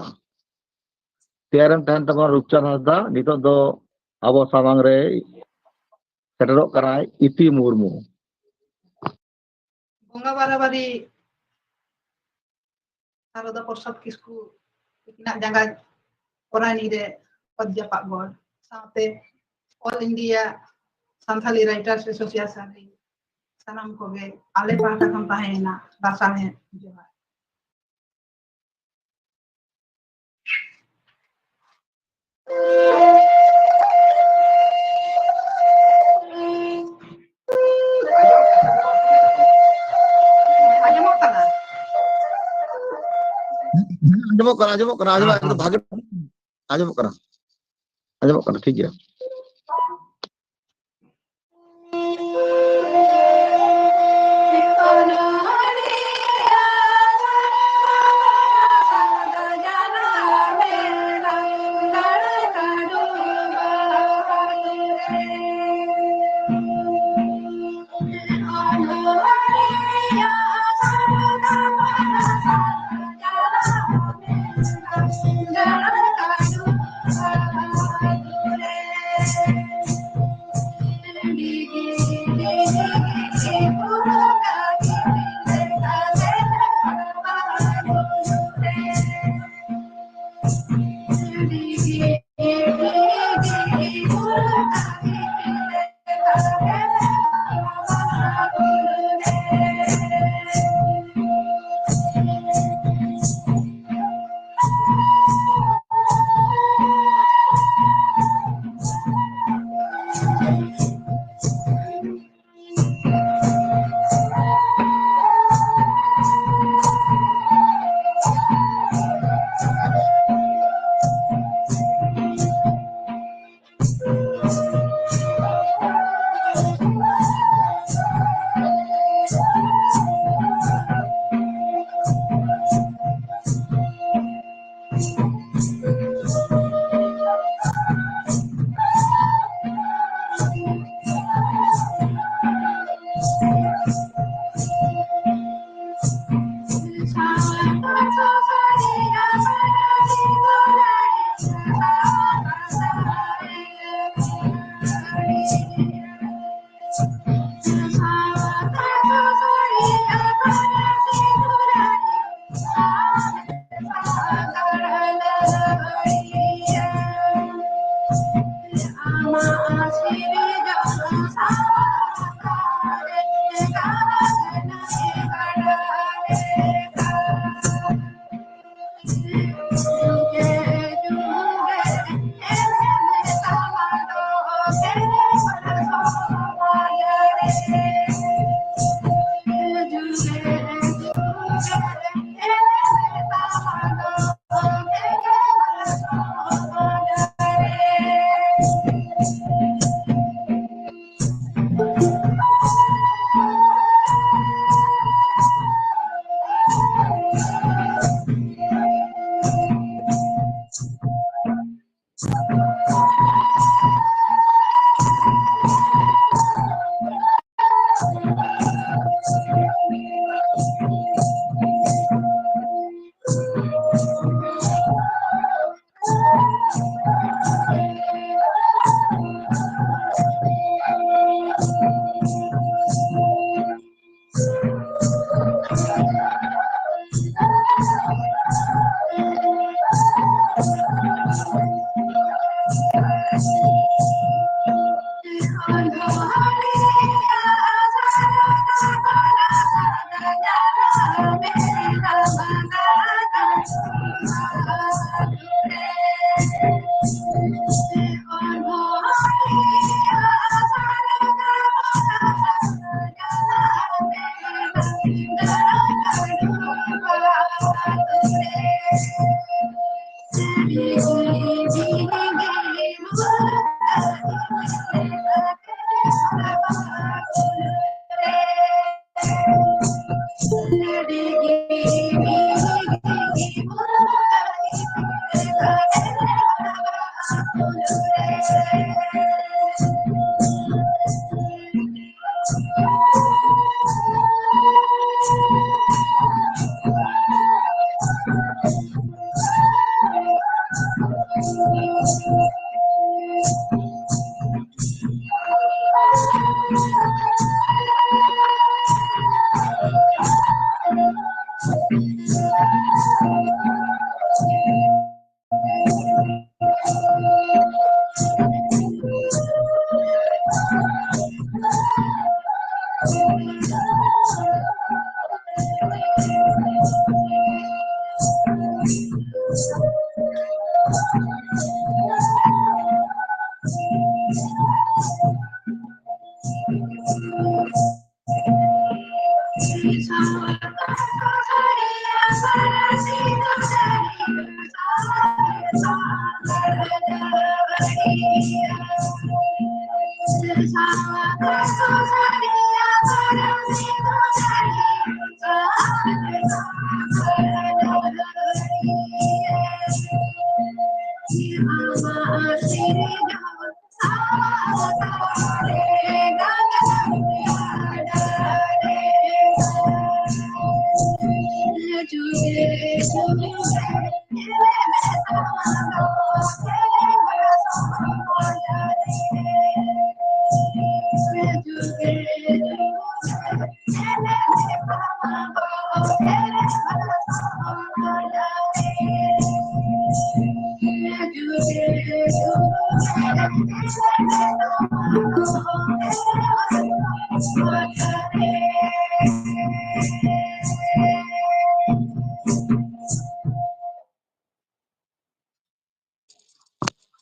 ᱛᱮᱭᱟᱨᱮᱢ ᱛᱟᱦᱮᱱ ᱛᱟᱵᱚᱱᱟ ᱨᱩᱯᱪᱟᱸᱫᱽ ᱦᱟᱸᱥᱫᱟ᱾ ᱱᱤᱛᱚᱜ ᱫᱚ ᱟᱵᱚ ᱥᱟᱢᱟᱝ ᱨᱮ ᱥᱮᱴᱮᱨᱚᱜ ᱠᱟᱱᱟᱭ ᱤᱛᱤ ᱢᱩᱨᱢᱩ᱾ ᱵᱚᱸᱜᱟ ᱵᱟᱨᱟᱵᱟᱨᱤ ᱥᱟᱨᱚᱫᱟ ᱯᱨᱚᱥᱟᱫᱽ ᱠᱤᱥᱠᱩ ᱛᱤᱠᱤᱱᱟᱜ ᱡᱟᱸᱜᱟ ᱯᱚᱨᱟᱭᱱᱤ ᱨᱮ ᱚᱛ ᱡᱟᱯᱟᱜ ᱜᱚᱲ ᱥᱟᱶᱛᱮ All India Santhali Writers Association ᱨᱮᱱ ᱥᱟᱱᱟᱢ ᱠᱚᱜᱮ ᱟᱞᱮ ᱯᱟᱦᱴᱟ ᱠᱷᱚᱱ ᱛᱟᱦᱮᱸᱭᱮᱱᱟ ᱞᱟᱥᱟᱲᱦᱮᱫ ᱡᱚᱦᱟᱨ᱾ ᱟᱸᱡᱚᱢᱚᱜ ᱠᱟᱱᱟ? ᱟᱸᱡᱚᱢᱚᱜ ᱠᱟᱱᱟ, ᱟᱸᱡᱚᱢᱚᱜ ᱠᱟᱱᱟ, ᱟᱸᱡᱚᱢᱚᱜ ᱠᱟᱱᱟ, ᱮᱠᱫᱚᱢ ᱵᱷᱟᱜᱮ ᱟᱸᱡᱚᱢᱚᱜ ᱠᱟᱱᱟ, ᱟᱸᱡᱚᱢᱚᱜ ᱠᱟᱱᱟ, ᱴᱷᱤᱠ ᱜᱮᱭᱟ᱾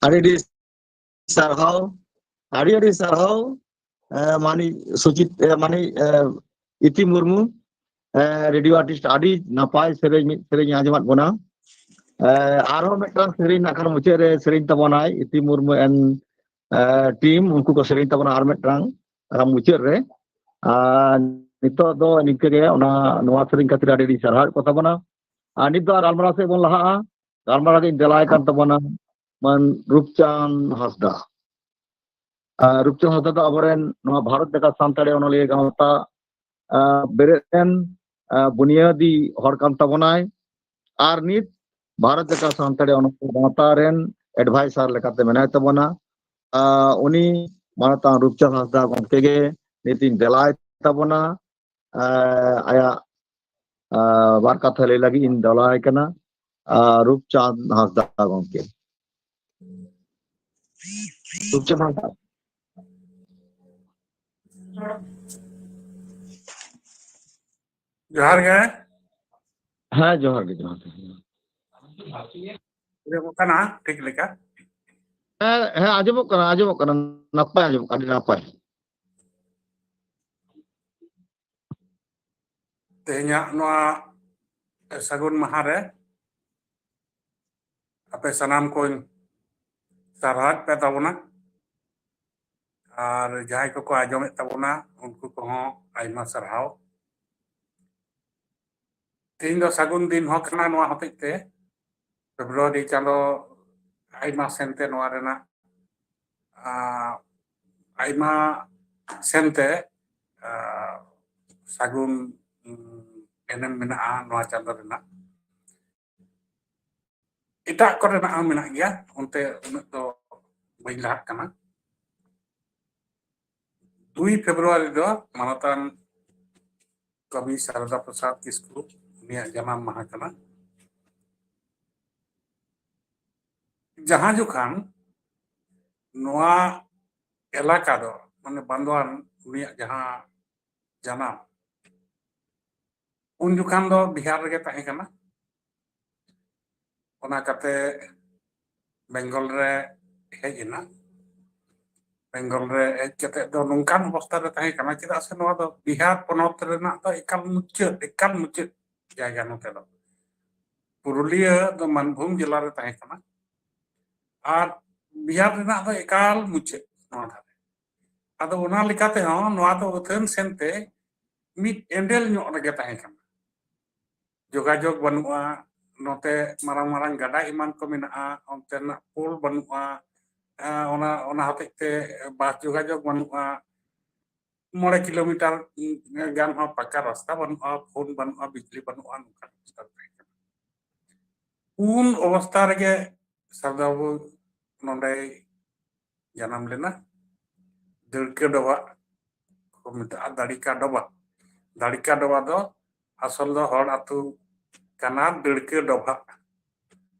ᱟᱹᱰᱤ ᱟᱹᱰᱤ ᱥᱟᱨᱦᱟᱣ, ᱟᱹᱰᱤ ᱟᱹᱰᱤ ᱥᱟᱨᱦᱟᱣ, ᱮ, ᱢᱟᱱᱤ ᱥᱩᱪᱤᱛ, ᱮ, ᱢᱟᱱᱤ, ᱮ, ᱤᱛᱤ ᱢᱩᱨᱢᱩ, ᱮ, ᱨᱮᱰᱤᱭᱳ ᱟᱨᱴᱤᱥᱴ, ᱟᱹᱰᱤ ᱱᱟᱯᱟᱭ ᱥᱮᱨᱮᱧ, ᱢᱤᱫ ᱥᱮᱨᱮᱧ ᱟᱸᱡᱚᱢᱟᱫ ᱵᱚᱱᱟ᱾ ᱮ, ᱟᱨᱦᱚᱸ ᱢᱤᱫᱴᱟᱝ ᱥᱮᱨᱮᱧ ᱱᱟᱜ ᱠᱷᱟᱱ ᱢᱩᱪᱟᱹᱫ ᱨᱮ ᱥᱮᱨᱮᱧ ᱛᱟᱵᱚᱱᱟᱭ ᱤᱛᱤ ᱢᱩᱨᱢᱩ and, ᱮ, ᱴᱤᱢ, ᱩᱱᱠᱩ ᱠᱚ ᱥᱮᱨᱮᱧ ᱛᱟᱵᱚᱱᱟ ᱟᱨ ᱢᱤᱫᱴᱟᱝ ᱟᱨ ᱢᱩᱪᱟᱹᱫ ᱨᱮ᱾ ᱟᱨ ᱱᱤᱛᱚᱜ ᱫᱚ ᱱᱤᱝᱠᱟᱹ ᱜᱮ, ᱚᱱᱟ, ᱱᱚᱣᱟ ᱥᱮᱨᱮᱧ ᱠᱷᱟᱹᱛᱤᱨ ᱟᱹᱰᱤ ᱟᱹᱰᱤ ᱥᱟᱨᱦᱟᱣᱮᱫ ᱠᱚ ᱛᱟᱵᱚᱱᱟ᱾ ᱟᱨ ᱱᱤᱛ ᱫᱚ ᱟᱨ ᱜᱟᱞᱢᱟᱨᱟᱣ ᱥᱮᱫ ᱵᱚᱱ ᱞᱟᱦᱟᱜᱼᱟ᱾ ᱜᱟᱞᱢᱟᱨᱟᱣ ᱜᱤᱧ ᱫᱮᱞᱟᱭ ᱠᱟᱱ ᱛᱟᱵᱚᱱᱟ ᱢᱟᱱ ᱨᱩᱯᱪᱟᱸᱫᱽ ᱦᱟᱸᱥᱫᱟ᱾ ᱟᱨ ᱨᱩᱯᱪᱟᱸᱫᱽ ᱦᱟᱸᱥᱫᱟ ᱫᱚ ᱟᱵᱚᱨᱮᱱ ᱱᱚᱣᱟ ᱵᱷᱟᱨᱚᱛ ᱡᱟᱠᱟᱛ ᱥᱟᱱᱛᱟᱲᱤ ᱚᱱᱚᱞᱤᱭᱟᱹ ᱜᱟᱶᱛᱟ, ᱟᱨ, ᱵᱮᱨᱮᱫ ᱨᱮᱱ, ᱟᱨ, ᱵᱩᱱᱤᱭᱟᱹᱫᱤ ᱦᱚᱲ ᱠᱟᱱ ᱛᱟᱵᱚᱱᱟᱭ᱾ ᱟᱨ ᱱᱤᱛ ᱵᱷᱟᱨᱚᱛ ᱡᱟᱠᱟᱛ ᱥᱟᱱᱛᱟᱲᱤ ᱚᱱᱚᱞᱤᱭᱟᱹ ᱜᱟᱶᱛᱟ ᱨᱮᱱ advisor ᱞᱮᱠᱟᱛᱮ ᱢᱮᱱᱟᱭ ᱛᱟᱵᱚᱱᱟ᱾ ᱟᱨ ᱩᱱᱤ ᱢᱟᱱᱚᱛᱟᱱ ᱨᱩᱯᱪᱟᱸᱫᱽ ᱦᱟᱸᱥᱫᱟ ᱜᱚᱢᱠᱮ ᱜᱮ ᱱᱤᱛᱤᱧ ᱫᱮᱞᱟᱭ ᱛᱟᱵᱚᱱᱟ᱾ ᱟᱨ ᱟᱭᱟᱜ, ᱟᱨ, ᱵᱟᱨ ᱠᱟᱛᱷᱟ ᱞᱟᱹᱭ ᱞᱟᱹᱜᱤᱫ ᱤᱧ ᱫᱮᱞᱟᱭ ᱠᱟᱱᱟ, ᱟᱨ, ᱨᱩᱯᱪᱟᱸᱫᱽ ᱦᱟᱸᱥᱫᱟ ᱜᱚᱢᱠᱮ᱾ ᱨᱩᱯᱪᱟᱸᱫᱽ ᱦᱟᱸᱥᱫᱟ᱾ ᱡᱚᱦᱟᱨ ᱜᱮ᱾ ᱦᱮᱸ, ᱡᱚᱦᱟᱨ ᱜᱮ, ᱡᱚᱦᱟᱨ ᱜᱮ᱾ ᱟᱸᱡᱚᱢᱚᱜ ᱠᱟᱱᱟ ᱴᱷᱤᱠ ᱞᱮᱠᱟ? ᱦᱮᱸ, ᱦᱮᱸ, ᱟᱸᱡᱚᱢᱚᱜ ᱠᱟᱱᱟ, ᱟᱸᱡᱚᱢᱚᱜ ᱠᱟᱱᱟ, ᱱᱟᱯᱟᱭ ᱟᱸᱡᱚᱢᱚᱜ ᱠᱟᱱᱟ, ᱟᱹᱰᱤ ᱱᱟᱯᱟᱭ᱾ ᱛᱮᱦᱮᱧᱟᱜ ᱱᱚᱣᱟ ᱥᱟᱹᱜᱩᱱ ᱢᱟᱦᱟ ᱨᱮ ᱟᱯᱮ ᱥᱟᱱᱟᱢ ᱠᱚᱧ ᱥᱟᱨᱦᱟᱣᱮᱫ ᱯᱮ ᱛᱟᱵᱚᱱᱟ, ᱟᱨ ᱡᱟᱦᱟᱸᱭ ᱠᱚᱠᱚ ᱟᱸᱡᱚᱢᱮᱫ ᱛᱟᱵᱚᱱᱟ ᱩᱱᱠᱩ ᱠᱚᱦᱚᱸ ᱟᱭᱢᱟ ᱥᱟᱨᱦᱟᱣ᱾ ᱛᱮᱦᱮᱧ ᱫᱚ ᱥᱟᱹᱜᱩᱱ ᱫᱤᱱ ᱦᱚᱸ ᱠᱟᱱᱟ, ᱱᱚᱣᱟ ᱦᱚᱛᱮᱡ ᱛᱮ ᱯᱷᱮᱵᱽᱨᱩᱣᱟᱨᱤ ᱪᱟᱸᱫᱚ ᱟᱭᱢᱟ ᱥᱮᱱᱛᱮ ᱱᱚᱣᱟ ᱨᱮᱱᱟᱜ, ᱟᱸ, ᱟᱭᱢᱟ ᱥᱮᱱᱛᱮ, ᱟᱸ, ᱥᱟᱹᱜᱩᱱ, ᱩᱸ, ᱮᱱᱮᱢ ᱢᱮᱱᱟᱜᱼᱟ ᱱᱚᱣᱟ ᱪᱟᱸᱫᱚ ᱨᱮᱱᱟᱜ᱾ ᱮᱴᱟᱜ ᱠᱚᱨᱮᱱᱟᱜ ᱦᱚᱸ ᱢᱮᱱᱟᱜ ᱜᱮᱭᱟ, ᱚᱱᱛᱮ ᱩᱱᱟᱹᱜ ᱫᱚ ᱵᱟᱹᱧ ᱞᱟᱦᱟᱜ ᱠᱟᱱᱟ᱾ ᱫᱩᱭ ᱯᱷᱮᱵᱽᱨᱩᱣᱟᱨᱤ ᱫᱚ ᱢᱟᱱᱚᱛᱟᱱ ᱠᱚᱵᱤ ᱥᱟᱨᱚᱫᱟ ᱯᱨᱚᱥᱟᱫᱽ ᱠᱤᱥᱠᱩ, ᱩᱱᱤᱭᱟᱜ ᱡᱟᱱᱟᱢ ᱢᱟᱦᱟ ᱠᱟᱱᱟ᱾ ᱡᱟᱦᱟᱸ ᱡᱚᱠᱷᱟᱱ ᱱᱚᱣᱟ ᱮᱞᱟᱠᱟ ᱫᱚ, ᱢᱟᱱᱮ ᱵᱟᱱᱫᱳᱣᱟᱱ, ᱩᱱᱤᱭᱟᱜ ᱡᱟᱦᱟᱸ ᱡᱟᱱᱟᱢ, ᱩᱱ ᱡᱚᱠᱷᱟᱱ ᱫᱚ ᱵᱤᱦᱟᱨ ᱨᱮᱜᱮ ᱛᱟᱦᱮᱸ ᱠᱟᱱᱟ᱾ ᱚᱱᱟ ᱠᱟᱛᱮ ᱵᱮᱝᱜᱚᱞ ᱨᱮ ᱦᱮᱡ ᱮᱱᱟ᱾ ᱵᱮᱝᱜᱚᱞ ᱨᱮ ᱦᱮᱡ ᱠᱟᱛᱮ ᱫᱚ ᱱᱚᱝᱠᱟᱱ ᱚᱵᱚᱥᱛᱟ ᱨᱮ ᱛᱟᱦᱮᱸ ᱠᱟᱱᱟ, ᱪᱮᱫᱟᱜ ᱥᱮ ᱱᱚᱣᱟ ᱫᱚ ᱵᱤᱦᱟᱨ ᱯᱚᱱᱚᱛ ᱨᱮᱱᱟᱜ ᱫᱚ ᱮᱠᱟᱞ ᱢᱩᱪᱟᱹᱫ, ᱮᱠᱟᱞ ᱢᱩᱪᱟᱹᱫ ᱡᱟᱭᱜᱟ ᱱᱚᱛᱮ ᱫᱚ᱾ ᱯᱩᱨᱩᱞᱤᱭᱟᱹ ᱫᱚ ᱢᱟᱱᱵᱷᱩᱢ ᱡᱮᱞᱟ ᱨᱮ ᱛᱟᱦᱮᱸ ᱠᱟᱱᱟ, ᱟᱨ ᱵᱤᱦᱟᱨ ᱨᱮᱱᱟᱜ ᱫᱚ ᱮᱠᱟᱞ ᱢᱩᱪᱟᱹᱫ ᱱᱚᱣᱟ ᱫᱷᱟᱨᱮ᱾ ᱟᱫᱚ ᱚᱱᱟ ᱞᱮᱠᱟ ᱛᱮᱦᱚᱸ ᱱᱚᱣᱟ ᱫᱚ ᱟᱹᱛᱷᱟᱹᱱ ᱥᱮᱱᱛᱮ ᱢᱤᱫ ᱮᱸᱰᱮᱞ ᱧᱚᱜ ᱨᱮᱜᱮ ᱛᱟᱦᱮᱸ ᱠᱟᱱᱟ᱾ ᱡᱳᱜᱟᱡᱳᱜᱽ ᱵᱟᱹᱱᱩᱜᱼᱟ, ᱱᱚᱛᱮ ᱢᱟᱨᱟᱝ ᱢᱟᱨᱟᱝ ᱜᱟᱰᱟ ᱮᱢᱟᱱ ᱠᱚ ᱢᱮᱱᱟᱜᱼᱟ, ᱚᱱᱛᱮᱱᱟᱜ ᱯᱳᱞ ᱵᱟᱹᱱᱩᱜᱼᱟ, ᱮᱸ, ᱚᱱᱟ, ᱚᱱᱟ ᱦᱚᱛᱮᱡ ᱛᱮ ᱵᱟᱥ ᱡᱳᱜᱟᱡᱳᱜᱽ ᱵᱟᱹᱱᱩᱜᱼᱟ, ᱢᱚᱬᱮ ᱠᱤᱞᱳᱢᱤᱴᱟᱨ ᱜᱟᱱ ᱦᱚᱸ ᱯᱟᱠᱟ ᱨᱟᱥᱛᱟ ᱵᱟᱹᱱᱩᱜᱼᱟ, ᱯᱷᱳᱱ ᱵᱟᱹᱱᱩᱜᱼᱟ, ᱵᱤᱡᱽᱞᱤ ᱵᱟᱹᱱᱩᱜᱼᱟ, ᱱᱚᱝᱠᱟᱱ ᱚᱵᱚᱥᱛᱟ ᱛᱟᱦᱮᱸ ᱠᱟᱱᱟ᱾ ᱩᱱ ᱚᱵᱚᱥᱛᱟ ᱨᱮᱜᱮ ᱥᱟᱨᱫᱟ ᱵᱟᱵᱩ ᱱᱚᱰᱮᱭ ᱡᱟᱱᱟᱢ ᱞᱮᱱᱟ᱾ ᱫᱟᱹᱲᱠᱟᱹ ᱰᱚᱵᱷᱟᱜ ᱠᱚ ᱢᱮᱛᱟᱜᱼᱟ, ᱫᱟᱲᱤᱠᱟ ᱰᱚᱵᱷᱟᱜ᱾ ᱫᱟᱲᱤᱠᱟ ᱰᱚᱵᱷᱟᱜ ᱫᱚ ᱟᱥᱚᱞ ᱫᱚ ᱦᱚᱲ ᱟᱹᱛᱩ ᱠᱟᱱᱟ, ᱫᱟᱹᱲᱠᱟᱹ ᱰᱚᱵᱷᱟᱜ᱾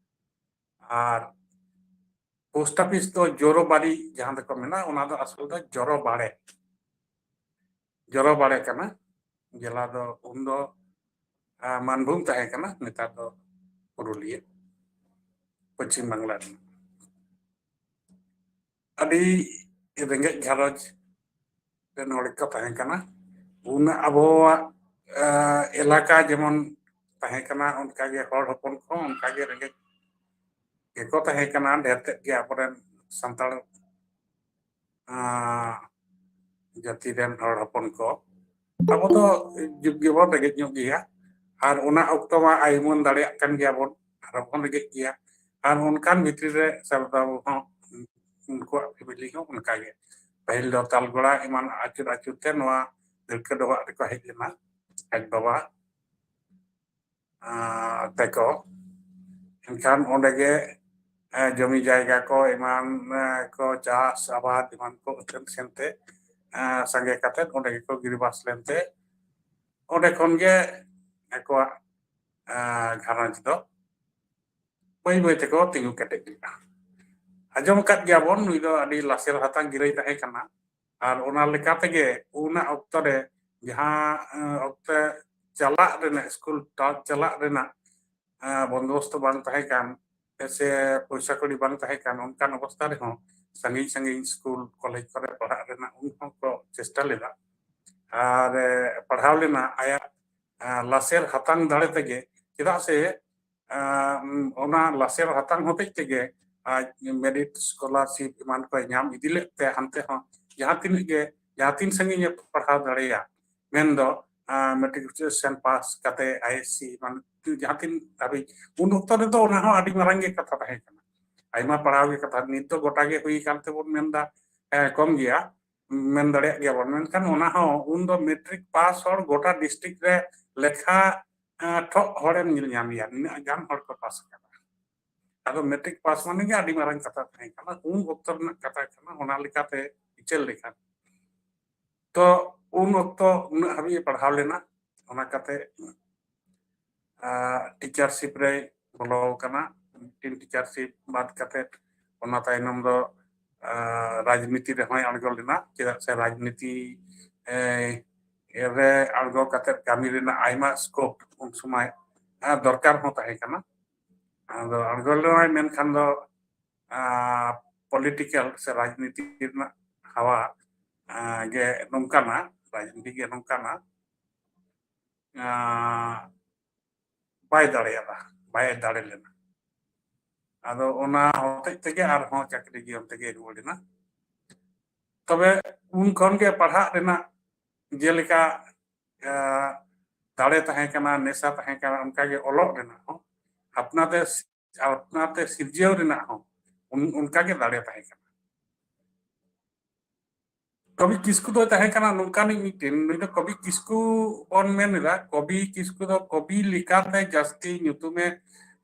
ᱟᱨ ᱯᱳᱥᱴ ᱚᱯᱷᱤᱥ ᱫᱚ ᱡᱳᱨᱳᱵᱟᱲᱤ, ᱡᱟᱦᱟᱸ ᱫᱚᱠᱚ ᱢᱮᱱᱟ, ᱚᱱᱟ ᱫᱚ ᱟᱥᱚᱞ ᱫᱚ ᱡᱚᱨᱚ ᱵᱟᱲᱮ, ᱡᱚᱨᱚ ᱵᱟᱲᱮ ᱠᱟᱱᱟ᱾ ᱡᱮᱞᱟ ᱫᱚ ᱩᱱᱫᱚ, ᱟ, ᱢᱟᱱᱵᱷᱩᱢ ᱛᱟᱦᱮᱸ ᱠᱟᱱᱟ, ᱱᱮᱛᱟᱨ ᱫᱚ ᱯᱩᱨᱩᱞᱤᱭᱟᱹ, ᱯᱚᱪᱷᱤᱢ ᱵᱟᱝᱞᱟ ᱨᱮᱱᱟᱜ᱾ ᱟᱹᱰᱤ ᱨᱮᱸᱜᱮᱡ ᱜᱷᱟᱨᱚᱸᱡᱽ ᱨᱮᱱ ᱦᱚᱲ ᱠᱚ ᱛᱟᱦᱮᱸ ᱠᱟᱱᱟ᱾ ᱩᱱ ᱟᱵᱚᱣᱟᱜ, ᱟ, ᱮᱞᱟᱠᱟ ᱡᱮᱢᱚᱱ ᱛᱟᱦᱮᱸ ᱠᱟᱱᱟ, ᱚᱱᱠᱟᱜᱮ ᱦᱚᱲ ᱦᱚᱯᱚᱱ ᱠᱚᱦᱚᱸ ᱚᱱᱠᱟᱜᱮ ᱨᱮᱸᱜᱮᱡ ᱜᱮᱠᱚ ᱛᱟᱦᱮᱸ ᱠᱟᱱᱟ, ᱰᱷᱮᱨ ᱛᱮᱫ ᱜᱮ ᱟᱵᱚᱨᱮᱱ ᱥᱟᱱᱛᱟᱲ, ᱟ, ᱡᱟᱹᱛᱤ ᱨᱮᱱ ᱦᱚᱲ ᱦᱚᱯᱚᱱ ᱠᱚ᱾ ᱟᱵᱚ ᱫᱚ ᱡᱩᱜᱽ ᱜᱮᱵᱚᱱ ᱨᱮᱸᱜᱮᱡ ᱧᱚᱜ ᱜᱮᱭᱟ, ᱟᱨ ᱚᱱᱟ ᱚᱠᱛᱚ ᱢᱟ ᱟᱭᱩᱢᱟᱹᱱ ᱫᱟᱲᱮᱭᱟᱜ ᱠᱟᱱ ᱜᱮᱭᱟᱵᱚᱱ, ᱟᱨ ᱵᱚᱱ ᱨᱮᱸᱜᱮᱡ ᱜᱮᱭᱟ᱾ ᱟᱨ ᱚᱱᱠᱟᱱ ᱵᱷᱤᱛᱨᱤ ᱨᱮ ᱥᱟᱨᱫᱟ ᱵᱟᱵᱩ ᱦᱚᱸ, ᱩᱱᱠᱩᱣᱟᱜ ᱯᱷᱮᱢᱤᱞᱤ ᱦᱚᱸ ᱚᱱᱠᱟᱜᱮ᱾ ᱯᱟᱹᱦᱤᱞ ᱫᱚ ᱛᱟᱞᱜᱚᱲᱟ ᱮᱢᱟᱱ ᱟᱹᱪᱩᱨ ᱟᱹᱪᱩᱨ ᱛᱮ ᱱᱚᱣᱟ ᱫᱟᱹᱲᱠᱟᱹ ᱰᱚᱵᱷᱟᱜ ᱨᱮᱠᱚ ᱦᱮᱡ ᱞᱮᱱᱟ, ᱟᱡ ᱵᱟᱵᱟ, ᱟᱸ, ᱛᱮᱠᱚ᱾ ᱮᱱᱠᱷᱟᱱ ᱚᱸᱰᱮ ᱜᱮ, ᱮᱸ, ᱡᱚᱢᱤ ᱡᱟᱭᱜᱟ ᱠᱚ ᱮᱢᱟᱱ, ᱮᱸ, ᱠᱚ ᱪᱟᱥ ᱟᱵᱟᱫ ᱮᱢᱟᱱ ᱠᱚ ᱟᱹᱛᱷᱟᱹᱱ ᱥᱮᱱᱛᱮ, ᱮᱸ, ᱥᱟᱸᱜᱮ ᱠᱟᱛᱮᱫ ᱚᱸᱰᱮ ᱜᱮᱠᱚ ᱜᱤᱨᱟᱹᱵᱟᱥ ᱞᱮᱱᱛᱮ ᱚᱸᱰᱮ ᱠᱷᱚᱱ ᱜᱮ ᱟᱠᱚᱣᱟᱜ, ᱮᱸ, ᱜᱷᱟᱨᱚᱸᱡᱽ ᱫᱚ ᱵᱟᱹᱭ ᱵᱟᱹᱭ ᱛᱮᱠᱚ ᱛᱤᱸᱜᱩ ᱠᱮᱴᱮᱡ ᱞᱮᱱᱟ᱾ ᱟᱸᱡᱚᱢ ᱟᱠᱟᱫ ᱜᱮᱭᱟᱵᱚᱱ, ᱱᱩᱭ ᱫᱚ ᱟᱹᱰᱤ ᱞᱟᱥᱮᱨ ᱦᱟᱛᱟᱝ ᱜᱤᱨᱟᱹᱭ ᱛᱟᱦᱮᱸ ᱠᱟᱱᱟ᱾ ᱟᱨ ᱚᱱᱟ ᱞᱮᱠᱟ ᱛᱮᱜᱮ ᱚᱱᱟ ᱚᱠᱛᱚ ᱨᱮ ᱡᱟᱦᱟᱸ, ᱮᱸ, ᱚᱠᱛᱮ ᱪᱟᱞᱟᱜ ᱨᱮᱱᱟᱜ, ᱥᱠᱩᱞ ᱴᱟ-, ᱪᱟᱞᱟᱜ ᱨᱮᱱᱟᱜ, ᱮᱸ, ᱵᱚᱱᱫᱳᱵᱚᱥᱛᱚ ᱵᱟᱝ ᱛᱟᱦᱮᱸ ᱠᱟᱱ, ᱥᱮ ᱯᱚᱭᱥᱟ ᱠᱩᱲᱤ ᱵᱟᱝ ᱛᱟᱦᱮᱸ ᱠᱟᱱ, ᱚᱱᱠᱟᱱ ᱚᱵᱚᱥᱛᱟ ᱨᱮᱦᱚᱸ ᱥᱟᱺᱜᱤᱧ ᱥᱟᱺᱜᱤᱧ ᱥᱠᱩᱞ ᱠᱚᱞᱮᱡᱽ ᱠᱚᱨᱮ ᱯᱟᱲᱦᱟᱜ ᱨᱮᱱᱟᱜ ᱩᱱ ᱦᱚᱸᱠᱚ ᱪᱮᱥᱴᱟ ᱞᱮᱫᱟ᱾ ᱟᱨ ᱮ, ᱯᱟᱲᱦᱟᱣ ᱞᱮᱱᱟ ᱟᱭᱟᱜ ᱮ, ᱞᱟᱥᱮᱨ ᱦᱟᱛᱟᱝ ᱫᱟᱲᱮ ᱛᱮᱜᱮ᱾ ᱪᱮᱫᱟᱜ ᱥᱮ ᱮ, ᱚᱱᱟ ᱞᱟᱥᱮᱨ ᱦᱟᱛᱟᱝ ᱦᱚᱛᱮᱡ ᱛᱮᱜᱮ ᱟᱡ ᱢᱮᱨᱤᱴ ᱥᱠᱚᱞᱟᱨᱥᱤᱯ ᱮᱢᱟᱱ ᱠᱚᱭ ᱧᱟᱢ ᱤᱫᱤ ᱞᱮᱫ ᱛᱮ ᱦᱟᱱᱛᱮ ᱦᱚᱸ ᱡᱟᱦᱟᱸ ᱛᱤᱱᱟᱹᱜ ᱜᱮ, ᱡᱟᱦᱟᱸ ᱛᱤᱱ ᱥᱟᱺᱜᱤᱧ ᱮ ᱯᱟᱲᱦᱟᱣ ᱫᱟᱲᱮᱭᱟᱜ, ᱢᱮᱱᱫᱚ ᱢᱮᱴᱨᱤᱠᱩᱞᱮᱥᱚᱱ ᱯᱟᱥ ᱠᱟᱛᱮ ᱟᱭᱮᱥᱥᱤ ᱢᱟᱱᱮ ᱡᱟᱦᱟᱸ ᱛᱤᱱ ᱫᱷᱟᱹᱵᱤᱡ, ᱩᱱ ᱚᱠᱛᱚ ᱨᱮᱫᱚ ᱚᱱᱟ ᱦᱚᱸ ᱟᱹᱰᱤ ᱢᱟᱨᱟᱝ ᱜᱮ ᱠᱟᱛᱷᱟ ᱛᱟᱦᱮᱸ ᱠᱟᱱᱟ, ᱟᱭᱢᱟ ᱯᱟᱲᱦᱟᱣ ᱜᱮ ᱠᱟᱛᱷᱟ᱾ ᱱᱤᱛ ᱫᱚ ᱜᱚᱴᱟ ᱜᱮ ᱦᱩᱭ ᱟᱠᱟᱱ ᱛᱮᱵᱚᱱ ᱢᱮᱱᱫᱟ ᱮ, ᱠᱚᱢ ᱜᱮᱭᱟ, ᱢᱮᱱ ᱫᱟᱲᱮᱭᱟᱜ ᱜᱮᱭᱟᱵᱚᱱ, ᱢᱮᱱᱠᱷᱟᱱ ᱚᱱᱟ ᱦᱚᱸ ᱩᱱ ᱫᱚ ᱢᱮᱴᱨᱤᱠ ᱯᱟᱥ ᱦᱚᱲ ᱜᱚᱴᱟ ᱰᱤᱥᱴᱨᱤᱠᱴ ᱨᱮ ᱞᱮᱠᱷᱟ ᱮ, ᱴᱷᱚᱜ ᱦᱚᱲᱮᱢ ᱧᱮᱞ ᱧᱟᱢᱮᱭᱟ, ᱱᱤᱱᱟᱹᱜ ᱜᱟᱱ ᱦᱚᱲ ᱠᱚ ᱯᱟᱥ ᱟᱠᱟᱫᱟ᱾ ᱟᱫᱚ ᱢᱮᱴᱨᱤᱠ ᱯᱟᱥ ᱢᱟᱱᱮ ᱜᱮ ᱟᱹᱰᱤ ᱢᱟᱨᱟᱝ ᱠᱟᱛᱷᱟ ᱛᱟᱦᱮᱸ ᱠᱟᱱᱟ, ᱩᱱ ᱚᱠᱛᱚ ᱨᱮᱱᱟᱜ ᱠᱟᱛᱷᱟ ᱠᱟᱱᱟ, ᱚᱱᱟ ᱞᱮᱠᱟᱛᱮ ᱵᱤᱪᱟᱹᱨ ᱞᱮᱠᱷᱟᱱ᱾ ᱛᱚ ᱩᱱ ᱚᱠᱛᱚ ᱩᱱᱟᱹᱜ ᱦᱟᱹᱵᱤᱡ ᱮ ᱯᱟᱲᱦᱟᱣ ᱞᱮᱱᱟ, ᱚᱱᱟ ᱠᱟᱛᱮ ᱴᱤᱪᱟᱨᱥᱤᱯ ᱨᱮᱭ ᱵᱚᱞᱚ ᱟᱠᱟᱱᱟ᱾ ᱢᱤᱫᱴᱤᱱ ᱴᱤᱪᱟᱨᱥᱤᱯ ᱵᱟᱫ ᱠᱟᱛᱮ ᱚᱱᱟ ᱛᱟᱭᱱᱚᱢ ᱫᱚ ᱨᱟᱡᱽᱱᱤᱛᱤ ᱨᱮᱦᱚᱸᱭ ᱟᱬᱜᱚ ᱞᱮᱱᱟ, ᱪᱮᱫᱟᱜ ᱥᱮ ᱨᱟᱡᱽᱱᱤᱛᱤ ᱨᱮ ᱟᱬᱜᱚ ᱠᱟᱛᱮ ᱠᱟᱹᱢᱤ ᱨᱮᱱᱟᱜ ᱟᱭᱢᱟ ᱥᱠᱳᱯ ᱩᱱ ᱥᱚᱢᱚᱭ ᱫᱚᱨᱠᱟᱨ ᱦᱚᱸ ᱛᱟᱦᱮᱸ ᱠᱟᱱᱟ᱾ ᱟᱫᱚ ᱟᱬᱜᱚ ᱞᱮᱱᱟᱭ, ᱢᱮᱱᱠᱷᱟᱱ ᱫᱚ ᱯᱚᱞᱤᱴᱤᱠᱟᱞ ᱥᱮ ᱨᱟᱡᱽᱱᱤᱛᱤ ᱨᱮᱱᱟᱜ ᱦᱟᱣᱟ ᱜᱮ ᱱᱚᱝᱠᱟᱱᱟ, ᱨᱟᱡᱽᱱᱤᱛᱤ ᱜᱮ ᱱᱚᱝᱠᱟᱱᱟ, ᱵᱟᱭ ᱫᱟᱲᱮᱭᱟᱫᱟ, ᱵᱟᱭ ᱫᱟᱲᱮ ᱞᱮᱱᱟ᱾ ᱟᱫᱚ ᱚᱱᱟ ᱦᱚᱛᱮᱡ ᱛᱮᱜᱮ ᱟᱨᱦᱚᱸ ᱪᱟᱹᱠᱨᱤ ᱡᱤᱭᱚᱱ ᱛᱮᱜᱮ ᱨᱩᱣᱟᱹᱲ ᱮᱱᱟ᱾ ᱛᱚᱵᱮ ᱩᱱ ᱠᱷᱚᱱ ᱜᱮ ᱯᱟᱲᱦᱟᱜ ᱨᱮᱱᱟᱜ ᱡᱮᱞᱮᱠᱟ ᱫᱟᱲᱮ ᱛᱟᱦᱮᱸ ᱠᱟᱱᱟ, ᱱᱮᱥᱟ ᱛᱟᱦᱮᱸ ᱠᱟᱱᱟ, ᱚᱱᱠᱟᱜᱮ ᱚᱞᱚᱜ ᱨᱮᱱᱟᱜ ᱦᱚᱸ, ᱟᱯᱱᱟᱨ ᱛᱮ, ᱟᱯᱱᱟᱨ ᱛᱮ ᱥᱤᱨᱡᱟᱹᱣ ᱨᱮᱱᱟᱜ ᱦᱚᱸ ᱚᱱᱠᱟᱜᱮ ᱫᱟᱲᱮ ᱛᱟᱦᱮᱸ ᱠᱟᱱᱟ᱾ ᱠᱚᱵᱤ ᱠᱤᱥᱠᱩ ᱫᱚᱭ ᱛᱟᱦᱮᱸ ᱠᱟᱱᱟ ᱱᱚᱝᱠᱟᱱᱤᱡ ᱢᱤᱫᱴᱮᱱ, ᱱᱩᱭ ᱫᱚ ᱠᱚᱵᱤ ᱠᱤᱥᱠᱩ ᱵᱚᱱ ᱢᱮᱱ ᱮᱫᱟ, ᱠᱚᱵᱤ ᱠᱤᱥᱠᱩ ᱫᱚ ᱠᱚᱵᱤ ᱞᱮᱠᱟᱛᱮ ᱡᱟᱹᱥᱛᱤ ᱧᱩᱛᱩᱢᱮ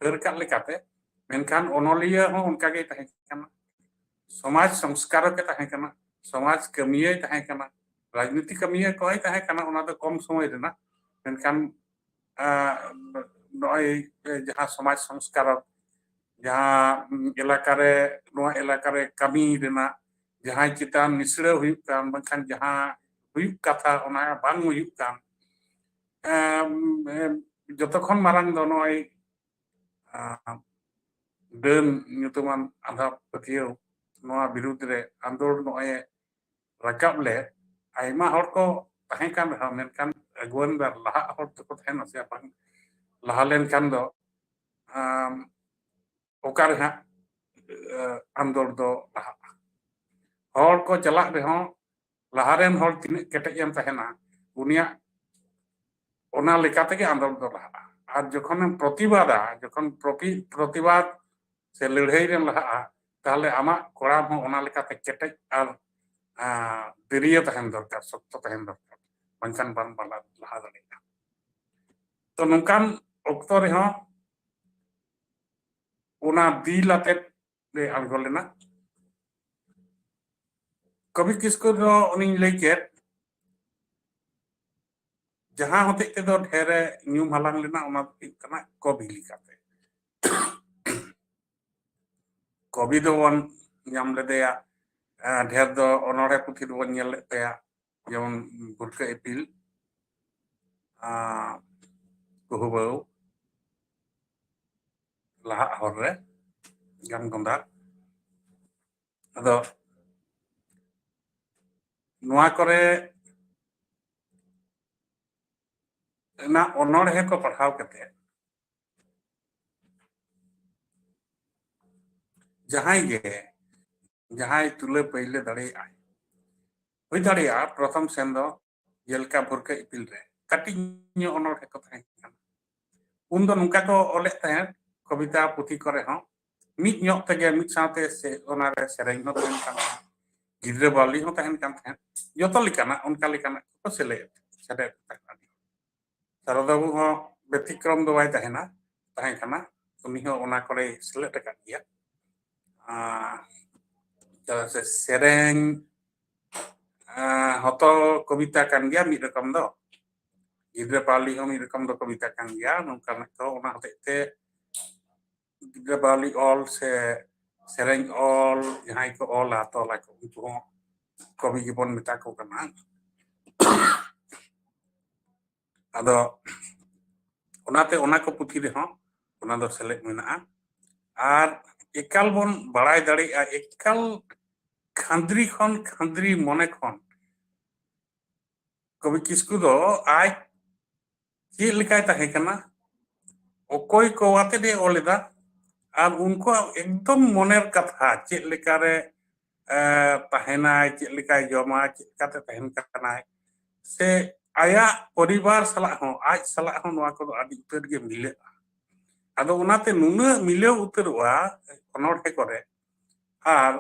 ᱦᱟᱹᱨ ᱠᱟᱜ ᱞᱮᱠᱟᱛᱮ, ᱢᱮᱱᱠᱷᱟᱱ ᱚᱱᱚᱞᱤᱭᱟᱹ ᱦᱚᱸ ᱚᱱᱠᱟ ᱜᱮᱭ ᱛᱟᱦᱮᱸ ᱠᱟᱱᱟ᱾ ᱥᱚᱢᱟᱡᱽ ᱥᱚᱝᱥᱠᱟᱨᱚᱠ ᱮ ᱛᱟᱦᱮᱸ ᱠᱟᱱᱟ, ᱥᱚᱢᱟᱡᱽ ᱠᱟᱹᱢᱤᱭᱟᱹᱭ ᱛᱟᱦᱮᱸ ᱠᱟᱱᱟ, ᱨᱟᱡᱽᱱᱤᱛᱤ ᱠᱟᱹᱢᱤᱭᱟᱹ ᱠᱚᱭ ᱛᱟᱦᱮᱸ ᱠᱟᱱᱟ, ᱚᱱᱟ ᱫᱚ ᱠᱚᱢ ᱥᱚᱢᱚᱭ ᱨᱮᱱᱟᱜ᱾ ᱢᱮᱱᱠᱷᱟᱱ ᱱᱚᱜᱼᱚᱭ ᱡᱟᱦᱟᱸ ᱥᱚᱢᱟᱡᱽ ᱥᱚᱝᱥᱠᱟᱨᱚᱠ, ᱡᱟᱦᱟᱸ ᱮᱞᱟᱠᱟᱨᱮ, ᱱᱚᱣᱟ ᱮᱞᱟᱠᱟᱨᱮ ᱠᱟᱹᱢᱤ ᱨᱮᱱᱟᱜ ᱡᱟᱦᱟᱸᱭ ᱪᱮᱛᱟᱱ ᱱᱤᱥᱲᱟᱹᱣ ᱦᱩᱭᱩᱜ ᱠᱟᱱ, ᱵᱟᱝᱠᱷᱟᱱ ᱡᱟᱦᱟᱸ ᱦᱩᱭᱩᱜ ᱠᱟᱛᱷᱟ ᱚᱱᱟ ᱵᱟᱝ ᱦᱩᱭᱩᱜ ᱠᱟᱱ, ᱡᱚᱛᱚ ᱠᱷᱚᱱ ᱢᱟᱨᱟᱝ ᱫᱚ ᱱᱚᱜᱼᱚᱭ ᱰᱟᱹᱱ ᱧᱩᱛᱩᱢᱟᱱ ᱟᱸᱫᱷᱟ ᱯᱟᱹᱛᱭᱟᱹᱣ, ᱱᱚᱣᱟ ᱵᱤᱨᱩᱫᱽ ᱨᱮ ᱟᱸᱫᱳᱲ ᱱᱚᱜᱼᱚᱭ ᱨᱟᱠᱟᱵ ᱞᱮᱫ, ᱟᱭᱢᱟ ᱦᱚᱲ ᱠᱚ ᱛᱟᱦᱮᱸ ᱠᱟᱱ ᱨᱮᱦᱚᱸ, ᱢᱮᱱᱠᱷᱟᱱ ᱟᱹᱜᱩᱣᱟᱹᱱ ᱫᱟᱨ ᱞᱟᱦᱟᱜ ᱦᱚᱲ ᱫᱚᱠᱚ ᱛᱟᱦᱮᱱᱟ ᱥᱮ ᱵᱟᱝ, ᱞᱟᱦᱟ ᱞᱮᱱᱠᱷᱟᱱ ᱫᱚ ᱟᱢ, ᱚᱠᱟᱨᱮ ᱦᱟᱸᱜ ᱟᱸᱫᱳᱲ ᱫᱚ ᱞᱟᱦᱟᱜᱼᱟ? ᱦᱚᱲ ᱠᱚ ᱪᱟᱞᱟᱜ ᱨᱮᱦᱚᱸ, ᱞᱟᱦᱟᱨᱮᱱ ᱦᱚᱲ ᱛᱤᱱᱟᱹᱜ ᱠᱮᱴᱮᱡ ᱮᱢ ᱛᱟᱦᱮᱱᱟ, ᱩᱱᱤᱭᱟᱜ ᱚᱱᱟ ᱞᱮᱠᱟ ᱛᱮᱜᱮ ᱟᱸᱫᱳᱲ ᱫᱚ ᱞᱟᱦᱟᱜᱼᱟ᱾ ᱟᱨ ᱡᱚᱠᱷᱚᱱᱮᱢ ᱯᱨᱚᱛᱤᱵᱟᱫᱟ, ᱡᱚᱠᱷᱚᱱ ᱯᱨᱚᱯᱤ- ᱯᱨᱚᱛᱤᱵᱟᱫ ᱥᱮ ᱞᱟᱹᱲᱦᱟᱹᱭ ᱨᱮᱢ ᱞᱟᱦᱟᱜᱼᱟ, ᱛᱟᱦᱚᱞᱮ ᱟᱢᱟᱜ ᱠᱚᱲᱟᱢ ᱦᱚᱸ ᱚᱱᱟ ᱞᱮᱠᱟᱛᱮ ᱠᱮᱴᱮᱡ ᱟᱨ ᱟᱸ, ᱫᱟᱹᱨᱭᱟᱹ ᱛᱟᱦᱮᱱ ᱫᱚᱨᱠᱟᱨ, ᱥᱚᱠᱛᱚ ᱛᱟᱦᱮᱱ ᱫᱚᱨᱠᱟᱨ, ᱵᱟᱝᱠᱷᱟᱱ ᱵᱟᱢ ᱵᱟᱞᱟ- ᱞᱟᱦᱟ ᱫᱟᱲᱮᱭᱟᱜᱼᱟ᱾ ᱛᱚ ᱱᱚᱝᱠᱟᱱ ᱚᱠᱛᱚ ᱨᱮᱦᱚᱸ ᱚᱱᱟ ᱫᱤᱞ ᱟᱛᱮᱫ ᱞᱮ ᱟᱬᱜᱚ ᱞᱮᱱᱟ᱾ ᱠᱚᱵᱤ ᱠᱤᱥᱠᱩ ᱫᱚ ᱚᱱᱮᱧ ᱞᱟᱹᱭ ᱠᱮᱫ, ᱡᱟᱦᱟᱸ ᱦᱚᱛᱮᱡ ᱛᱮᱫᱚ ᱰᱷᱮᱨᱮ ᱧᱩᱢ ᱦᱟᱞᱟᱝ ᱞᱮᱱᱟ, ᱚᱱᱟ ᱫᱚ ᱦᱩᱭᱩᱜ ᱠᱟᱱᱟ ᱠᱚᱵᱤ ᱞᱮᱠᱟᱛᱮ᱾ ᱠᱚᱵᱤ ᱫᱚᱵᱚᱱ ᱧᱟᱢ ᱞᱮᱫᱮᱭᱟ, ᱮᱸ, ᱰᱷᱮᱨ ᱫᱚ ᱚᱱᱚᱬᱦᱮ ᱯᱩᱛᱷᱤ ᱫᱚᱵᱚᱱ ᱧᱮᱞ ᱞᱮᱫ ᱛᱟᱭᱟ, ᱡᱮᱢᱚᱱ ᱵᱷᱩᱨᱠᱟᱹ ᱤᱯᱤᱞ, ᱟᱸ, ᱠᱩᱦᱩ ᱵᱟᱹᱣ, ᱞᱟᱦᱟᱜ ᱦᱚᱨ ᱨᱮ, ᱜᱟᱢ ᱜᱚᱸᱫᱟᱨ᱾ ᱟᱫᱚ ᱱᱚᱣᱟ ᱠᱚᱨᱮ ᱨᱮᱱᱟᱜ ᱚᱱᱚᱬᱦᱮ ᱠᱚ ᱯᱟᱲᱦᱟᱣ ᱠᱟᱛᱮ ᱡᱟᱦᱟᱸᱭ ᱜᱮ, ᱡᱟᱦᱟᱸᱭ ᱛᱩᱞᱟᱹ ᱯᱟᱹᱭᱞᱟᱹ ᱫᱟᱲᱮᱭᱟᱜᱼᱟᱭ, ᱦᱩᱭ ᱫᱟᱲᱮᱭᱟᱜᱼᱟ ᱯᱨᱚᱛᱷᱚᱢ ᱥᱮᱱ ᱫᱚ ᱡᱮᱞᱮᱠᱟ ᱵᱷᱩᱨᱠᱟᱹ ᱤᱯᱤᱞ ᱨᱮ ᱠᱟᱹᱴᱤᱡ ᱧᱚᱜ ᱚᱱᱚᱬᱦᱮ ᱠᱚ ᱛᱟᱦᱮᱸ ᱠᱟᱱᱟ᱾ ᱩᱱ ᱫᱚ ᱱᱚᱝᱠᱟ ᱠᱚ ᱚᱞᱮᱫ ᱛᱟᱦᱮᱸᱫ, ᱠᱚᱵᱤᱛᱟ ᱯᱩᱛᱷᱤ ᱠᱚᱨᱮ ᱦᱚᱸ ᱢᱤᱫ ᱧᱚᱜ ᱛᱮᱜᱮ ᱢᱤᱫ ᱥᱟᱶᱛᱮ ᱥᱮ ᱚᱱᱟᱨᱮ ᱥᱮᱨᱮᱧ ᱦᱚᱸ ᱛᱟᱦᱮᱱ ᱠᱟᱱ ᱛᱟᱦᱮᱸᱫ, ᱜᱤᱫᱽᱨᱟᱹ ᱵᱟᱣᱞᱤ ᱦᱚᱸ ᱛᱟᱦᱮᱱ ᱠᱟᱱ ᱛᱟᱦᱮᱸᱫ, ᱡᱚᱛᱚ ᱞᱮᱠᱟᱱᱟᱜ ᱚᱱᱠᱟ ᱞᱮᱠᱟᱱᱟᱜ ᱠᱚ ᱥᱮᱞᱮᱫ ᱥᱮᱞᱮᱫ ᱛᱟᱦᱮᱸᱫ᱾ ᱥᱟᱨᱚᱫᱟ ᱵᱟᱹᱵᱩ ᱦᱚᱸ ᱵᱮᱛᱤᱠᱨᱚᱢ ᱫᱚ ᱵᱟᱭ ᱛᱟᱦᱮᱱᱟ, ᱛᱟᱦᱮᱸ ᱠᱟᱱᱟ, ᱩᱱᱤ ᱦᱚᱸ ᱚᱱᱟ ᱠᱚᱨᱮᱭ ᱥᱮᱞᱮᱫ ᱟᱠᱟᱫ ᱜᱮᱭᱟ᱾ ᱟᱨ ᱪᱮᱫᱟᱜ ᱥᱮ ᱥᱮᱨᱮᱧ, ᱟᱸ, ᱦᱚᱸᱛᱚ ᱠᱚᱵᱤᱛᱟ ᱠᱟᱱ ᱜᱮᱭᱟ ᱢᱤᱫ ᱨᱚᱠᱚᱢ ᱫᱚ, ᱜᱤᱫᱽᱨᱟᱹ ᱵᱟᱣᱞᱤ ᱦᱚᱸ ᱢᱤᱫ ᱨᱚᱠᱚᱢ ᱫᱚ ᱠᱚᱵᱤᱛᱟ ᱠᱟᱱ ᱜᱮᱭᱟ᱾ ᱱᱚᱝᱠᱟᱱᱟᱜ ᱠᱚ, ᱚᱱᱟ ᱦᱚᱛᱮᱡ ᱛᱮ ᱜᱤᱫᱽᱨᱟᱹ ᱵᱟᱣᱞᱤ ᱚᱞ ᱥᱮ ᱥᱮᱨᱮᱧ ᱚᱞ ᱡᱟᱦᱟᱸᱭ ᱠᱚ ᱚᱞᱟ, ᱛᱚᱞᱟ ᱠᱚ, ᱩᱱᱠᱩ ᱦᱚᱸ ᱠᱚᱵᱤ ᱜᱮᱵᱚᱱ ᱢᱮᱛᱟ ᱠᱚ ᱠᱟᱱᱟ᱾ ᱟᱫᱚ ᱚᱱᱟᱛᱮ ᱚᱱᱟ ᱠᱚ ᱯᱩᱛᱷᱤ ᱨᱮᱦᱚᱸ ᱚᱱᱟ ᱫᱚ ᱥᱮᱞᱮᱫ ᱢᱮᱱᱟᱜᱼᱟ᱾ ᱟᱨ ᱮᱠᱟᱞ ᱵᱚᱱ ᱵᱟᱲᱟᱭ ᱫᱟᱲᱮᱭᱟᱜᱼᱟ, ᱮᱠᱟᱞ ᱠᱷᱟᱸᱫᱽᱨᱤ ᱠᱷᱚᱱ, ᱠᱷᱟᱸᱫᱽᱨᱤ ᱢᱚᱱᱮ ᱠᱷᱚᱱ ᱠᱚᱵᱤ ᱠᱤᱥᱠᱩ ᱫᱚ ᱟᱡ ᱪᱮᱫ ᱞᱮᱠᱟᱭ ᱛᱟᱦᱮᱸ ᱠᱟᱱᱟ, ᱚᱠᱚᱭ ᱠᱚ ᱟᱛᱮᱫ ᱮ ᱚᱞ ᱮᱫᱟ, ᱟᱨ ᱩᱱᱠᱩᱣᱟᱜ ᱮᱠᱫᱚᱢ ᱢᱚᱱᱮᱨ ᱠᱟᱛᱷᱟ, ᱪᱮᱫ ᱞᱮᱠᱟᱨᱮ, ᱮ, ᱛᱟᱦᱮᱱᱟᱭ, ᱪᱮᱫ ᱞᱮᱠᱟᱭ ᱡᱚᱢᱟ, ᱪᱮᱫ ᱞᱮᱠᱟᱛᱮ ᱛᱟᱦᱮᱱ ᱠᱟᱱᱟᱭ, ᱥᱮ ᱟᱭᱟᱜ ᱯᱚᱨᱤᱵᱟᱨ ᱥᱟᱞᱟᱜ ᱦᱚᱸ, ᱟᱡ ᱥᱟᱞᱟᱜ ᱦᱚᱸ ᱱᱚᱣᱟ ᱠᱚᱫᱚ ᱟᱹᱰᱤ ᱩᱛᱟᱹᱨ ᱜᱮ ᱢᱤᱞᱟᱹᱜᱼᱟ᱾ ᱟᱫᱚ ᱚᱱᱟᱛᱮ ᱱᱩᱱᱟᱹᱜ ᱢᱤᱞᱟᱹᱣ ᱩᱛᱟᱹᱨᱚᱜᱼᱟ ᱚᱱᱚᱬᱦᱮ ᱠᱚᱨᱮ, ᱟᱨ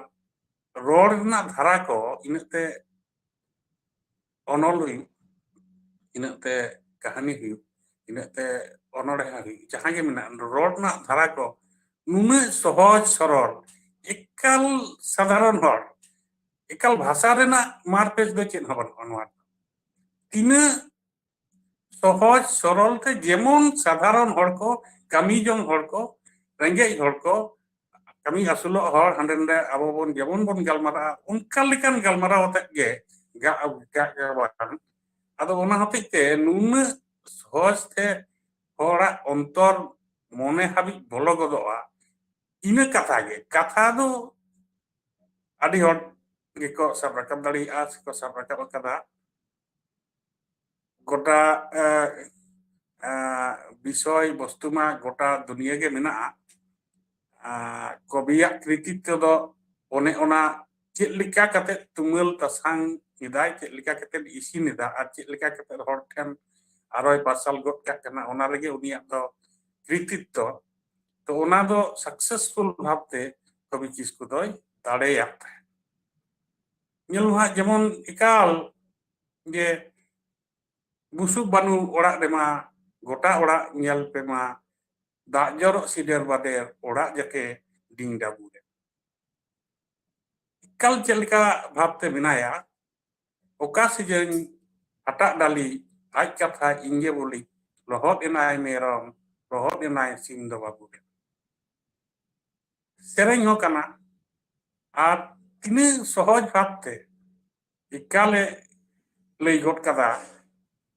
ᱨᱚᱲ ᱨᱮᱱᱟᱜ ᱫᱷᱟᱨᱟ ᱠᱚ ᱤᱱᱟᱹᱜ ᱛᱮ ᱚᱱᱚᱞ ᱦᱩᱭᱩᱜ, ᱤᱱᱟᱹᱜ ᱛᱮ ᱠᱟᱹᱦᱱᱤ ᱦᱩᱭᱩᱜ, ᱤᱱᱟᱹᱜ ᱛᱮ ᱚᱱᱚᱬᱦᱮ ᱦᱩᱭᱩᱜ, ᱡᱟᱦᱟᱸ ᱜᱮ ᱢᱮᱱᱟᱜᱼᱟ, ᱨᱚᱲ ᱨᱮᱱᱟᱜ ᱫᱷᱟᱨᱟ ᱠᱚ ᱱᱩᱱᱟᱹᱜ ᱥᱚᱦᱚᱡ ᱥᱚᱨᱚᱞ, ᱮᱠᱟᱞ ᱥᱟᱫᱷᱟᱨᱚᱱ ᱦᱚᱲ, ᱮᱠᱟᱞ ᱵᱷᱟᱥᱟ ᱨᱮᱱᱟᱜ ᱢᱟᱨᱯᱮᱪ ᱫᱚ ᱪᱮᱫ ᱦᱚᱸ ᱵᱟᱹᱱᱩᱜᱼᱟ ᱱᱚᱣᱟ ᱨᱮᱫᱚ᱾ ᱛᱤᱱᱟᱹᱜ ᱥᱚᱦᱚᱡ ᱥᱚᱨᱚᱞ ᱛᱮ ᱡᱮᱢᱚᱱ ᱥᱟᱫᱷᱟᱨᱚᱱ ᱦᱚᱲ ᱠᱚ, ᱠᱟᱹᱢᱤ ᱡᱚᱝ ᱦᱚᱲ ᱠᱚ, ᱨᱮᱸᱜᱮᱡ ᱦᱚᱲ ᱠᱚ, ᱠᱟᱹᱢᱤ ᱟᱹᱥᱩᱞᱚᱜ ᱦᱚᱲ ᱦᱟᱸᱰᱮ ᱱᱟᱰᱮ ᱟᱵᱚ ᱵᱚᱱ ᱡᱮᱢᱚᱱ ᱵᱚᱱ ᱜᱟᱞᱢᱟᱨᱟᱜᱼᱟ, ᱚᱱᱠᱟ ᱞᱮᱠᱟᱱ ᱜᱟᱞᱢᱟᱨᱟᱣ ᱟᱛᱮᱫ ᱜᱮ ᱜᱟ-, ᱜᱟ-, ᱜᱟ-, ᱵᱟᱝ᱾ ᱟᱫᱚ ᱚᱱᱟ ᱦᱚᱛᱮᱡ ᱛᱮ ᱱᱩᱱᱟᱹᱜ ᱥᱚᱦᱚᱡ ᱛᱮ ᱦᱚᱲᱟᱜ ᱚᱱᱛᱚᱨ ᱢᱚᱱᱮ ᱦᱟᱹᱵᱤᱡ ᱵᱚᱞᱚ ᱜᱚᱫᱚᱜᱼᱟ, ᱤᱱᱟᱹ ᱠᱟᱛᱷᱟ ᱜᱮ᱾ ᱠᱟᱛᱷᱟ ᱫᱚ ᱟᱹᱰᱤ ᱦᱚᱲ ᱜᱮᱠᱚ ᱥᱟᱵ ᱨᱟᱠᱟᱵ ᱫᱟᱲᱮᱭᱟᱜᱼᱟ, ᱥᱮᱠᱚ ᱥᱟᱵ ᱨᱟᱠᱟᱵ ᱟᱠᱟᱫᱟ᱾ ᱜᱚᱴᱟ, ᱮ, ᱮ, ᱵᱤᱥᱚᱭ ᱵᱚᱥᱛᱩ ᱢᱟ ᱜᱚᱴᱟ ᱫᱩᱱᱤᱭᱟᱹ ᱜᱮ ᱢᱮᱱᱟᱜᱼᱟ᱾ ᱟ, ᱠᱚᱵᱤᱭᱟᱜ ᱠᱨᱤᱛᱤᱛᱛᱚ ᱫᱚ ᱚᱱᱮ ᱚᱱᱟ ᱪᱮᱫ ᱞᱮᱠᱟ ᱠᱟᱛᱮ ᱛᱩᱢᱟᱹᱞ ᱛᱟᱥᱟᱝ ᱮᱫᱟᱭ, ᱪᱮᱫ ᱞᱮᱠᱟ ᱠᱟᱛᱮ ᱤᱥᱤᱱ ᱮᱫᱟ, ᱟᱨ ᱪᱮᱫ ᱞᱮᱠᱟ ᱠᱟᱛᱮ ᱦᱚᱲ ᱴᱷᱮᱱ ᱟᱨᱚᱭ ᱯᱟᱨᱥᱟᱞ ᱜᱚᱫ ᱠᱟᱜ ᱠᱟᱱᱟ, ᱚᱱᱟ ᱨᱮᱜᱮ ᱩᱱᱤᱭᱟᱜ ᱫᱚ ᱠᱨᱤᱛᱤᱛᱛᱚ᱾ ᱛᱚ ᱚᱱᱟ ᱫᱚ successful ᱵᱷᱟᱵᱛᱮ ᱠᱚᱵᱤ ᱠᱤᱥᱠᱩ ᱫᱚᱭ ᱫᱟᱲᱮᱭᱟᱜ ᱛᱟᱦᱮᱸᱫ᱾ ᱧᱮᱞ ᱢᱟ ᱦᱟᱸᱜ ᱡᱮᱢᱚᱱ ᱮᱠᱟᱞ ᱜᱮ ᱵᱩᱥᱩᱵ ᱵᱟᱹᱱᱩᱜ ᱚᱲᱟᱜ ᱨᱮᱢᱟ ᱜᱚᱴᱟ ᱚᱲᱟᱜ ᱧᱮᱞ ᱯᱮ ᱢᱟ, ᱫᱟᱜ ᱡᱚᱨᱚᱜ ᱥᱤᱰᱮᱨ ᱵᱟᱰᱮᱨ ᱚᱲᱟᱜ ᱡᱟᱠᱮ ᱰᱤᱝ ᱰᱟᱵᱩ ᱨᱮ᱾ ᱮᱠᱟᱞ ᱪᱮᱫ ᱞᱮᱠᱟ ᱵᱷᱟᱵᱛᱮ ᱢᱮᱱᱟᱭᱟ, ᱚᱠᱟ ᱥᱤᱡᱟᱹᱧ ᱦᱟᱴᱟᱜ ᱰᱟᱹᱞᱤ, ᱟᱡ ᱠᱟᱛᱷᱟ ᱤᱧ ᱜᱮ ᱵᱚᱞᱤ, ᱞᱚᱦᱚᱫ ᱮᱱᱟᱭ ᱢᱮᱨᱚᱢ, ᱞᱚᱦᱚᱫ ᱮᱱᱟᱭ ᱥᱤᱢ ᱫᱚ ᱵᱟᱹᱵᱩ ᱨᱮ᱾ ᱥᱮᱨᱮᱧ ᱦᱚᱸ ᱠᱟᱱᱟ, ᱟᱨ ᱛᱤᱱᱟᱹᱜ ᱥᱚᱦᱚᱡ ᱵᱷᱟᱵᱛᱮ ᱮᱠᱟᱞᱮ ᱞᱟᱹᱭ ᱜᱚᱫ ᱠᱟᱫᱟ,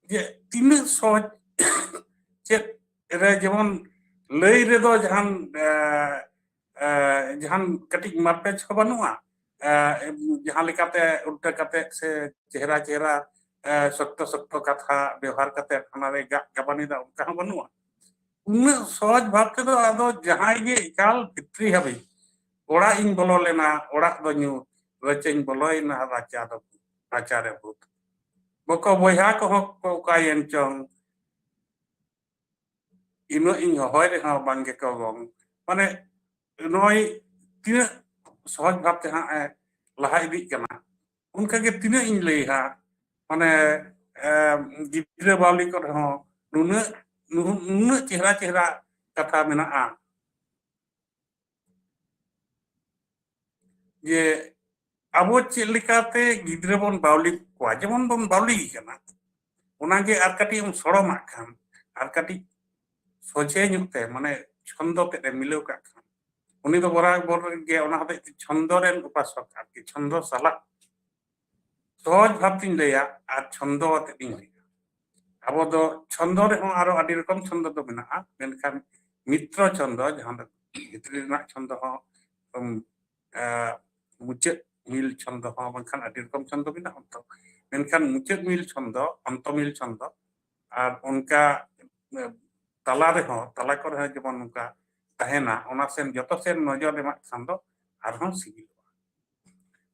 ᱡᱮ ᱛᱤᱱᱟᱹᱜ ᱥᱚᱦᱚᱡ ᱪᱮᱫ ᱨᱮ, ᱡᱮᱢᱚᱱ ᱞᱟᱹᱭ ᱨᱮᱫᱚ ᱡᱟᱦᱟᱱ, ᱮ, ᱡᱟᱦᱟᱱ ᱠᱟᱹᱴᱤᱡ ᱢᱟᱨᱯᱮᱪ ᱦᱚᱸ ᱵᱟᱹᱱᱩᱜᱼᱟ᱾ ᱡᱟᱦᱟᱸ ᱞᱮᱠᱟᱛᱮ ᱩᱞᱴᱟᱹ ᱠᱟᱛᱮ ᱥᱮ ᱪᱮᱦᱨᱟ ᱪᱮᱦᱨᱟ ᱥᱚᱠᱛᱚ ᱥᱚᱠᱛᱚ ᱠᱟᱛᱷᱟ ᱵᱮᱣᱦᱟᱨ ᱠᱟᱛᱮ ᱦᱟᱱᱟᱨᱮ ᱜᱟᱜ ᱜᱟᱵᱟᱱ ᱮᱫᱟ, ᱚᱱᱠᱟ ᱦᱚᱸ ᱵᱟᱹᱱᱩᱜᱼᱟ᱾ ᱩᱱᱟᱹᱜ ᱥᱚᱦᱚᱡ ᱵᱷᱟᱵ ᱛᱮᱫᱚ ᱟᱫᱚ ᱡᱟᱦᱟᱸᱭ ᱜᱮ ᱮᱠᱟᱞ ᱵᱷᱤᱛᱨᱤ ᱦᱟᱹᱵᱤᱡ, "ᱚᱲᱟᱜ ᱤᱧ ᱵᱚᱞᱚ ᱞᱮᱱᱟ, ᱚᱲᱟᱜ ᱫᱚ ᱧᱩᱛ, ᱨᱟᱪᱟᱧ ᱵᱚᱞᱚᱭᱮᱱᱟ, ᱨᱟᱪᱟ ᱫᱚ ᱨᱟᱪᱟ ᱨᱮ ᱵᱷᱩᱛ, ᱵᱚᱠᱚ ᱵᱚᱭᱦᱟ ᱠᱚᱦᱚᱸ ᱠᱚ ᱚᱠᱟᱭᱮᱱ ᱪᱚᱝ, ᱤᱱᱟᱹᱜ ᱤᱧ ᱦᱚᱦᱚᱭ ᱨᱮᱦᱚᱸ ᱵᱟᱝ ᱜᱮᱠᱚ ᱜᱚᱝ", ᱢᱟᱱᱮ ᱱᱚᱜᱼᱚᱭ ᱛᱤᱱᱟᱹᱜ ᱥᱚᱦᱚᱡ ᱵᱷᱟᱵ ᱛᱮ ᱦᱟᱸᱜ ᱮ ᱞᱟᱦᱟ ᱤᱫᱤᱜ ᱠᱟᱱᱟ᱾ ᱚᱱᱠᱟᱜᱮ ᱛᱤᱱᱟᱹᱜ ᱤᱧ ᱞᱟᱹᱭᱟ, ᱢᱟᱱᱮ ᱜᱤᱫᱽᱨᱟᱹ ᱵᱟᱣᱞᱤ ᱠᱚᱨᱮ ᱦᱚᱸ ᱱᱩᱱᱟᱹᱜ ᱱᱩᱱᱟᱹᱜ ᱪᱮᱦᱨᱟ ᱪᱮᱦᱨᱟ ᱠᱟᱛᱷᱟ ᱢᱮᱱᱟᱜᱼᱟ᱾ ᱡᱮ ᱟᱵᱚ ᱪᱮᱫ ᱞᱮᱠᱟᱛᱮ ᱜᱤᱫᱽᱨᱟᱹ ᱵᱚᱱ ᱵᱟᱣᱞᱤ ᱠᱚᱣᱟ, ᱡᱮᱢᱚᱱ ᱵᱚᱱ ᱵᱟᱣᱞᱤ ᱠᱟᱱᱟ, ᱚᱱᱟᱜᱮ ᱟᱨ ᱠᱟᱹᱴᱤᱡ ᱮᱢ ᱥᱚᱲᱚᱢᱟᱜ ᱠᱷᱟᱱ, ᱟᱨ ᱠᱟᱹᱴᱤᱡ ᱥᱚᱡᱷᱮ ᱧᱚᱜ ᱛᱮ, ᱢᱟᱱᱮ ᱪᱷᱚᱱᱫᱚ ᱛᱮᱫ ᱮ ᱢᱤᱞᱟᱹᱣ ᱠᱟᱜ ᱠᱷᱟᱱ, ᱩᱱᱤ ᱫᱚ ᱵᱚᱨᱟᱵᱚᱨ ᱜᱮ ᱚᱱᱟ ᱦᱚᱛᱮᱡ ᱛᱮ ᱪᱷᱚᱱᱫᱚ ᱨᱮᱱ ᱩᱯᱟᱥᱚᱠ, ᱟᱨᱠᱤ ᱪᱷᱚᱱᱫᱚ ᱥᱟᱞᱟᱜ ᱥᱚᱦᱚᱡ ᱵᱷᱟᱵ ᱛᱤᱧ ᱞᱟᱹᱭᱟ, ᱟᱨ ᱪᱷᱚᱱᱫᱚ ᱟᱛᱮᱫ ᱤᱧ ᱞᱟᱹᱭᱟ᱾ ᱟᱵᱚ ᱫᱚ ᱪᱷᱚᱱᱫᱚ ᱨᱮᱦᱚᱸ ᱟᱨᱚ ᱟᱹᱰᱤ ᱨᱚᱠᱚᱢ ᱪᱷᱚᱱᱫᱚ ᱫᱚ ᱢᱮᱱᱟᱜᱼᱟ, ᱢᱮᱱᱠᱷᱟᱱ ᱢᱤᱛᱨᱚ ᱪᱷᱚᱱᱫᱚ, ᱡᱟᱦᱟᱸ ᱫᱚ ᱵᱷᱤᱛᱨᱤ ᱨᱮᱱᱟᱜ ᱪᱷᱚᱱᱫᱚ ᱦᱚᱸ, ᱩᱢ, ᱮ, ᱢᱩᱪᱟᱹᱫ ᱢᱤᱞ ᱪᱷᱚᱱᱫᱚ ᱦᱚᱸ, ᱵᱟᱝᱠᱷᱟᱱ ᱟᱹᱰᱤ ᱨᱚᱠᱚᱢ ᱪᱷᱚᱱᱫᱚ ᱢᱮᱱᱟᱜᱼᱟ ᱛᱚ, ᱢᱮᱱᱠᱷᱟᱱ ᱢᱩᱪᱟᱹᱫ ᱢᱤᱞ ᱪᱷᱚᱱᱫᱚ, ᱚᱱᱛᱚ ᱢᱤᱞ ᱪᱷᱚᱱᱫᱚ, ᱟᱨ ᱚᱱᱠᱟ, ᱮ, ᱛᱟᱞᱟ ᱨᱮᱦᱚᱸ, ᱛᱟᱞᱟ ᱠᱚᱨᱮ ᱦᱚᱸ ᱡᱮᱢᱚᱱ ᱱᱚᱝᱠᱟ ᱛᱟᱦᱮᱱᱟ, ᱚᱱᱟ ᱥᱮᱱ ᱡᱚᱛᱚ ᱥᱮᱱ ᱱᱚᱡᱚᱨ ᱮᱢᱟᱜ ᱠᱷᱟᱱ ᱫᱚ ᱟᱨᱦᱚᱸ ᱥᱤᱵᱤᱞᱚᱜᱼᱟ᱾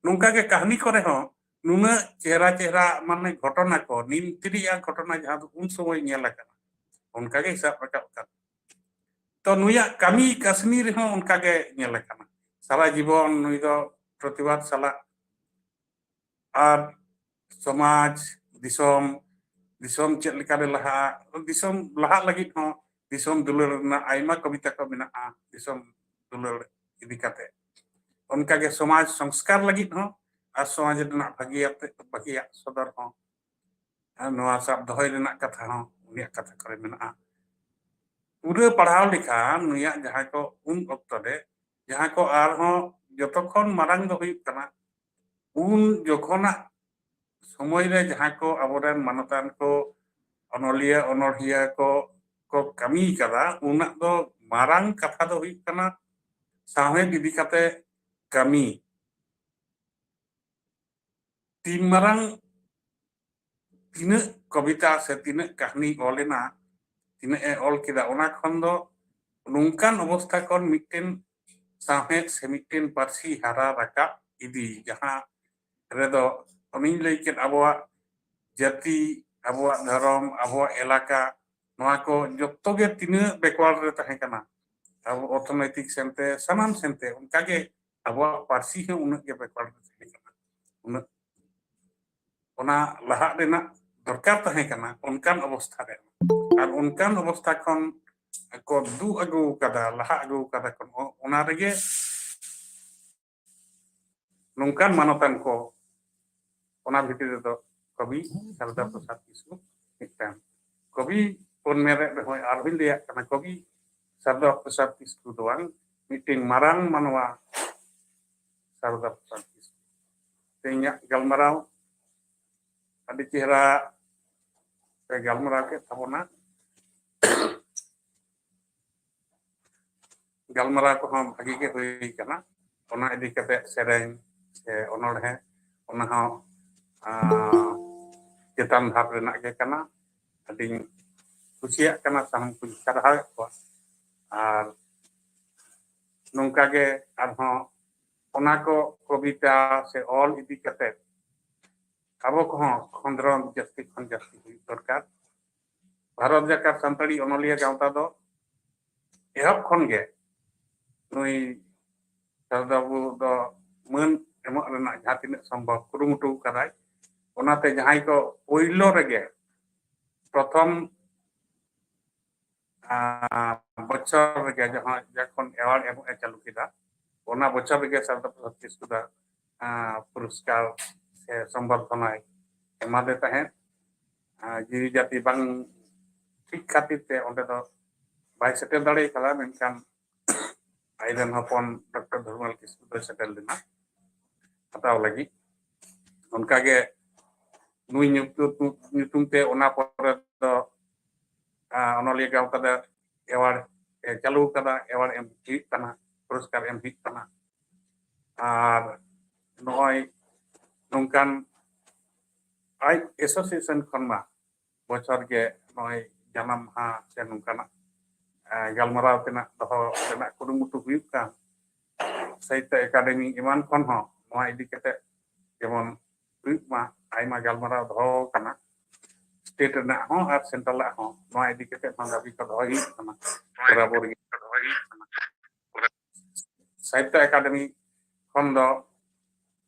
ᱱᱚᱝᱠᱟ ᱜᱮ ᱠᱟᱹᱦᱱᱤ ᱠᱚᱨᱮ ᱦᱚᱸ ᱱᱩᱱᱟᱹᱜ ᱪᱮᱦᱨᱟ ᱪᱮᱦᱨᱟ, ᱢᱟᱱᱮ, ᱜᱷᱚᱴᱚᱱᱟ ᱠᱚ, ᱱᱤᱢᱛᱤᱨᱤᱡ ᱟᱜ ᱜᱷᱚᱴᱚᱱᱟ ᱡᱟᱦᱟᱸ ᱫᱚ ᱩᱱ ᱥᱚᱢᱚᱭ ᱧᱮᱞ ᱟᱠᱟᱱᱟ, ᱚᱱᱠᱟ ᱜᱮ ᱥᱟᱵ ᱨᱟᱠᱟᱵ ᱟᱠᱟᱱᱟ᱾ ᱛᱚ ᱱᱩᱭᱟᱜ ᱠᱟᱹᱢᱤ ᱠᱟᱹᱥᱱᱤ ᱨᱮᱦᱚᱸ ᱚᱱᱠᱟ ᱜᱮ ᱧᱮᱞ ᱟᱠᱟᱱᱟ᱾ ᱥᱟᱨᱟ ᱡᱤᱵᱚᱱ ᱱᱩᱭ ᱫᱚ ᱯᱨᱚᱛᱤᱵᱟᱫ ᱥᱟᱞᱟᱜ ᱟᱨ ᱥᱚᱢᱟᱡᱽ, ᱫᱤᱥᱚᱢ, ᱫᱤᱥᱚᱢ ᱪᱮᱫ ᱞᱮᱠᱟᱨᱮ ᱞᱟᱦᱟᱜᱼᱟ, ᱫᱤᱥᱚᱢ ᱞᱟᱦᱟᱜ ᱞᱟᱹᱜᱤᱫ ᱦᱚᱸ ᱫᱤᱥᱚᱢ ᱫᱩᱞᱟᱹᱲ ᱨᱮᱱᱟᱜ ᱟᱭᱢᱟ ᱠᱚᱵᱤᱛᱟ ᱠᱚ ᱢᱮᱱᱟᱜᱼᱟ, ᱫᱤᱥᱚᱢ ᱫᱩᱞᱟᱹᱲ ᱤᱫᱤ ᱠᱟᱛᱮ᱾ ᱚᱱᱠᱟᱜᱮ ᱥᱚᱢᱟᱡᱽ ᱥᱚᱝᱥᱠᱟᱨ ᱞᱟᱹᱜᱤᱫ ᱦᱚᱸ ᱟᱨ ᱥᱚᱢᱟᱡᱽ ᱨᱮᱱᱟᱜ ᱵᱷᱟᱹᱜᱤᱭᱟᱜ ᱛᱮ, ᱵᱷᱟᱹᱜᱤᱭᱟᱜ ᱥᱚᱫᱚᱨ ᱦᱚᱸ, ᱟᱨ ᱱᱚᱣᱟ ᱥᱟᱵ ᱫᱚᱦᱚᱭ ᱨᱮᱱᱟᱜ ᱠᱟᱛᱷᱟ ᱦᱚᱸ ᱩᱱᱤᱭᱟᱜ ᱠᱟᱛᱷᱟ ᱠᱚᱨᱮ ᱢᱮᱱᱟᱜᱼᱟ᱾ ᱯᱩᱨᱟᱹ ᱯᱟᱲᱦᱟᱣ ᱞᱮᱠᱷᱟᱱ ᱱᱩᱭᱟᱜ ᱡᱟᱦᱟᱸ ᱠᱚ ᱩᱱ ᱚᱠᱛᱚ ᱨᱮ, ᱡᱟᱦᱟᱸ ᱠᱚ ᱟᱨᱦᱚᱸ ᱡᱚᱛᱚ ᱠᱷᱚᱱ ᱢᱟᱨᱟᱝ ᱫᱚ ᱦᱩᱭᱩᱜ ᱠᱟᱱᱟ, ᱩᱱ ᱡᱚᱠᱷᱚᱱᱟᱜ ᱥᱚᱢᱚᱭ ᱨᱮ ᱡᱟᱦᱟᱸ ᱠᱚ ᱟᱵᱚᱨᱮᱱ ᱢᱟᱱᱚᱛᱟᱱ ᱠᱚ, ᱚᱱᱚᱞᱤᱭᱟᱹ, ᱚᱱᱚᱲᱦᱤᱭᱟᱹ ᱠᱚ, ᱠᱚ ᱠᱟᱹᱢᱤ ᱠᱟᱫᱟ, ᱩᱱᱟᱜ ᱫᱚ ᱢᱟᱨᱟᱝ ᱠᱟᱛᱷᱟ ᱫᱚ ᱦᱩᱭᱩᱜ ᱠᱟᱱᱟ, ᱥᱟᱶᱦᱮᱫ ᱤᱫᱤ ᱠᱟᱛᱮ ᱠᱟᱹᱢᱤ ᱛᱤᱱ ᱢᱟᱨᱟᱝ ᱛᱤᱱᱟᱹᱜ ᱠᱚᱵᱤᱛᱟ ᱥᱮ ᱛᱤᱱᱟᱹᱜ ᱠᱟᱹᱦᱱᱤ ᱚᱞ ᱮᱱᱟ, ᱛᱤᱱᱟᱹᱜ ᱮ ᱚᱞ ᱠᱮᱫᱟ, ᱚᱱᱟ ᱠᱷᱚᱱ ᱫᱚ ᱱᱚᱝᱠᱟᱱ ᱚᱵᱚᱥᱛᱷᱟ ᱠᱷᱚᱱ ᱢᱤᱫᱴᱮᱱ ᱥᱟᱶᱦᱮᱫ ᱥᱮ ᱢᱤᱫᱴᱮᱱ ᱯᱟᱹᱨᱥᱤ ᱦᱟᱨᱟ ᱨᱟᱠᱟᱵ ᱤᱫᱤ, ᱡᱟᱦᱟᱸ ᱨᱮᱫᱚ ᱚᱱᱮᱧ ᱞᱟᱹᱭ ᱠᱮᱫ, ᱟᱵᱚᱣᱟᱜ ᱡᱟᱹᱛᱤ, ᱟᱵᱚᱣᱟᱜ ᱫᱷᱚᱨᱚᱢ, ᱟᱵᱚᱣᱟᱜ ᱮᱞᱟᱠᱟ, ᱱᱚᱣᱟ ᱠᱚ ᱡᱚᱛᱚ ᱜᱮ ᱛᱤᱱᱟᱹᱜ backward ᱨᱮ ᱛᱟᱦᱮᱸ ᱠᱟᱱᱟ, ᱟᱵᱚ ᱚᱨᱛᱷᱚᱱᱳᱭᱛᱤᱠ ᱥᱮᱱᱛᱮ, ᱥᱟᱱᱟᱢ ᱥᱮᱱᱛᱮ, ᱚᱱᱠᱟᱜᱮ ᱟᱵᱚᱣᱟᱜ ᱯᱟᱹᱨᱥᱤ ᱦᱚᱸ ᱩᱱᱟᱹᱜ ᱜᱮ backward ᱨᱮ ᱛᱟᱦᱮᱸ ᱠᱟᱱᱟ᱾ ᱩᱱᱟᱹᱜ ᱚᱱᱟ ᱞᱟᱦᱟᱜ ᱨᱮᱱᱟᱜ ᱫᱚᱨᱠᱟᱨ ᱛᱟᱦᱮᱸ ᱠᱟᱱᱟ, ᱚᱱᱠᱟᱱ ᱚᱵᱚᱥᱛᱷᱟ ᱨᱮ᱾ ᱟᱨ ᱚᱱᱠᱟᱱ ᱚᱵᱚᱥᱛᱷᱟ ᱠᱷᱚᱱ ᱠᱚ ᱫᱩᱜ ᱟᱹᱜᱩ ᱠᱟᱫᱟ, ᱞᱟᱦᱟ ᱟᱹᱜᱩ ᱠᱟᱫᱟ ᱠᱚ, ᱚᱱᱟ ᱨᱮᱜᱮ ᱱᱚᱝᱠᱟᱱ ᱢᱟᱱᱚᱛᱟᱱ ᱠᱚ, ᱚᱱᱟ ᱵᱷᱤᱛᱤᱨ ᱨᱮᱫᱚ ᱠᱚᱵᱤ ᱥᱟᱨᱚᱫᱟ ᱯᱨᱚᱥᱟᱫᱽ ᱠᱤᱥᱠᱩ ᱢᱤᱫᱴᱟᱝ᱾ ᱠᱚᱵᱤ ᱵᱚᱱ ᱢᱮᱱᱮᱫ ᱨᱮᱦᱚᱸ ᱟᱨᱦᱚᱸᱧ ᱞᱟᱹᱭᱟᱜ ᱠᱟᱱᱟ, ᱠᱚᱵᱤ ᱥᱟᱨᱚᱫᱟ ᱯᱨᱚᱥᱟᱫᱽ ᱠᱤᱥᱠᱩ ᱫᱚ ᱵᱟᱝ, ᱢᱤᱫᱴᱮᱱ ᱢᱟᱨᱟᱝ ᱢᱟᱱᱣᱟ ᱥᱟᱨᱚᱫᱟ ᱯᱨᱚᱥᱟᱫᱽ ᱠᱤᱥᱠᱩ᱾ ᱛᱮᱦᱮᱧᱟᱜ ᱜᱟᱞᱢᱟᱨᱟᱣ ᱟᱹᱰᱤ ᱪᱮᱦᱨᱟ ᱯᱮ ᱜᱟᱞᱢᱟᱨᱟᱣ ᱠᱮᱫ ᱛᱟᱵᱚᱱᱟ᱾ ᱜᱟᱞᱢᱟᱨᱟᱣ ᱠᱚᱦᱚᱸ ᱵᱷᱟᱜᱤ ᱜᱮ ᱦᱩᱭ ᱠᱟᱱᱟ᱾ ᱚᱱᱟ ᱤᱫᱤ ᱠᱟᱛᱮ ᱥᱮᱨᱮᱧ ᱥᱮ ᱚᱱᱚᱬᱦᱮ, ᱚᱱᱟ ᱦᱚᱸ, ᱟᱸ, ᱪᱮᱛᱟᱱ ᱫᱷᱟᱯ ᱨᱮᱱᱟᱜ ᱜᱮ ᱠᱟᱱᱟ᱾ ᱟᱹᱰᱤᱧ ᱠᱩᱥᱤᱭᱟᱜ ᱠᱟᱱᱟ, ᱥᱟᱱᱟᱢ ᱠᱚᱧ ᱥᱟᱨᱦᱟᱣᱮᱫ ᱠᱚᱣᱟ᱾ ᱟᱨ ᱱᱚᱝᱠᱟ ᱜᱮ ᱟᱨᱦᱚᱸ ᱚᱱᱟ ᱠᱚ ᱠᱚᱵᱤᱛᱟ ᱥᱮ ᱚᱞ ᱤᱫᱤ ᱠᱟᱛᱮ ᱟᱵᱚ ᱠᱚᱦᱚᱸ ᱠᱷᱚᱸᱫᱽᱨᱚᱸᱫᱽ ᱡᱟᱹᱥᱛᱤ ᱠᱷᱚᱱ ᱡᱟᱹᱥᱛᱤ ᱦᱩᱭᱩᱜ ᱫᱚᱨᱠᱟᱨ᱾ ᱵᱷᱟᱨᱚᱛ ᱡᱟᱠᱟᱛ ᱥᱟᱱᱛᱟᱲᱤ ᱚᱱᱚᱞᱤᱭᱟᱹ ᱜᱟᱶᱛᱟ ᱫᱚ ᱮᱦᱚᱵ ᱠᱷᱚᱱ ᱜᱮ ᱱᱩᱭ ᱥᱟᱨᱚᱫᱟ ᱵᱟᱵᱩ ᱫᱚ ᱢᱟᱹᱱ ᱮᱢᱚᱜ ᱨᱮᱱᱟᱜ ᱡᱟᱦᱟᱸ ᱛᱤᱱᱟᱹᱜ ᱥᱚᱢᱵᱷᱚᱵ ᱠᱩᱨᱩᱢᱩᱴᱩ ᱠᱟᱫᱟᱭ᱾ ᱚᱱᱟᱛᱮ ᱡᱟᱦᱟᱸᱭ ᱠᱚ ᱯᱳᱭᱞᱳ ᱨᱮᱜᱮ ᱯᱨᱚᱛᱷᱚᱢ, ᱟᱸ, ᱵᱚᱪᱷᱚᱨ ᱨᱮᱜᱮ ᱡᱟᱦᱟᱸ ᱡᱚᱠᱷᱚᱱ ᱮᱣᱟᱨᱰ ᱮᱢᱚᱜ ᱮ ᱪᱟᱹᱞᱩ ᱠᱮᱫᱟ, ᱚᱱᱟ ᱵᱚᱪᱷᱚᱨ ᱨᱮᱜᱮ ᱥᱟᱨᱚᱫᱟ ᱯᱨᱚᱥᱟᱫᱽ ᱠᱤᱥᱠᱩ ᱫᱚ, ᱟᱸ, ᱯᱩᱨᱚᱥᱠᱟᱨ ᱥᱮ ᱥᱚᱢᱵᱚᱨᱫᱷᱚᱱᱟᱭ ᱮᱢᱟᱫᱮ ᱛᱟᱦᱮᱸᱫ᱾ ᱟᱸ, ᱡᱤᱣᱤ ᱡᱟᱹᱛᱤ ᱵᱟᱝ ᱴᱷᱤᱠ ᱠᱷᱟᱹᱛᱤᱨ ᱛᱮ ᱚᱸᱰᱮ ᱫᱚ ᱵᱟᱭ ᱥᱮᱴᱮᱨ ᱫᱟᱲᱮ ᱠᱟᱫᱟ, ᱢᱮᱱᱠᱷᱟᱱ ᱟᱡ ᱨᱮᱱ ᱦᱚᱯᱚᱱ ᱰᱚᱠᱴᱚᱨ ᱫᱷᱚᱨᱢᱟᱞ ᱠᱤᱥᱠᱩ ᱫᱚᱭ ᱥᱮᱴᱮᱨ ᱞᱮᱱᱟ ᱦᱟᱛᱟᱣ ᱞᱟᱹᱜᱤᱫ᱾ ᱚᱱᱠᱟᱜᱮ ᱱᱩᱭ ᱧᱩᱛᱩᱢ, ᱧᱩᱛᱩᱢ ᱛᱮ ᱚᱱᱟ ᱯᱚᱨᱮ ᱫᱚ, ᱟᱸ, ᱚᱱᱚᱞᱤᱭᱟᱹ ᱜᱟᱶᱛᱟ ᱫᱚ ᱮᱣᱟᱨᱰ ᱮ ᱪᱟᱹᱞᱩ ᱠᱟᱫᱟ, ᱮᱣᱟᱨᱰ ᱮᱢ ᱦᱩᱭᱩᱜ ᱠᱟᱱᱟ᱾ ᱯᱩᱨᱚᱥᱠᱟᱨ ᱮᱢ ᱦᱩᱭᱩᱜ ᱠᱟᱱᱟ᱾ ᱟᱨ ᱱᱚᱜᱼᱚᱭ ᱱᱚᱝᱠᱟᱱ ᱟᱡ ᱮᱥᱳᱥᱤᱭᱮᱥᱚᱱ ᱠᱷᱚᱱ ᱢᱟ ᱵᱚᱪᱷᱚᱨ ᱜᱮ ᱱᱚᱜᱼᱚᱭ ᱡᱟᱱᱟᱢ ᱢᱟᱦᱟ ᱥᱮ ᱱᱚᱝᱠᱟᱱᱟᱜ, ᱮ, ᱜᱟᱞᱢᱟᱨᱟᱣ ᱛᱮᱱᱟᱜ ᱫᱚᱦᱚ ᱨᱮᱱᱟᱜ ᱠᱩᱨᱩᱢᱩᱴᱩ ᱦᱩᱭᱩᱜ ᱠᱟᱱ᱾ ᱥᱟᱦᱤᱛᱛᱚ ᱮᱠᱟᱰᱮᱢᱤ ᱮᱢᱟᱱ ᱠᱷᱚᱱ ᱦᱚᱸ ᱱᱚᱣᱟ ᱤᱫᱤ ᱠᱟᱛᱮ ᱡᱮᱢᱚᱱ ᱦᱩᱭᱩᱜ ᱢᱟ, ᱟᱭᱢᱟ ᱜᱟᱞᱢᱟᱨᱟᱣ ᱫᱚᱦᱚ ᱟᱠᱟᱱᱟ, ᱥᱴᱮᱴ ᱨᱮᱱᱟᱜ ᱦᱚᱸ ᱟᱨ ᱥᱮᱱᱴᱨᱟᱞᱟᱜ ᱦᱚᱸ᱾ ᱱᱚᱣᱟ ᱤᱫᱤ ᱠᱟᱛᱮ ᱦᱚᱸ ᱫᱟᱹᱵᱤ ᱠᱚ ᱫᱚᱦᱚᱭ ᱦᱩᱭᱩᱜ ᱠᱟᱱᱟ ᱵᱚᱨᱟᱵᱚᱨ ᱜᱮ᱾ ᱥᱟᱦᱤᱛᱛᱚ ᱮᱠᱟᱰᱮᱢᱤ ᱠᱷᱚᱱ ᱫᱚ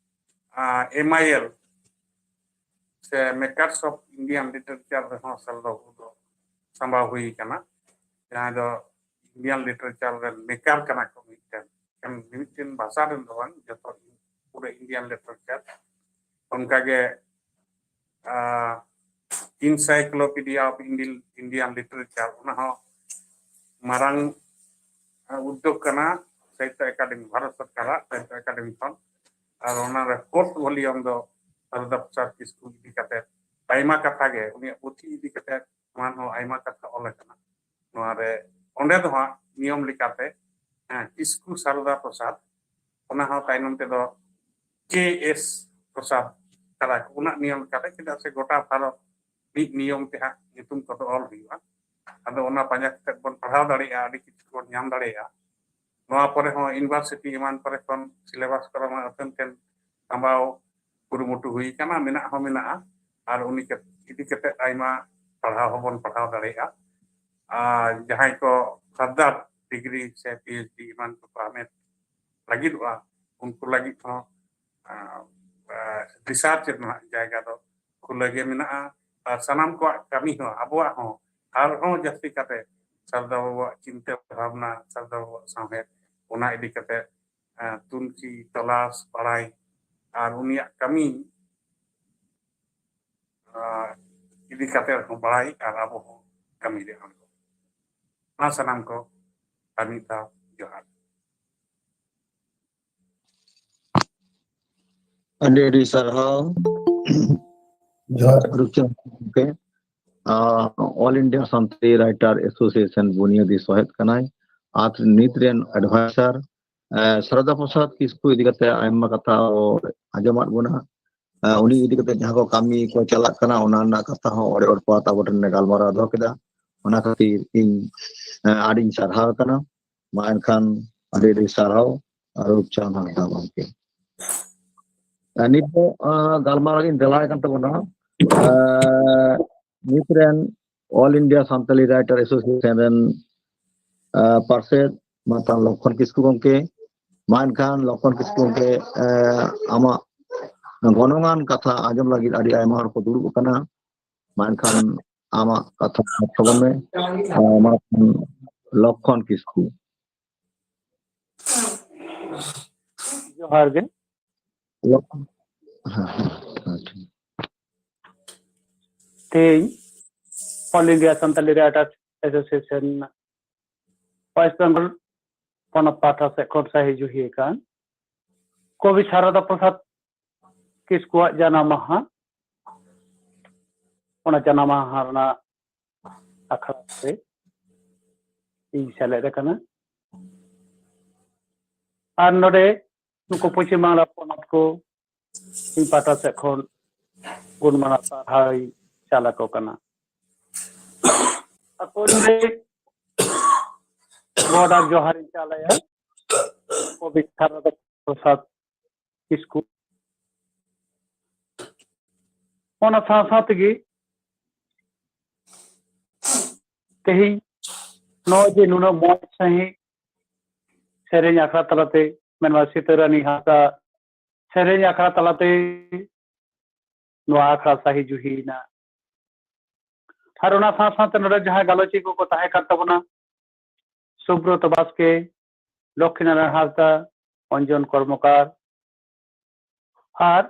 ᱮᱢ ᱟᱭ ᱮᱞ ᱥᱮ Makers of Indian Literature ᱨᱮᱦᱚᱸ ᱥᱮᱞᱮᱫᱚᱜ ᱫᱚ ᱥᱟᱢᱵᱟᱣ ᱦᱩᱭ ᱟᱠᱟᱱᱟ, ᱡᱟᱦᱟᱸᱭ ᱫᱚ ᱤᱱᱰᱤᱭᱟᱱ ᱞᱤᱴᱟᱨᱮᱪᱟᱨ ᱨᱮᱱ ᱢᱮᱠᱟᱨ ᱠᱟᱱᱟ ᱠᱚ, ᱢᱤᱫᱴᱮᱱ, ᱢᱤᱫᱴᱮᱱ ᱵᱷᱟᱥᱟ ᱨᱮᱱ ᱫᱚ ᱵᱟᱝ, ᱡᱚᱛᱚ ᱯᱩᱨᱟᱹ ᱤᱱᱰᱤᱭᱟᱱ ᱞᱤᱴᱟᱨᱮᱪᱟᱨ᱾ ᱚᱱᱠᱟᱜᱮ Encyclopedia of Indian Literature, ᱚᱱᱟ ᱦᱚᱸ ᱢᱟᱨᱟᱝ ᱩᱫᱽᱫᱳᱜᱽ ᱠᱟᱱᱟ ᱥᱟᱦᱤᱛᱛᱚ ᱮᱠᱟᱰᱮᱢᱤ, ᱵᱷᱟᱨᱚᱛ ᱥᱚᱨᱠᱟᱨᱟᱜ ᱥᱟᱦᱤᱛᱛᱚ ᱮᱠᱟᱰᱮᱢᱤ ᱠᱷᱚᱱ᱾ ᱟᱨ ᱚᱱᱟ ᱨᱮ ᱯᱷᱳᱨᱛᱷ ᱵᱷᱚᱞᱤᱭᱩᱢ ᱫᱚ ᱥᱟᱨᱚᱫᱟ ᱯᱨᱚᱥᱟᱫᱽ ᱠᱤᱥᱠᱩ ᱤᱫᱤ ᱠᱟᱛᱮ, ᱟᱭᱢᱟ ᱠᱟᱛᱷᱟ ᱜᱮ ᱩᱱᱤᱭᱟᱜ ᱯᱩᱛᱷᱤ ᱤᱫᱤ ᱠᱟᱛᱮ ᱮᱢᱟᱱ ᱦᱚᱸ ᱟᱭᱢᱟ ᱠᱟᱛᱷᱟ ᱚᱞ ᱟᱠᱟᱱᱟ᱾ ᱱᱚᱣᱟ ᱨᱮ, ᱚᱸᱰᱮ ᱫᱚ ᱦᱟᱸᱜ ᱱᱤᱭᱚᱢ ᱞᱮᱠᱟᱛᱮ, ᱦᱮᱸ, ᱠᱤᱥᱠᱩ ᱥᱟᱨᱚᱫᱟ ᱯᱨᱚᱥᱟᱫᱽ, ᱚᱱᱟ ᱦᱚᱸ ᱛᱟᱭᱱᱚᱢ ᱛᱮᱫᱚ ᱠᱮ ᱮᱥ ᱯᱨᱚᱥᱟᱫᱽ ᱠᱟᱫᱟ ᱠᱚ, ᱚᱱᱟ ᱱᱤᱭᱚᱢ ᱞᱮᱠᱟᱛᱮ, ᱪᱮᱫᱟᱜ ᱥᱮ ᱜᱚᱴᱟ ᱵᱷᱟᱨᱚᱛ ᱢᱤᱫ ᱱᱤᱭᱚᱢ ᱛᱮ ᱦᱟᱸᱜ ᱧᱩᱛᱩᱢ ᱠᱚᱫᱚ ᱚᱞ ᱦᱩᱭᱩᱜᱼᱟ᱾ ᱟᱫᱚ ᱚᱱᱟ ᱯᱟᱸᱡᱟ ᱠᱟᱛᱮ ᱵᱚᱱ ᱯᱟᱲᱦᱟᱣ ᱫᱟᱲᱮᱭᱟᱜᱼᱟ, ᱟᱹᱰᱤ ᱠᱤᱪᱷᱩ ᱵᱚᱱ ᱧᱟᱢ ᱫᱟᱲᱮᱭᱟᱜᱼᱟ᱾ ᱱᱚᱣᱟ ᱯᱚᱨᱮ ᱦᱚᱸ ᱤᱭᱩᱱᱤᱵᱷᱟᱨᱥᱤᱴᱤ ᱮᱢᱟᱱ ᱠᱚᱨᱮ ᱠᱷᱚᱱ ᱥᱤᱞᱮᱵᱟᱥ ᱠᱚᱨᱮ ᱢᱟ ᱟᱹᱛᱷᱟᱹᱱ ᱛᱮᱱ ᱥᱟᱢᱵᱟᱣ ᱠᱩᱨᱩᱢᱩᱴᱩ ᱦᱩᱭ ᱟᱠᱟᱱᱟ, ᱢᱮᱱᱟᱜ ᱦᱚᱸ ᱢᱮᱱᱟᱜᱼᱟ, ᱟᱨ ᱩᱱᱤ ᱠᱟ-, ᱤᱫᱤ ᱠᱟᱛᱮ ᱟᱭᱢᱟ ᱯᱟᱲᱦᱟᱣ ᱦᱚᱸᱵᱚᱱ ᱯᱟᱲᱦᱟᱣ ᱫᱟᱲᱮᱭᱟᱜᱼᱟ᱾ ᱟᱨ ᱡᱟᱦᱟᱸᱭ ᱠᱚ ᱯᱷᱟᱨᱫᱟᱨ ᱰᱤᱜᱽᱨᱤ ᱥᱮ ᱯᱤ ᱮᱭᱤᱪ ᱰᱤ ᱮᱢᱟᱱ ᱠᱚᱠᱚ ᱦᱟᱢᱮᱴ ᱞᱟᱹᱜᱤᱫᱚᱜᱼᱟ, ᱩᱱᱠᱩ ᱞᱟᱹᱜᱤᱫ ᱦᱚᱸ, ᱟᱨ, ᱟᱨ, ᱨᱤᱥᱟᱨᱪ ᱨᱮᱱᱟᱜ ᱡᱟᱭᱜᱟ ᱫᱚ ᱠᱷᱩᱞᱟᱹ ᱜᱮ ᱢᱮᱱᱟᱜᱼᱟ᱾ ᱟᱨ ᱥᱟᱱᱟᱢ ᱠᱚᱣᱟᱜ ᱠᱟᱹᱢᱤ ᱦᱚᱸ, ᱟᱵᱚᱣᱟᱜ ᱦᱚᱸ ᱟᱨᱦᱚᱸ ᱡᱟᱹᱥᱛᱤ ᱠᱟᱛᱮ ᱥᱟᱨᱫᱟ ᱵᱟᱵᱩᱣᱟᱜ ᱪᱤᱱᱛᱟᱹ ᱵᱷᱟᱵᱽᱱᱟ, ᱥᱟᱨᱫᱟ ᱵᱟᱵᱩᱣᱟᱜ ᱥᱟᱶᱦᱮᱫ, ᱚᱱᱟ ᱤᱫᱤ ᱠᱟᱛᱮ, ᱟᱨ, ᱛᱩᱱᱠᱷᱤ ᱛᱚᱞᱟᱥ ᱵᱟᱲᱟᱭ ᱟᱨ ᱩᱱᱤᱭᱟᱜ ᱠᱟᱹᱢᱤ, ᱟᱨ, ᱤᱫᱤ ᱠᱟᱛᱮ ᱦᱚᱸ ᱵᱟᱲᱟᱭ ᱟᱨ ᱟᱵᱚ ᱦᱚᱸ ᱠᱟᱹᱢᱤ ᱨᱮ ᱟᱬᱜᱚ᱾ ᱚᱱᱟ ᱥᱟᱱᱟᱢ ᱠᱚ ᱟᱨ ᱢᱤᱫ ᱫᱷᱟᱣ ᱡᱚᱦᱟᱨ᱾ ᱟᱹᱰᱤ ᱟᱹᱰᱤ ᱥᱟᱨᱦᱟᱣ᱾ ᱡᱚᱦᱟᱨ᱾ ᱨᱩᱯᱪᱟᱸᱫᱽ ᱜᱚᱢᱠᱮ, ᱟᱨ All India Santali Writer Association ᱵᱩᱱᱤᱭᱟᱹᱫᱤ ᱥᱚᱦᱮᱫ ᱠᱟᱱᱟᱭ, ᱟᱨ ᱱᱤᱛ ᱨᱮᱱ advisor ᱥᱟᱨᱚᱫᱟ ᱯᱨᱚᱥᱟᱫᱽ ᱠᱤᱥᱠᱩ ᱤᱫᱤ ᱠᱟᱛᱮ ᱟᱭᱢᱟ ᱠᱟᱛᱷᱟ ᱟᱸᱡᱚᱢᱟᱫ ᱵᱚᱱᱟ᱾ ᱩᱱᱤ ᱤᱫᱤ ᱠᱟᱛᱮ ᱡᱟᱦᱟᱸ ᱠᱚ ᱠᱟᱹᱢᱤ ᱠᱚ ᱪᱟᱞᱟᱜ ᱠᱟᱱᱟ, ᱚᱱᱟ ᱨᱮᱱᱟᱜ ᱠᱟᱛᱷᱟ ᱦᱚᱸ ᱚᱲᱮ ᱚᱲᱯᱟᱛ ᱟᱵᱚ ᱴᱷᱮᱱ ᱜᱟᱞᱢᱟᱨᱟᱣ ᱫᱚᱦᱚ ᱠᱮᱫᱟ᱾ ᱚᱱᱟ ᱠᱷᱟᱹᱛᱤᱨ ᱤᱧ ᱟᱹᱰᱤᱧ ᱥᱟᱨᱦᱟᱣ ᱠᱟᱱᱟ᱾ ᱢᱟ ᱮᱱᱠᱷᱟᱱ ᱟᱹᱰᱤ ᱟᱹᱰᱤ ᱥᱟᱨᱦᱟᱣ ᱟᱨ ᱩᱯᱪᱟᱨ ᱦᱟᱸᱥᱫᱟ ᱜᱚᱢᱠᱮ᱾ ᱱᱤᱛ ᱫᱚ ᱜᱟᱞᱢᱟᱨᱟᱣ ᱤᱧ ᱫᱮᱞᱟᱭ ᱠᱟᱱ ᱛᱟᱵᱚᱱᱟ ᱱᱤᱛ ᱨᱮᱱ All India Santali Writer Association ᱨᱮᱱ ᱯᱟᱨᱥᱮᱫ ᱢᱟᱛᱟᱞ ᱞᱚᱠᱠᱷᱚᱱ ᱠᱤᱥᱠᱩ ᱜᱚᱢᱠᱮ᱾ ᱢᱟ ᱮᱱᱠᱷᱟᱱ ᱞᱚᱠᱠᱷᱚᱱ ᱠᱤᱥᱠᱩ ᱜᱚᱢᱠᱮ, ᱟᱢᱟᱜ ᱜᱚᱱᱚᱝᱟᱱ ᱠᱟᱛᱷᱟ ᱟᱸᱡᱚᱢ ᱞᱟᱹᱜᱤᱫ ᱟᱹᱰᱤ ᱟᱭᱢᱟ ᱦᱚᱲ ᱠᱚ ᱫᱩᱲᱩᱵ ᱟᱠᱟᱱᱟ᱾ ᱢᱟ ᱮᱱᱠᱷᱟᱱ ᱟᱢᱟᱜ ᱠᱟᱛᱷᱟ ᱛᱟᱵᱚᱱ ᱢᱮ᱾ ᱢᱟ ᱮᱱᱠᱷᱟᱱ ᱞᱚᱠᱠᱷᱚᱱ ᱠᱤᱥᱠᱩ᱾ ᱡᱚᱦᱟᱨ ᱜᱮ᱾ ᱞᱚᱠᱠᱷᱚᱱ, ᱦᱮᱸ, ᱦᱮᱸ, ᱦᱮᱸ, ᱴᱷᱤᱠ᱾ ᱛᱮᱦᱮᱧ All India Santali Writers Association West Bengal ᱯᱚᱱᱚᱛ ᱯᱟᱦᱴᱟ ᱥᱮᱫ ᱠᱷᱚᱱ ᱥᱟᱹᱦᱤ ᱡᱩᱦᱤ ᱟᱠᱟᱱ ᱠᱚᱵᱤ ᱥᱟᱨᱚᱫᱟ ᱯᱨᱚᱥᱟᱫᱽ ᱠᱤᱥᱠᱩᱣᱟᱜ ᱡᱟᱱᱟᱢ ᱢᱟᱦᱟ, ᱚᱱᱟ ᱡᱟᱱᱟᱢ ᱢᱟᱦᱟ ᱨᱮᱱᱟᱜ ᱟᱠᱷᱲᱟ ᱨᱮ ᱤᱧ ᱥᱮᱞᱮᱫ ᱟᱠᱟᱱᱟ᱾ ᱟᱨ ᱱᱚᱰᱮ ᱱᱩᱠᱩ ᱯᱚᱪᱷᱤᱢ ᱵᱟᱝᱞᱟ ᱯᱚᱱᱚᱛ ᱠᱚ ᱤᱧ ᱯᱟᱦᱴᱟ ᱥᱮᱫ ᱠᱷᱚᱱ ᱜᱩᱱ ᱢᱟᱱᱟᱣ ᱥᱟᱨᱦᱟᱣ ᱤᱧ ᱪᱟᱞ ᱟᱠᱚ ᱠᱟᱱᱟ᱾ ᱟᱠᱚ ᱱᱚᱰᱮ ᱜᱚᱰ ᱟᱨ ᱡᱚᱦᱟᱨ ᱤᱧ ᱪᱟᱞ ᱟᱭᱟ ᱠᱚᱵᱤ ᱥᱟᱨᱚᱫᱟ ᱯᱨᱚᱥᱟᱫᱽ ᱠᱤᱥᱠᱩ᱾ ᱚᱱᱟ ᱥᱟᱶ ᱥᱟᱶ ᱛᱮᱜᱮ ᱛᱮᱦᱮᱧ ᱱᱚᱜᱼᱚᱭ ᱡᱮ ᱱᱩᱱᱟᱹᱜ ᱢᱚᱡᱽ ᱥᱟᱺᱦᱤᱡ ᱥᱮᱨᱮᱧ ᱟᱠᱷᱲᱟ ᱛᱟᱞᱟᱛᱮ, ᱢᱮᱱᱢᱟ ᱥᱤᱛᱟᱹ ᱨᱟᱱᱤ ᱦᱟᱸᱥᱫᱟ ᱥᱮᱨᱮᱧ ᱟᱠᱷᱲᱟ ᱛᱟᱞᱟᱛᱮ ᱱᱚᱣᱟ ᱟᱠᱷᱲᱟ ᱥᱟᱹᱦᱤ ᱡᱩᱦᱤᱭᱮᱱᱟ᱾ ᱟᱨ ᱚᱱᱟ ᱥᱟᱶ ᱥᱟᱶᱛᱮ ᱱᱚᱰᱮ ᱡᱟᱦᱟᱸᱭ ᱜᱟᱞᱚᱪᱤᱭᱟᱹ ᱠᱚᱠᱚ ᱛᱟᱦᱮᱸ ᱠᱟᱱ ᱛᱟᱵᱚᱱᱟ, ᱥᱩᱵᱨᱚᱛᱚ ᱵᱟᱥᱠᱮ, ᱞᱚᱠᱠᱷᱤᱱᱟᱨᱟᱭᱚᱬ ᱦᱟᱸᱥᱫᱟ, ᱚᱧᱡᱚᱱ ᱠᱚᱨᱢᱚᱠᱟᱨ, ᱟᱨ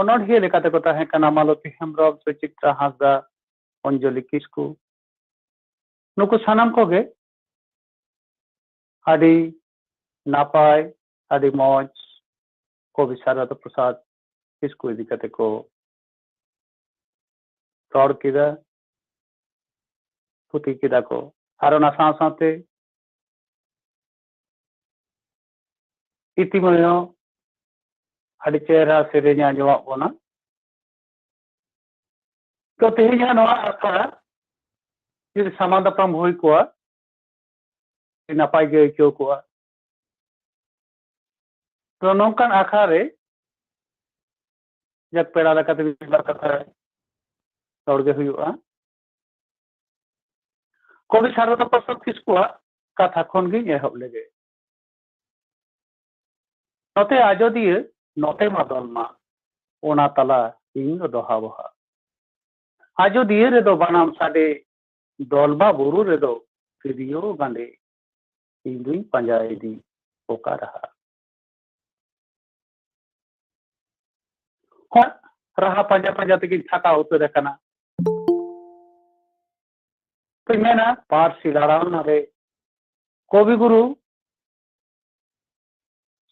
ᱚᱱᱚᱬᱦᱤᱭᱟᱹ ᱞᱮᱠᱟᱛᱮ ᱠᱚ ᱛᱟᱦᱮᱸ ᱠᱟᱱᱟ ᱢᱟᱞᱚᱛᱤ ᱦᱮᱢᱵᱽᱨᱚᱢ, ᱥᱩᱪᱤᱛᱨᱟ ᱦᱟᱸᱥᱫᱟ, ᱚᱧᱡᱚᱞᱤ ᱠᱤᱥᱠᱩ᱾ ᱱᱩᱠᱩ ᱥᱟᱱᱟᱢ ᱠᱚᱜᱮ ᱟᱹᱰᱤ ᱱᱟᱯᱟᱭ, ᱟᱹᱰᱤ ᱢᱚᱡᱽ ᱠᱚᱵᱤ ᱥᱟᱨᱚᱫᱟ ᱯᱨᱚᱥᱟᱫᱽ ᱠᱤᱥᱠᱩ ᱤᱫᱤ ᱠᱟᱛᱮ ᱠᱚ ᱨᱚᱲ ᱠᱮᱫᱟ, ᱛᱷᱩᱛᱤ ᱠᱮᱫᱟ ᱠᱚ᱾ ᱟᱨ ᱚᱱᱟ ᱥᱟᱶ ᱥᱟᱶᱛᱮ ᱤᱛᱤᱢᱚᱭ ᱦᱚᱸ ᱟᱹᱰᱤ ᱪᱮᱦᱨᱟ ᱥᱮᱨᱮᱧ ᱟᱸᱡᱚᱢᱟᱜ ᱵᱚᱱᱟ᱾ ᱛᱚ ᱛᱮᱦᱮᱧᱟᱜ ᱱᱚᱣᱟ ᱟᱠᱷᱲᱟ ᱡᱩᱫᱤ ᱥᱟᱢᱟᱝ ᱫᱟᱯᱨᱟᱢ ᱦᱩᱭ ᱠᱚᱜᱼᱟ, ᱟᱹᱰᱤ ᱱᱟᱯᱟᱭ ᱜᱮ ᱟᱹᱭᱠᱟᱹᱣ ᱠᱚᱜᱼᱟ᱾ ᱛᱚ ᱱᱚᱝᱠᱟᱱ ᱟᱠᱷᱲᱟ ᱨᱮ ᱡᱟᱠ ᱯᱮᱲᱟ ᱞᱮᱠᱟᱛᱮ ᱢᱤᱫ ᱵᱟᱨ ᱠᱟᱛᱷᱟ ᱨᱚᱲ ᱜᱮ ᱦᱩᱭᱩᱜᱼᱟ᱾ ᱠᱚᱵᱤ ᱥᱟᱨᱚᱫᱟ ᱯᱨᱚᱥᱟᱫᱽ ᱠᱤᱥᱠᱩᱣᱟᱜ ᱠᱟᱛᱷᱟ ᱠᱷᱚᱱ ᱜᱤᱧ ᱮᱦᱚᱵ ᱞᱮᱜᱮ᱾ ᱱᱚᱛᱮ ᱟᱡᱚᱫᱤᱭᱟᱹ, ᱱᱚᱛᱮ ᱢᱟ ᱫᱚᱞᱢᱟ, ᱚᱱᱟ ᱛᱟᱞᱟ ᱤᱧ ᱫᱚ ᱫᱚᱦᱟ ᱵᱚᱦᱟ᱾ ᱟᱡᱚᱫᱤᱭᱟᱹ ᱨᱮᱫᱚ ᱵᱟᱱᱟᱢ ᱥᱟᱰᱮ, ᱫᱚᱞᱢᱟ ᱵᱩᱨᱩ ᱨᱮᱫᱚ ᱛᱤᱨᱭᱳ ᱜᱟᱸᱰᱮ, ᱤᱧ ᱫᱩᱧ ᱯᱟᱸᱡᱟ ᱤᱫᱤ ᱚᱠᱟ ᱨᱟᱦᱟ᱾ ᱦᱚᱸ, ᱨᱟᱦᱟ ᱯᱟᱸᱡᱟ ᱯᱟᱸᱡᱟ ᱛᱮᱜᱤᱧ ᱛᱷᱟᱠᱟᱣ ᱩᱛᱟᱹᱨ ᱟᱠᱟᱱᱟ᱾ ᱛᱚᱧ ᱢᱮᱱᱟ, ᱯᱟᱹᱨᱥᱤ ᱞᱟᱲᱟᱣᱱᱟ ᱨᱮ ᱠᱚᱵᱤ ᱜᱩᱨᱩ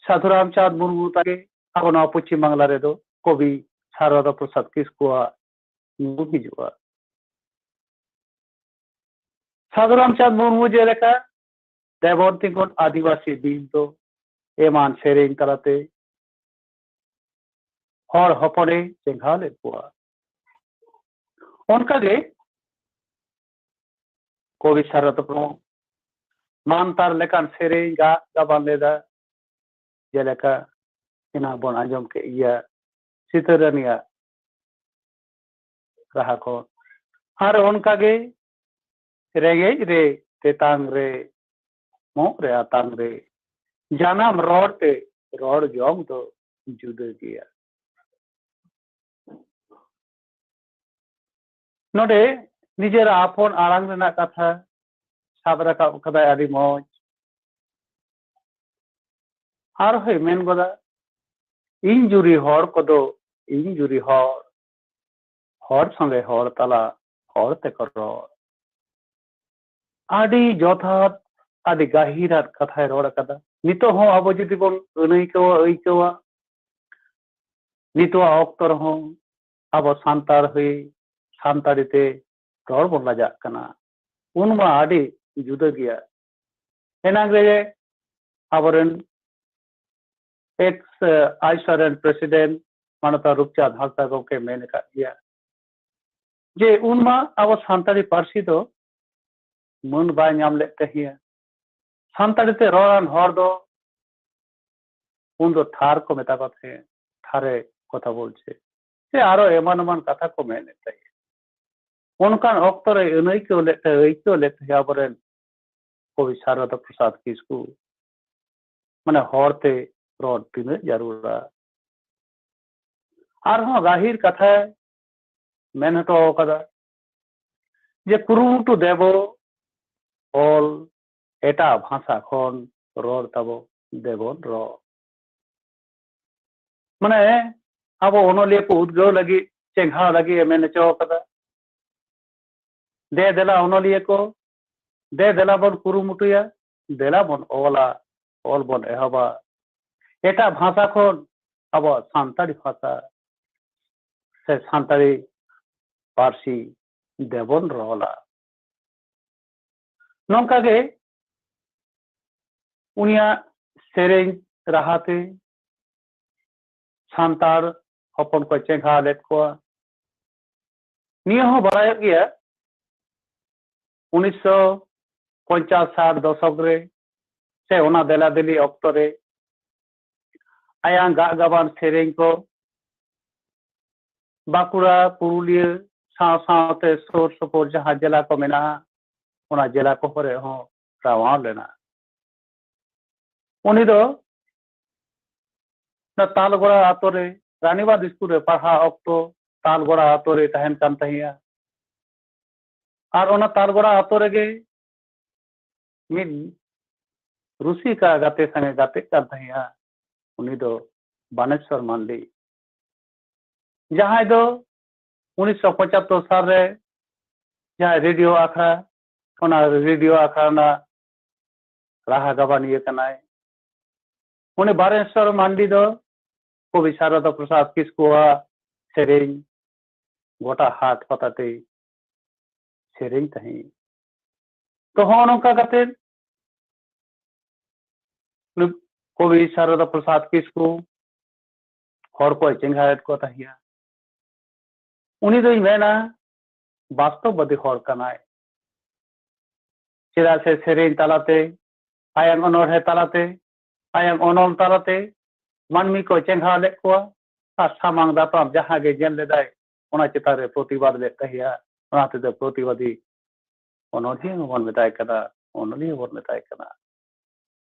ᱥᱟᱫᱷᱩ ᱨᱟᱢᱪᱟᱸᱫᱽ ᱢᱩᱨᱢᱩ ᱛᱟᱠᱮ ᱟᱵᱚ ᱱᱚᱣᱟ ᱯᱚᱪᱷᱤᱢ ᱵᱟᱝᱞᱟ ᱨᱮᱫᱚ ᱠᱚᱵᱤ ᱥᱟᱨᱚᱫᱟ ᱯᱨᱚᱥᱟᱫᱽ ᱠᱤᱥᱠᱩᱣᱟᱜ ᱧᱩᱛᱩᱢ ᱦᱤᱡᱩᱜᱼᱟ᱾ ᱥᱟᱫᱷᱩ ᱨᱟᱢᱪᱟᱸᱫᱽ ᱢᱩᱨᱢᱩ ᱡᱮᱞᱮᱠᱟ ᱫᱮᱵᱚᱱ ᱛᱤᱸᱜᱩᱱ ᱟᱹᱫᱤᱵᱟᱹᱥᱤ ᱵᱤᱨ ᱫᱚ ᱮᱢᱟᱱ ᱥᱮᱨᱮᱧ ᱛᱟᱞᱟᱛᱮ ᱦᱚᱲ ᱦᱚᱯᱚᱱᱮ ᱪᱮᱸᱜᱷᱟᱣ ᱞᱮᱫ ᱠᱚᱣᱟ᱾ ᱚᱱᱠᱟᱜᱮ ᱠᱚᱵᱤ ᱥᱟᱨᱚᱫᱟ ᱯᱨᱚᱢᱩᱠᱷ ᱢᱟᱱᱛᱟᱨ ᱞᱮᱠᱟᱱ ᱥᱮᱨᱮᱧ ᱜᱟᱜ ᱜᱟᱵᱟᱱ ᱞᱮᱫᱟ, ᱡᱮᱞᱮᱠᱟ ᱮᱱᱟᱝ ᱵᱚᱱ ᱟᱸᱡᱚᱢ ᱠᱮᱫ ᱜᱮᱭᱟ ᱥᱤᱛᱟᱹ ᱨᱟᱹᱱᱤᱭᱟᱜ ᱨᱟᱦᱟ ᱠᱚ᱾ ᱟᱨ ᱚᱱᱠᱟᱜᱮ ᱨᱮᱸᱜᱮᱡ ᱨᱮ ᱛᱮᱛᱟᱝ ᱨᱮ ᱢᱚᱜ ᱨᱮ ᱟᱛᱟᱝ ᱨᱮ ᱡᱟᱱᱟᱢ ᱨᱚᱲ ᱛᱮ ᱨᱚᱲ ᱡᱚᱝ ᱫᱚ ᱡᱩᱫᱟᱹ ᱜᱮᱭᱟ᱾ ᱱᱚᱰᱮ ᱱᱤᱡᱮᱨᱟᱜ ᱟᱯᱚᱱ ᱟᱲᱟᱝ ᱨᱮᱱᱟᱜ ᱠᱟᱛᱷᱟ ᱥᱟᱵ ᱨᱟᱠᱟᱵ ᱠᱟᱫᱟᱭ, ᱟᱹᱰᱤ ᱢᱚᱡᱽ᱾ ᱟᱨᱦᱚᱸᱭ ᱢᱮᱱ ᱜᱚᱫᱟ, ᱤᱧ ᱡᱩᱨᱤ ᱦᱚᱲ ᱠᱚᱫᱚ ᱤᱧ ᱡᱩᱨᱤ ᱦᱚᱲ, ᱦᱚᱲ ᱥᱚᱸᱜᱮ ᱦᱚᱲ ᱛᱟᱞᱟ ᱦᱚᱲ ᱛᱮᱠᱚ ᱨᱚᱲ᱾ ᱟᱹᱰᱤ ᱡᱚᱛᱷᱟᱛ, ᱟᱹᱰᱤ ᱜᱟᱹᱦᱤᱨᱟᱱ ᱠᱟᱛᱷᱟᱭ ᱨᱚᱲ ᱟᱠᱟᱫᱟ᱾ ᱱᱤᱛᱚᱜ ᱦᱚᱸ ᱟᱵᱚ ᱡᱩᱫᱤ ᱵᱚᱱ ᱟᱹᱱᱟᱹᱭᱠᱟᱹᱣᱟ, ᱟᱹᱭᱠᱟᱹᱣᱟ, ᱱᱤᱛᱚᱜ ᱚᱠᱛᱚ ᱨᱮᱦᱚᱸ ᱟᱵᱚ ᱥᱟᱱᱛᱟᱲ ᱦᱩᱭ ᱥᱟᱱᱛᱟᱲᱤ ᱛᱮ ᱨᱚᱲ ᱵᱚᱱ ᱞᱟᱡᱟᱜ ᱠᱟᱱᱟ, ᱩᱱ ᱢᱟ ᱟᱹᱰᱤ ᱡᱩᱫᱟᱹ ᱜᱮᱭᱟ᱾ ᱮᱱᱟᱝ ᱨᱮ ᱟᱵᱚᱨᱮᱱ ᱮᱠᱥ ᱟᱭᱥᱟ ᱨᱮᱱ ᱯᱨᱮᱥᱤᱰᱮᱱᱴ ᱢᱟᱱᱚᱛᱟᱱ ᱨᱩᱯᱪᱟᱸᱫᱽ ᱦᱟᱸᱥᱫᱟ ᱜᱚᱢᱠᱮ ᱢᱮᱱ ᱟᱠᱟᱫ ᱜᱮᱭᱟ ᱡᱮ ᱩᱱᱢᱟ ᱟᱵᱚ ᱥᱟᱱᱛᱟᱲᱤ ᱯᱟᱹᱨᱥᱤ ᱫᱚ ᱢᱟᱹᱱ ᱵᱟᱭ ᱧᱟᱢ ᱞᱮᱫ ᱛᱟᱦᱮᱸᱭᱟ᱾ ᱥᱟᱱᱛᱟᱲᱤ ᱛᱮ ᱨᱚᱲᱟᱱ ᱦᱚᱲ ᱫᱚ ᱩᱱ ᱫᱚ ᱴᱷᱟᱨ ᱠᱚ ᱢᱮᱛᱟ ᱠᱚ ᱛᱟᱦᱮᱸᱫ, ᱴᱷᱟᱨᱮ ᱠᱚᱛᱷᱟ ᱵᱚᱞᱪᱷᱮ, ᱥᱮ ᱟᱨᱚ ᱮᱢᱟᱱ ᱮᱢᱟᱱ ᱠᱟᱛᱷᱟ ᱠᱚ ᱢᱮᱱᱮᱫ ᱛᱟᱦᱮᱸᱫ᱾ ᱚᱱᱠᱟᱱ ᱚᱠᱛᱚ ᱨᱮ ᱟᱹᱱᱟᱹᱭᱠᱟᱹᱣ ᱞᱮᱫ ᱛᱟᱦᱮᱸ, ᱟᱹᱭᱠᱟᱹᱣ ᱞᱮᱫ ᱛᱟᱦᱮᱸ ᱟᱵᱚᱨᱮᱱ ᱠᱚᱵᱤ ᱥᱟᱨᱚᱫᱟ ᱯᱨᱚᱥᱟᱫᱽ ᱠᱤᱥᱠᱩ, ᱢᱟᱱᱮ ᱦᱚᱲᱛᱮ ᱨᱚᱲ ᱛᱤᱱᱟᱹᱜ ᱡᱟᱹᱨᱩᱲᱟ᱾ ᱟᱨᱦᱚᱸ ᱜᱟᱹᱦᱤᱨ ᱠᱟᱛᱷᱟᱭ ᱢᱮᱱ ᱦᱚᱴᱚ ᱟᱠᱟᱫᱟ ᱡᱮ ᱠᱩᱨᱩᱢᱩᱴᱩ ᱫᱮᱵᱚ ᱚᱞ, ᱮᱴᱟᱜ ᱵᱷᱟᱥᱟ ᱠᱷᱚᱱ ᱨᱚᱲ ᱛᱟᱵᱚ ᱫᱮᱵᱚᱱ ᱨᱚᱲ᱾ ᱢᱟᱱᱮ ᱟᱵᱚ ᱚᱱᱚᱞᱤᱭᱟᱹ ᱠᱚ ᱩᱫᱽᱜᱟᱹᱣ ᱞᱟᱹᱜᱤᱫ, ᱪᱮᱸᱜᱷᱟᱣ ᱞᱟᱹᱜᱤᱫ ᱮ ᱢᱮᱱ ᱦᱚᱪᱚ ᱟᱠᱟᱫᱟ᱾ ᱫᱮ ᱫᱮᱞᱟ ᱚᱱᱚᱞᱤᱭᱟᱹ ᱠᱚ, ᱫᱮ ᱫᱮᱞᱟ ᱵᱚᱱ ᱠᱩᱨᱩᱢᱩᱴᱩᱭᱟ, ᱫᱮᱞᱟ ᱵᱚᱱ ᱚᱞᱟ, ᱚᱞ ᱵᱚᱱ ᱮᱦᱚᱵᱟ᱾ ᱮᱴᱟᱜ ᱵᱷᱟᱥᱟ ᱠᱷᱚᱱ ᱟᱵᱚᱣᱟᱜ ᱥᱟᱱᱛᱟᱲᱤ ᱵᱷᱟᱥᱟ ᱥᱮ ᱥᱟᱱᱛᱟᱲᱤ ᱯᱟᱹᱨᱥᱤ ᱫᱮᱵᱚᱱ ᱨᱚᱲᱟ᱾ ᱱᱚᱝᱠᱟ ᱜᱮ ᱩᱱᱤᱭᱟᱜ ᱥᱮᱨᱮᱧ ᱨᱟᱦᱟᱛᱮ ᱥᱟᱱᱛᱟᱲ ᱦᱚᱯᱚᱱ ᱠᱚ ᱪᱮᱸᱜᱷᱟᱣ ᱞᱮᱫ ᱠᱚᱣᱟ᱾ ᱱᱤᱭᱟᱹ ᱦᱚᱸ ᱵᱟᱲᱟᱭᱚᱜ ᱜᱮᱭᱟ, ᱩᱱᱤᱥᱥᱚ ᱯᱚᱧᱪᱟᱥ ᱥᱟᱴ ᱫᱚᱥᱚᱠ ᱨᱮ ᱥᱮ ᱚᱱᱟ ᱫᱮᱞᱟ ᱫᱮᱞᱤ ᱚᱠᱛᱚ ᱨᱮ ᱟᱭᱟᱜ ᱜᱟᱜ ᱜᱟᱵᱟᱱ ᱥᱮᱨᱮᱧ ᱠᱚ ᱵᱟᱸᱠᱩᱲᱟ, ᱯᱩᱨᱩᱞᱤᱭᱟᱹ ᱥᱟᱶ ᱥᱟᱶᱛᱮ ᱥᱩᱨ ᱥᱩᱯᱩᱨ ᱡᱟᱦᱟᱸ ᱡᱮᱞᱟ ᱠᱚ ᱢᱮᱱᱟᱜᱼᱟ, ᱚᱱᱟ ᱡᱮᱞᱟ ᱠᱚ ᱠᱚᱨᱮ ᱦᱚᱸ ᱨᱟᱣᱟᱣ ᱞᱮᱱᱟ᱾ ᱩᱱᱤ ᱫᱚ ᱚᱱᱟ ᱛᱟᱞᱜᱚᱲᱟ ᱟᱛᱳ ᱨᱮ, ᱨᱟᱱᱤᱵᱟᱸᱫᱷ ᱤᱥᱠᱩᱞ ᱨᱮ ᱯᱟᱲᱦᱟᱣ ᱚᱠᱛᱚ ᱛᱟᱞᱜᱚᱲᱟ ᱟᱛᱳ ᱨᱮ ᱛᱟᱦᱮᱱ ᱠᱟᱱ ᱛᱟᱦᱮᱸᱜᱼᱟ᱾ ᱟᱨ ᱚᱱᱟ ᱛᱟᱞᱜᱚᱲᱟ ᱟᱛᱳ ᱨᱮᱜᱮ ᱢᱤᱫ ᱨᱩᱥᱤᱠᱟ ᱜᱟᱛᱮ ᱥᱟᱝᱮ ᱜᱟᱛᱮᱜ ᱠᱟᱱ ᱛᱟᱦᱮᱸᱜᱼᱟ᱾ ᱩᱱᱤ ᱫᱚ ᱵᱟᱱᱮᱥᱚᱨ ᱢᱟᱱᱰᱤ, ᱡᱟᱦᱟᱸᱭ ᱫᱚ ᱩᱱᱤᱥᱥᱚ ᱯᱚᱸᱪᱟᱛᱛᱳᱨ ᱥᱟᱞ ᱨᱮ ᱡᱟᱦᱟᱸ ᱨᱮᱰᱤᱭᱳ ᱟᱠᱷᱲᱟ, ᱚᱱᱟ ᱨᱮᱰᱤᱭᱳ ᱟᱠᱷᱲᱟ ᱨᱮᱱᱟᱜ ᱨᱟᱦᱟ ᱜᱟᱵᱟᱱᱤᱭᱟᱹ ᱠᱟᱱᱟᱭ᱾ ᱩᱱᱤ ᱵᱟᱱᱮᱥᱚᱨ ᱢᱟᱱᱰᱤ ᱫᱚ ᱠᱚᱵᱤ ᱥᱟᱨᱚᱫᱟ ᱯᱨᱚᱥᱟᱫᱽ ᱠᱤᱥᱠᱩᱣᱟᱜ ᱥᱮᱨᱮᱧ ᱜᱚᱴᱟ ᱦᱟᱴ ᱯᱟᱛᱟ ᱛᱮᱭ ᱥᱮᱨᱮᱧ ᱛᱟᱦᱮᱸᱫ᱾ ᱛᱚ ᱦᱚᱸᱜᱼᱚ ᱱᱚᱝᱠᱟ ᱠᱟᱛᱮ ᱱᱩᱭ ᱠᱚᱵᱤ ᱥᱟᱨᱚᱫᱟ ᱯᱨᱚᱥᱟᱫᱽ ᱠᱤᱥᱠᱩ ᱦᱚᱲ ᱠᱚᱭ ᱪᱮᱸᱜᱷᱟᱣᱮᱫ ᱠᱚ ᱛᱟᱦᱮᱸᱫᱼᱟ᱾ ᱩᱱᱤ ᱫᱚᱧ ᱢᱮᱱᱟ, ᱵᱟᱥᱛᱚᱵᱵᱟᱫᱤ ᱦᱚᱲ ᱠᱟᱱᱟᱭ᱾ ᱪᱮᱫᱟᱜ ᱥᱮ ᱥᱮᱨᱮᱧ ᱛᱟᱞᱟᱛᱮ, ᱟᱭᱟᱜ ᱚᱱᱚᱬᱦᱮ ᱛᱟᱞᱟᱛᱮ, ᱟᱭᱟᱜ ᱚᱱᱚᱞ ᱛᱟᱞᱟᱛᱮ ᱢᱟᱹᱱᱢᱤ ᱠᱚ ᱪᱮᱸᱜᱷᱟᱣ ᱞᱮᱫ ᱠᱚᱣᱟ᱾ ᱟᱨ ᱥᱟᱢᱟᱝ ᱫᱟᱯᱨᱟᱢ ᱡᱟᱦᱟᱸ ᱜᱮ ᱧᱮᱞ ᱞᱮᱫᱟᱭ, ᱚᱱᱟ ᱪᱮᱛᱟᱱ ᱨᱮ ᱯᱨᱚᱛᱤᱵᱟᱫ ᱞᱮᱫ ᱛᱟᱦᱮᱸᱫᱼᱟ᱾ ᱚᱱᱟ ᱦᱚᱛᱮᱡ ᱛᱮ ᱯᱨᱚᱛᱤᱵᱟᱫᱤ ᱚᱱᱚᱞᱤᱭᱟᱹ ᱦᱚᱸᱵᱚᱱ ᱢᱮᱛᱟᱭ ᱠᱟᱱᱟ, ᱚᱱᱚᱞᱤᱭᱟᱹ ᱦᱚᱸᱵᱚᱱ ᱢᱮᱛᱟᱭ ᱠᱟᱱᱟ᱾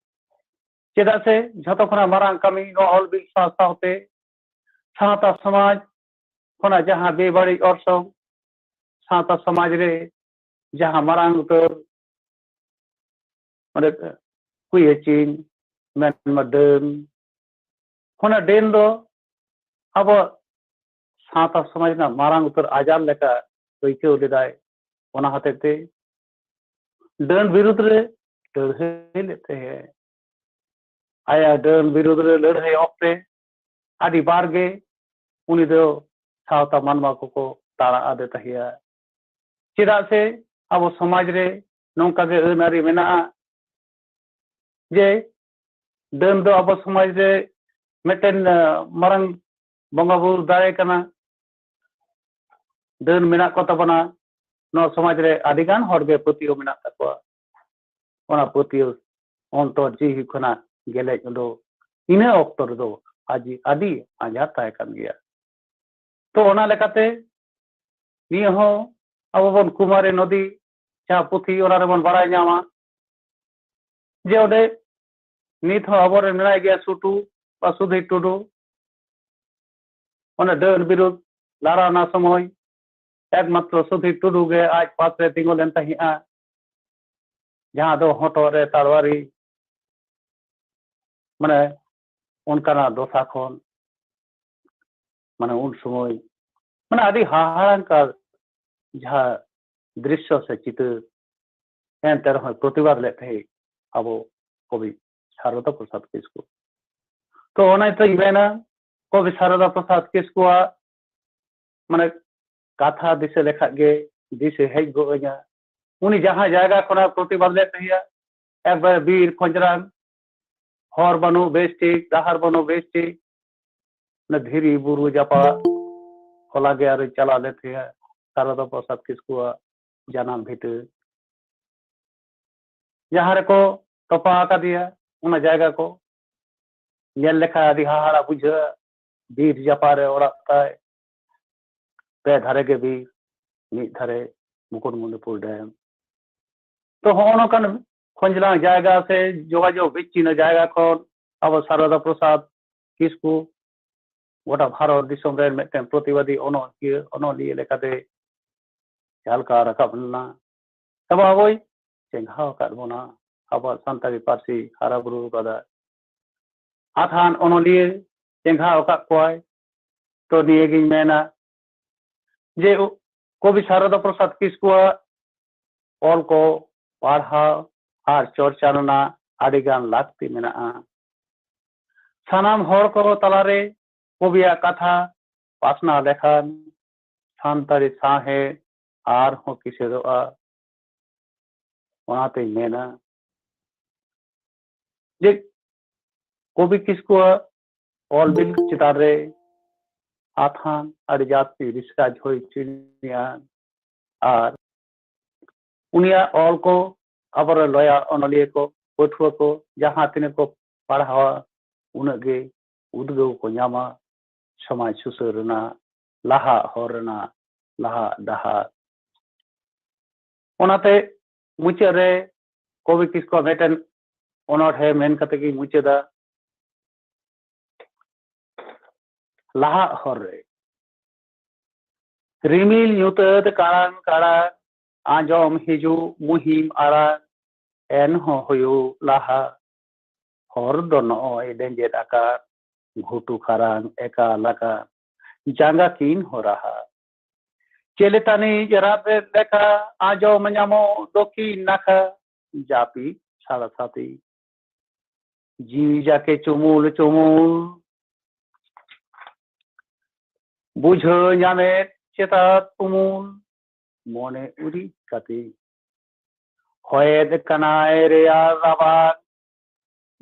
ᱪᱮᱫᱟᱜ ᱥᱮ ᱡᱷᱚᱛᱚ ᱠᱷᱚᱱᱟᱜ ᱢᱟᱨᱟᱝ ᱠᱟᱹᱢᱤ ᱱᱚᱣᱟ ᱚᱞ ᱵᱤᱞ ᱥᱟᱶ ᱥᱟᱶᱛᱮ ᱥᱟᱶᱛᱟ ᱥᱚᱢᱟᱡᱽ ᱠᱷᱚᱱᱟᱜ ᱡᱟᱦᱟᱸ ᱵᱮᱵᱟᱹᱲᱤᱡ ᱚᱨᱥᱚᱝ ᱥᱟᱶᱛᱟ ᱥᱚᱢᱟᱡᱽ ᱨᱮ ᱡᱟᱦᱟᱸ ᱢᱟᱨᱟᱝ ᱩᱛᱟᱹᱨ ᱚᱸᱰᱮ ᱠᱩᱭᱟᱹᱪᱤᱱ ᱢᱮᱱᱢᱟ ᱰᱟᱹᱱ, ᱚᱱᱟ ᱰᱟᱹᱱ ᱫᱚ ᱟᱵᱚ ᱥᱟᱶᱛᱟ ᱥᱚᱢᱟᱡᱽ ᱨᱮᱱᱟᱜ ᱢᱟᱨᱟᱝ ᱩᱛᱟᱹᱨ ᱟᱡᱟᱨ ᱞᱮᱠᱟ ᱟᱹᱭᱠᱟᱹᱣ ᱞᱮᱫᱟᱭ᱾ ᱚᱱᱟ ᱦᱚᱛᱮᱡ ᱛᱮ ᱰᱟᱹᱱ ᱵᱤᱨᱩᱫᱽ ᱨᱮ ᱞᱟᱹᱲᱦᱟᱹᱭ ᱞᱮᱫ ᱛᱟᱦᱮᱸᱫ᱾ ᱟᱭᱟᱜ ᱰᱟᱹᱱ ᱵᱤᱨᱩᱫᱽ ᱨᱮ ᱞᱟᱹᱲᱦᱟᱹᱭ ᱚᱠᱛᱮ ᱟᱹᱰᱤ ᱵᱟᱨ ᱜᱮ ᱩᱱᱤ ᱫᱚ ᱥᱟᱶᱛᱟ ᱢᱟᱱᱣᱟ ᱠᱚᱠᱚ ᱛᱟᱲᱟ ᱟᱫᱮ ᱛᱟᱦᱮᱸᱫᱼᱟ᱾ ᱪᱮᱫᱟᱜ ᱥᱮ ᱟᱵᱚ ᱥᱚᱢᱟᱡᱽ ᱨᱮ ᱱᱚᱝᱠᱟ ᱜᱮ ᱟᱹᱱ ᱟᱹᱨᱤ ᱢᱮᱱᱟᱜᱼᱟ ᱡᱮ ᱰᱟᱹᱱ ᱫᱚ ᱟᱵᱚ ᱥᱚᱢᱟᱡᱽ ᱨᱮ ᱢᱤᱫᱴᱮᱱ, ᱟᱸ, ᱢᱟᱨᱟᱝ ᱵᱚᱸᱜᱟ ᱵᱩᱨᱩ ᱫᱟᱲᱮ ᱠᱟᱱᱟ᱾ ᱰᱟᱹᱱ ᱢᱮᱱᱟᱜ ᱠᱚ ᱛᱟᱵᱚᱱᱟ, ᱱᱚᱣᱟ ᱥᱚᱢᱟᱡᱽ ᱨᱮ ᱟᱹᱰᱤ ᱜᱟᱱ ᱦᱚᱲ ᱜᱮ ᱯᱟᱹᱛᱭᱟᱹᱣ ᱢᱮᱱᱟᱜ ᱛᱟᱠᱚᱣᱟ᱾ ᱚᱱᱟ ᱯᱟᱹᱛᱭᱟᱹᱣ ᱚᱱᱛᱚᱨ ᱡᱤᱣᱤ ᱠᱷᱚᱱᱟᱜ ᱜᱮᱞᱮᱡ ᱩᱰᱩᱠ ᱤᱱᱟᱹ ᱚᱠᱛᱚ ᱨᱮᱫᱚ ᱟᱹᱰᱤ, ᱟᱹᱰᱤ ᱟᱸᱡᱷᱟᱴ ᱛᱟᱦᱮᱸ ᱠᱟᱱ ᱜᱮᱭᱟ᱾ ᱛᱚ ᱚᱱᱟ ᱞᱮᱠᱟᱛᱮ ᱱᱤᱭᱟᱹ ᱦᱚᱸ ᱟᱵᱚ ᱵᱚᱱ ᱠᱩᱢᱟᱨᱤ ᱱᱚᱫᱤ ᱡᱟᱦᱟᱸ ᱯᱩᱛᱷᱤ, ᱚᱱᱟ ᱨᱮᱵᱚᱱ ᱵᱟᱲᱟᱭ ᱧᱟᱢᱟ ᱡᱮ ᱚᱸᱰᱮ ᱱᱤᱛ ᱦᱚᱸ ᱟᱵᱚᱨᱮᱱ ᱢᱮᱱᱟᱭ ᱜᱮᱭᱟ ᱥᱩᱴᱩ ᱵᱟ ᱥᱩᱫᱷᱤᱨ ᱴᱩᱰᱩ᱾ ᱚᱱᱟ ᱰᱟᱹᱱ ᱵᱤᱨᱩᱫᱽ ᱞᱟᱲᱟᱣᱱᱟ ᱥᱚᱢᱚᱭ ᱮᱠᱢᱟᱛᱨᱚ ᱥᱩᱫᱷᱤᱨ ᱴᱩᱰᱩ ᱜᱮ ᱟᱡ ᱯᱟᱥ ᱨᱮ ᱛᱤᱸᱜᱩ ᱞᱮᱱ ᱛᱟᱦᱮᱸᱫᱼᱟ, ᱡᱟᱦᱟᱸ ᱫᱚ ᱦᱚᱴᱚᱜ ᱨᱮ ᱛᱟᱲᱣᱟᱨᱤ, ᱢᱟᱱᱮ ᱚᱱᱠᱟᱱᱟᱜ ᱫᱚᱥᱟ ᱠᱷᱚᱱ, ᱢᱟᱱᱮ ᱩᱱ ᱥᱚᱢᱚᱭ ᱢᱟᱱᱮ ᱟᱹᱰᱤ ᱦᱟᱦᱟᱲᱟᱝᱠᱟᱨ ᱡᱟᱦᱟᱸ ᱫᱨᱤᱥᱥᱚ ᱥᱮ ᱪᱤᱛᱟᱹᱨ, ᱮᱱᱛᱮ ᱨᱮᱦᱚᱸᱭ ᱯᱨᱚᱛᱤᱵᱟᱫ ᱞᱮᱫ ᱛᱟᱦᱮᱸᱫ ᱟᱵᱚ ᱠᱚᱵᱤ ᱥᱟᱨᱚᱫᱟ ᱯᱨᱚᱥᱟᱫᱽ ᱠᱤᱥᱠᱩ᱾ ᱛᱚ ᱚᱱᱟ ᱛᱮᱧ ᱢᱮᱱᱟ, ᱠᱚᱵᱤ ᱥᱟᱨᱚᱫᱟ ᱯᱨᱚᱥᱟᱫᱽ ᱠᱤᱥᱠᱩᱣᱟᱜ ᱢᱟᱱᱮ ᱠᱟᱛᱷᱟ ᱫᱤᱥᱟᱹ ᱞᱮᱠᱷᱟᱡ ᱜᱮ ᱫᱤᱥᱟᱹ ᱦᱮᱡ ᱜᱚᱫ ᱟᱹᱧᱟ᱾ ᱩᱱᱤ ᱡᱟᱦᱟᱸ ᱡᱟᱭᱜᱟ ᱠᱷᱚᱱᱟᱜ ᱯᱨᱚᱛᱤᱵᱟᱫ ᱞᱮᱫ ᱛᱟᱦᱮᱸᱫᱼᱟ, ᱮᱠᱵᱟᱨᱮ ᱵᱤᱨ ᱠᱷᱚᱸᱡᱽᱨᱟᱱ ᱦᱚᱨ ᱵᱟᱹᱱᱩᱜ ᱵᱮᱥ ᱴᱷᱤᱠ, ᱰᱟᱦᱟᱨ ᱵᱟᱹᱱᱩᱜ ᱵᱮᱥ ᱴᱷᱤᱠ᱾ ᱚᱱᱟ ᱫᱷᱤᱨᱤ ᱵᱩᱨᱩ ᱡᱟᱯᱟᱜ ᱦᱚᱞᱟ ᱜᱮ ᱟᱨᱚᱧ ᱪᱟᱞᱟᱣ ᱞᱮᱱ ᱛᱟᱦᱮᱸᱜᱼᱟ ᱥᱟᱨᱚᱫᱟ ᱯᱨᱚᱥᱟᱫᱽ ᱠᱤᱥᱠᱩᱣᱟᱜ ᱡᱟᱱᱟᱢ ᱵᱷᱤᱴᱟᱹ, ᱡᱟᱦᱟᱸ ᱨᱮᱠᱚ ᱛᱚᱯᱟ ᱟᱠᱟᱫᱮᱭᱟ, ᱚᱱᱟ ᱡᱟᱭᱜᱟ ᱠᱚ ᱧᱮᱞ ᱞᱮᱠᱷᱟᱱ ᱟᱹᱰᱤ ᱦᱟᱦᱟᱲᱟ ᱵᱩᱡᱷᱟᱹᱜᱼᱟ᱾ ᱵᱤᱨ ᱡᱟᱯᱟᱜ ᱨᱮ ᱚᱲᱟᱜ ᱛᱟᱭ, ᱯᱮ ᱫᱷᱟᱨᱮ ᱜᱮ ᱵᱤᱨ, ᱢᱤᱫ ᱫᱷᱟᱨᱮ ᱢᱩᱠᱩᱴᱢᱩᱱᱤᱯᱩᱨ ᱰᱮᱢ᱾ ᱛᱚ ᱦᱚᱸᱜᱼᱚ ᱱᱚᱝᱠᱟᱱ ᱠᱷᱚᱸᱡᱽᱞᱟᱝ ᱡᱟᱭᱜᱟ ᱥᱮ ᱡᱳᱜᱟᱡᱳᱜᱽ ᱵᱤᱪᱪᱷᱤᱱᱱᱚ ᱡᱟᱭᱜᱟ ᱠᱷᱚᱱ ᱟᱵᱚ ᱥᱟᱨᱚᱫᱟ ᱯᱨᱚᱥᱟᱫᱽ ᱠᱤᱥᱠᱩ ᱜᱚᱴᱟ ᱵᱷᱟᱨᱚᱛ ᱫᱤᱥᱚᱢ ᱨᱮᱱ ᱢᱤᱫᱴᱮᱱ ᱯᱨᱚᱛᱤᱵᱟᱫᱤ ᱚᱱᱚᱞᱤᱭᱟᱹ, ᱚᱱᱚᱞᱤᱭᱟᱹ ᱞᱮᱠᱟᱛᱮ ᱡᱷᱟᱞᱠᱟᱣ ᱨᱟᱠᱟᱵ ᱞᱮᱱᱟ᱾ ᱛᱚᱵᱮ ᱟᱵᱚᱭ ᱪᱮᱸᱜᱷᱟᱣ ᱟᱠᱟᱫ ᱵᱚᱱᱟ, ᱟᱵᱚᱣᱟᱜ ᱥᱟᱱᱛᱟᱲᱤ ᱯᱟᱹᱨᱥᱤ ᱦᱟᱨᱟ ᱵᱩᱨᱩ ᱠᱟᱫᱟ᱾ ᱟᱛᱷᱟᱱ ᱚᱱᱚᱞᱤᱭᱟᱹ ᱪᱮᱸᱜᱷᱟᱣ ᱟᱠᱟᱫ ᱠᱚᱣᱟᱭ᱾ ᱛᱚ ᱱᱤᱭᱟᱹᱜᱤᱧ ᱢᱮᱱᱟ ᱡᱮ ᱠᱚᱵᱤ ᱥᱟᱨᱚᱫᱟ ᱯᱨᱚᱥᱟᱫᱽ ᱠᱤᱥᱠᱩᱣᱟᱜ ᱚᱞ ᱠᱚ ᱯᱟᱲᱦᱟᱣ ᱟᱨ ᱪᱚᱨᱪᱟ ᱨᱮᱱᱟᱜ ᱟᱹᱰᱤᱜᱟᱱ ᱞᱟᱹᱠᱛᱤ ᱢᱮᱱᱟᱜᱼᱟ᱾ ᱥᱟᱱᱟᱢ ᱦᱚᱲ ᱠᱚ ᱛᱟᱞᱟᱨᱮ ᱠᱚᱵᱤᱭᱟᱜ ᱠᱟᱛᱷᱟ ᱯᱟᱥᱱᱟᱣ ᱞᱮᱠᱷᱟᱱ ᱥᱟᱱᱛᱟᱲᱤ ᱥᱟᱶᱦᱮᱫ ᱟᱨᱦᱚᱸ ᱠᱤᱥᱟᱹᱲᱚᱜᱼᱟ᱾ ᱚᱱᱟᱛᱮᱧ ᱢᱮᱱᱟ ᱡᱮ ᱠᱚᱵᱤ ᱠᱤᱥᱠᱩᱣᱟᱜ ᱚᱞ ᱵᱤᱞ ᱪᱮᱛᱟᱱ ᱨᱮ ᱟᱛᱷᱟᱱ ᱟᱹᱰᱤ ᱡᱟᱹᱥᱛᱤ ᱨᱤᱥᱟᱨᱪ ᱦᱩᱭ ᱦᱚᱪᱚᱭᱟ᱾ ᱟᱨ ᱩᱱᱤᱭᱟᱜ ᱚᱞ ᱠᱚ ᱟᱵᱚᱨᱮᱱ ᱞᱚᱭᱟ ᱚᱱᱚᱞᱤᱭᱟᱹ ᱠᱚ, ᱯᱟᱹᱴᱷᱩᱣᱟᱹ ᱠᱚ ᱡᱟᱦᱟᱸ ᱛᱤᱱᱟᱹᱜ ᱠᱚ ᱯᱟᱲᱦᱟᱣᱟ, ᱩᱱᱟᱹᱜ ᱜᱮ ᱩᱫᱽᱜᱟᱹᱣ ᱠᱚ ᱧᱟᱢᱟ ᱥᱚᱢᱟᱡᱽ ᱥᱩᱥᱟᱹᱨ ᱨᱮᱱᱟᱜ, ᱞᱟᱦᱟᱜ ᱦᱚᱨ ᱨᱮᱱᱟᱜ, ᱞᱟᱦᱟᱜ ᱰᱟᱦᱟᱨ᱾ ᱚᱱᱟᱛᱮ ᱢᱩᱪᱟᱹᱫ ᱨᱮ ᱠᱚᱵᱤ ᱠᱤᱥᱠᱩᱣᱟᱜ ᱢᱤᱫᱴᱮᱱ ᱚᱱᱚᱬᱦᱮ ᱢᱮᱱ ᱠᱟᱛᱮ ᱜᱤᱧ ᱢᱩᱪᱟᱹᱫᱟ᱾ ᱞᱟᱦᱟᱜ ᱦᱚᱨ ᱨᱮ ᱨᱤᱢᱤᱞ ᱧᱩᱛᱟᱹᱛ ᱠᱟᱲᱟᱝ ᱠᱟᱲᱟᱝ, ᱟᱸᱡᱚᱢ ᱦᱤᱡᱩᱜ ᱢᱩᱦᱤᱢ ᱟᱲᱟᱝ, ᱮᱱᱦᱚᱸ ᱦᱩᱭᱩᱜ ᱞᱟᱦᱟ᱾ ᱦᱚᱨ ᱫᱚ ᱱᱚᱜᱼᱚᱭ ᱞᱮᱸᱡᱮᱫ ᱟᱠᱟᱱ, ᱜᱷᱩᱴᱩ ᱠᱷᱟᱨᱟᱝ ᱮᱠᱟᱞ ᱟᱠᱟᱱ, ᱡᱟᱸᱜᱟ ᱠᱤᱱ ᱦᱚᱨᱟᱦᱟ᱾ ᱪᱮᱞᱮ ᱛᱟᱹᱱᱤᱡ ᱨᱟᱯᱮᱫ ᱞᱮᱠᱟ ᱟᱸᱡᱚᱢ ᱧᱟᱢᱚᱜ ᱫᱚᱠᱤᱱ ᱱᱟᱠᱷᱟ, ᱡᱟᱹᱯᱤᱫ ᱥᱟᱲᱟ ᱥᱟᱛᱮ᱾ ᱡᱤᱣᱤ ᱡᱟᱠᱮ ᱪᱩᱢᱩᱞ ᱪᱩᱢᱩᱞ, ᱵᱩᱡᱷᱟᱹᱣ ᱧᱟᱢᱮᱫ ᱪᱮᱛᱟᱛ ᱩᱢᱩᱞ, ᱢᱚᱱᱮ ᱩᱨᱤᱡ ᱠᱟᱛᱮ᱾ ᱦᱚᱭᱮᱫ ᱠᱟᱱᱟᱭ ᱨᱮᱭᱟᱲ ᱨᱟᱵᱟᱝ,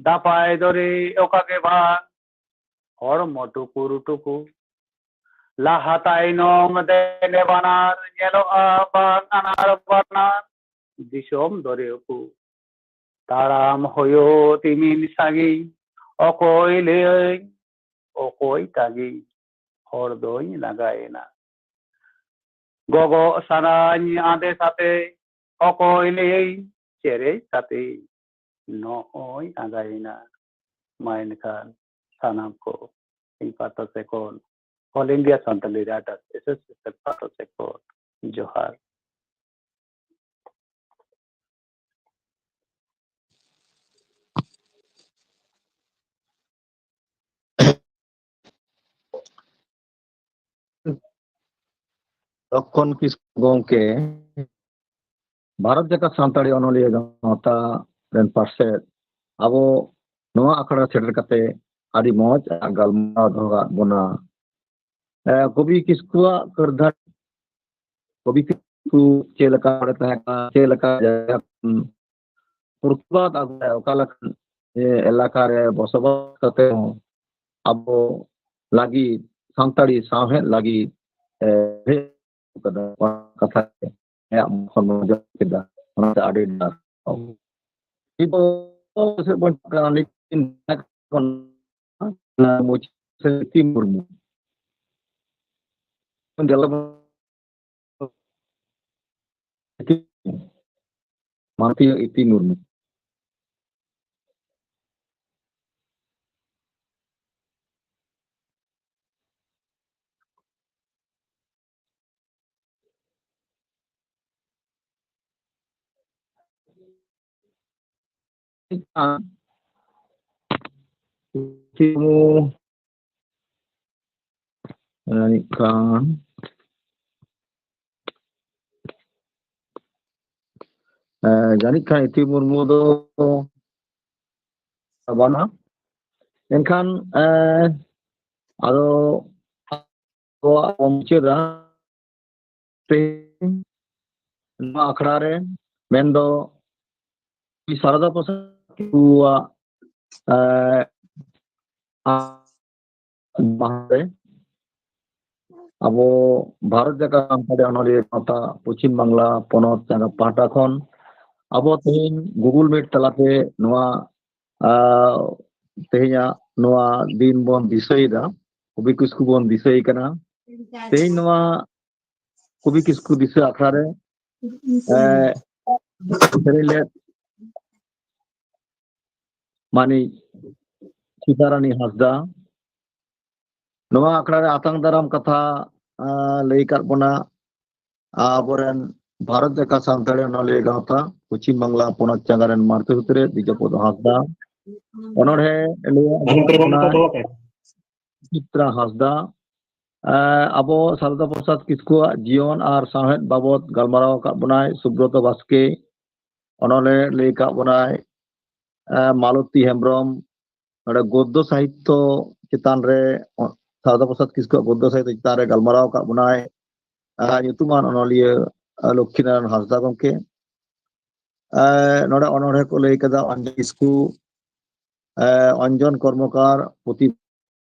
ᱫᱟᱯᱟᱭ ᱫᱚᱨᱮ ᱚᱠᱟ ᱜᱮ ᱵᱟᱝ, ᱦᱚᱲᱢᱚ ᱴᱩᱠᱩᱨ ᱴᱩᱠᱩ᱾ ᱞᱟᱦᱟ ᱛᱟᱭᱱᱚᱢ ᱫᱮᱱᱮ ᱵᱟᱱᱟᱨ ᱧᱮᱞᱚᱜᱼᱟ ᱵᱟᱝ ᱟᱱᱟᱨ ᱵᱟᱱᱟᱨ, ᱫᱤᱥᱚᱢ ᱫᱚᱨᱮ ᱩᱠᱩ᱾ ᱛᱟᱲᱟᱢ ᱦᱳᱭᱳ ᱛᱤᱢᱤᱱ ᱥᱟᱺᱜᱤᱧ, ᱚᱠᱚᱭ ᱞᱟᱹᱭᱟᱹᱧ, ᱚᱠᱚᱭ ᱛᱟᱺᱜᱤᱧ, ᱦᱚᱲ ᱫᱚᱧ ᱞᱟᱸᱜᱟᱭᱮᱱᱟ᱾ ᱜᱚᱜᱚᱜ ᱥᱟᱱᱟᱧ ᱟᱸᱫᱮ ᱥᱟᱛᱮ, ᱚᱠᱚᱭ ᱞᱟᱹᱭᱟᱹᱧ, ᱪᱮᱨᱮᱡ ᱥᱟᱛᱮ, ᱱᱚᱜᱼᱚᱭ ᱟᱸᱜᱟᱭᱮᱱᱟ᱾ ᱢᱟ ᱮᱱᱠᱷᱟᱱ ᱥᱟᱱᱟᱢ ᱠᱚ ᱤᱧ ᱯᱟᱦᱴᱟ ᱥᱮᱫ ᱠᱷᱚᱱ, All India Santali Writers Association ᱯᱟᱦᱴᱟ ᱥᱮᱫ ᱠᱷᱚᱱ ᱡᱚᱦᱟᱨ᱾ ᱞᱚᱠᱠᱷᱚᱱ ᱠᱤᱥᱠᱩ ᱜᱚᱢᱠᱮ, ᱵᱷᱟᱨᱚᱛ ᱡᱟᱠᱟᱛ ᱥᱟᱱᱛᱟᱲᱤ ᱚᱱᱚᱞᱤᱭᱟᱹ ᱜᱟᱶᱛᱟ ᱨᱮᱱ ᱯᱟᱨᱥᱮᱛ, ᱟᱵᱚ ᱱᱚᱣᱟ ᱟᱠᱷᱲᱟ ᱥᱮᱴᱮᱨ ᱠᱟᱛᱮ ᱟᱹᱰᱤ ᱢᱚᱡᱽ ᱟᱨ ᱜᱟᱞᱢᱟᱨᱟᱣ ᱫᱚᱦᱚ ᱟᱫ ᱵᱚᱱᱟ᱾ ᱮ, ᱠᱚᱵᱤ ᱠᱤᱥᱠᱩᱣᱟᱜ ᱠᱟᱹᱨᱫᱷᱟᱹᱱᱤ, ᱠᱚᱵᱤ ᱠᱤᱥᱠᱩ ᱪᱮᱫ ᱞᱮᱠᱟ ᱦᱚᱲᱮ ᱛᱟᱦᱮᱸ ᱠᱟᱱᱟ, ᱪᱮᱫ ᱞᱮᱠᱟ ᱡᱟᱭᱜᱟ ᱠᱷᱚᱱ ᱯᱨᱚᱛᱤᱵᱟᱫ ᱟᱹᱜᱩ ᱞᱮᱫᱟᱭ, ᱚᱠᱟ ᱞᱮᱠᱟᱱ, ᱮ, ᱮᱞᱟᱠᱟ ᱨᱮ ᱵᱚᱥᱚᱵᱟᱥ ᱠᱟᱛᱮ ᱦᱚᱸ ᱟᱵᱚ ᱞᱟᱹᱜᱤᱫ, ᱥᱟᱱᱛᱟᱲᱤ ᱥᱟᱶᱦᱮᱫ ᱞᱟᱹᱜᱤᱫ, ᱮ, ᱠᱟᱫᱟ, ᱚᱱᱟ ᱠᱟᱛᱷᱟ ᱜᱮ ᱟᱭᱟᱜ ᱢᱚᱱ ᱠᱷᱚᱱ ᱵᱚᱱ ᱟᱸᱡᱚᱢ ᱠᱮᱫᱟ, ᱚᱱᱟᱛᱮ ᱟᱹᱰᱤ ᱟᱹᱰᱤ ᱥᱟᱨᱦᱟᱣ᱾ ᱱᱤᱛᱚᱜ ᱥᱮᱫ ᱵᱚᱱ ᱪᱟᱞᱟᱜ ᱠᱟᱱᱟ, ᱱᱤᱛ ᱠᱷᱚᱱ ᱢᱩᱪᱟᱹᱫ ᱥᱮᱫ ᱛᱤ ᱢᱩᱨᱢᱩ᱾ ᱫᱮᱞᱟ ᱵᱚᱱ ᱢᱟᱱᱚᱛᱤᱭᱟᱹ ᱤᱯᱤ ᱢᱩᱨᱢᱩ᱾ ᱡᱟᱹᱱᱤᱡ ᱠᱷᱟᱱ, ᱮ, ᱡᱟᱹᱱᱤᱡ ᱠᱷᱟᱱ ᱤᱯᱤ ᱢᱩᱨᱢᱩ ᱫᱚ ᱵᱟᱹᱱᱩᱜᱼᱟ᱾ ᱮᱱᱠᱷᱟᱱ, ᱮ, ᱟᱫᱚ ᱟᱵᱚᱣᱟᱜ ᱵᱚᱱ ᱢᱩᱪᱟᱹᱫᱟ ᱛᱮᱦᱮᱧ ᱱᱚᱣᱟ ᱟᱠᱷᱲᱟ ᱨᱮ, ᱢᱮᱱᱫᱚ ᱥᱟᱨᱚᱫᱟ ᱯᱨᱚᱥᱟᱫ ᱠᱤᱥᱠᱩᱣᱟᱜ ᱮ, ᱟ-, ᱢᱟᱦᱟ ᱨᱮ ᱟᱵᱚ ᱵᱷᱟᱨᱚᱛ ᱡᱟᱠᱟᱛ ᱥᱟᱱᱛᱟᱲᱤ ᱚᱱᱚᱞᱤᱭᱟᱹ ᱜᱟᱶᱛᱟ ᱯᱚᱪᱷᱤᱢ ᱵᱟᱝᱞᱟ ᱯᱚᱱᱚᱛ ᱡᱟᱸᱜᱟ ᱯᱟᱦᱴᱟ ᱠᱷᱚᱱ ᱟᱵᱚ ᱛᱮᱦᱮᱧ Google Meet ᱛᱟᱞᱟᱛᱮ ᱱᱚᱣᱟ, ᱟ, ᱛᱮᱦᱮᱧᱟᱜ ᱱᱚᱣᱟ ᱫᱤᱱ ᱵᱚᱱ ᱫᱤᱥᱟᱹᱭᱮᱫᱟ, ᱠᱚᱵᱤ ᱠᱤᱥᱠᱩ ᱵᱚᱱ ᱫᱤᱥᱟᱹᱭ ᱠᱟᱱᱟ᱾ ᱛᱮᱦᱮᱧ ᱱᱚᱣᱟ ᱠᱚᱵᱤ ᱠᱤᱥᱠᱩ ᱫᱤᱥᱟᱹ ᱟᱠᱷᱲᱟ ᱨᱮ, ᱮ, ᱥᱮᱨᱮᱧ ᱞᱮᱫ ᱢᱟᱹᱱᱤᱡ ᱥᱤᱛᱟᱨᱟᱱᱤ ᱦᱟᱸᱥᱫᱟ᱾ ᱱᱚᱣᱟ ᱟᱠᱷᱲᱟ ᱨᱮ ᱟᱛᱟᱝ ᱫᱟᱨᱟᱢ ᱠᱟᱛᱷᱟ, ᱟ, ᱞᱟᱹᱭ ᱟᱠᱟᱫ ᱵᱚᱱᱟ ᱟᱵᱚᱨᱮᱱ ᱵᱷᱟᱨᱚᱛ ᱡᱟᱠᱟᱛ ᱥᱟᱱᱛᱟᱲᱤ ᱚᱱᱚᱞᱤᱭᱟᱹ ᱜᱟᱶᱛᱟ ᱯᱚᱪᱷᱤᱢ ᱵᱟᱝᱞᱟ ᱯᱚᱱᱚᱛ ᱪᱟᱸᱜᱟ ᱨᱮᱱ ᱢᱟᱹᱨᱛᱤ ᱥᱩᱛᱨᱮ ᱫᱤᱡᱚᱯᱚᱫ ᱦᱟᱸᱥᱫᱟ᱾ ᱚᱱᱚᱬᱦᱮ ᱞᱟᱹᱭ ᱟᱸᱡᱚᱢ ᱠᱟᱱᱟ ᱪᱤᱛᱨᱟ ᱦᱟᱸᱥᱫᱟ᱾ ᱮ, ᱟᱵᱚ ᱥᱟᱨᱚᱫᱟ ᱯᱨᱚᱥᱟᱫᱽ ᱠᱤᱥᱠᱩᱣᱟᱜ ᱡᱤᱭᱚᱱ ᱟᱨ ᱥᱟᱶᱦᱮᱫ ᱵᱟᱵᱚᱛ ᱜᱟᱞᱢᱟᱨᱟᱣ ᱟᱠᱟᱫ ᱵᱚᱱᱟᱭ ᱥᱩᱵᱨᱚᱛᱚ ᱵᱟᱥᱠᱮ᱾ ᱚᱱᱚᱬᱦᱮ ᱞᱟᱹᱭ ᱟᱠᱟᱫ ᱵᱚᱱᱟᱭ, ᱮ, ᱢᱟᱞᱚᱛᱤ ᱦᱮᱢᱵᱨᱚᱢ᱾ ᱱᱚᱰᱮ ᱜᱚᱫᱽᱫᱚ ᱥᱟᱦᱤᱛᱛᱚ ᱪᱮᱛᱟᱱ ᱨᱮ, ᱚ, ᱥᱟᱨᱚᱫᱟ ᱯᱨᱚᱥᱟᱫᱽ ᱠᱤᱥᱠᱩᱣᱟᱜ ᱜᱚᱫᱽᱫᱚ ᱥᱟᱦᱤᱛᱛᱚ ᱪᱮᱛᱟᱱ ᱨᱮ ᱜᱟᱞᱢᱟᱨᱟᱣ ᱟᱠᱟᱫ ᱵᱚᱱᱟᱭ, ᱮ, ᱧᱩᱛᱩᱢᱟᱱ ᱚᱱᱚᱞᱤᱭᱟᱹ, ᱮ, ᱞᱚᱠᱠᱷᱤᱱᱟᱨᱟᱭᱚᱱ ᱦᱟᱸᱥᱫᱟ ᱜᱚᱢᱠᱮ᱾ ᱮ, ᱱᱚᱰᱮ ᱚᱱᱚᱬᱦᱮ ᱠᱚ ᱞᱟᱹᱭ ᱠᱟᱫᱟ ᱚᱧᱡᱚᱱ ᱠᱤᱥᱠᱩ, ᱮ, ᱚᱧᱡᱚᱱ ᱠᱚᱨᱢᱚᱠᱟᱨ, ᱯᱩᱛᱷᱤ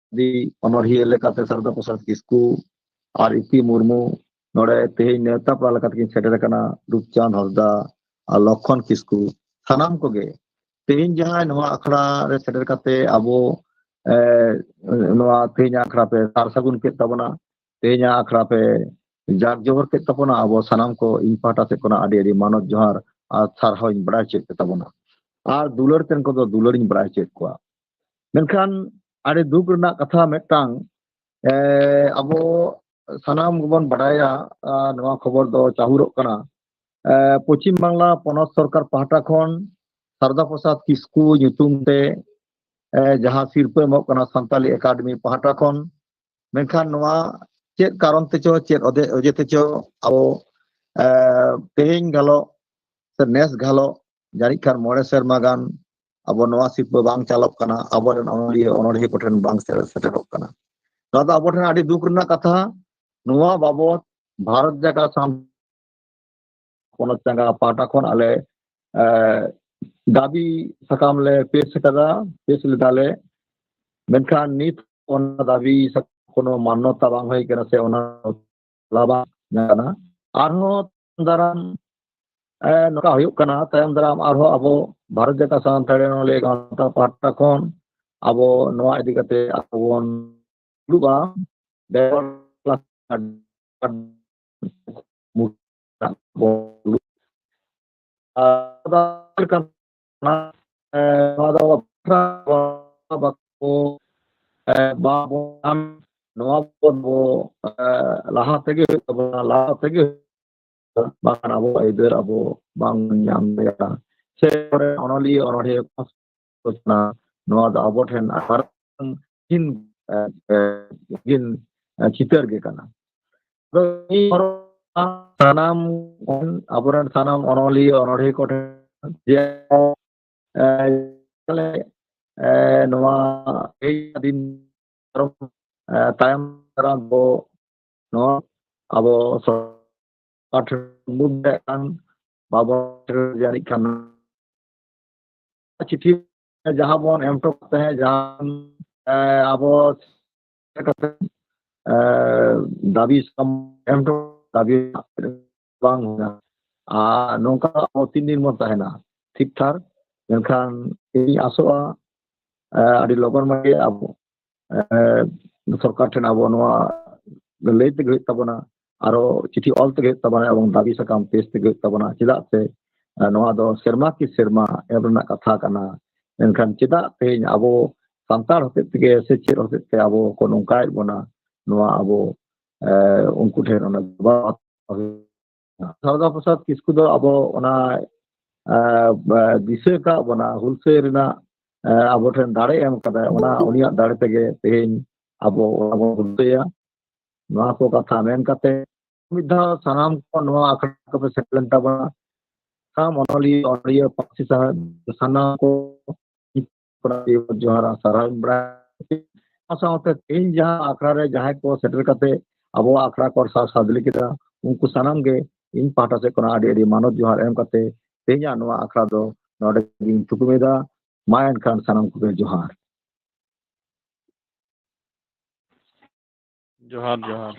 ᱚᱱᱚᱬᱦᱤᱭᱟᱹ ᱞᱮᱠᱟᱛᱮ ᱥᱟᱨᱚᱫᱟ ᱯᱨᱚᱥᱟᱫᱽ ᱠᱤᱥᱠᱩ ᱟᱨ ᱤᱯᱤ ᱢᱩᱨᱢᱩ᱾ ᱱᱚᱰᱮ ᱛᱮᱦᱮᱧ ᱱᱮᱣᱛᱟ ᱯᱮᱲᱟ ᱞᱮᱠᱟᱛᱮ ᱠᱤᱱ ᱥᱮᱴᱮᱨ ᱟᱠᱟᱱᱟ ᱨᱩᱯᱪᱟᱸᱫᱽ ᱦᱟᱸᱥᱫᱟ ᱟᱨ ᱞᱚᱠᱠᱷᱚᱱ ᱠᱤᱥᱠᱩ᱾ ᱥᱟᱱᱟᱢ ᱠᱚᱜᱮ ᱛᱮᱦᱮᱧ ᱡᱟᱦᱟᱸᱭ ᱱᱚᱣᱟ ᱟᱠᱷᱲᱟ ᱨᱮ ᱥᱮᱴᱮᱨ ᱠᱟᱛᱮ ᱟᱵᱚ, ᱮ, ᱱᱚᱣᱟ ᱛᱮᱦᱮᱧᱟᱜ ᱟᱠᱷᱲᱟ ᱯᱮ ᱥᱟᱨ ᱥᱟᱹᱜᱩᱱ ᱠᱮᱫ ᱛᱟᱵᱚᱱᱟ, ᱛᱮᱦᱮᱧᱟᱜ ᱟᱠᱷᱲᱟ ᱯᱮ ᱡᱟᱠ ᱡᱚᱦᱚᱨ ᱠᱮᱫ ᱛᱟᱵᱚᱱᱟ, ᱟᱵᱚ ᱥᱟᱱᱟᱢ ᱠᱚ ᱤᱧ ᱯᱟᱦᱴᱟ ᱥᱮᱫ ᱠᱷᱚᱱᱟᱜ ᱟᱹᱰᱤ ᱟᱹᱰᱤ ᱢᱟᱱᱚᱛ ᱡᱚᱦᱟᱨ ᱟᱨ ᱥᱟᱨᱦᱟᱣ ᱤᱧ ᱵᱟᱲᱟᱭ ᱦᱚᱪᱚᱭᱮᱫ ᱯᱮ ᱛᱟᱵᱚᱱᱟ᱾ ᱟᱨ ᱫᱩᱞᱟᱹᱲ ᱛᱮᱱ ᱠᱚᱫᱚ ᱫᱩᱞᱟᱹᱲ ᱤᱧ ᱵᱟᱲᱟᱭ ᱦᱚᱪᱚᱭᱮᱫ ᱠᱚᱣᱟ᱾ ᱢᱮᱱᱠᱷᱟᱱ ᱟᱹᱰᱤ ᱫᱩᱠ ᱨᱮᱱᱟᱜ ᱠᱟᱛᱷᱟ ᱢᱤᱫᱴᱟᱝ, ᱮ, ᱟᱵᱚ ᱥᱟᱱᱟᱢ ᱜᱮᱵᱚᱱ ᱵᱟᱰᱟᱭᱟ, ᱟ, ᱱᱚᱣᱟ ᱠᱷᱚᱵᱚᱨ ᱫᱚ ᱪᱟᱦᱩᱨᱚᱜ ᱠᱟᱱᱟ᱾ ᱮ, ᱯᱚᱪᱷᱤᱢ ᱵᱟᱝᱞᱟ ᱯᱚᱱᱚᱛ ᱥᱚᱨᱠᱟᱨ ᱯᱟᱦᱴᱟ ᱠᱷᱚᱱ ᱥᱟᱨᱚᱫᱟ ᱯᱨᱚᱥᱟᱫᱽ ᱠᱤᱥᱠᱩ ᱧᱩᱛᱩᱢ ᱛᱮ, ᱮ, ᱡᱟᱦᱟᱸ ᱥᱤᱨᱯᱟᱹ ᱮᱢᱚᱜ ᱠᱟᱱᱟ ᱥᱟᱱᱛᱟᱞᱤ ᱮᱠᱟᱰᱮᱢᱤ ᱯᱟᱦᱴᱟ ᱠᱷᱚᱱ, ᱢᱮᱱᱠᱷᱟᱱ ᱱᱚᱣᱟ ᱪᱮᱫ ᱠᱟᱨᱚᱱ ᱛᱮᱪᱚ, ᱪᱮᱫ ᱚᱡᱮ, ᱚᱡᱮ ᱛᱮᱪᱚ ᱟᱵᱚ, ᱮ, ᱛᱮᱦᱮᱧ ᱜᱷᱟᱞᱚᱜ ᱥᱮ ᱱᱮᱥ ᱜᱷᱟᱞᱚᱜ ᱡᱟᱹᱱᱤᱡ ᱠᱷᱟᱱ ᱢᱚᱬᱮ ᱥᱮᱨᱢᱟ ᱜᱟᱱ ᱟᱵᱚ ᱱᱚᱣᱟ ᱥᱤᱨᱯᱟᱹ ᱵᱟᱝ ᱪᱟᱞᱚᱜ ᱠᱟᱱᱟ, ᱟᱵᱚᱨᱮᱱ ᱚᱱᱚᱞᱤᱭᱟᱹ ᱚᱱᱚᱬᱦᱤᱭᱟᱹ ᱠᱚᱴᱷᱮᱱ ᱵᱟᱝ ᱥᱮᱴᱮᱨ, ᱥᱮᱴᱮᱨᱚᱜ ᱠᱟᱱᱟ᱾ ᱱᱚᱣᱟ ᱫᱚ ᱟᱵᱚ ᱴᱷᱮᱱ ᱟᱹᱰᱤ ᱫᱩᱠ ᱨᱮᱱᱟᱜ ᱠᱟᱛᱷᱟ᱾ ᱱᱚᱣᱟ ᱵᱟᱵᱚᱛ ᱵᱷᱟᱨᱚᱛ ᱡᱟᱠᱟᱛ ᱥᱟᱶ ᱯᱚᱱᱚᱛ ᱪᱟᱸᱜᱟ ᱯᱟᱦᱴᱟ ᱠᱷᱚᱱ ᱟᱞᱮ, ᱮ, ᱫᱟᱹᱵᱤ ᱥᱟᱠᱟᱢ ᱞᱮ ᱯᱮᱥ ᱟᱠᱟᱫᱟ, ᱯᱮᱥ ᱞᱮᱫᱟᱞᱮ, ᱢᱮᱱᱠᱷᱟᱱ ᱱᱤᱛ ᱚᱱᱟ ᱫᱟᱹᱵᱤ ᱥᱟᱠᱟᱢ ᱠᱳᱱᱳ ᱢᱟᱱᱱᱚᱛᱟ ᱵᱟᱝ ᱦᱩᱭ ᱠᱟᱱᱟ ᱥᱮ ᱚᱱᱟ ᱞᱟ ᱵᱟᱝ ᱧᱟᱢ ᱠᱟᱱᱟ᱾ ᱟᱨᱦᱚᱸ ᱫᱟᱨᱟᱢ, ᱮ, ᱱᱚᱝᱠᱟ ᱦᱩᱭᱩᱜ ᱠᱟᱱᱟ, ᱛᱟᱭᱚᱢ ᱫᱟᱨᱟᱢ ᱟᱨᱦᱚᱸ ᱟᱵᱚ ᱵᱷᱟᱨᱚᱛ ᱡᱟᱠᱟᱛ ᱥᱟᱱᱛᱟᱲᱤ ᱚᱱᱚᱞᱤᱭᱟᱹ ᱜᱟᱶᱛᱟ ᱯᱟᱦᱴᱟ ᱠᱷᱚᱱ ᱟᱵᱚ ᱱᱚᱣᱟ ᱤᱫᱤ ᱠᱟᱛᱮ ᱟᱵᱚ ᱵᱚᱱ ᱫᱩᱲᱩᱵᱼᱟ, ᱵᱮᱜᱚᱨ ᱱᱚᱣᱟ ᱫᱚ ᱵᱟᱠᱚ, ᱮ, ᱵᱟᱵᱚᱱ, ᱱᱚᱣᱟ ᱵᱚ, ᱮ, ᱞᱟᱦᱟ ᱛᱮᱜᱮ ᱦᱩᱭᱩᱜ ᱛᱟᱵᱚᱱᱟ, ᱞᱟᱦᱟ ᱛᱮᱜᱮ, ᱵᱟᱝᱠᱷᱟᱱ ᱟᱵᱚᱣᱟᱜ ᱟᱹᱭᱫᱟᱹᱨ ᱟᱵᱚ ᱵᱟᱝ ᱧᱟᱢ ᱫᱟᱲᱮᱭᱟᱜᱼᱟ᱾ ᱥᱮ ᱚᱱᱚᱞᱤᱭᱟᱹ ᱚᱱᱚᱲᱦᱤᱭᱟᱹ ᱠᱚ ᱥᱚᱪᱮᱛᱚᱱᱟ, ᱱᱚᱣᱟ ᱫᱚ ᱟᱵᱚ ᱴᱷᱮᱱ ᱟᱨ ᱠᱤᱱ, ᱮ, ᱮ, ᱠᱤᱱ, ᱮ, ᱪᱤᱛᱟᱹᱨ ᱜᱮ ᱠᱟᱱᱟ᱾ ᱟᱫᱚ ᱤᱧ ᱥᱟᱱᱟᱢ, ᱟᱵᱚᱨᱮᱱ ᱥᱟᱱᱟᱢ ᱚᱱᱚᱞᱤᱭᱟᱹ ᱚᱱᱚᱲᱦᱤᱭᱟᱹ ᱠᱚᱴᱷᱮᱱ ᱡᱮ, ᱮ, ᱛᱟᱦᱞᱮ, ᱮ, ᱱᱚᱣᱟ ᱮᱭ ᱫᱤᱱ ᱯᱟᱨᱚᱢ, ᱮ, ᱛᱟᱭᱚᱢ ᱫᱟᱨᱟᱢ ᱵᱚ ᱱᱚᱣᱟ ᱟᱵᱚ ᱥᱚᱨᱠᱟᱨ ᱴᱷᱮᱱ ᱵᱚᱱ ᱫᱟᱲᱮᱭᱟᱜ ᱠᱷᱟᱱ ᱵᱟᱵᱚᱱ ᱡᱟᱹᱱᱤᱡ ᱠᱷᱟᱱ ᱪᱤᱴᱷᱤ ᱡᱟᱦᱟᱸ ᱵᱚᱱ ᱮᱢ ᱦᱚᱴᱚ ᱠᱟᱜ ᱛᱟᱦᱮᱸᱫ, ᱡᱟᱦᱟᱸ, ᱮ, ᱟᱵᱚ ᱠᱟᱛᱮ, ᱮ, ᱫᱟᱹᱵᱤ ᱥᱟᱠᱟᱢ ᱮᱢ ᱦᱚᱴᱚ, ᱫᱟᱹᱵᱤ ᱵᱟᱝ ᱦᱩᱭᱟ᱾ ᱟᱨ ᱱᱚᱝᱠᱟ ᱟᱵᱚ ᱛᱤᱱ ᱫᱤᱱ ᱵᱚᱱ ᱛᱟᱦᱮᱱᱟ ᱴᱷᱤᱠ ᱴᱷᱟᱠ? ᱢᱮᱱᱠᱷᱟᱱ ᱤᱧ ᱟᱥᱚᱜᱼᱟ, ᱮ, ᱟᱹᱰᱤ ᱞᱚᱜᱚᱱ ᱢᱟᱜᱮ ᱟᱵᱚ, ᱮ, ᱥᱚᱨᱠᱟᱨ ᱴᱷᱮᱱ ᱟᱵᱚ ᱱᱚᱣᱟ ᱞᱟᱹᱭ ᱛᱮᱜᱮ ᱦᱩᱭᱩᱜ ᱛᱟᱵᱚᱱᱟ, ᱟᱨᱚ ᱪᱤᱴᱷᱤ ᱚᱞ ᱛᱮᱜᱮ ᱦᱩᱭᱩᱜ ᱛᱟᱵᱚᱱᱟ ᱮᱵᱚᱝ ᱫᱟᱹᱵᱤ ᱥᱟᱠᱟᱢ ᱯᱮᱥ ᱛᱮᱜᱮ ᱦᱩᱭᱩᱜ ᱛᱟᱵᱚᱱᱟ᱾ ᱪᱮᱫᱟᱜ ᱥᱮ, ᱮ, ᱱᱚᱣᱟ ᱫᱚ ᱥᱮᱨᱢᱟ ᱠᱤ ᱥᱮᱨᱢᱟ ᱮᱢ ᱨᱮᱱᱟᱜ ᱠᱟᱛᱷᱟ ᱠᱟᱱᱟ᱾ ᱢᱮᱱᱠᱷᱟᱱ ᱪᱮᱫᱟᱜ ᱛᱮᱦᱮᱧ ᱟᱵᱚ ᱥᱟᱱᱛᱟᱲ ᱦᱚᱛᱮᱡ ᱛᱮᱜᱮ ᱥᱮ ᱪᱮᱫ ᱦᱚᱛᱮᱡ ᱛᱮ ᱟᱵᱚ ᱠᱚ ᱱᱚᱝᱠᱟᱭᱮᱫ ᱵᱚᱱᱟ, ᱱᱚᱣᱟ ᱟᱵᱚ, ᱮ, ᱩᱱᱠᱩ ᱴᱷᱮᱱ ᱚᱱᱟ ᱡᱚᱵᱟᱵ ᱥᱟᱨᱚᱫᱟ ᱯᱨᱚᱥᱟᱫᱽ ᱠᱤᱥᱠᱩ ᱫᱚ ᱟᱵᱚ ᱚᱱᱟ, ᱮ, ᱮ, ᱫᱤᱥᱟᱹ ᱟᱠᱟᱫ ᱵᱚᱱᱟ, ᱦᱩᱞᱥᱟᱹᱭ ᱨᱮᱱᱟᱜ, ᱮ, ᱟᱵᱚ ᱴᱷᱮᱱ ᱫᱟᱲᱮ ᱮᱢ ᱠᱟᱫᱟᱭ, ᱚᱱᱟ ᱩᱱᱤᱭᱟᱜ ᱫᱟᱲᱮ ᱛᱮᱜᱮ ᱛᱮᱦᱮᱧ ᱟᱵᱚ ᱚᱱᱟ ᱵᱚᱱ ᱦᱩᱞᱥᱟᱹᱭᱟ᱾ ᱱᱚᱣᱟ ᱠᱚ ᱠᱟᱛᱷᱟ ᱢᱮᱱ ᱠᱟᱛᱮ ᱢᱤᱫ ᱫᱷᱟᱣ ᱥᱟᱱᱟᱢ ᱠᱚ ᱱᱚᱣᱟ ᱟᱠᱷᱲᱟ ᱠᱚᱯᱮ ᱥᱮᱴᱮᱨ ᱞᱮᱱ ᱛᱟᱵᱚᱱᱟ᱾ ᱥᱟᱱᱟᱢ ᱚᱱᱚᱞᱤᱭᱟᱹ, ᱚᱱᱚᱞᱤᱭᱟᱹ, ᱯᱟᱹᱨᱥᱤ ᱥᱟᱶᱦᱮᱫ, ᱥᱟᱱᱟᱢ ᱠᱚ ᱡᱚᱦᱟᱨ ᱟᱨ ᱥᱟᱨᱦᱟᱣ ᱤᱧ ᱵᱟᱲᱟᱭᱟ᱾ ᱚᱱᱟ ᱥᱟᱶᱛᱮ ᱛᱮᱦᱮᱧ ᱡᱟᱦᱟᱸ ᱟᱠᱷᱲᱟ ᱨᱮ ᱡᱟᱦᱟᱸᱭ ᱠᱚ ᱥᱮᱴᱮᱨ ᱠᱟᱛᱮ ᱟᱵᱚᱣᱟᱜ ᱟᱠᱷᱲᱟ ᱠᱚ ᱥᱟᱡᱽ ᱥᱟᱡᱽᱞᱤ ᱠᱮᱫᱟ, ᱩᱱᱠᱩ ᱥᱟᱱᱟᱢ ᱜᱮ ᱤᱧ ᱯᱟᱦᱴᱟ ᱥᱮᱫ ᱠᱷᱚᱱᱟᱜ ᱟᱹᱰᱤ ᱟᱹᱰᱤ ᱢᱟᱱᱚᱛ ᱡᱚᱦᱟᱨ ᱮᱢ ᱠᱟᱛᱮ ᱛᱮᱦᱮᱧᱟᱜ ᱱᱚᱣᱟ ᱟᱠᱷᱲᱟ ᱫᱚ ᱱᱚᱰᱮ ᱜᱤᱧ ᱛᱷᱩᱠᱩᱢᱮᱫᱟ᱾ ᱢᱟ ᱮᱱᱠᱷᱟᱱ ᱥᱟᱱᱟᱢ ᱠᱚᱜᱮ ᱡᱚᱦᱟᱨ᱾ ᱡᱚᱦᱟᱨ ᱡᱚᱦᱟᱨ᱾